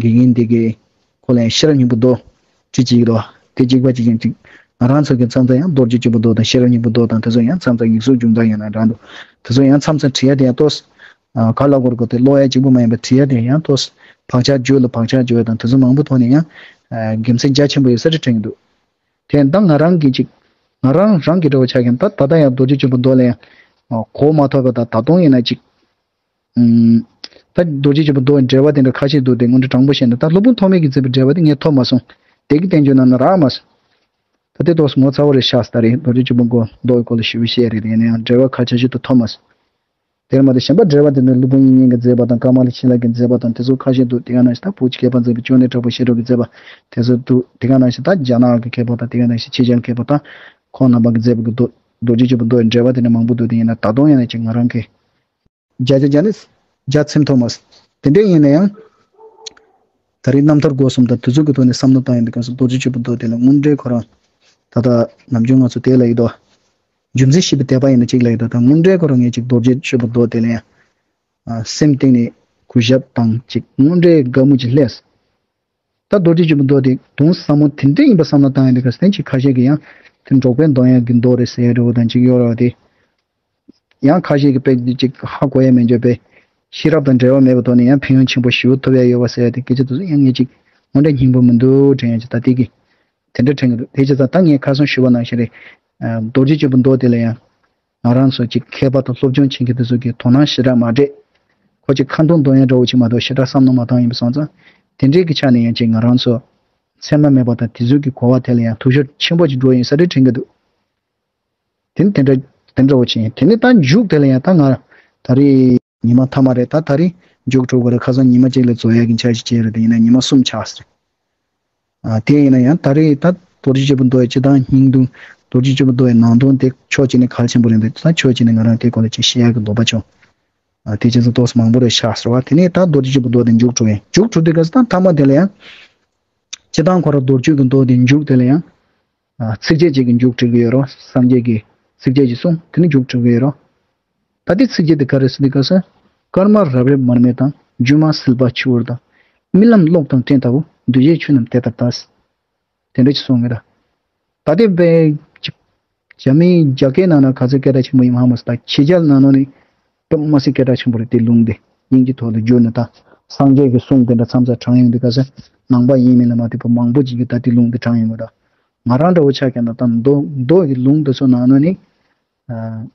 དགེ་རྒན་དེ་གས་ཁོ་ལ་ཡང་ཤེས་རབ་སྙིང་པོ་མདོ་ཅིག་བྱེད་ཀྱི་འདུག་དེ་གཅིག་པ་གཅིག་ཡང་ཅིག་ང་རང་ཚོ་གི་མཚམས་མཚམས་ཡང་རྡོ་རྗེ་གཅོད་པ་མདོ་དང་ཤེས་རབ་སྙིང་པོ་མདོ་དང་དེ་ཚོ་ཡང་མཚམས་མཚམས་ཡིག་གཟུགས་སྦྱོང་བརྡར་ཡིན་ན་འདྲ་འདུག་དེ་ཚོ་ཡང་མཚམས་མཚམས་བྲིས་ཡ་དེ་ཡང་ཏོག་ཙམ་ག་ལ་གོར་གོ་དེ་ཀློག་ཡ་གཅིག་པུ་མ་ཡིན་པར་བྲིས་ཡ་དེ་ཡང་ཏོག་ཙམ་བག་ཆགས་བརྗོད་ལ་བག་ཆགས་བརྗོད་དང་དེ་ཚོ་མང་པོ་ཐོག་ནས་ཡང་དགེ་མཚན་རྒྱ་ཆེན་པོ་ཡོད་ས་རེད་དྲན་གྱི་འདུག་དེ་ད་ང་རང་གིས་ཅིག་ང་རང་རང་གི་འདྲ་བོ་ཆགས་ཀྱང་ད་ད་ལྟ་ཡང་རྡོ་རྗེ་གཅོད་པ་མདོ་ལ་ཡང་གོ་མ་ཐོས་པ་དང་ད་དུང་ཡིན་ན་ཅིག་ད་རྡོ་རྗེ་གཅོད་པ་མདོ་འགྲེལ་པ་དེ་འདྲ་ཁ་ཤས་འདུག་དེ་སྔོན་འགྲོ་དྲང་པོ་བཤད་ན་ད་སློབ་དཔོན་ཐོགས་མེད་ཀྱིས་མཛད་པའི་འགྲེལ་པ་དེ་ངས་ཐོབ་མ་སོང་། དེ་གི་བསྟན་བཅོས་ནང་ན་རག་མ་སོང་། ད་དེ་ཏོག་ཙམ་ངོ་ཚ་བོ་རེད་ཤག་ད་རེད་རྡོ་རྗེ་གཅོད་པ་མདོ་མདོ་ཡི་སྐོར་ལ་ཞུ་བའི་བཤད་རེད་དེ་ཡིན་ན་ཡང་འགྲེལ་པ་ཁ་ཆ་ཞིག་ཏུ་ཐོབ་མ་སོང་། དེར་མ་ཟད་གཞན་པ་འགྲེལ་པ་དེ་ནི་ཀླུ་ཕུང་དབྱིག་གཉེན་གྱིས་མཛད་པ་དང་། ཀ་མ་ལ་ཤཱི་ལ་གིས་མཛད་པ་དང་། དེ་ཚོ་ཁ་ཤས་འདུག་དེ་ག་ནང་བཞིན་ད་བོད་ཀྱི་མཁས་པ་མཛད་པའི་ཅོ་ནེ་དྲག་པོ་བཤད་སྒྲུབ་ཀྱིས་མཛད་པ་དེ་ཚོ་འདུག་དེ་ག་ནང་བཞིན་ད་རྒྱ་ནག་གི་མཁས་པ་དང་། དེ་ག་ནང་བཞིན་ཕྱི་རྒྱལ་མཁས་པ་དང་། ཁོང་རྣམ་པ་གིས་མཛད་པའི་གི་མདོ་རྡོ་རྗེ་སྤྱོད་པའི་མདོ་ཡི་འགྲེལ་པ་དེ་ནི་མང་པོ་འདུག་དེ་ཡིན་ན་ད་དུང་ཡང་ན་ཅིག་ང་རང་གི་བརྒྱ་ཆ་བརྒྱ་ནི་བརྒྱ་ཚིམ་ཐུབ་མ་སོང་། དེ་འདྲ་ཡིན་ན་ཡང་། ད་རེས་རྣམ་ཐར་སྒོ་གསུམ་དང་དེ་ཚོ་གི་ཐོག་ནས་བསམ་བློ་བཏང་ཡོང་དུས་སྐབས་སུ་རྡོ་རྗེ་སྤྱོད་པའི་མདོ་དེ་ལ་དངོས་འབྲེལ་ཁོ་རང་ད་ལྟ་ནམ་རྒྱུན་ང་ཚོ་དེ་ལ་ཡོད་དོ། རྒྱུ་མཚན་ཤེས་པའི་དད་པ་ཡིན་ན་གཅིག་ལ་ཡོད་དོ། ད་དངོས་འབྲེལ་ཁོ་རང་ངས་ཅིག་རྡོ་རྗེ་སྤྱོད་པའི་མདོ་དེ་ལ་ཡང་། ཨ། སེམས་གཏིང་ནས་གུས་ཞབས་དང་ཅིག་དངོས་འབྲེལ་དགའ་མོས་ཅིག་སླེབས། ད་རྡོ་རྗེ་སྤྱོད་པའི་མདོ་དེ་དུང་ཟབ་མོ་དེ་འདྲ་ཡིན་པ་བསམ་བློ་བཏང་ཡོང་དུས་སྐབས་སུ་དེ་ཅིག་ཁ་ཤས་ཀྱིས་ཡང་དེ་འབྲོག་པའི་འདོན་ཡག་གི་མདོ་རེད་ཟེར་ཡ་འདྲ་བོ་དང་ཅིག་ཡོད་རེད་བ། དེ་ཡང་ཁ་ཤས་ཀྱིས་དཔེ་འདི་ཅིག་ཧ་གོ་ཡ་མེད་འཇོག་པས། ཤེས་རབ་དང་འབྲེལ་བ་མེད་པའི་ཐོག་ནས་ཡང་ཕན་ཡོན་ཆེན་པོ་ཞེ་པོ་ཐོབ་ཡ་ཡོད་པ་ཟེར་ཡ་དེ་སྐད་ཆ་དེ་ཚོ་ཡང་ངས་ཅིག་དངོས་འབྲེལ་སྙིང་པོ་མི་འདུག་དྲན་ཡ་ཅིག་ད་ལྟའི་གི་དེ་འདྲ་དྲན་གི་འདུག་དེ་བྱས་ཙང་ད་ངས་ཁ་སང་ཞུས་པ་ནང་བཞིན་རེད། ཨ། རྡོ་རྗེ་སྤྱོད་པའི་མདོ་དེ་ལ་ཡང་ང་རང་ཚོ་ཅིག་མཁས་པ་དང་སློབ་སྦྱོང་བྱེད་མཁན་དེ་ཚོ་གིས་དོ་སྣང་ཞེ་དྲག་མ་སྤྲད། ཁོ་ཅིག་ཁ་འདོན་འདོན་ཡ་འདྲ་བོ་ཅིག་མ་གཏོགས་ཞེ་དྲག་བསམ་བློ་མ་བཏང་ཡིན་པ་སོང་ཙང་། དེ་འདྲའི་གི་ཆ་ནས་ཡང་ཅིག་ང་རང་ཚོ་མཚན་མ་མེད་པ་དང་དེ་ཚོའི་གི་གོ་བ་དེ་ལ་ཡང་ཐུགས་ཤོར་ཆེན་པོ་ཅིག་འགྲོ་ཡིན་ས་རེད་དྲན་གི་འདུག་དེ་ནི་དེ་འདྲ་དེ་འདྲ་བོ་ཅིག་ཡིན། དེ་ནི་ད་མཇུག་དེ་ལ་ཡང་ད་ང་ད་རེས་ཉི་མ་མཐའ་མ་རེད། ད་ད་རེས་མཇུག་གྲུབ་དགོས་རེད། ཁ་སང་ཉི་མ་གཅིག་ལ་རྫོགས་ཡག་གི་འཆར་གཞི་བྱས་རེད། དེ་ཡིན་ན་ཉི་མ་གསུམ་ཆགས་སོང་། ཨ། དེ་ཡིན་ན་ཡང་ད་རེས་ད་རྡོ་རྗེ་སྤྱོད་པའི་མདོ་ཡི་སྤྱི་དང་སྙིང་དུ། རྡོ་རྗེ་སྤྱོད་པའི་མདོ་ཡི་ནང་དོན་དེ་ཕྱོགས་གཅིག་ནས་གལ་ཆེན་པོ་རེད་འདུག་ད་ཕྱོགས་གཅིག་ནས་ང་རང་དེའི་སྐོར་ལ་ཅིག་བཤད་ཡག་གི་འདོད་པ་བྱུང་། ཨ། དེ་བྱས་ཙང་ཏོག་ཙམ་མང་པོ་རེ་ཆགས་སོང་བ། དེ་ནས་ད་རྡོ་རྗེ་སྤྱོད་པའི་མདོ་དེ་མཇུག་གྲུབ་ཡིན། མཇུག་གྲུབ་དུས་སྐབས་སུ་ད་མཐའ་མ་དེ་ལ་ཡང་། སྤྱི་དང་ཁོ་རང་རྡོ་རྗེ་གི་མདོ་དེ་མཇུག་དེ་ལ་ཡང་། ཨ། ཚིགས་བཅད་ཅིག་གིས་མཇུག་སྒྲིལ་གྱི་ཡོད་རེད། སངས་རྒྱས་ཀྱི་ཚིགས་བཅད་ཅིག་གསུངས། དེ་ནས་མཇུག་སྒྲིལ་གྱི་ཡོད་རེད། ད་ལྟའི་ཚིགས་བཅད་དེ་ག་རེ་ཟེར་དུས་སྐབས་སུ། སྐར་མ་རབ་རིབ་མར་མེ་དང་། སྒྱུ་མ་བསིལ་བ་ཆུ་བུར་དང་། རྨི་ལམ་གློག་དང་སྤྲིན་ལྟ་བུ། འདུ་བྱེད་ཆོས་རྣམས་དེ་ལྟར་གདའ། དེ་འདྲ་ཅིག་གསུངས་ཡོད་རེད། ད་ལྟའི་དཔེ་ཅིག་རྒྱ་མིའི་རྒྱ་སྐད་ནང་ན་ག་ཚོད་སྐད་གྲགས་ཆེན་པོ་ཡིན་ཧ་མ་སོང་། ད་ཕྱི་རྒྱལ་ནང་ལོགས་ནས་དཔེ་མི་སྲིད་སྐད་གྲགས་ཆེན་པོ་རེད། དེ་ལུང་དེ་དབྱིན་ཇི་ཐོག་ལ་བསྒྱུར་ནས་ད་སངས་རྒྱས་ཀྱི་གསུང་དེ་འདྲ་མཚམས་མཚམས་དྲངས་ཡོང་དུས་སྐབས་སུ་ནང་པ་ཡིན་མིན་ལ་མ་ལྟོས་པར་མང་པོ་ཅིག་གིས་ད་དེ་ལུང་དེ་དྲངས་ཡོང་གི་རེད། ང་རང་འདྲ་བོ་ཆ་བཞག་ན་ད་མདོ་མདོ་ཡི་ལུང་དེ་ཚོ་ནང་ན་ནི། ཨ།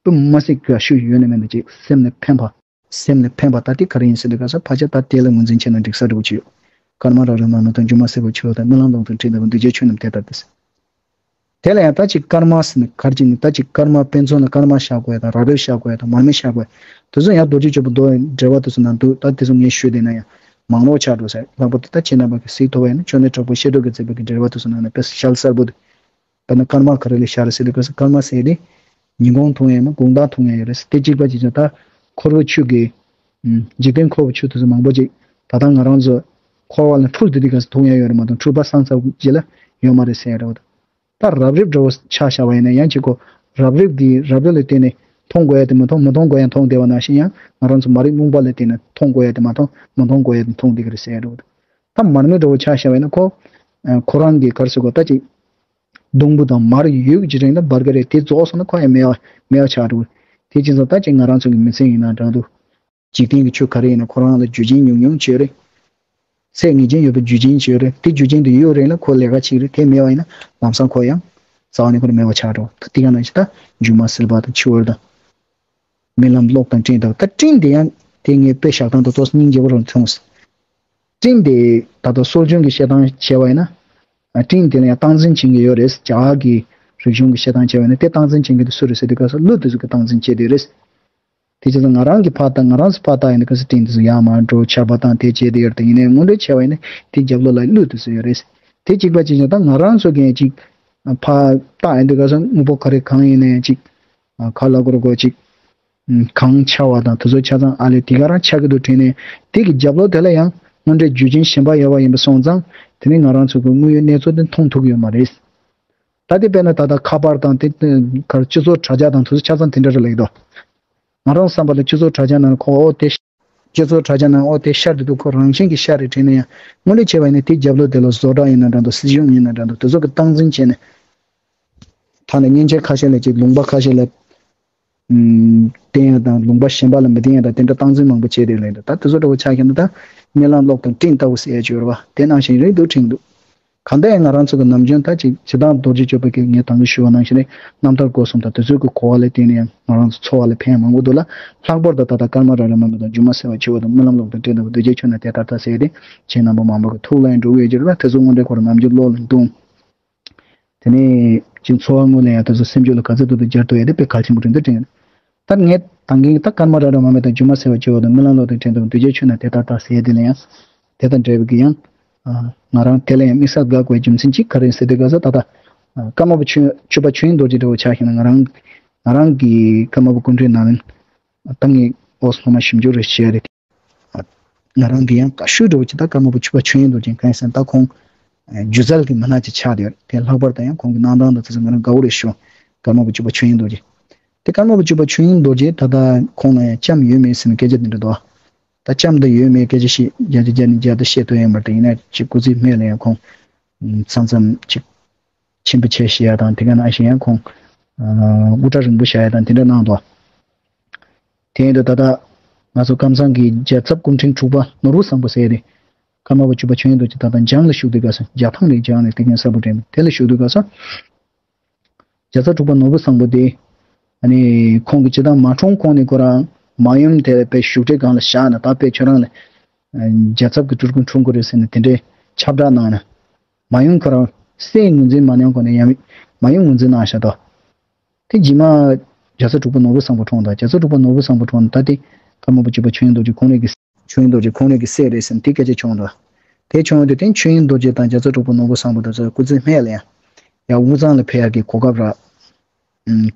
དཔེ་མི་སྲིད་དགའ་ཤོས་ཡོད་ན་མེད་ན་ཅིག་སེམས་ལ་ཕན་པ། སེམས་ལ་ཕན་པ་ད་དེ་ག་རེ་ཡིན་ཟེར་དུས་སྐབས་སུ་ཕལ་ཆེར་ད་དེ་ལ་ངོས་འཛིན་བྱས་ན་འགྲིག་ས་འདྲ་བོ་ཅིག་ཡོད། སྐར་མ་རབ་རིབ་མར་མེ་དང་། སྒྱུ་མ་བསིལ་བ་ཆུ་བུར་དང་། རྨི་ལམ་གློག་དང་སྤྲིན་ལྟ་བུ། འདུ་བྱེད་ཆོས་རྣམས་དེ་ལྟར་གདའ། དེ་ལ་ཡང་ད་ཅིག་སྐར་མ་ཟེར་ནས་ག་རེ་ཅིག་ནི་ད་ཅིག་སྐར་མ་དཔེ་མཚོན་ལ་སྐར་མ་བཞག་དགོས་ཡ་དང་། རབ་རིབ་བཞག་དགོས་ཡ་དང་། མར་མེ་བཞག་དགོས་ཡ། དེ་ཚོ་ཡང་རྡོ་རྗེ་སྤྱོད་པའི་མདོ་ཡི་འགྲེལ་པ་དེ་ཚོ་ནང་འདུག་ད་དེ་ཚོ་ངས་ཞུས་བསྡད་ན་ཡང་མང་རོགས་ཆགས་འགྲོ་ཟེར། ལྷག་པར་དུ་ད་ཁྱེད་རྣམ་པ་གིས་གཟིགས་ཐུབ་པ་ཡིན་ན་ཅོ་ནེ་དྲག་པོ་བཤད་སྒྲུབ་ཀྱིས་མཛད་པའི་གི་འགྲེལ་པ་དེ་ཚོ་ནང་ན་དཔེ་ཞལ་གསལ་པོ་འདུག་དཔེར་ན་སྐར་མ་ག་རེ་ལ་བཞག་རེད་ཟེར་དུས་སྐར་མ་ཟེར་དེ་ཉིན་གུང་མཐོང་ཡས་མ་དགོང་དག་མཐོང་ཡས་ཡོད་རེད། དེ་གཅིག་པ་གཅིག་རྐྱང་ད་འཁོར་བའི་ཆོས་ཀྱི། ཨུམ། འཇིག་རྟེན་འཁོར་བའི་ཆོས་དེ་ཚོ་མང་པོ་ཅིག་ད་ལྟ་ང་རང་ཚོ་འཁོར་བ་ལ་འཁྲུལ་བསྡད་དུས་སྐབས་སུ་མཐོང་ཡས་ཡོད་རེད་མ་གཏོགས་འཁྲུལ་པ་སངས་ཚར་རྗེས་ལ་ཡོད་མ་རེད་ཟེར་ཡས་རེད་བ། ད་རབ་རིབ་འདྲ་བོ་ཆ་བཞག་པ་ཡིན་ན་ཡང་གཅིག་གོ། རབ་རིབ་འདི་རབ་རིབ་ལ་བརྟེན་ནས་མཐོང་དགོས་ཡ་དེ་མི་མཐོང་། མི་མཐོང་དགོས་ཡ་དེ་མཐོང་བསྡད་པ་ནང་བཞིན་ཡང་ང་རང་ཚོ་མ་རིག་རྨོངས་པ་ལ་བརྟེན་ནས་མཐོང་དགོས་ཡ་དེ་མ་མཐོང་། མི་མཐོང་དགོས་ཡ་དེ་མཐོང་བསྡད་ཀྱི་རེད་ཟེར་ཡ་རེད་བ། ད་མར་མེ་འདྲ་བོ་ཆ་བཞག་པ་ཡིན་ན་ཁོ། ཁོ་རང་གི་ག་རེ་ཟེར་དགོས། ད་ཅིག་སྡོང་བུ་དང་མར་ཡོད་ཀྱི་རིང་ལ་འབར་གི་རེད། དེ་རྫོགས་སོང་ན་ཁོ་ཡང་མེད་པ་མེད་པ་ཆགས་འགྲོ་གི། དེ་བྱས་ཙང་ད་ཅིག་ང་རང་ཚོ་གི་མི་ཚེ་ཡིན་ན་འདྲ་འདུག་འཇིག་རྟེན་གྱི་ཆོས་ག་རེ་ཡིན་ན་ཁོ་རང་ལ་རྒྱུ་རྐྱེན་ཉུང་ཉུང་ཅིག་ཡོད་རེད། ཚད་ངེས་ཅན་ཡོད་པའི་རྒྱུ་རྐྱེན་ཅིག་ཡོད་རེད། དེ་རྒྱུ་རྐྱེན་དེ་ཡོད་རེད་ན་ཁོ་ལས་ཀ་བྱེད་ཀྱི་རེད། དེ་མེད་པ་ཡིན་ན་ལམ་སང་ཁོ་ཡང་རྩ་བ་ནས་ཁོ་རང་མེད་པ་ཆགས་འགྲོ། ད་དེ་ག་ནང་བཞིན་ད་སྒྱུ་མ་བསིལ་བ་དང་ཆུ་བུར་དང་། རྨི་ལམ་གློག་དང་སྤྲིན་ལྟ་བུ། ད་སྤྲིན་དེ་ཡང་དེ་ངས་དཔེ་བཞག་སྟངས་དེ་ཏོག་ཙམ་སྙིང་རྗེ་པོ་རང་མཐོང་སོང་། སྤྲིན་དེ་ད་ལྟ་སྲོལ་རྒྱུན་གྱི་བཤད་སྟངས་བྱས་པ་ཡིན་ན། སྤྲིན་དེ་ལ་ཡང་སྟངས་འཛིན་བྱེད་མཁན་ཡོད་རེད། རྒྱ་གར་གྱི་རིག་གཞུང་གི་བཤད་སྟངས་བྱས་པ་ཡིན་ན་དེ་སྟངས་འཛིན་བྱེད་མཁན་དེ་སུ་རེད་ཟེར་དུས་སྐབས་སུ་ཀླུ་དེ་ཚོ་གིས་སྟངས་འཛིན་བྱས་བསྡད་རེད། དེ་བྱས་ཙང་ང་རང་གིས་ཕར་ལྟ། ང་རང་ཚོ་ཕར་ལྟ་ཡིན་དུས་སྐབས་སུ་སྤྲིན་དེ་ཚོ་ཡར་མར་འགྲོ། ཆར་པ་བཏང་དེ་བྱས་བསྡད་ཡོད་རེད། དེ་ཡིན་ནའི་དངོས་འབྲེལ་བྱས་པ་ཡིན་ན་དེ་རྒྱབ་ལོགས་ལ་ཀླུ་དེ་ཚོ་ཡོད་རེད། དེ་གཅིག་པ་གཅིག་རྐྱང་ད་ང་རང་ཚོ་གིས་ཅིག་ཕར་ལྟ་ཡིན་དུས་སྐབས་སུ་དངོས་པོ་ག་རེ་གང་ཡིན་ནའི་ཅིག་ག་ལ་གོ་ར་གོ་ཅིག་གང་ཆགས་པ་དང་དེ་ཚོ་ཆ་ཚང་ཨ་ལས་དེ་ག་རང་ཆགས་ཀྱི་འདུག་དྲན་ནས་དེ་གི་རྒྱབ་ལོགས་དེ་ལ་ཡང་དངོས་འབྲེལ་རྒྱུ་རྐྱེན་གཞན་པ་ཡོད་པ་ཡིན་པ་སོང་ཙང་དེ་ནི་ང་རང་ཚོ་གི་དངོས་ཡོད་གནས་ཚུལ་དེ་མཐོང་ཐུབ་ཀྱི་ཡོད་མ་རེད། ད་དེ་དཔེར་ན་ད་ལྟ་ཁ་པར་དང་དེ་གར་སྤྱི་ཚོགས་དྲ་རྒྱ་དང་དེ་ཚོ་ཆ་ཚང་དེ་འདྲ་རེད་ལབ་ཀྱི་འདུག་ང་རང་བསམ་པ་ལ་སྤྱི་ཚོགས་དྲ་རྒྱ་ནང་ཁོ་ཨོ་དེ་སྤྱི་ཚོགས་དྲ་རྒྱ་ནང་ཨོ་དེ་ཤར་དེ་འདུག་ཁོ་རང་བཞིན་གྱིས་ཤར་རེད་དྲན་ན་ཡང་དངོས་འབྲེལ་བྱས་པ་ཡིན་ན་དེ་རྒྱབ་ལོགས་དེ་ལ་བཟོ་གྲྭ་ཡིན་ན་འདྲ་འདུག་སྲིད་གཞུང་ཡིན་ན་འདྲ་འདུག་དེ་ཚོ་གི་སྟངས་འཛིན་བྱས་ནས་ཐ་ན་མཉེན་ཆས་ཁ་ཤས་ལ་ཅིག་ལུང་པ་ཁ་ཤས་ལ། ཨུམ། བསྟན་ཡ་དང་ལུང་པ་གཞན་པ་ལ་མི་བསྟན་ཡ་དང་དེ་འདྲ་སྟངས་འཛིན་མང་པོ་བྱས་ཏེ་ལས་འདུག་ད་དེ་ཚོ་འདྲ་བོ་ཆགས་ཤེ་ན་ད་རྨི་ལམ་གློག་དང་སྤྲིན་ལྟ་བུ་ཟེར་ཡ་ཅིག་ཡོད་རེད་བ། དེ་ནང་བཞིན་རེད་འདུག་དྲན་འདུག་གང་ལྟར་ཡང་ང་རང་ཚོ་གི་ནམ་རྒྱུན་ད་ཅིག་སྤྱིར་བཏང་རྡོ་རྗེ་སྤྱོད་པ་གི་ངས་དང་པོ་ཞུས་པ་ནང་བཞིན་རེད། རྣམ་ཐར་སྒོ་གསུམ་དང་དེ་ཚོའི་གི་གོ་བ་ལ་བརྟེན་ནས་ཡང་ང་རང་ཚོ་འཚོ་བ་ལ་ཕན་མང་པོ་འདུག་ལ། ལྷག་པར་དུ་ད་ལྟ་སྐར་མ་རབ་རིབ་མར་མེ་དང་། སྒྱུ་མ་བསིལ་བ་ཆུ་བུར་དང་། རྨི་ལམ་གློག་དང་སྤྲིན་ལྟ་བུ། འདུ་བྱེད་ཆོས་རྣམས་དེ་ལྟར་གདའ་ཟེར་ཡ་དེ་ཁྱེད་རྣམ་པ་མང་པོ་གི་ཐུགས་ལ་ཡང་འགྲོ་གི་ཡོད་ཀྱི་རེད་ལ། དེ་ཚོ་དངོས་འབྲེལ་ཁོ་རང་ནམ་རྒྱུན་བློ་ལ་འདུག་དེ་ནས་ཅིག་འཚོ་བ་དངོས་ལ་ཡང་དེ་ཚོ་སེམས་རྒྱུད་ལ་ག་ཚོད་ཐུབ་ཐུབ་སྦྱར་ཐུབ་ཡ་དེ་དཔེ་གལ་ཆེན་པོ་རེད་འདུག་དྲན་ཡོད། ད་ངས་ ད་གིན་ད་སྐར་མ་ར་ར་མ་མེད་དང་སྒྱུ་མ་ཟེར་བ་བཅོས་པ་དང་རྨི་ལམ་ལོག་དང་དྲན་དང་འདུས་བྱས་ཆོས་རྣམས་དེ་ལྟར་བལྟ་ཟེར་དེ་ལ་ཡང་། དེ་དང་འབྲེལ་བའི་གི་ཡང་། ང་རང་དེ་ལ་ཡང་དམིགས་བསལ་དགའ་དགོས་རྒྱུ་མཚན་གཅིག་ག་རེ་ཡིན་ཟེར་དུས་ག་ས་ད་ལྟ། ཀརྨ་པ་ཆོས་སྤྱོད་པ་ཆོས་དབྱིངས་རྡོ་རྗེ་འདྲ་བོ་ཆགས་ཤིང་ན་ང་རང་ང་རང་གི་ཀརྨ་པ་སྐུ་ཕྲེང་ནང་ནས་ད་ངས་འོ་སློབ་མ་ཞིབ་འཇུག་རེ་བྱས་རེད། ང་རང་གི་ཡང་དགའ་ཤོས་འདྲ་བོ་ཅིག་ད་ཀརྨ་པ་སྤྱོད་པ་ཆོས་དབྱིངས་རྡོ་རྗེ་གང་ཡིན་ཟེར་ན་ད་ཁོང་སྒྱུ་རྩལ་གྱི་མི་སྣ་ཅིག་ཆགས་བསྡད་ཡོད་རེད། དེ་ལྷག་པར་དུ་ཡང་ཁོང་གི་གནང་སྟངས་དང་དེ་ཚོ་ང་རང་དགའ་བོ་རེད་ཤོག་ཀརྨ་པ་སྤྱོད་པ་ཆོས་དབྱིངས་རྡོ་རྗེ། དེ་ཀརྨ་པ་སྤྱོད་པ་ཆོས་དབྱིངས་རྡོ་རྗེ་ད་ལྟ་ཁོང་ལ་ཡང་ལྕམ་ཡོད་མེད་ཟེར་ནས་སྐད་ཆ་དེ་འདྲ་འདུག་ད་ལྕམ་ད་ཡོད་མེད་སྐད་ཆ་ཞིག་བརྒྱ་ཆ་བརྒྱ་ནས་བརྒྱ་ད་བཤད་ཐུབ་ཡོད་མ་རེད། ཡིན་ན་ཅིག་སྐུ་ཚེ་སྨད་ལ་ཡང་ཁོང་མཚམས་མཚམས་ཅིག་མཆིན་པ་ཆེ་བཞག་ཡ་དང་དེ་ག་ནང་བཞིན་ཡང་ཁོང་དབུ་སྐྲ་རིང་པོ་བཞག་ཡ་དང་དེ་འདྲ་གནང་འདུག་དེ་ཡིན་དུས་ད་ལྟ་ང་ཚོ་ཀམ་ཚང་གི་རྒྱལ་ཚབ་སྐུ་ཕྲེང་དྲུག་པ་ནོར་བུ་བཟང་པོ་ཟེར་ཡ་དེ་ཀརྨ་པ་སྤྱོད་པ་ཆོས་དབྱིངས་རྡོ་རྗེ་ད་ལྟ་འཇང་ལ་བཞུགས་དུས་སྐབས་སུ་རྒྱ་ཐང་ནས་འཇང་ནས་དེ་ག་ས་པོ་དྲན་དེ་ལ་བཞུགས་དུས་སྐབས་སུ། རྒྱལ་ཚབ་དྲུག་པ་ནོར་བུ་བཟང་པོ་དེ། ཨ་ནི་ཁོང་གི་སྤྱི་བཏང་མ་འཁྲུངས་གོང་ནས་ཁོ་རང་མ་ཡུམ་དེ་དཔེ་བཞུགས་ཁྲིའི་སྒང་ལ་བཞག་ནས་ད་དཔེ་ཁྱོད་རང་ལ་རྒྱལ་ཚབ་ཀྱི་སྤྲུལ་སྐུ་འཁྲུངས་ཀྱི་རེད་ཟེར་ནས་དེ་འདྲའི་ཁྱབ་བསྒྲགས་གནང་ནས། མ་ཡུམ་ཁོ་རང་སྲས་ངོས་འཛིན་མ་གནང་གོང་ནས་ཡང་མ་ཡུམ་ངོས་འཛིན་གནང་བཞག་དོ། དེ་རྗེས་མ་རྒྱལ་ཚབ་དྲུག་པ་ནོར་བུ་བཟང་པོ་འཁྲུངས་དང་རྒྱལ་ཚབ་དྲུག་པ་ནོར་བུ་བཟང་པོ་འཁྲུངས་ནས་ད་དེ་ཀརྨ་པ་སྤྱོད་པ་ཆོས་དབྱིངས་རྡོ་རྗེ་ཁོང་རང་གི་ཆོས་དབྱིངས་རྡོ་རྗེ་ཁོང་རང་གི་སྲས་རེད་ཟེར་ནས་དེ་སྐད་ཆ་བྱུང་འདུག་དེ་བྱུང་དུས་དེ་ཆོས་དབྱིངས་རྡོ་རྗེ་དང་རྒྱལ་ཚབ་དྲུག་པ་ནོར་བུ་བཟང་པོ་དེ་ཚོ་སྐུ་ཚེ་སྨད་ལ་ཡང་ཡང་དབུས་གཙང་ལ་ཕེབས་ཡག་གི་གོ་སྐབས་རག་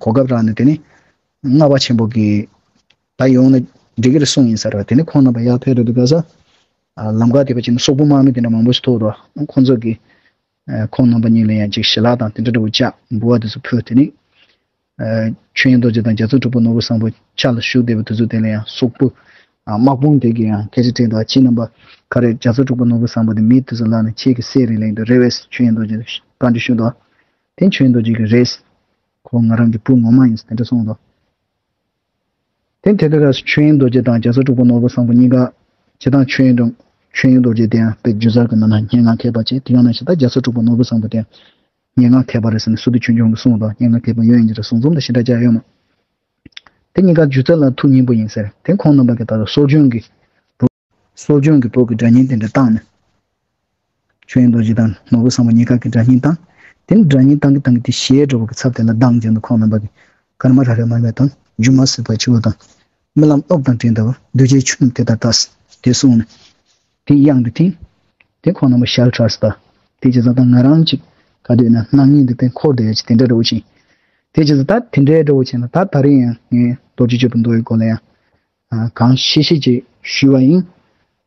གོ་སྐབས་རག་ནས་དེ་ནི་སྔགས་པ་ཆེན་པོ་གི་ད་ཡོང་ན་འགྲིག་གི་རེད་གསུངས་ཡིན་ས་རེད་བ། དེ་ནི་ཁོང་རྣམ་པ་ཡར་ཕེབས་རེད་འདུག་ག་ས། ལམ་ཁ་དེ་པ་ཅིག་ནི་སོག་པོ་དམག་མི་དེ་འདྲ་མང་པོ་ཞིག་ཐུག་འདུག་ཁོང་ཚོ་གི་ཁོང་རྣམ་པ་གཉིས་ལ་ཡང་ཅིག་ཞལ་ལག་དང་དེ་འདྲ་འདྲ་བོ་བཅག་འབུལ་བ་དེ་ཚོ་ཕུལ། དེ་ནི། ཆོས་དབྱིངས་རྡོ་རྗེ་དང་རྒྱལ་ཚབ་དྲུག་པ་ནོར་བུ་བཟང་པོ་ཕྱག་ལ་ཞུགས་བསྡད་པ་དེ་ཚོ་དེ་ལ་ཡང་སོག་པོ་དམག་དཔུང་དེ་གིས་ཡང་སྐད་ཆ་དྲིས་འདུག་ཁྱེད་རྣམ་པ་ག་རེ་རྒྱལ་ཚབ་དྲུག་པ་ནོར་བུ་བཟང་པོ་དེ་མི་དེ་ཚོ་ལ་ནི་ཁྱེད་ཀྱི་སྲས་རེད་ལབ་འདུག་རེད་བས་ཆོས་དབྱིངས་རྡོ་རྗེ་བཀའ་འདྲི་ཞུས་འདུག་དེ་ཆོས་དབྱིངས་རྡོ་རྗེ་གིས་རེད། ཁོ་ང་རང་གི་བུ་ངོ་མ་ཡིན་དེ་འདྲ་གསུངས་འདུག་དེ་དེ་དུས་སྐབས་སུ་ཆོས་དབྱིངས་རྡོ་རྗེ་དང་རྒྱལ་ཚབ་དྲུག་པ་ནོར་བུ་བཟང་པོ་གཉིས་ཀ་སྤྱིར་བཏང་ཆོས་དབྱིངས་རྡོ་ཆོས་དབྱིངས་རྡོ་རྗེ་དེ་ཡང་དཔེ་སྒྱུ་རྩལ་གྱི་ནང་ན་སྙན་ངག་མཁས་པ་བྱས། དེ་ཡང་ན་ཞེ་དྲག་རྒྱལ་ཚབ་དྲུག་པ་ནོར་བུ་བཟང་པོ་དེ་ཡང་སྙན་ངག་མཁས་པ་རེད་ཟེར་ནས་སུ་དུ་ཆོས་འབྱུང་གིས་གསུངས་དང་། སྙན་ངག་མཁས་པ་ཡོད་ཡིན་གྱི་རེད། གསུང་རྩོམ་དང་ཞེ་དྲག་ཅག་ཡོད་མ། དེ་གཉིས་ཀ་སྒྱུ་རྩལ་ལ་ཐུགས་མཉེས་པོ་ཡིན་ཟེར། དེ་ཁོང་རྣམ་པ་གིས་ད་ལྟ་སྲོལ་རྒྱུན་གྱི་སྲོལ་རྒྱུན་གྱི་བོད་ཀྱི་སྒྲ་སྙན་དེ་འདྲ་བཏང་ནས། ཆོས་དབྱིངས་རྡོ་རྗེ་དང་ནོར་བུ་བཟང་པོ་གཉིས་ཀ་གི་སྒྲ་སྙན་བཏང་། དེ་ནི་སྒྲ་སྙན་བཏང་གི་བཏང་གི་དེ་གཞས་འདྲ་བོ་གི་ཚབ་དེ་ལ་བཏང་རྗེས་ནས་ཁོང་རྣམ་པ་གིས་སྐར་མ་ར་རེ་མ་རེ་དང་སྒྱུ་མ་ཟེར་བ་ཆེ་བོ་དང་རྨི་ལམ་ལོག་དང་དྲན་འདྲ་བོ་འདུས་བྱས་ཆོས་རྣམས་དེ་ལྟར་བལྟ། དེ་གསུངས་ནས་དེ་དབྱངས་དེ་ཐིམ། དེ་ཁོང་རྣམ་པ་ཞལ་ཁྲ་སྟ། དེ་བྱས་ཙང་ད་ང་རང་ཅིག་ག་དུས་ན་སྣང་བརྙན་དེ་དཔེ་འཁོར་བསྡད་ཡ་ཅིག་དེ་འདྲ་འདྲ་བོ་ཅིག་དེ་བྱས་ཙང་ད་དེ་འདྲའི་འདྲ་བོ་བྱས་ན་ད་ད་རེས་ཡང་ངས་རྡོ་རྗེ་སྤྱོད་པ་མདོ་ཡི་སྐོར་ལ་ཡང་། གང་ཤེས་ཤེས་ཀྱིས་ཞུས་པ་ཡིན།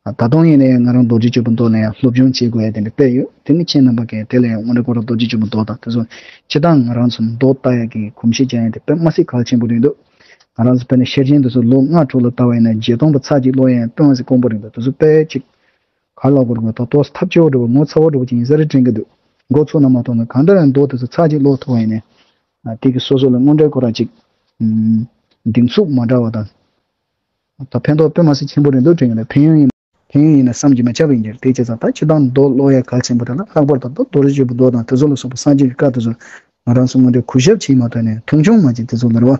ད་དུང་ཡིན་ན་ཡང་ང་རང་རྡོ་རྗེ་སྤྱོད་པ་མདོ་ལ་ཡང་སློབ་སྦྱོང་བྱེད་དགོས་ཡ་དེ་འདྲ་དཔེ་ཡོད། དེ་ནི་ཁྱེད་རྣམ་པ་གིས་དེ་ལ་ཡང་དངོས་འབྲེལ་ཁོ་རང་རྡོ་རྗེ་སྤྱོད་པ་མདོ་དང་དེ་ཚོ་སྤྱིར་བཏང་ང་རང་ཚོ་མདོ་ལྟ་ཡ་གི་གོམས་གཤིས་ཅན་ཡ་དེ་དཔེ་མ་སྲིད་གལ་ཆེན་པོ་རེད་འདུག་ང་རང་ཚོ་དཔེར་ན་ཤེར་ཕྱིན་དེ་ཚོ་ལོ་ལྔ་དྲུག་ལ་ལྟ་བ་ཡིན་ན་བརྒྱད་སྟོང་པ་ཚར་གཅིག་ཀློག་ཡ་ཡང་དཔེ་མ་སྲིད་དཀོན་པོ་རེད་འདུག་དེ་ཚོ་དཔེ་ཅིག་ག་ལ་གོ་རེད་འདུག་ད་ཏོག་ཙམ་ཐབས་སྐྱོ་བོ་འདྲ་བོ་ངོ་ཚ་བོ་འདྲ་བོ་ཅིག་ཡིན་ས་རེད་དྲན་གི་འདུག་མགོ་ཚོད་ན་མ་གཏོགས་ན་གང་ལྟར་ཡང་མདོ་དེ་ཚོ་ཚར་གཅིག་ཀློག་ཐུབ་པ་ཡིན་ན། དེ་གི་སོ་སོ་ལ་དངོས་འབྲེལ་ཁོ་རང་ཅིག་གདེང་ཚུགས་མ་འདྲ་བ་དང་། ད་ཕན་ཐོགས་དཔེ་མ་སྲིད་ཆེན་པོ་རེད་འདུག་དྲན་གི་འདུག་ཕན་ཡོན་ཡིན་ཕན་ཡོན་ཡིན་ན་བསམ་གྱིས་མི་ཁྱབ་ཡིན་གྱི་རེད། དེ་བྱས་ཙང་ད་སྤྱིར་བཏང་མདོ་ཀློག་ཡ་གལ་ཆེན་པོ་དེ་ལ་ལྷག་པར་དུ་མདོ་རྡོ་རྗེ་སྤྱོད་པའི་མདོ་དང་དེ་ཚོ་ལ་སོགས་པ་སངས་རྒྱས་ཀྱི་བཀའ་དེ་ཚོ་ང་རང་ཚོ་དངོས་འབྲེལ་གུས་ཞབས་བྱེད་མ་ཐུབ་ནས་མཐོང་ཆུང་མ་བྱེད་དེ་ཚོ་ལ་རེད་བ།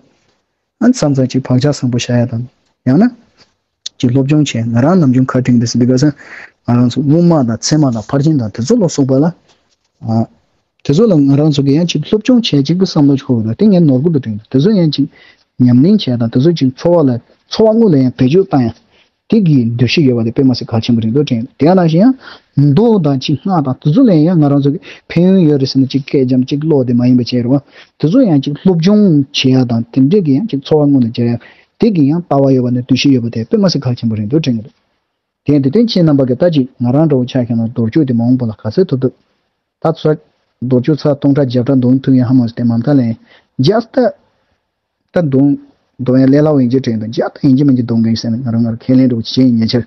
ཨ་མཚམས་མཚམས་ཅིག་བག་ཆགས་བཟང་པོ་བཞག་ཡ་དང་། ཡང་ན། ཅིག་སློབ་སྦྱོང་བྱས། ང་རང་ནམ་རྒྱུན་ཁ་དྲན་དེ་ཟེར་དུས་ག་ས་ང་རང་ཚོ་དབུ་མ་དང་ཚད་མ་དང་ཕར་ཕྱིན་དང་དེ་ཚོ་ལ་སོགས་པ་ལ། ཨ། དེ་ཚོ་ལ་ང་རང་ཚོ་གི་ཡང་ཅིག་སློབ་སྦྱོང་བྱས་ཅིག་པུ་བསམ་བློ་ཞིག་འཁོར་དགོས། དེ་ངས་ནོར་བུ་དུ་དྲན་འདུག་དེ་ཚོ་ཡང་ཅིག་ཉམས་ལེན་བྱས་དང་དེ་ཚོ་ཅིག་འཚོ་བ་ལ་འཚོ་བ་དངོས་ལ་ཡང་བེད་སྤྱོད་བཏང་ཡ། དེ་གི་འདུ་ཤེས་ཡོད་པ་དེ་དཔེ་མ་སྲིད་གལ་ཆེན་པོ་རེད་འདུག་དྲན་འདུག་དེ་ཡང་ནང་བཞིན་ཡང་མདོ་དང་ཅིག་སྔགས་དང་དེ་ཚོ་ལ་ཡང་ང་རང་ཚོ་གི་ཕན་ཡོན་ཡོད་རེད་ཟེར་ནས་ཅིག་སྐད་ཅམ་ཅིག་ཀློག་དེ་མ་ཡིན་པ་བྱས་རེད་བ། དེ་ཚོ་ཡང་ཅིག་སློབ་སྦྱོང་བྱེད་ཡ་དང་དེ་འདྲས་ཀྱི་ཡང་ཅིག་འཚོ་བ་དངོས་ལ་སྦྱར་ཡ། དེ་གི་ཡང་ལྟ་བ་ཡོད་པ་ནས་འདུ་ཤེས་ཡོད་པ་དེ་དཔེ་མ་སྲིད་གལ་ཆེན་པོ་རེད་འདུག་དྲན་གི་འདུག་དེ་ཡང་དེ་སྟེང་ཁྱེད་རྣམ་པ་གི་ལྟ་ཅིག་ང་རང་འདྲ་བོ་ཆ་བཞག་ན་རྡོ་རྗེ་དེ་མ་འོངས་པ་ལ་ག་ཚོད་ཐུབ་ཐུབ། ད་ཚོད། རྡོ་རྗེ་ཚར་སྟོང་ཕྲག་བརྒྱ་ཕྲག་འདོན་ཐུབ་ཡ་ཧ་མ་སོ་དེ་མ་མཐའ་ལས་ཡིན། རྒྱ་ལྟ། ད་འདོན། འདོན་ཡ་ལས་སླ་བོ་ཡིན་གྱི་དྲན་འདུག་རྒྱ་ལྟ་ཡིན་གྱི་མིན་གྱི་འདོན་མཁན་ཟེར་ནས་ང་རང་ང་རང་ཁས་ལེན་འདྲ་བོ་བྱེད་ཉེ་ཆར།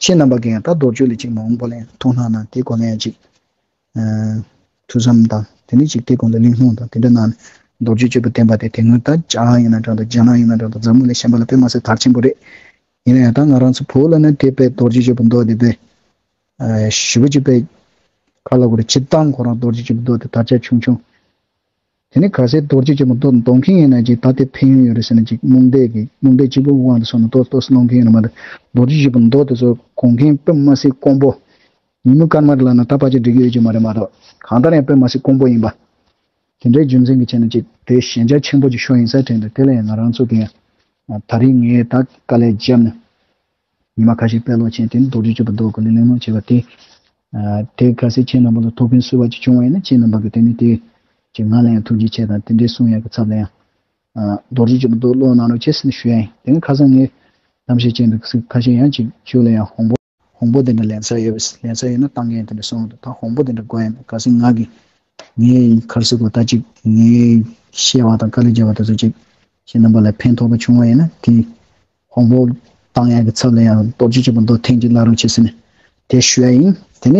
ཁྱེད་རྣམ་པ་གི་ཡང་ད་རྡོ་རྗེ་ལ་ཅིག་མ་འོངས་པ་ལ་ཡང་ཐུགས་སྣང་གནང་དེ་སྐོར་ལ་ཡང་ཅིག་ཐུགས་བསམ་དང་དེ་ནས་ཅིག་དེ་སྐོར་ལ་གླེང་སློང་དང་དེ་འདྲ་གནང་ནས་རྡོ་རྗེ་སྤྱོད་པ་བསྟན་པ་དེ་དེ་སྔོན་ད་ཇ་ཡིན་ན་འདྲ་འདུག་རྒྱ་ནག་ཡིན་ན་འདྲ་འདུག་འཛམ་བུ་གླིང་གཞན་པ་ལ་དཔེ་མ་སྲིད་དར་ཆེན་པོ་རེད། ཡིན་ན་ཡང་ད་ང་རང་ཚོ་བོད་ལ་ནི་དེ་དཔེ་རྡོ་རྗེ་སྤྱོད་པ་མདོ་དེ་དཔེ་ཞེ་པོ་ཅིག་དཔེ་ག་ལ་གོ་རེ་སྤྱིར་བཏང་ཁོ་རང་རྡོ་རྗེ་སྤྱོད་པ་མདོ་དེ་དར་ཁྱབ་ཆུང་ཆུང་། དེ་ནས་གལ་སྲིད་རྡོ་རྗེ་སྤྱོད་པ་མདོ་འདོན་མཁན་ཡིན་ན་ཅིག་ད་དེ་ཕན་ཡོན་ཡོད་རེད་ཟེར་ན་ཅིག་རྨོངས་དད་ཀྱི་རྨོངས་དད་གཅིག་པུའི་དབང་དུ་སོང་ནས་ཏོག་ཏོག་སློང་མཁན་ཡིན་ན་མ་གཏོགས་རྡོ་རྗེ་སྤྱོད་པ་མདོ་དེ་ཚོ་གོ་མཁན་དཔེ་མ་སྲིད་དཀོན་པོ། ཉིན་མོ་སྐར་མ་རེ་ལ་ན་ད་ཕལ་ཆེར་འགྲིག་གི་ཡོད་ཀྱི་མ་རེད་མ་གཏོགས་གང་ལྟར་ཡང་དཔེ་མ་སྲིད་དཀོན་པོ་ཡིན་པ། དེ་འདྲའི་རྒྱུ་མཚན་གྱི་ཆ་ནས་ཅིག་དེ་ཞན་ཆ་ཆེན་པོ་ཅིག་ཤོར་ཡིན་ས་དྲན་འདུག་དེ་ལ་ཡང་ང་རང་ཚོ་གི་ཡང་ ད་རིང་ངས་ད་དཀའ་ལས་བརྒྱབ་ནས་ཉི་མ་ཁ་ཤས་དཔེ་ཀློག་བྱས། དེ་ནས་རྡོ་རྗེ་སྤྱོད་པ་མདོ་སྐོར་ལ་གླེང་སློང་བྱས་པ་དེ། ཨ། དེ་གལ་སྲིད་ཁྱེད་རྣམ་པ་ལ་ཐུགས་ཕན་གསོས་པ་ཅིག་བྱུང་བ་ཡིན་ན། ཁྱེད་རྣམ་པ་གིས་དེ་ནས་དེ་ཅིག་ང་ལ་ཡང་ཐུགས་རྗེ་ཆེ་དང་དེ་འདྲའི་གསུང་ཡག་གི་ཚབ་ལ་ཡང་། ཨ། རྡོ་རྗེ་སྤྱོད་པ་མདོ་ཀློག་གནང་རོགས་བྱེད་ཟེར་ནས་ཞུ་ཡ་ཡིན། དེ་ནས་ཁ་སང་ངས་གཏམ་བཤད་བྱས་འདུག་ཟེར། ཁ་ཤས་ཡང་ཅིག་ཁྱོད་ལ་ཡང་དཔང་པོ་དཔང་པོ་དེ་འདྲ་ལེན་ས་ཡོད་པས། ལེན་ས་ཡོད་ན་བཏང་མཁན་དེ་འདྲ་གསུངས་འདུག་ད་དཔང་པོ་དེ་འདྲ་དགོས་ཡ་མེད། གལ་སྲིད་ང་གིས་ངའི་ག་རེ་ཟེར་དགོས། ད་ཅིག་ངའི་བཤད་པ་དང་དཀའ་ལས་བརྒྱབ་པ་དེ་ཚོ་ཅིག་ཁྱེད་རྣམ་པ་ལ་ཕན་ཐོགས་པ་བྱུང་བ་ཡིན་ན། དེ་དཔང་པོ་བཏང་ཡག་གི་ཚབ་ལ་ཡང་རྡོ་རྗེ་སྤྱོད་པ་མདོ་ཐེངས་གཅིག་ཀློག་རོགས་བྱེད་ཟེར་ནས་དེ་ཞུ་ཡ་ཡིན། དེ་ནས་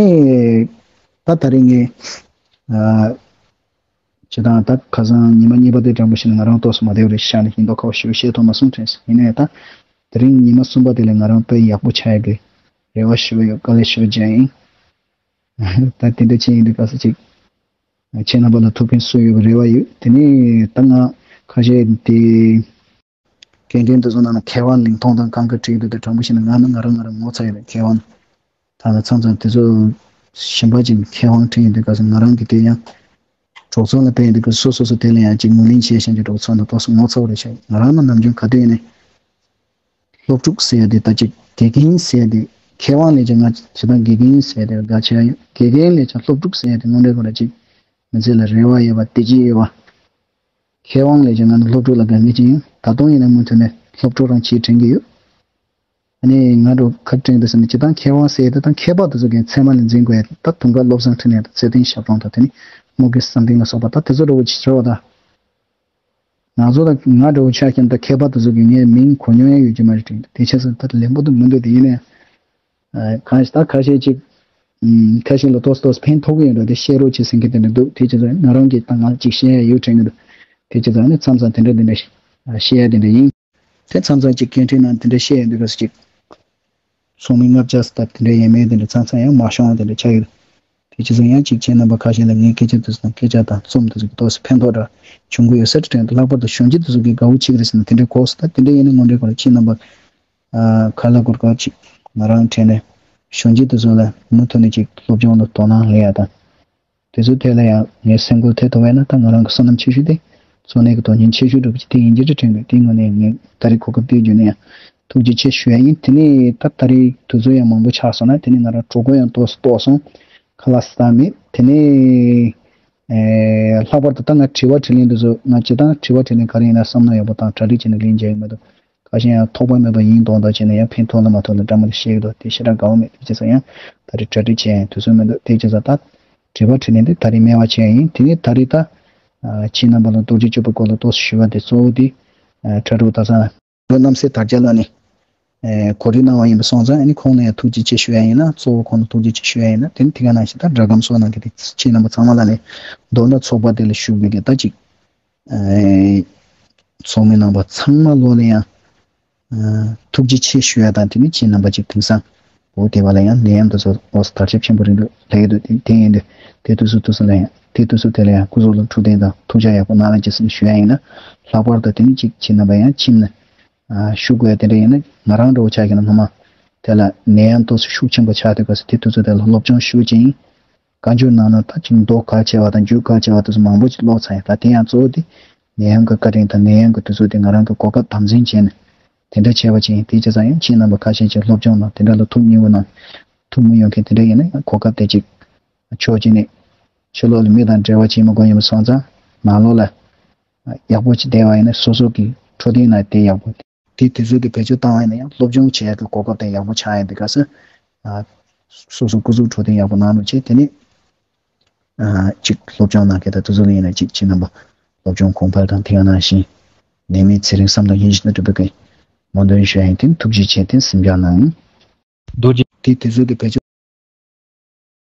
ད་ད་རིང་ངས། ཨ། སྤྱིར་བཏང་ད་ཁ་སང་ཉི་མ་གཉིས་པ་དེ་དྲང་པོ་བཤད་ན་ང་རང་ཏོག་ཙམ་མ་བདེ་བ་རེ་ཤར་ནས་ཡིན་མདོག་ཁ་པོ་ཞེ་པོ་བཤད་ཐུབ་མ་སོང་དྲན་སོང་། ཡིན་ནའི་ད་དེ་རིང་ཉི་མ་གསུམ་པ་དེ་ལ་ང་རང་དཔེ་ཡག་པོ་ཆགས་ཡག་གི་རེ་བ་ཞེ་པོ་ཡོད། དཀའ་ལས་ཞེ་པོ་བརྒྱབ་ཡིན། ད་དེ་འདྲ་བྱས་ཡིན་དུས་ག་ས་ཅིག་ཁྱེད་རྣམ་པ་ལ་ཐུགས་ཕན་གསོས་ཡོད་པའི་རེ་བ་ཡོད། དེ་ནས་ད་ང་ཁ་ཤས་དེ་སྐད་འཕྲིན་དེ་ཚོ་ནང་ན་མཁས་དབང་ལིང་ཐོང་དང་གང་ག་བྲིས་འདུག་དེ་དྲང་པོ་བཤད་ན་ང་ནི་ང་རང་ང་རང་ངོ་ཚ་ཡོད་པའི་མཁས་དབང་། ད་ནི་མཚམས་མཚམས་དེ་ཚོ་གཞན་པ་ཅིག་མཁས་དབང་ཁྲིད་ཡོང་དུས་ག་ས་ང་རང་གི་དེ་ཡང་གྲོགས་ཚོགས་ལ་ཕེབས་ཡོང་དུས་ག་ས་སོ་སོ་སོ་དེ་ལ་ཡང་ཅིག་ངོས་ལེན་བྱེད་བཞིན་གྱི་གྲོགས་ཚོགས་ནང་ཏོག་ཙམ་ངོ་ཚ་བ་རེད་ཤག་ང་རང་ནི་ནམ་རྒྱུན་ག་དུས་ཡིན་ནའི་སློབ་ཕྲུག་ཟེར་ཡ་དེ་ད་ཅིག་དགེ་རྒན་ཟེར་ཡ་དེ་མཁས་དབང་ལས་ཀྱང་ང་བྱེད་སྟངས་དགེ་རྒན་ཟེར་ཡ་དེ་དགའ་ཆེ་ཡ་ཡོད། དགེ་རྒན་ལས་ཀྱང་སློབ་ཕྲུག་ཟེར་ཡ་དེ་དངོས་འབྲེལ་ཁོ་ར་ཅིག་མི་ཚེ་ལ་རེ་བ་ཡོད་པ་བདེ་སྐྱིད་ཡོད་པ། མཁས་དབང་ལས་ཀྱང་ང་ནི་སློབ་ཕྲུག་ལ་དགའ་ངེས་ཅན་ཡིན། ད་དུང་ཡིན་ན་མུ་མཐུད་ནས་སློབ་ཕྲུག་རང་ཆེད་དྲན་གྱི་ཡོད། ཨ་ནི་ང་རང་ག་དྲན་འདུག་ཟེར་ན་སྤྱིར་བཏང་མཁས་དབང་ཟེར་ཡ་དེ་ད་མཁས་པ་དེ་ཚོ་གི་མཚན་མ་ལ་འཛིན་དགོས་ཡ། ད་དུང་ག་བློ་བཟང་འཕྲིན་ལས་དང་ཚེ་བརྟན་ཞབས་དྲུང་དང་དེ་ནི་སྨོ་རྒྱལ་བསམ་གཏན་ལ་སོགས་པ་ད་དེ་ཚོ་འདྲ་བོ་ཅིག་བྱས་པ་ད། ང་ཚོ་ད་ང་འདྲ་བོ་ཆ་བཞག་ན་ད་མཁས་པ་དེ་ཚོ་གི་ངས་མིང་གོ་མྱོང་ཡང་ཡོད་ཀྱི་མ་རེད་དྲན། དེ་བྱས་ཙང་ད་ལན་པོ་དེ་མི་འདུག་དེ་ཡིན་ནའི། ཨ། གང་ཞིག་ད་ཁ་ཤས་ཅིག་ཨུམ། ཁ་ཤས་ལ་ཏོག་ཙམ་ཏོག་ཙམ་ཕན་ཐོགས་ཀྱི་ཡོད་འགྲོ་དེ་བཤད་རོགས་བྱེད་ཟེར་མཁན་དེ་འདྲ་འདུག་དེ་བྱས་ཙང་ང་རང་གིས་ད་ང་ཅིག་བཤད་ཡ་ཡོད་དྲན་གྱི་འདུག་དེ་བྱས་ཙང་ནི་མཚམས་མཚམས་དེ་འདྲ་དེ་འདྲ་བཤད་ཡ་དེ་འདྲ་ཡིན། དེ་མཚམས་མཚམས་ཅིག་སྐད་འཕྲིན་ནང་དེ་འདྲ་བཤད་ཡ་འདུག་ག་ས་ཅིག་ཚོགས་མི་ལྔ་བརྒྱ་ཙམ་དེ་འདྲ་ཡས་མས་དེ་འདྲ་མཚམས་མཚམས་ཡང་མ་ཤོང་བ་དེ་འདྲ་ཆགས་ཡོད། དེ་བྱས་ཙང་ཡང་ཅིག་ཁྱེད་རྣམ་པ་ཁ་ཤས་ལ་ངའི་སྐད་ཆ་དེ་ཚོ་དང་སྐད་ཆ་དང་རྩོམ་དེ་ཚོ་གི་ཏོག་ཙམ་ཕན་ཐོགས་འདྲ་བྱུང་གི་ཡོད་ས་དྲན་འདུག་ལྷག་པར་དུ་གཞོན་སྐྱེས་དེ་ཚོ་གི་དགའ་བོ་བྱེད་ཀྱི་རེད་ཟེར་ན་དེ་འདྲའི་གོ་སོང་། ད་དེ་འདྲ་ཡིན་ན་དངོས་འབྲེལ་ཁོ་རང་ཁྱེད་རྣམ་པ་ག་ལ་གོར་ག་ཅིག་ང་རང་དྲན་ནས་གཞོན་སྐྱེས་དེ་ཚོ་ལ་མུ་མཐུད་ནས་ཅིག་སློབ་སྦྱོང་ལ་དོ་སྣང་སླེབས་ཡ་དང་། དེ་ཚོའི་ཐད་ལ་ཡང་ངའི་སེམས་ཁུར་ཐེབས་ཐུབ་པ་ཡིན་ན་ད་ང་རང་གི་བསོད་ནམས་ཆེ་ཤོས་དེ་གཙོ་གནད་ཀྱི་དོན་རྐྱེན་ཆེ་ཤོས་འདྲ་པོ་ཅིག་དེ་ཡིན་གྱི་རེད་དྲན་འདུག་དེའི་ངོས་ནས་ངས་ད་རེས་གོ་སྐབས་དེ་བརྒྱུད་ནས་ཡང་ཐུགས་རྗེ་ཆེ་ཞུ་ཡ་ཡིན། དེ་ནས་ད་ད་རེས་དུས་ཚོད་ཡང་མང་པོ་ཆགས་སོང་ན་དེ་ནས་ང་རང་གྲོགས་པོ་ཡང་ཏོག་ཙམ་རྟོགས་སོང་། ཁ་ལག་ཟ་མེད། དེ་ནས་ཨེ། ལྷག་པར་དུ་ད་ང་དྲི་བ་དྲིས་ལན་འདི་ཚོ་ང་སྤྱིར་བཏང་དྲི་བ་དྲིས་ལན་ག་རེ་ཡིན་ན་བསམ་བློ་ཡག་པོ་བཏང་གྲ་སྒྲིག་བྱས་ནས་ལན་རྒྱག་གི་མི་འདུག་ཁ་ཤས་ཡང་ཐོགས་པ་མེད་པ་ཡིན་མདོག་མདོག་བྱས་ནས་ཡང་ཕན་ཐོགས་ལ་མ་ཐོགས་ལ་འདྲ་མོ་རེ་བཤད་ཀྱི་འདུག་དེ་ཞེ་དྲག་དགའ་བོ་མེད། དེ་བྱས་ཙང་ཡང་ད་རེས་གྲ་སྒྲིག་བྱས་ཡང་དུས་ཚོད་མི་འདུག་དེ་བྱས་ཙང་ད་དྲི་བ་དྲིས་ལན་འདི་ད་རེས་སྨྲས་པ་བྱས་ཡིན། དེ་ནས་ད་རེས་ད་ཨ། ཁྱེད་རྣམ་པ་ལ་རྡོ་རྗེ་སྤྱོད་པའི་སྐོར་ལ་ཏོག་ཙམ་ཞུ་བ་དེ་གཙོ་བོ་དེ་ཨ། ཁྲ་ཕྲུག་ད་ས་ལོ་རྣམ་སྲས་དར་རྒྱས་ལགས་ནས་ཨེ། གོ་སྒྲིག་གནང་བ་ཡིན་པ་སོང་ཙང་ཨ་ནི་ཁོང་ལ་ཡང་ཐུགས་རྗེ་ཆེ་ཞུ་ཡ་ཡིན་ལ། གཙོ་བོ་ཁོང་ལ་ཐུགས་རྗེ་ཆེ་ཞུ་ཡ་ཡིན་ལ། དེ་ནི་དེ་ག་ནང་བཞིན་ད་སྒྲ་སྒམ་སོགས་ནང་གི་དེ་ཁྱེད་རྣམ་པ་ཚང་མ་ལ་ནས་མདོར་ན་ཚོགས་པ་དེ་ལ་ཞུགས་པའི་གི་ད་ཅིག་ཨེ། ཚོགས་མི་རྣམ་པ་ཚང་མ་ལོ་ལ་ཡང་ཨ། ཐུགས་རྗེ་ཆེ་ཞུ་ཡ་དང་། དེ་ནི་ཁྱེད་རྣམ་པ་ཅིག་དེང་སང་འོ་དེ་བ་ལ་ཡང་ནད་ཡམས་དེ་ཚོ་འོ་ས་དར་ཁྱབ་ཆེན་པོ་རེད་འདུག་ལབ་ཀྱི་འདུག་དེ་དེ་ཡིན་དུས་དེ་དུས་སུ་དུས་སུ་ལ་ཡང་དེ་དུས་སུ་དེ་ལ་ཡང་སྐུ་གཟུགས་ལ་འཕྲོད་བསྟེན་དང་ཐུགས་ཅག་ཡག་པོ་གནང་རོགས་གྱིས་ཟེར་ནས་ཞུ་ཡ་ཡིན་ལ། ལྷག་པར་དུ་དེ་ནི་ཅིག་ཁྱེད་རྣམ་པ་ཡང་ཁྱིམ་ནས་ཨ། བཞུགས་དགོས་ཡ་དེ་འདྲ་ཡིན་ན། ང་རང་འདྲ་བོ་ཆགས་ཀྱི་ན་སྔོན་མ་དེ་ལ་ནད་ཡམས་ཏོག་ཙམ་ཤུགས་ཆེན་པོ་ཆགས་དུས་སྐབས་སུ་དེ་དུས་ཚོད་དེ་ལ་སློབ་སྦྱོང་ཞུ་ཅིང་། བཀའ་འགྱུར་ནང་ན་ད་ཅིག་མདོ་གལ་ཆེ་བ་དང་རྒྱུད་གལ་ཆེ་བ་དེ་ཚོ་མང་པོ་ཅིག་ཀློག་ཚར་ཡིན། ད་དེ་ཡང་གཙོ་བོ་དེ་ནད་ཡམས་ཀྱི་བཀའ་དྲིན་དང་ནད་ཡམས་ཀྱི་དུས་ཚོད་དེ་ང་རང་གི་གོ་སྐབས་དམ་འཛིན་བྱས་ནས་དེ་འདྲ་བྱས་པ་ཅིག་ཡིན། དེ་བྱས་ཙང་ཡང་ཁྱེད་རྣམ་པ་ཁ་ཤས་ཀྱིས་སློབ་སྦྱོང་ནང་དེ་འདྲ་ལ་ཐུགས་མཉེས་པོ་གནང་། ཐུགས་མི་ཡོང་མཁན་དེ་འདྲ་ཡིན་ན་ཡང་གོ་སྐབས་དེ་ཅིག་ཕྱོགས་གཅིག་ནས་ཕྱི་ལོགས་ལ་མི་དང་འབྲེལ་བ་བྱེད་མི་དགོས་ཡིན་པ་སོང་ཙང་ནང་ལོགས་ལ་ཡག་པོ་ཅིག་བསྡད་པ་ཡིན་ན་སོ་སོ་གི་འཕྲོད་བསྟེན་ལ་དེ་ཡག་པོ། དེ་དུས་ཚོད་དེ་བེད་སྤྱོད་བཏང་བ་ཡིན་ན་ཡང་སློབ་སྦྱོང་བྱེད་ཡག་གི་གོ་སྐབས་དེ་ཡག་པོ་ཆགས་ཡོང་དུས་སྐབས་སུ། ཨ། སོ་སོ་སྐུ་གཟུགས་འཕྲོད་བསྟེན་ཡག་པོ་གནང་རོགས་བྱེད། དེ་ནས་ཨ། ཅིག་སློབ་སྦྱོང་གནང་མཁན་དང་དེ་ཚོ་ལ་ཡིན་ན་ཅིག་ཁྱེད་རྣམ་པ་སློབ་སྦྱོང་གོང་འཕེལ་དང་དེ་ག་ནང་བཞིན་ནད་མེད་ཚེ་རིང་བསམ་དོན་ཡིད་བཞིན་དུ་འགྲུབ་པའི་སྨོན་འདུན་ཞུ་ཡ་ཡིན། དེ་ནས་ཐུགས་རྗེ་ཆེ། དེ་ནས་གཟིམ་འཇག་གནང་། རྡོ་རྗེ། དེ་དུས་ཚོད་དེ་བེད་སྤྱོད།